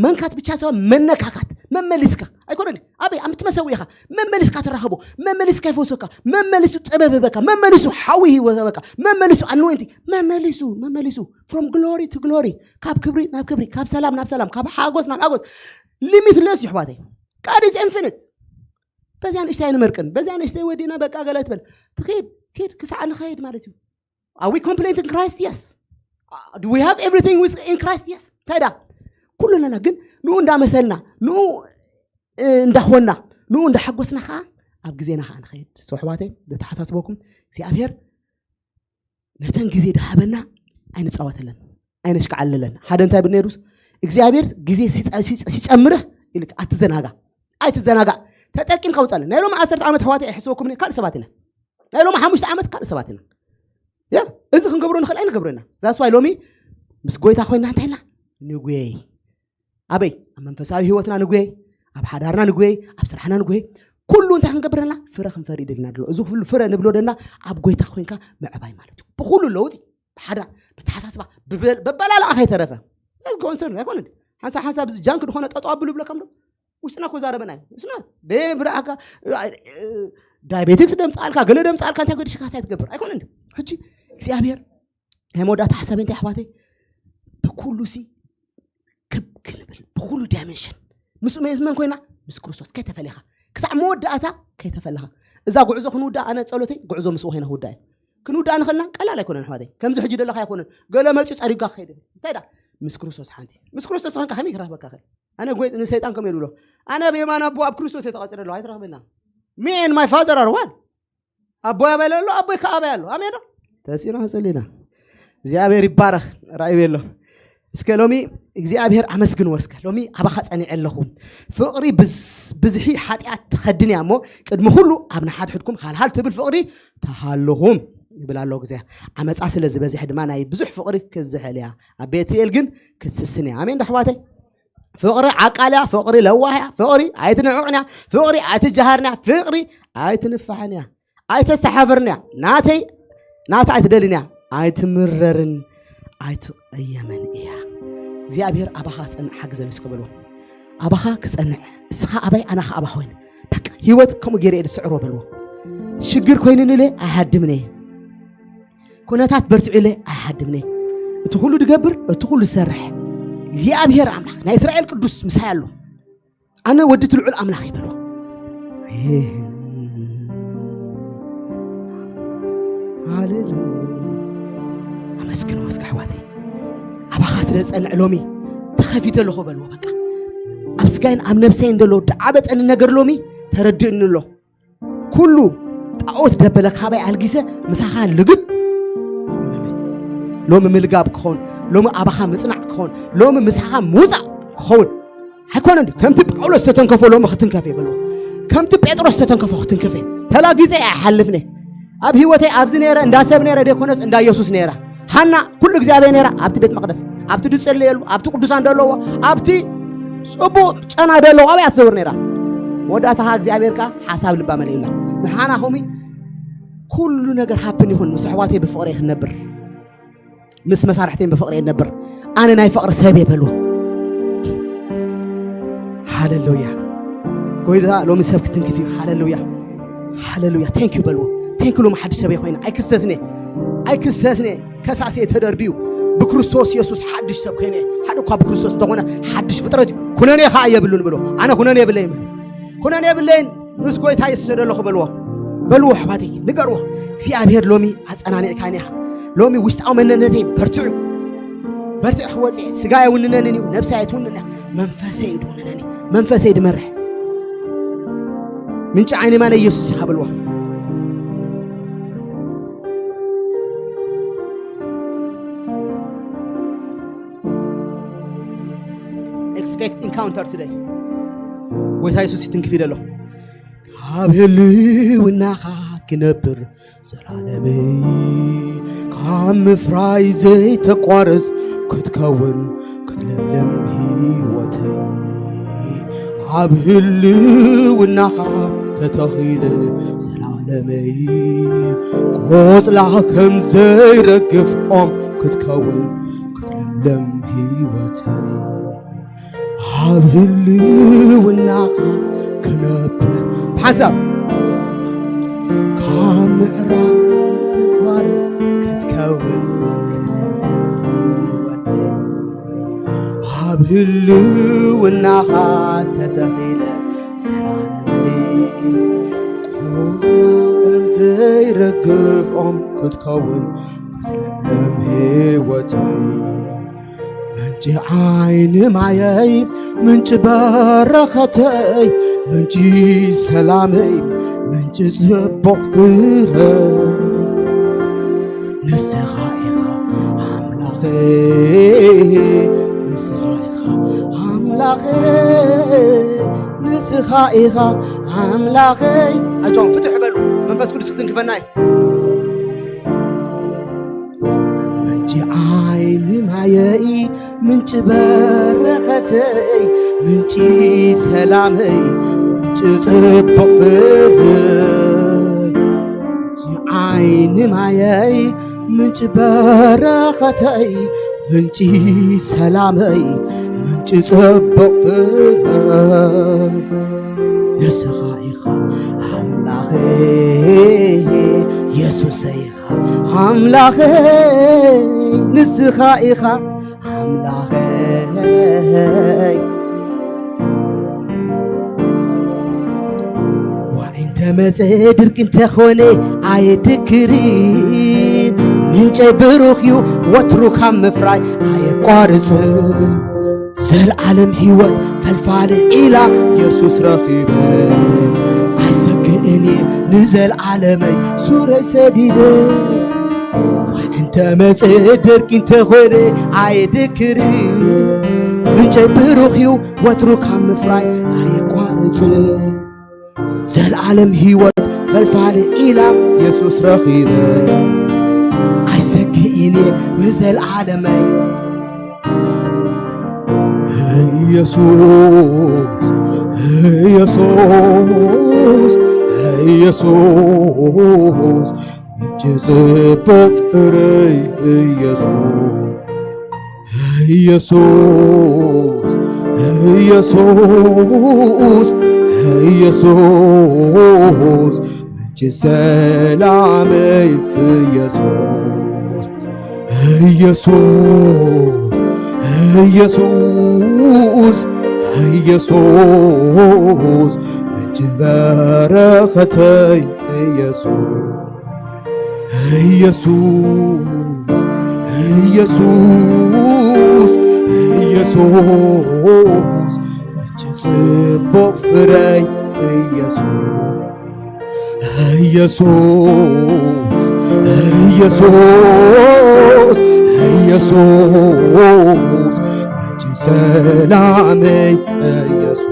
መንካት ብቻ ሰብ መነካካት መመሊስካ ኣይኮነን ኣበይ ኣብ ትመሰዊ ኢኻ መመሊስካ ትራኸቦ መመሊስካ ይፈውሰካ መመሊሱ ጥበብ ህበካ መመሊሱ ሓዊ ህይወት ህበካ መመሊሱ ኣንወንቲ መመሊሱ መመሊሱ from glory to glory ካብ ክብሪ ናብ ክብሪ ካብ ሰላም ናብ ሰላም ካብ ሓጎስ ናብ ሓጎስ limitless ይሕዋተይ God is infinite። በዚያ ንእሽተይ ኣይንመርቅን በዚያ ንእሽተይ ወዲና በቃ ገለ ትበል ትኸይድ ኪድ ክሳዕ ንኸይድ ማለት እዩ። Are we complete in Christ? Yes. Uh, do we have everything with in Christ? Yes. እንታይ ዳ ኩሉ ኣለና ግን ንኡ እንዳመሰልና ንኡ እንዳኾንና ንኡ እንዳሓጎስና ከዓ ኣብ ግዜና ከዓ ንኸይድ ሰው ኣሕዋተይ ዘተሓሳስበኩም እግዚኣብሔር ነተን ግዜ ድሃበና ኣይንፃወተለን ኣይነሽክዓለለን ሓደ እንታይ ብል ነይሩስ እግዚኣብሔር ግዜ ሲጨምርህ ኢልካ ኣትዘናጋ ኣይትዘናጋ ተጠቂምካ ውፃለን ናይ ሎም ዓሰርተ ዓመት ኣሕዋተይ ኣይሕስበኩም ካልእ ሰባት ኢና ናይ ሎም ሓሙሽተ ዓመት ካልእ ሰባት ኢና ያ እዚ ክንገብሮ ንኽእል ኣይንገብረና። ዛስዋይ ሎሚ ምስ ጎይታ ኮይና እንታይ ኢልና ንጉየይ? ኣበይ? ኣብ መንፈሳዊ ህይወትና ንጉየይ፣ ኣብ ሓዳርና ንጉየይ፣ ኣብ ስራሕና ንጉየይ። ኩሉ እንታይ ክንገብረና? ፍረ ክንፈሪ ደልና ድሎ። እዚ ኩሉ ፍረ ንብሎ ደና ኣብ ጎይታ ኮይንካ ምዕባይ ማለት እዩ። ብኩሉ ለውጢ፣ ብሓዳር፣ ብተሓሳስባ፣ ብበል- በበላልኣ ከይተረፈ። እዚ ኮንሰርን ኣይኮነ። ሓንሳብ ሓንሳብ እዚ ጃንክ ዝኾነ ጠጠው ኣብሉ ብለካ ምዶ? ውስጥና እኮ ዛረበና እዩ። ውስጥና ብብርኣካ ዳይቤቲክስ ደምፃልካ፣ ገለ ደምፃልካ፣ እንታይ ገዲሽካ እንታይ ትገብር ኣይኮነ። ሕጂ እግዚኣብሔር ናይ መወዳእታ ሓሳብ እንታይ ኣሕዋተይ? ብኩሉ ሲ ክብ ክንብል ብኩሉ ዳይሜንሽን ምስ መን ኮይና ምስ ክርስቶስ ከይተፈለኻ ክሳዕ መወዳእታ ከይተፈለኻ እዛ ጉዕዞ ክንውዳ ኣነ ጸሎተይ ጉዕዞ ምስ ኮይና ክውዳ እዩ። ክንውዳ ንኸልና ቀላል ኣይኮነን ኣሕዋተይ። ከምዚ ሕጂ ደለኻ ኣይኮነን። ገለ መጽዩ ጸሪጋ ክኸይድ እንታይ ዳ ምስ ክርስቶስ ሓንቲ ምስ ክርስቶስ ተኾንካ ከመይ ክረኽበካ ኸ? ኣነ ጎይ ንሰይጣን ከም ይብሎ ኣነ ብየማን ኣቦ ኣብ ክርስቶስ የተቐጽረ ኣለኹ ኣይትረኽበና። Me and my father are one። ኣቦይ ኣበይ ኣሎ ኣቦይ ከኣበይ ኣሎ ኣሜን ዶ? ተሲና ጸሊና እግዚኣብሔር ይባረኽ። ራእዩ ኣሎ። እስከ ሎሚ እግዚኣብሔር ኣመስግንዎ። እስከ ሎሚ ኣባኻ ጸኒዐ ኣለኹ። ፍቕሪ ብዝ- ብዝሒ ሓጢኣት ትኸድን እያ እሞ ቅድሚ ኩሉ ኣብ ንሓድሕድኩም ሃልሃል ትብል ፍቕሪ ተሃልኹም ይብል ኣሎ። ግዜ ዓመፃ ስለ ዝበዝሕ ድማ ናይ ብዙሕ ፍቕሪ ክዝሕል እያ፣ ኣብ ቤትኤል ግን ክትስስን እያ። ኣሜን ዶ ኣሕዋተይ? ፍቕሪ ዓቃል እያ፣ ፍቕሪ ለዋህ እያ፣ ፍቕሪ ኣይትንዕቕን እያ፣ ፍቕሪ ኣይትጀሃርን እያ፣ ፍቕሪ ኣይትንፋሕን እያ። ኣይተስተሓፍርን እያ። ናተይ ናታ ኣይትደልን እያ። ኣይትምረርን ኣይትቐየምን እያ። እግዚኣብሔር ኣባኻ ክጸንዕ ሓግዘን እስከ በልዎ። ኣባኻ ክጸንዕ እስኻ ኣባይ ኣና ኸኣ ኣባኻ ኮይነ በቃ ህይወት ከምኡ ገይረ እየ ዝስዕሮ በልዎ። ሽግር ኮይኑኒ ኢለ ኣይሃድምን እየ። ኩነታት በርትዑ ኢለ ኣይሃድምን እየ። እቲ ኩሉ ድገብር እቲ ኩሉ ዝሰርሕ እግዚኣብሔር ኣምላኽ ናይ እስራኤል ቅዱስ ምሳይ ኣሎ። ኣነ ወዲ እቲ ልዑል ኣምላኽ እየ በልዎ። ሃሌሉያ። ኣመስግንዎ እስከ ኣሕዋተይ። ኣባኻ ስለ ዝጸንዕ ሎሚ ተኸፊተ ኣለኹ በልዎ። በቃ ኣብ ስጋይን ኣብ ነብሰይን ዘሎ ዝዓበጠኒ ነገር ሎሚ ተረድእኒ ኣሎ። ኩሉ ጣዖት ደበለ ካባይ ኣልጊሰ ምሳኻ ልግብ ሎሚ ምልጋብ ክኸውን፣ ሎሚ ኣባኻ ምጽናዕ ክኸውን፣ ሎሚ ምሳኻ ምውጻእ ክኸውን ኣይኮነን ድዩ? ከምቲ ጳውሎስ ዝተተንከፎ ሎሚ ክትንከፍ እየ በልዎ። ከምቲ ጴጥሮስ ዝተተንከፎ ክትንከፍ እየ። ተላጊጸ እየ ኣይሓልፍን እየ። ኣብ ህይወተይ ኣብዚ ነይረ እንዳ ሰብ ነይረ ደይኮነስ እንዳ ኢየሱስ ነይረ። ሃና ኩሉ እግዚኣብሔር ነይራ ኣብቲ ቤት መቕደስ፣ ኣብቲ ዝጽለየሉ፣ ኣብቲ ቅዱሳን ዘለዎ፣ ኣብቲ ጽቡቕ ጨና ዘለዎ ኣብያ ትዘውር ነይራ። መወዳእታ ኸዓ እግዚኣብሔር ከኣ ሓሳብ ልባ መሊኡላ። ንሓና ኸምኡ ኩሉ ነገር ሃፕን ይኹን ምስ ኣሕዋተይ ብፍቕሪ እየ ክንነብር። ምስ መሳርሕተይ ብፍቕሪ እየ ነብር። ኣነ ናይ ፍቕሪ ሰብ እየ በልዎ። ሃሌሉያ። ጎይታ ሎሚ ሰብ ክትንክፍ እዩ። ሃሌሉያ። ሃሌሉያ። ቴንክ ዩ በልዎ። ቴንክ ዩ ሎሚ ሓድሽ ሰብ እየ ኮይነ። ኣይክሰስን እየ። ኣይክሰስን እየ። ከሳሲ እየ ተደርብዩ። ብክርስቶስ የሱስ ሓድሽ ሰብ ኮይነ እየ። ሓደ እኳ ብክርስቶስ እንተኾነ ሓድሽ ፍጥረት እዩ። ኩነኔ ኸዓ የብሉን በልዎ። ኣነ ኩነኔ የብለይን በልዎ። ኩነኔ የብለይን። ምስ ጎይታ የሱስ ዘለኹ በልዎ። በልዎ ኣሕዋተይ ንገርዎ። እግዚኣብሔር ሎሚ ኣጸናኒዕካኒ ኢኻ። ሎሚ ውሽጣዊ መንነተይ በርትዑ። በርትዕ ክወፅእ እየ። ስጋ ኣይውንነንን እዩ። ነብሰይ ኣይትውንን እያ። መንፈሰይ እዩ ድውንነኒ። መንፈሰይ ድመርሕ። ምንጪ ዓይኒ ማነ ኢየሱስ ኢኻ በልዎ። Expect encounter today። ጎይታ የሱስ ይትንክፍ ይደሎ። ካብ ህልውናኻ ክነብር ዘላለመይ ካብ ምፍራይ ዘይተቋርጽ ክትከውን ክትለምለም ህይወተይ ኣብ ህልውናኻ ተተኺለ ዘላለመይ ቆጽላ ከም ዘይረግፍ ኦም ክትከውን ክትለምለም ህይወተይ ኣብ ህልውናኻ ክነብር ብሓንሳብ ካብ ምዕራብ ክቋርጽ ክትከውን ክትለምለም ህይወተይ ኣብ ህልውናኻ ተተኺለ ዘላለመይ ቆጽላ ከም ዘይረግፍ ኦም ክትከውን ክትለምለም ህይወተይ ምንጪ ዓይኒ ማየይ ምንጪ በረኸተይ ምንጪ ሰላመይ ምንጪ ጽቡቕ ፍረ ንስኻ ኢኻ ኣምላኸይ ንስኻ ኢኻ ኣምላኸይ ንስኻ ኢኻ ኣምላኸይ ኣጆም ፍትሕ በሉ መንፈስ ቅዱስ ክትንክፈና እዩ ዓይኒ ማየይ፣ ምንጪ በረኸተይ፣ ምንጪ ሰላመይ፣ ምንጪ ጽቡቕ ፍረይ። ዓይኒ ማየይ፣ ምንጪ በረኸተይ፣ ምንጪ ሰላመይ፣ ምንጪ ጽቡቕ ፍረይ። ንስኻ ኢኻ ኣምላኸይ፣ የሱሰይ ኢኻ ኣምላኸይ፣ ንስኻ ኢኻ ኣምላኸይ። ዋዒ እንተመጸ ድርቂ እንተኾነ ኣየድክርን፣ ምንጨይ ብሩኽ እዩ ወትሩ ካብ ምፍራይ ኣየቋርጽን። ዘልዓለም ህይወት ፈልፋሊ ዒላ የሱስ ረኺበ፣ ኣይሰግእን እየ ንዘልዓለመይ ሱረይ ሰዲደ። ዋዒ እንተመጸ ድርቂ እንተኾነ ኣየድክርን፣ ምንጨይ ብሩኽ እዩ ወትሩ ካብ ምፍራይ ኣየቋርጽን። ዘልዓለም ህይወት ፈልፋሊ ዒላ የሱስ ረኺበ፣ ኣይሰግእን እየ ንዘልዓለመይ። ኢየሱስ፣ ኢየሱስ፣ ኢየሱስ፣ ምንጪ ጽቡቕ ፍረይ ኢየሱስ። ኢየሱስ፣ ኢየሱስ፣ ኢየሱስ፣ ምንጪ ሰላመይ ኢየሱስ። ኢየሱስ፣ ኢየሱስ፣ ኢየሱስ፣ ምንጪ በረኸተይ ኢየሱስ። ኢየሱስ፣ ኢየሱስ፣ ኢየሱስ፣ ምንጪ ጽቡቕ ፍረይ ኢየሱስ። ኢየሱስ፣ ኢየሱስ፣ ኢየሱስ፣ ምንጪ ሰላመይ ኢየሱስ።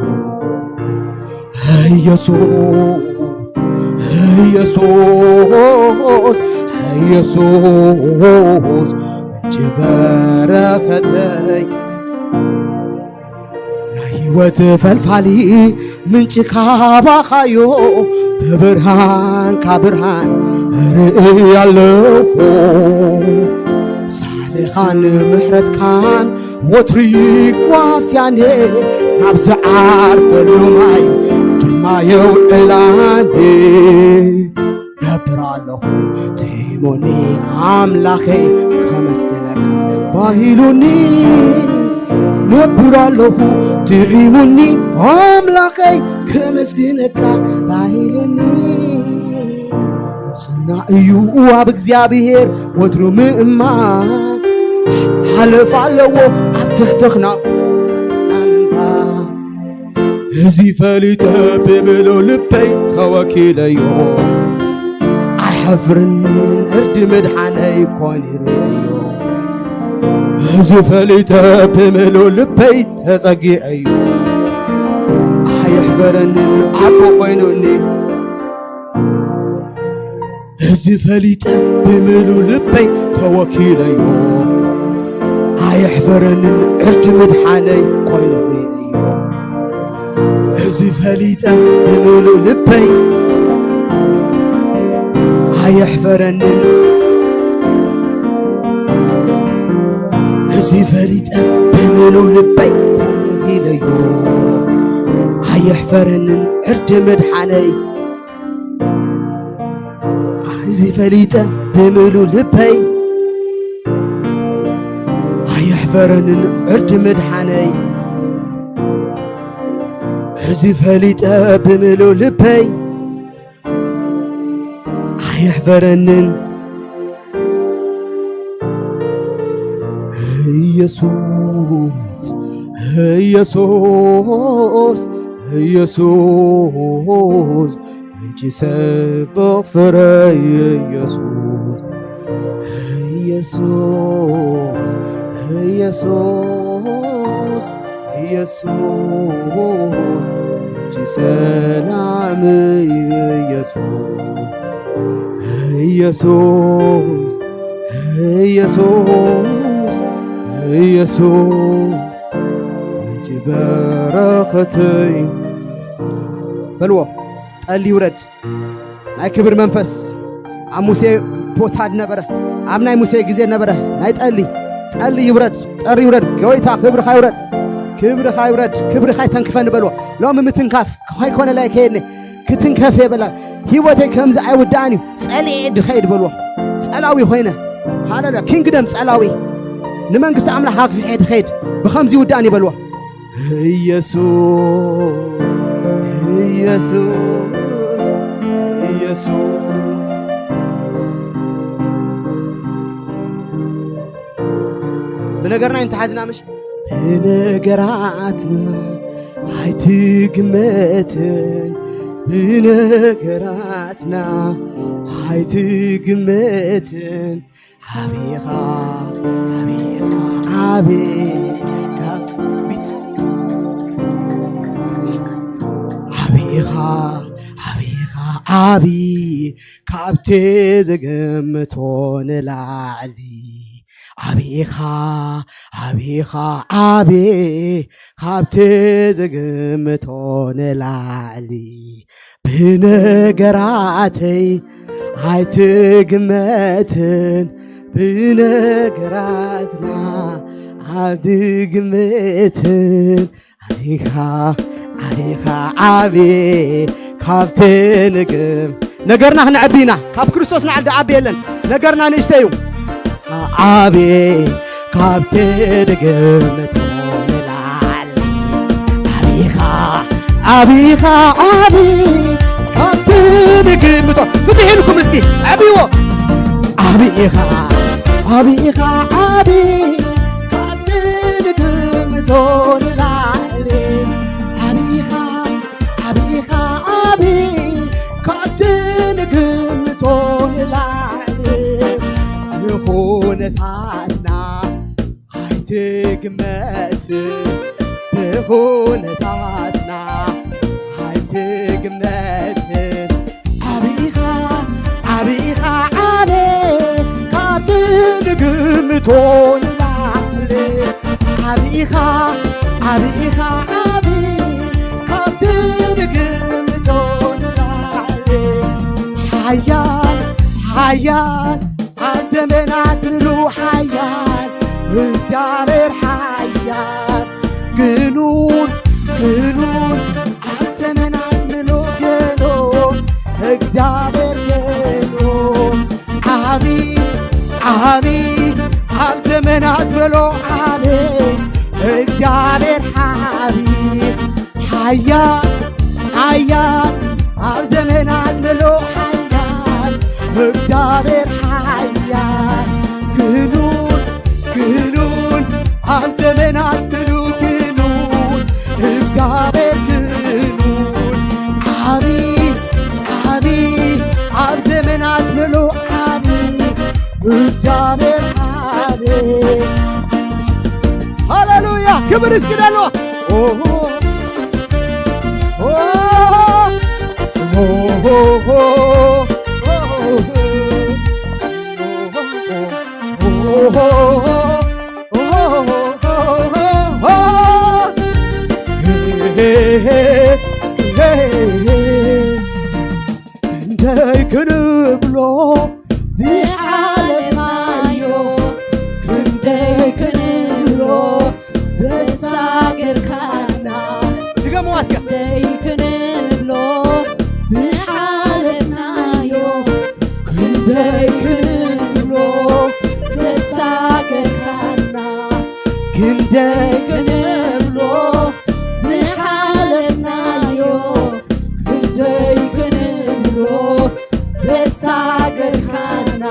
ኢየሱስ፣ ኢየሱስ፣ ኢየሱስ፣ ምንጪ በረኸተይ፣ ናይ ህይወት ፈልፋሊ ምንጪ ካባኻዮ፣ ብብርሃንካ ብርሃን ርኢ ኣለኹ። ሳልኻን ምሕረትካን ወትሩ ይጓስያኔ፣ ናብ ዝዓርፈሉ ማይ ድማ የውዕላኔ። ነብር ኣለኹ ጥዒሙኒ ኣምላኸይ ከመስግነካ ባሂሉኒ። ነብር ኣለኹ ጥዒሙኒ ኣምላኸይ ከመስግነካ ባሂሉኒ። ጽናዕ እዩ ኣብ እግዚኣብሔር ወትሩ ምእማን፣ ሓለፍ ኣለዎ ኣብ ትሕቲ ኽናፍ ምእማን። እዚ ፈሊጠ ብምሉእ ልበይ ተወኪለዮ፣ ኣይሐፍርን ዕርዲ ምድሓነይ ኮን ይርእዮ። እዚ ፈሊጠ ብምሉእ ልበይ ተጸጊዐዮ፣ ኣይሕፈረንን ዓቦ ኮይኑኒ። እዚ ፈሊጠ ብምሉእ ልበይ ተወኪለዮ፣ ኣይሕፈረንን ዕርዲ ምድሓነይ ኮይኑ ርእዮ። እዚ ፈሊጠ ብምሉእ ልበይ ኣይሕፈረንን፣ እዚ ፈሊጠ ብምሉእ ልበይ ተወኪለዮ፣ ኣይሕፈረንን ዕርዲ ምድሓነይ። እዚ ፈሊጠ ብምሉእ ልበይ ኣይሕፈረንን ዕርዲ ምድሓነይ። እዚ ፈሊጠ ብምሉእ ልበይ ኣይሕፈረንን ኢየሱስ፣ ኢየሱስ፣ ኢየሱስ፣ ምንጪ ጽቡቕ ፍረይ ኢየሱስ። ኢየሱስ፣ ኢየሱስ፣ ኢየሱስ፣ ምንጪ ሰላም ኢየሱስ። ኢየሱስ፣ ኢየሱስ ኢየሱስ ምንጪ በረኸተይ በልዎ። ጠሊ ይውረድ። ናይ ክብር መንፈስ ኣብ ሙሴ ቦታ ነበረ። ኣብ ናይ ሙሴ ግዜ ነበረ። ናይ ጠሊ ጠሊ ይውረድ፣ ጠሪ ይውረድ። ጎይታ ክብርኻ ይውረድ፣ ክብርኻ ይውረድ፣ ክብርኻ ይተንክፈኒ በልዎ። ሎሚ ምትንካፍ ከይኮነላይ ከየድኒ ክትንከፍ የበላ። ህይወተይ ከምዚ ኣይውዳእን እዩ። ጸሊኤ ድኸይድ በልዎ። ጸላዊ ኮይነ ሃሌሉያ ኪንግደም ጸላዊ ንመንግስቲ ኣምላኽ ኣግፊሐ ድኸይድ ብኸምዚ ይውዳእን እዩ በልዎ። ኢየሱስ ኢየሱስ ኢየሱስ ብነገርና እንተሓዝና ምሽ ብነገራትና ኣይትግመትን ብነገራትና ኣይትግመትን ዓቢኻ ዓቢኻ ዓቢ ካብ ቢት ዓቢኻ ዓቢኻ ዓቢ ካብቲ ዝግምቶ ንላዕሊ ዓቢኻ ዓቢኻ ዓቢ ካብቲ ዝግምቶ ንላዕሊ ብነገራተይ ኣይትግመትን ብነገራትና ኣይትግመትን ዓቢኻ ዓቢኻ ዓቢ ካብቲ ንግም ነገርና ክነዕቢ ኢና። ካብ ክርስቶስ ንዓዲ ዓቢ የለን። ነገርና ንእሽተይ እዩ። ዓቢ ካብቲ ንግምቶ ንላዕሊ ዓቢኻ ዓቢኻ ዓቢ ካብቲ ንግምቶ ፍትሕ ኢልኩም እስኪ ዓብዎ ዓቢኻ ዓቢኻ ዓቢ ካብቲ ንግምቶ ንላዕሊ ዓቢኻ ዓቢኻ ዓቢ ካብቲ ንግምቶ ንላዕሊ ንኹነታትና ኣይትግመትን ብኹነታትና ኣይትግመትን ዓቢኻ ዓቢኻ ዓቢ ካብቲ ንግምቶ ንላዕሊ ዓቢኻ ዓቢኻ ዓቢ ካብቲ ንግምቶ ንላዕሊ ሓያል ሓያል ኣብ ዘመናት ምሉእ ሓያል እግዚኣብሔር ሓያል ግኑን ግኑን ኣብ ዘመናት ምሉእ ግኑን እግዚኣብሔር ግኑን ዓቢ ዓቢ ኣብ ዘመናት በሎ ዓቢ እግዚኣብሔር ዓቢ ሓያል ሓያል ኣብ ዘመናት ምሉእ ሓያል እግዚኣብሔር ሓያል ግኑን ግኑን ኣብ ዘመናት ምሉእ ግኑን እግዚኣብሔር ግኑን ዓቢ ዓቢ ኣብ ዘመናት ምሉእ ዓቢ እግዚኣብሔር ዓቢ ሃሌሉያ ክብር እስኪ ደሎ ክንደይ ክንብሎ ዝሓለፍናዮ ክንደይ ክንብሎ ዘሳገርካና ድገምዋ እስከ ክንደይ ክንብሎ ዝሓለፍናዮ ክንደይ ክንብሎ ዘሳገርካና ክንደይ ክንብሎ ዝሓለፍናዮ ክንደይ ክንብሎ ዘሳገርካና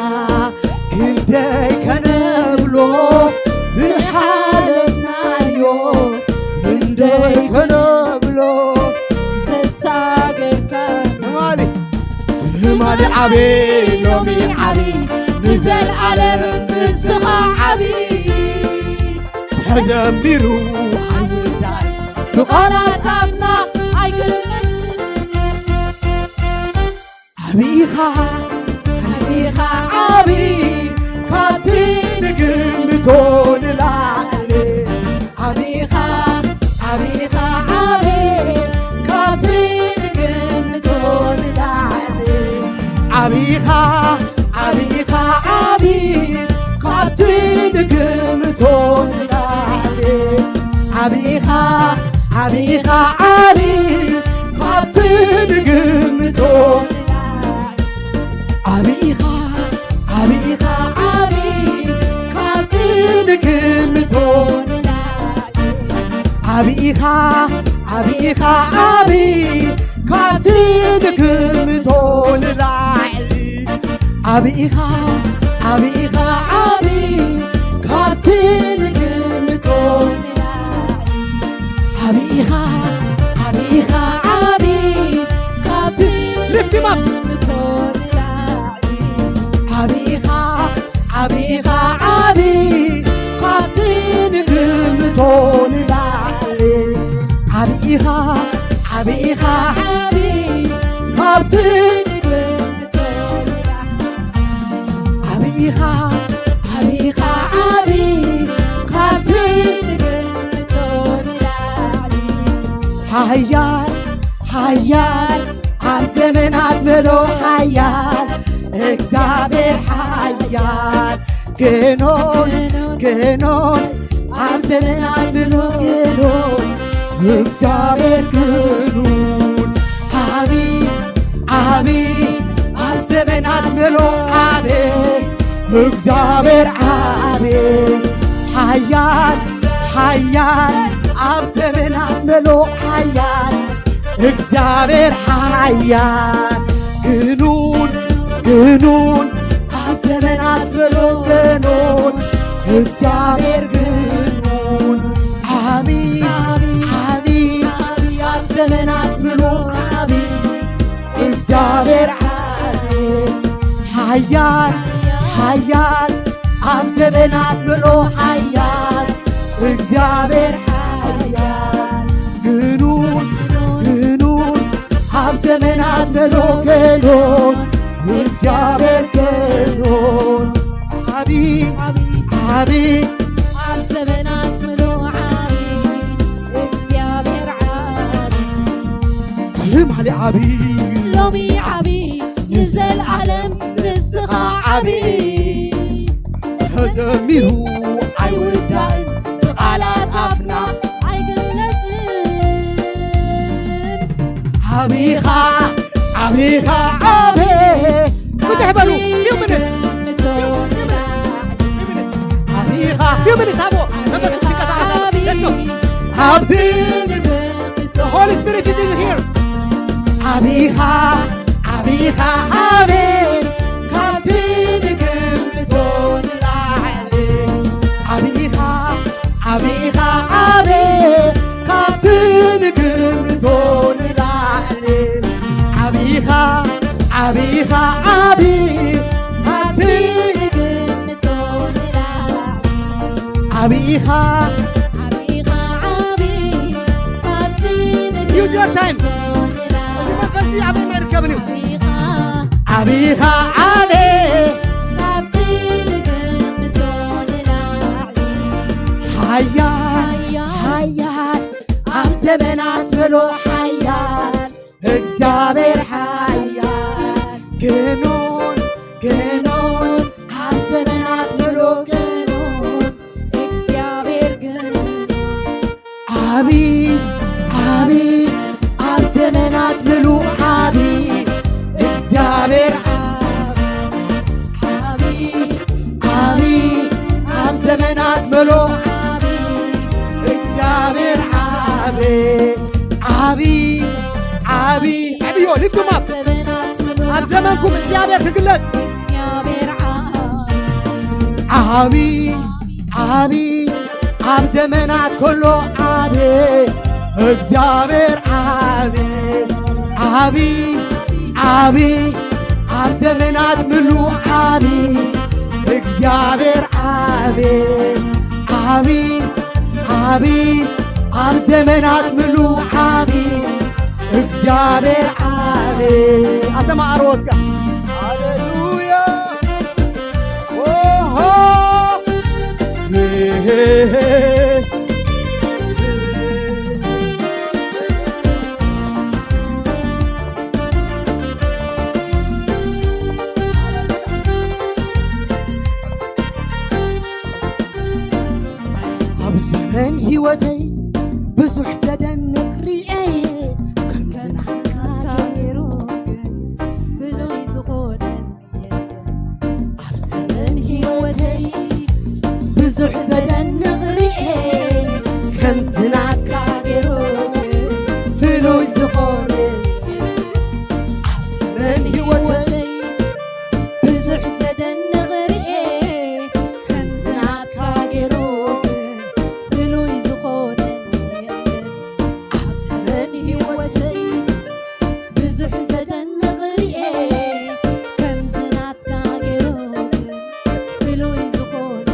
ክንደይ ከነብሎ ዝሓለፍናዮ ክንደይ ከነብሎ ዘሳገርካና ትማሊ ትማሊ ዓቢ ሎሚ ዓቢ ንዘለዓለም ንስኻ ዓቢ ተዘሚሩ ኣይውዳእ ብቓላት ኣፍና ኣይግለጽ ዓቢኻ ዓቢኻ ዓቢ ካብቲ ንግምቶ ንላዕሊ። ዓቢኻ፣ ዓቢኻ፣ ዓቢ፣ ካብቲ ንግምቶ ንላዕሊ። ዓቢኻ፣ ዓቢኻ፣ ዓቢ፣ ካብቲ ንግምቶ ንላዕሊ። ዓቢኻ፣ ዓቢኻ፣ ዓቢ፣ ካብቲ ንግምቶ ንላዕሊ። ዓቢኻ፣ ዓቢኻ፣ ዓቢ፣ ካብቲ ንግምቶ ንላዕሊ። ዓቢኻ፣ ዓቢኻ፣ ዓቢ፣ ካብቲ ንግምቶ ንላዕሊ። ዓቢኻ፣ ዓቢኻ፣ ዓቢ፣ ካብቲ ንግምቶ ንላዕሊ። ዓቢኻ፣ ዓቢኻ፣ ዓቢ፣ ካብቲ Lift him up. ንግምቶ ንላዕሊ። ዓቢኻ፣ ዓቢኻ፣ ዓቢ፣ ካብቲ ንግምቶ ንላዕሊ። ዓቢኻ፣ ዓቢኻ፣ ዓቢ፣ ካብቲ ንግምቶ ንላዕሊ። ዓቢኻ፣ ዓቢኻ፣ ዓቢ፣ ካብቲ ንግምቶ ንላዕሊ። ሓያል፣ ሓያል፣ ኣብ ዘመናት ዘሎ ሓያል፣ እግዚኣብሔር ሓያል፣ ገኖን፣ ገኖን፣ ኣብ ዘመናት ዘሎ ገኖን፣ እግዚኣብሔር ገኖን። ዓቢ፣ ዓቢ፣ ኣብ ዘመናት ዘሎ ዓቢ፣ እግዚኣብሔር ዓቢ፣ ሓያል፣ ሓያል፣ ኣብ ዘመናት ዘሎ ሓያል፣ እግዚኣብሔር ሓያል፣ ግኑን፣ ግኑን፣ ኣብ ዘመናት ዘሎ ገኖን፣ እግዚኣብሔር ግኑን። ዓቢ፣ ዓቢ፣ ኣብ ዘመናት ምሉእ ዓቢ፣ እግዚኣብሔር ዓቢ፣ ሓያል፣ ሓያል፣ ኣብ ዘመናት ዘሎ ሓያል፣ እግዚኣብሔር ሓያል፣ ግኑን፣ ግኑን፣ ኣብ ዘመናት ዘሎ ገኖን፣ እግዚኣብሔር ገኖን። ዓቢ፣ ዓቢ፣ ኣብ ዘመናት ምሉእ ዓቢ፣ እግዚኣብሔር ዓቢ። ትማሊ ዓቢ፣ ሎሚ ዓቢ፣ ንዘለኣለም ንስኻ ዓቢ። ተዘሚሩ ኣይውዳእን፣ ብቓላት ኣፍና ኣይግለጽን። ዓቢኻ፣ ዓቢኻ፣ ዓቢ። ፍትሕ በሉ። Few minutes። Few minutes። Few minutes። ዓቢኻ። Few minutes ሃቦ። መንፈስ ቅዱስ ይንቀሳቐስ ኣሎ። Let's go። ኣብቲ ንግምቶ። The Holy Spirit is here። ዓቢኻ፣ ዓቢኻ፣ ዓቢ። ካብቲ ንግምቶ ንላዕሊ። ዓቢኻ፣ ዓቢኻ፣ ዓቢ። ካብቲ ንግምቶ ንላዕሊ። ዓቢኻ፣ ዓቢኻ፣ ዓቢ። ካብቲ ንግምቶ ንላዕሊ። ዓቢኻ፣ ዓቢኻ፣ ዓቢ። ካብቲ ንግምቶ ንላዕሊ። Use your time። እዚ መንፈስ እዚ ኣበይ ኣይርከብን እዩ። ዓቢኻ፣ ዓቢኻ፣ ዓቢ። ካብቲ ንግምቶ ንላዕሊ። ሓያል፣ ሓያል፣ ሓያል፣ ኣብ ዘመናት ዘሎ ሓያል፣ እግዚኣብሔር ሓያል፣ ገኖን፣ ገኖን፣ ኣብ ዘመናት ዘሎ ገኖን፣ እግዚኣብሔር ገኖን። ዓቢ፣ ዓቢ፣ ኣብ ዘመናት ምሉእ ዓቢ፣ እግዚኣብሔር ዓቢ፣ ዓቢ፣ ዓቢ፣ ኣብ ዘመናት ምሉእ ዓቢ፣ እግዚኣብሔር ዓቢ፣ ዓቢ፣ ዓቢ፣ ዓብዮ፣ lift him up። ኣብ ዘመንኩም እግዚኣብሔር ክግለጽ። ዓቢ፣ ዓቢ፣ ኣብ ዘመናት ከሎ ዓቢ፣ እግዚኣብሔር ዓቢ፣ ዓቢ፣ ዓቢ፣ ኣብ ዘመናት ምሉእ ዓቢ፣ እግዚኣብሔር ዓቢ፣ ዓቢ፣ ዓቢ፣ ኣብ ዘመናት ምሉእ ዓቢ፣ እግዚኣብሔር ዓቢ። ኣስተማቕርዎ እስከ። ሃሌሉያ። ኦሆ። ኣብ ዘመን ህይወተይ ብዙሕ ዘደንቕ ርእየ፣ ከምዚ ናትካ ገይሩ ፍሉይ ዝኾነ ኣብ ዘመን ህይወተይ ብዙሕ ዘደንቕ ርእየ፣ ከምዚ ናትካ ገይሩ ፍሉይ ዝኾነ ኣብ ዘመን ህይወተይ ብዙሕ ዘደንቕ ርእየ፣ ከምዚ ናትካ ገይሩ ፍሉይ ዝኾነ ኣብ ዘመን ህይወተይ ብዙሕ ዘደንቕ ርእየ፣ ከምዚ ናትካ ገይሩ ፍሉይ ዝኾነ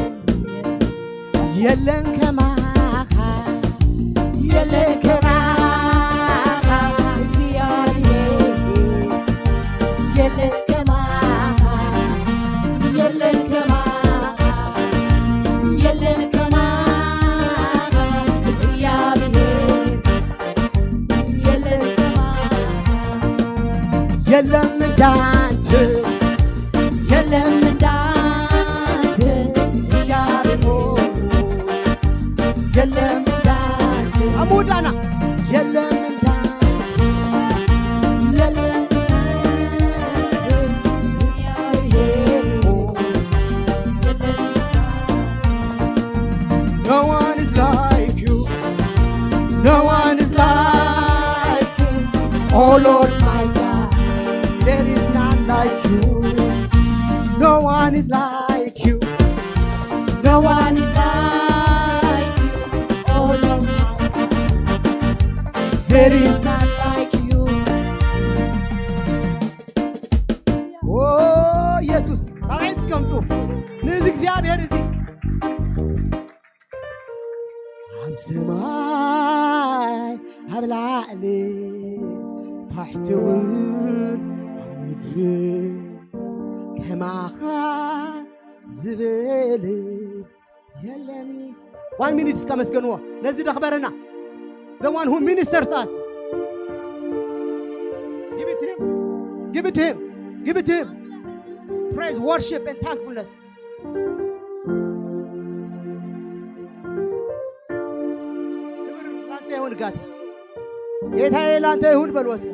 የለን ከማኻ፣ የለን ከማኻ እግዚኣብሔር፣ የለን ከማኻ፣ የለን ከማኻ፣ የለን ከማኻ እግዚኣብሔር፣ የለን ከማኻ፣ የለን እንዳንተ፣ የለን እንዳንተ እግዚኣብሔር ሆይ፣ የለን እንዳንተ። ኣብ መወዳእና የለን እንዳንተ፣ የለን እንዳንተ እግዚኣብሔር ሆይ፣ የለን እንዳንተ። No one is like you. No one is like you. Oh Lord my God, there is none like you. No one is like you. No one is like you. Oh Lord my God, there is none like you. ኦ ኢየሱስ፣ ጣቕዒት እስከምፁ ንዚ እግዚኣብሔር እዚ ኣብ ሰማይ ኣብ ላዕሊ ታሕቲ እውን ኣብ ምድሪ ከማኻ ዝበለ የለን። One minute እስከ መስገንዎ ነዚ ደኽበረና። The one who ministers us. Give it to him. Give it to him. Give it to him. Praise, worship and thankfulness. ክብር ላንተ ይሁን ጋት ጌታዬ ላንተ ይሁን በሉ እስከ።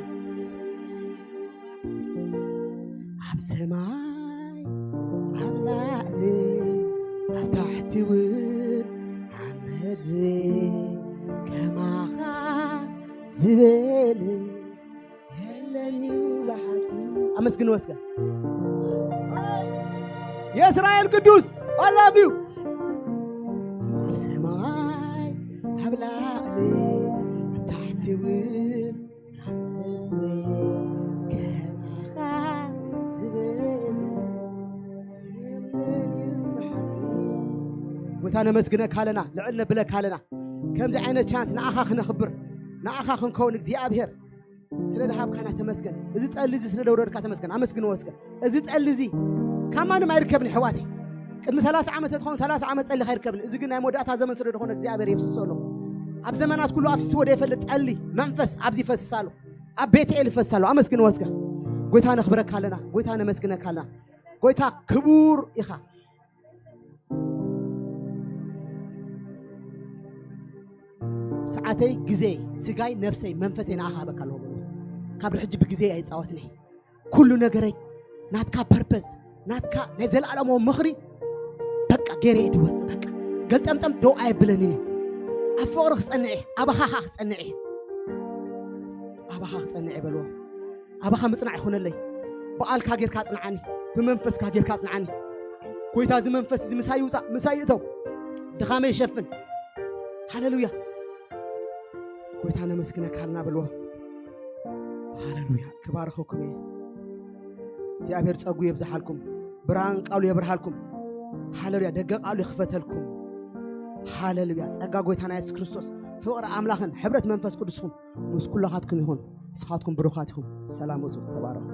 ኣብ ሰማይ ኣብ ላዕሊ ኣብ ታሕቲ እውን ኣብ ምድሪ ከማኻ ዝበለ የለን እዩ ብሓቂ። ኣመስግንዎ እስከ። የእስራኤል ቅዱስ I love you። ኣብ ሰማይ ኣብ ላዕሊ ኣብ ታሕቲ እውን ኣብ ምድሪ ከማኻ ዝበለ የለን እዩ ብሓቂ። ጎይታ ነመስግነካ ኣለና፣ ልዕል ነብለካ ኣለና። ከምዚ ዓይነት ቻንስ ንኣኻ ክነኽብር ንኣኻ ክንከውን እግዚኣብሔር ስለ ዝሃብካና ተመስገን። እዚ ጠሊ እዚ ስለ ዘውረድካ ተመስገን። ኣመስግንዎ እስከ። እዚ ጠሊ እዚ ካብ ማንም ኣይርከብን ኣሕዋተይ። ቅድሚ ሰላሳ ዓመት ተትኸውን ሰላሳ ዓመት ጸሊኻ ኣይርከብን። እዚ ግን ናይ መወዳእታ ዘመን ስለ ዝኾነ እግዚኣብሔር የፍስሶ ኣሎ። ኣብ ዘመናት ኩሉ ኣፍስስዎ ዘይፈልጥ ጠሊ መንፈስ ኣብዚ ይፈስስ ኣሎ። ኣብ ቤትኤል ይፈስስ ኣሎ። ኣመስግንዎ እስከ። ጎይታ ነኽብረካ ኣለና። ጎይታ ነመስግነካ ኣለና። ጎይታ ክቡር ኢኻ። ሰዓተይ፣ ግዜ፣ ስጋይ፣ ነፍሰይ፣ መንፈሰይ ንኣኻ ሃበካ ኣለኹ በሉ። ካብ ሕጂ ብግዜ ኣይጻወትኒ። ኩሉ ነገረይ ናትካ ፐርፐዝ፣ ናትካ ናይ ዘለኣለማዊ ምኽሪ በቃ ገይረ እየ ድወጽእ። በቃ ገልጠምጠም ደው ኣየብለንን እዩ። ኣብ ፍቕሪ ክጸንዕ እየ፣ ኣባኻ ኸኣ ክጸንዕ እየ። ኣባኻ ክጸንዕ እየ በልዎ። ኣባኻ ምጽናዕ ይኹነለይ። ብቓልካ ጌርካ ኣጽንዓኒ፣ ብመንፈስካ ጌርካ ኣጽንዓኒ። ጎይታ፣ እዚ መንፈስ እዚ ምሳይ ይውጻእ፣ ምሳይ ይእተው፣ ድኻመይ ይሸፍን። ሃሌሉያ። ጎይታ ነመስግነካ ኣለና በልዎ። ሃሌሉያ። ክባርኸኩም እየ። እግዚኣብሔር ጸጉ የብዝሓልኩም፣ ብርሃን ቃሉ የብርሃልኩም። ሃሌሉያ። ደገ ቃሉ ይኽፈተልኩም። ሃሌሉያ። ጸጋ ጎይታና የሱስ ክርስቶስ፣ ፍቕሪ ኣምላኽን ሕብረት መንፈስ ቅዱስን ምስ ኩላኻትኩም ይኹን። ንስኻትኩም ብሩኻት ኢኹም። ሰላም ውጹ። ተባረኹ።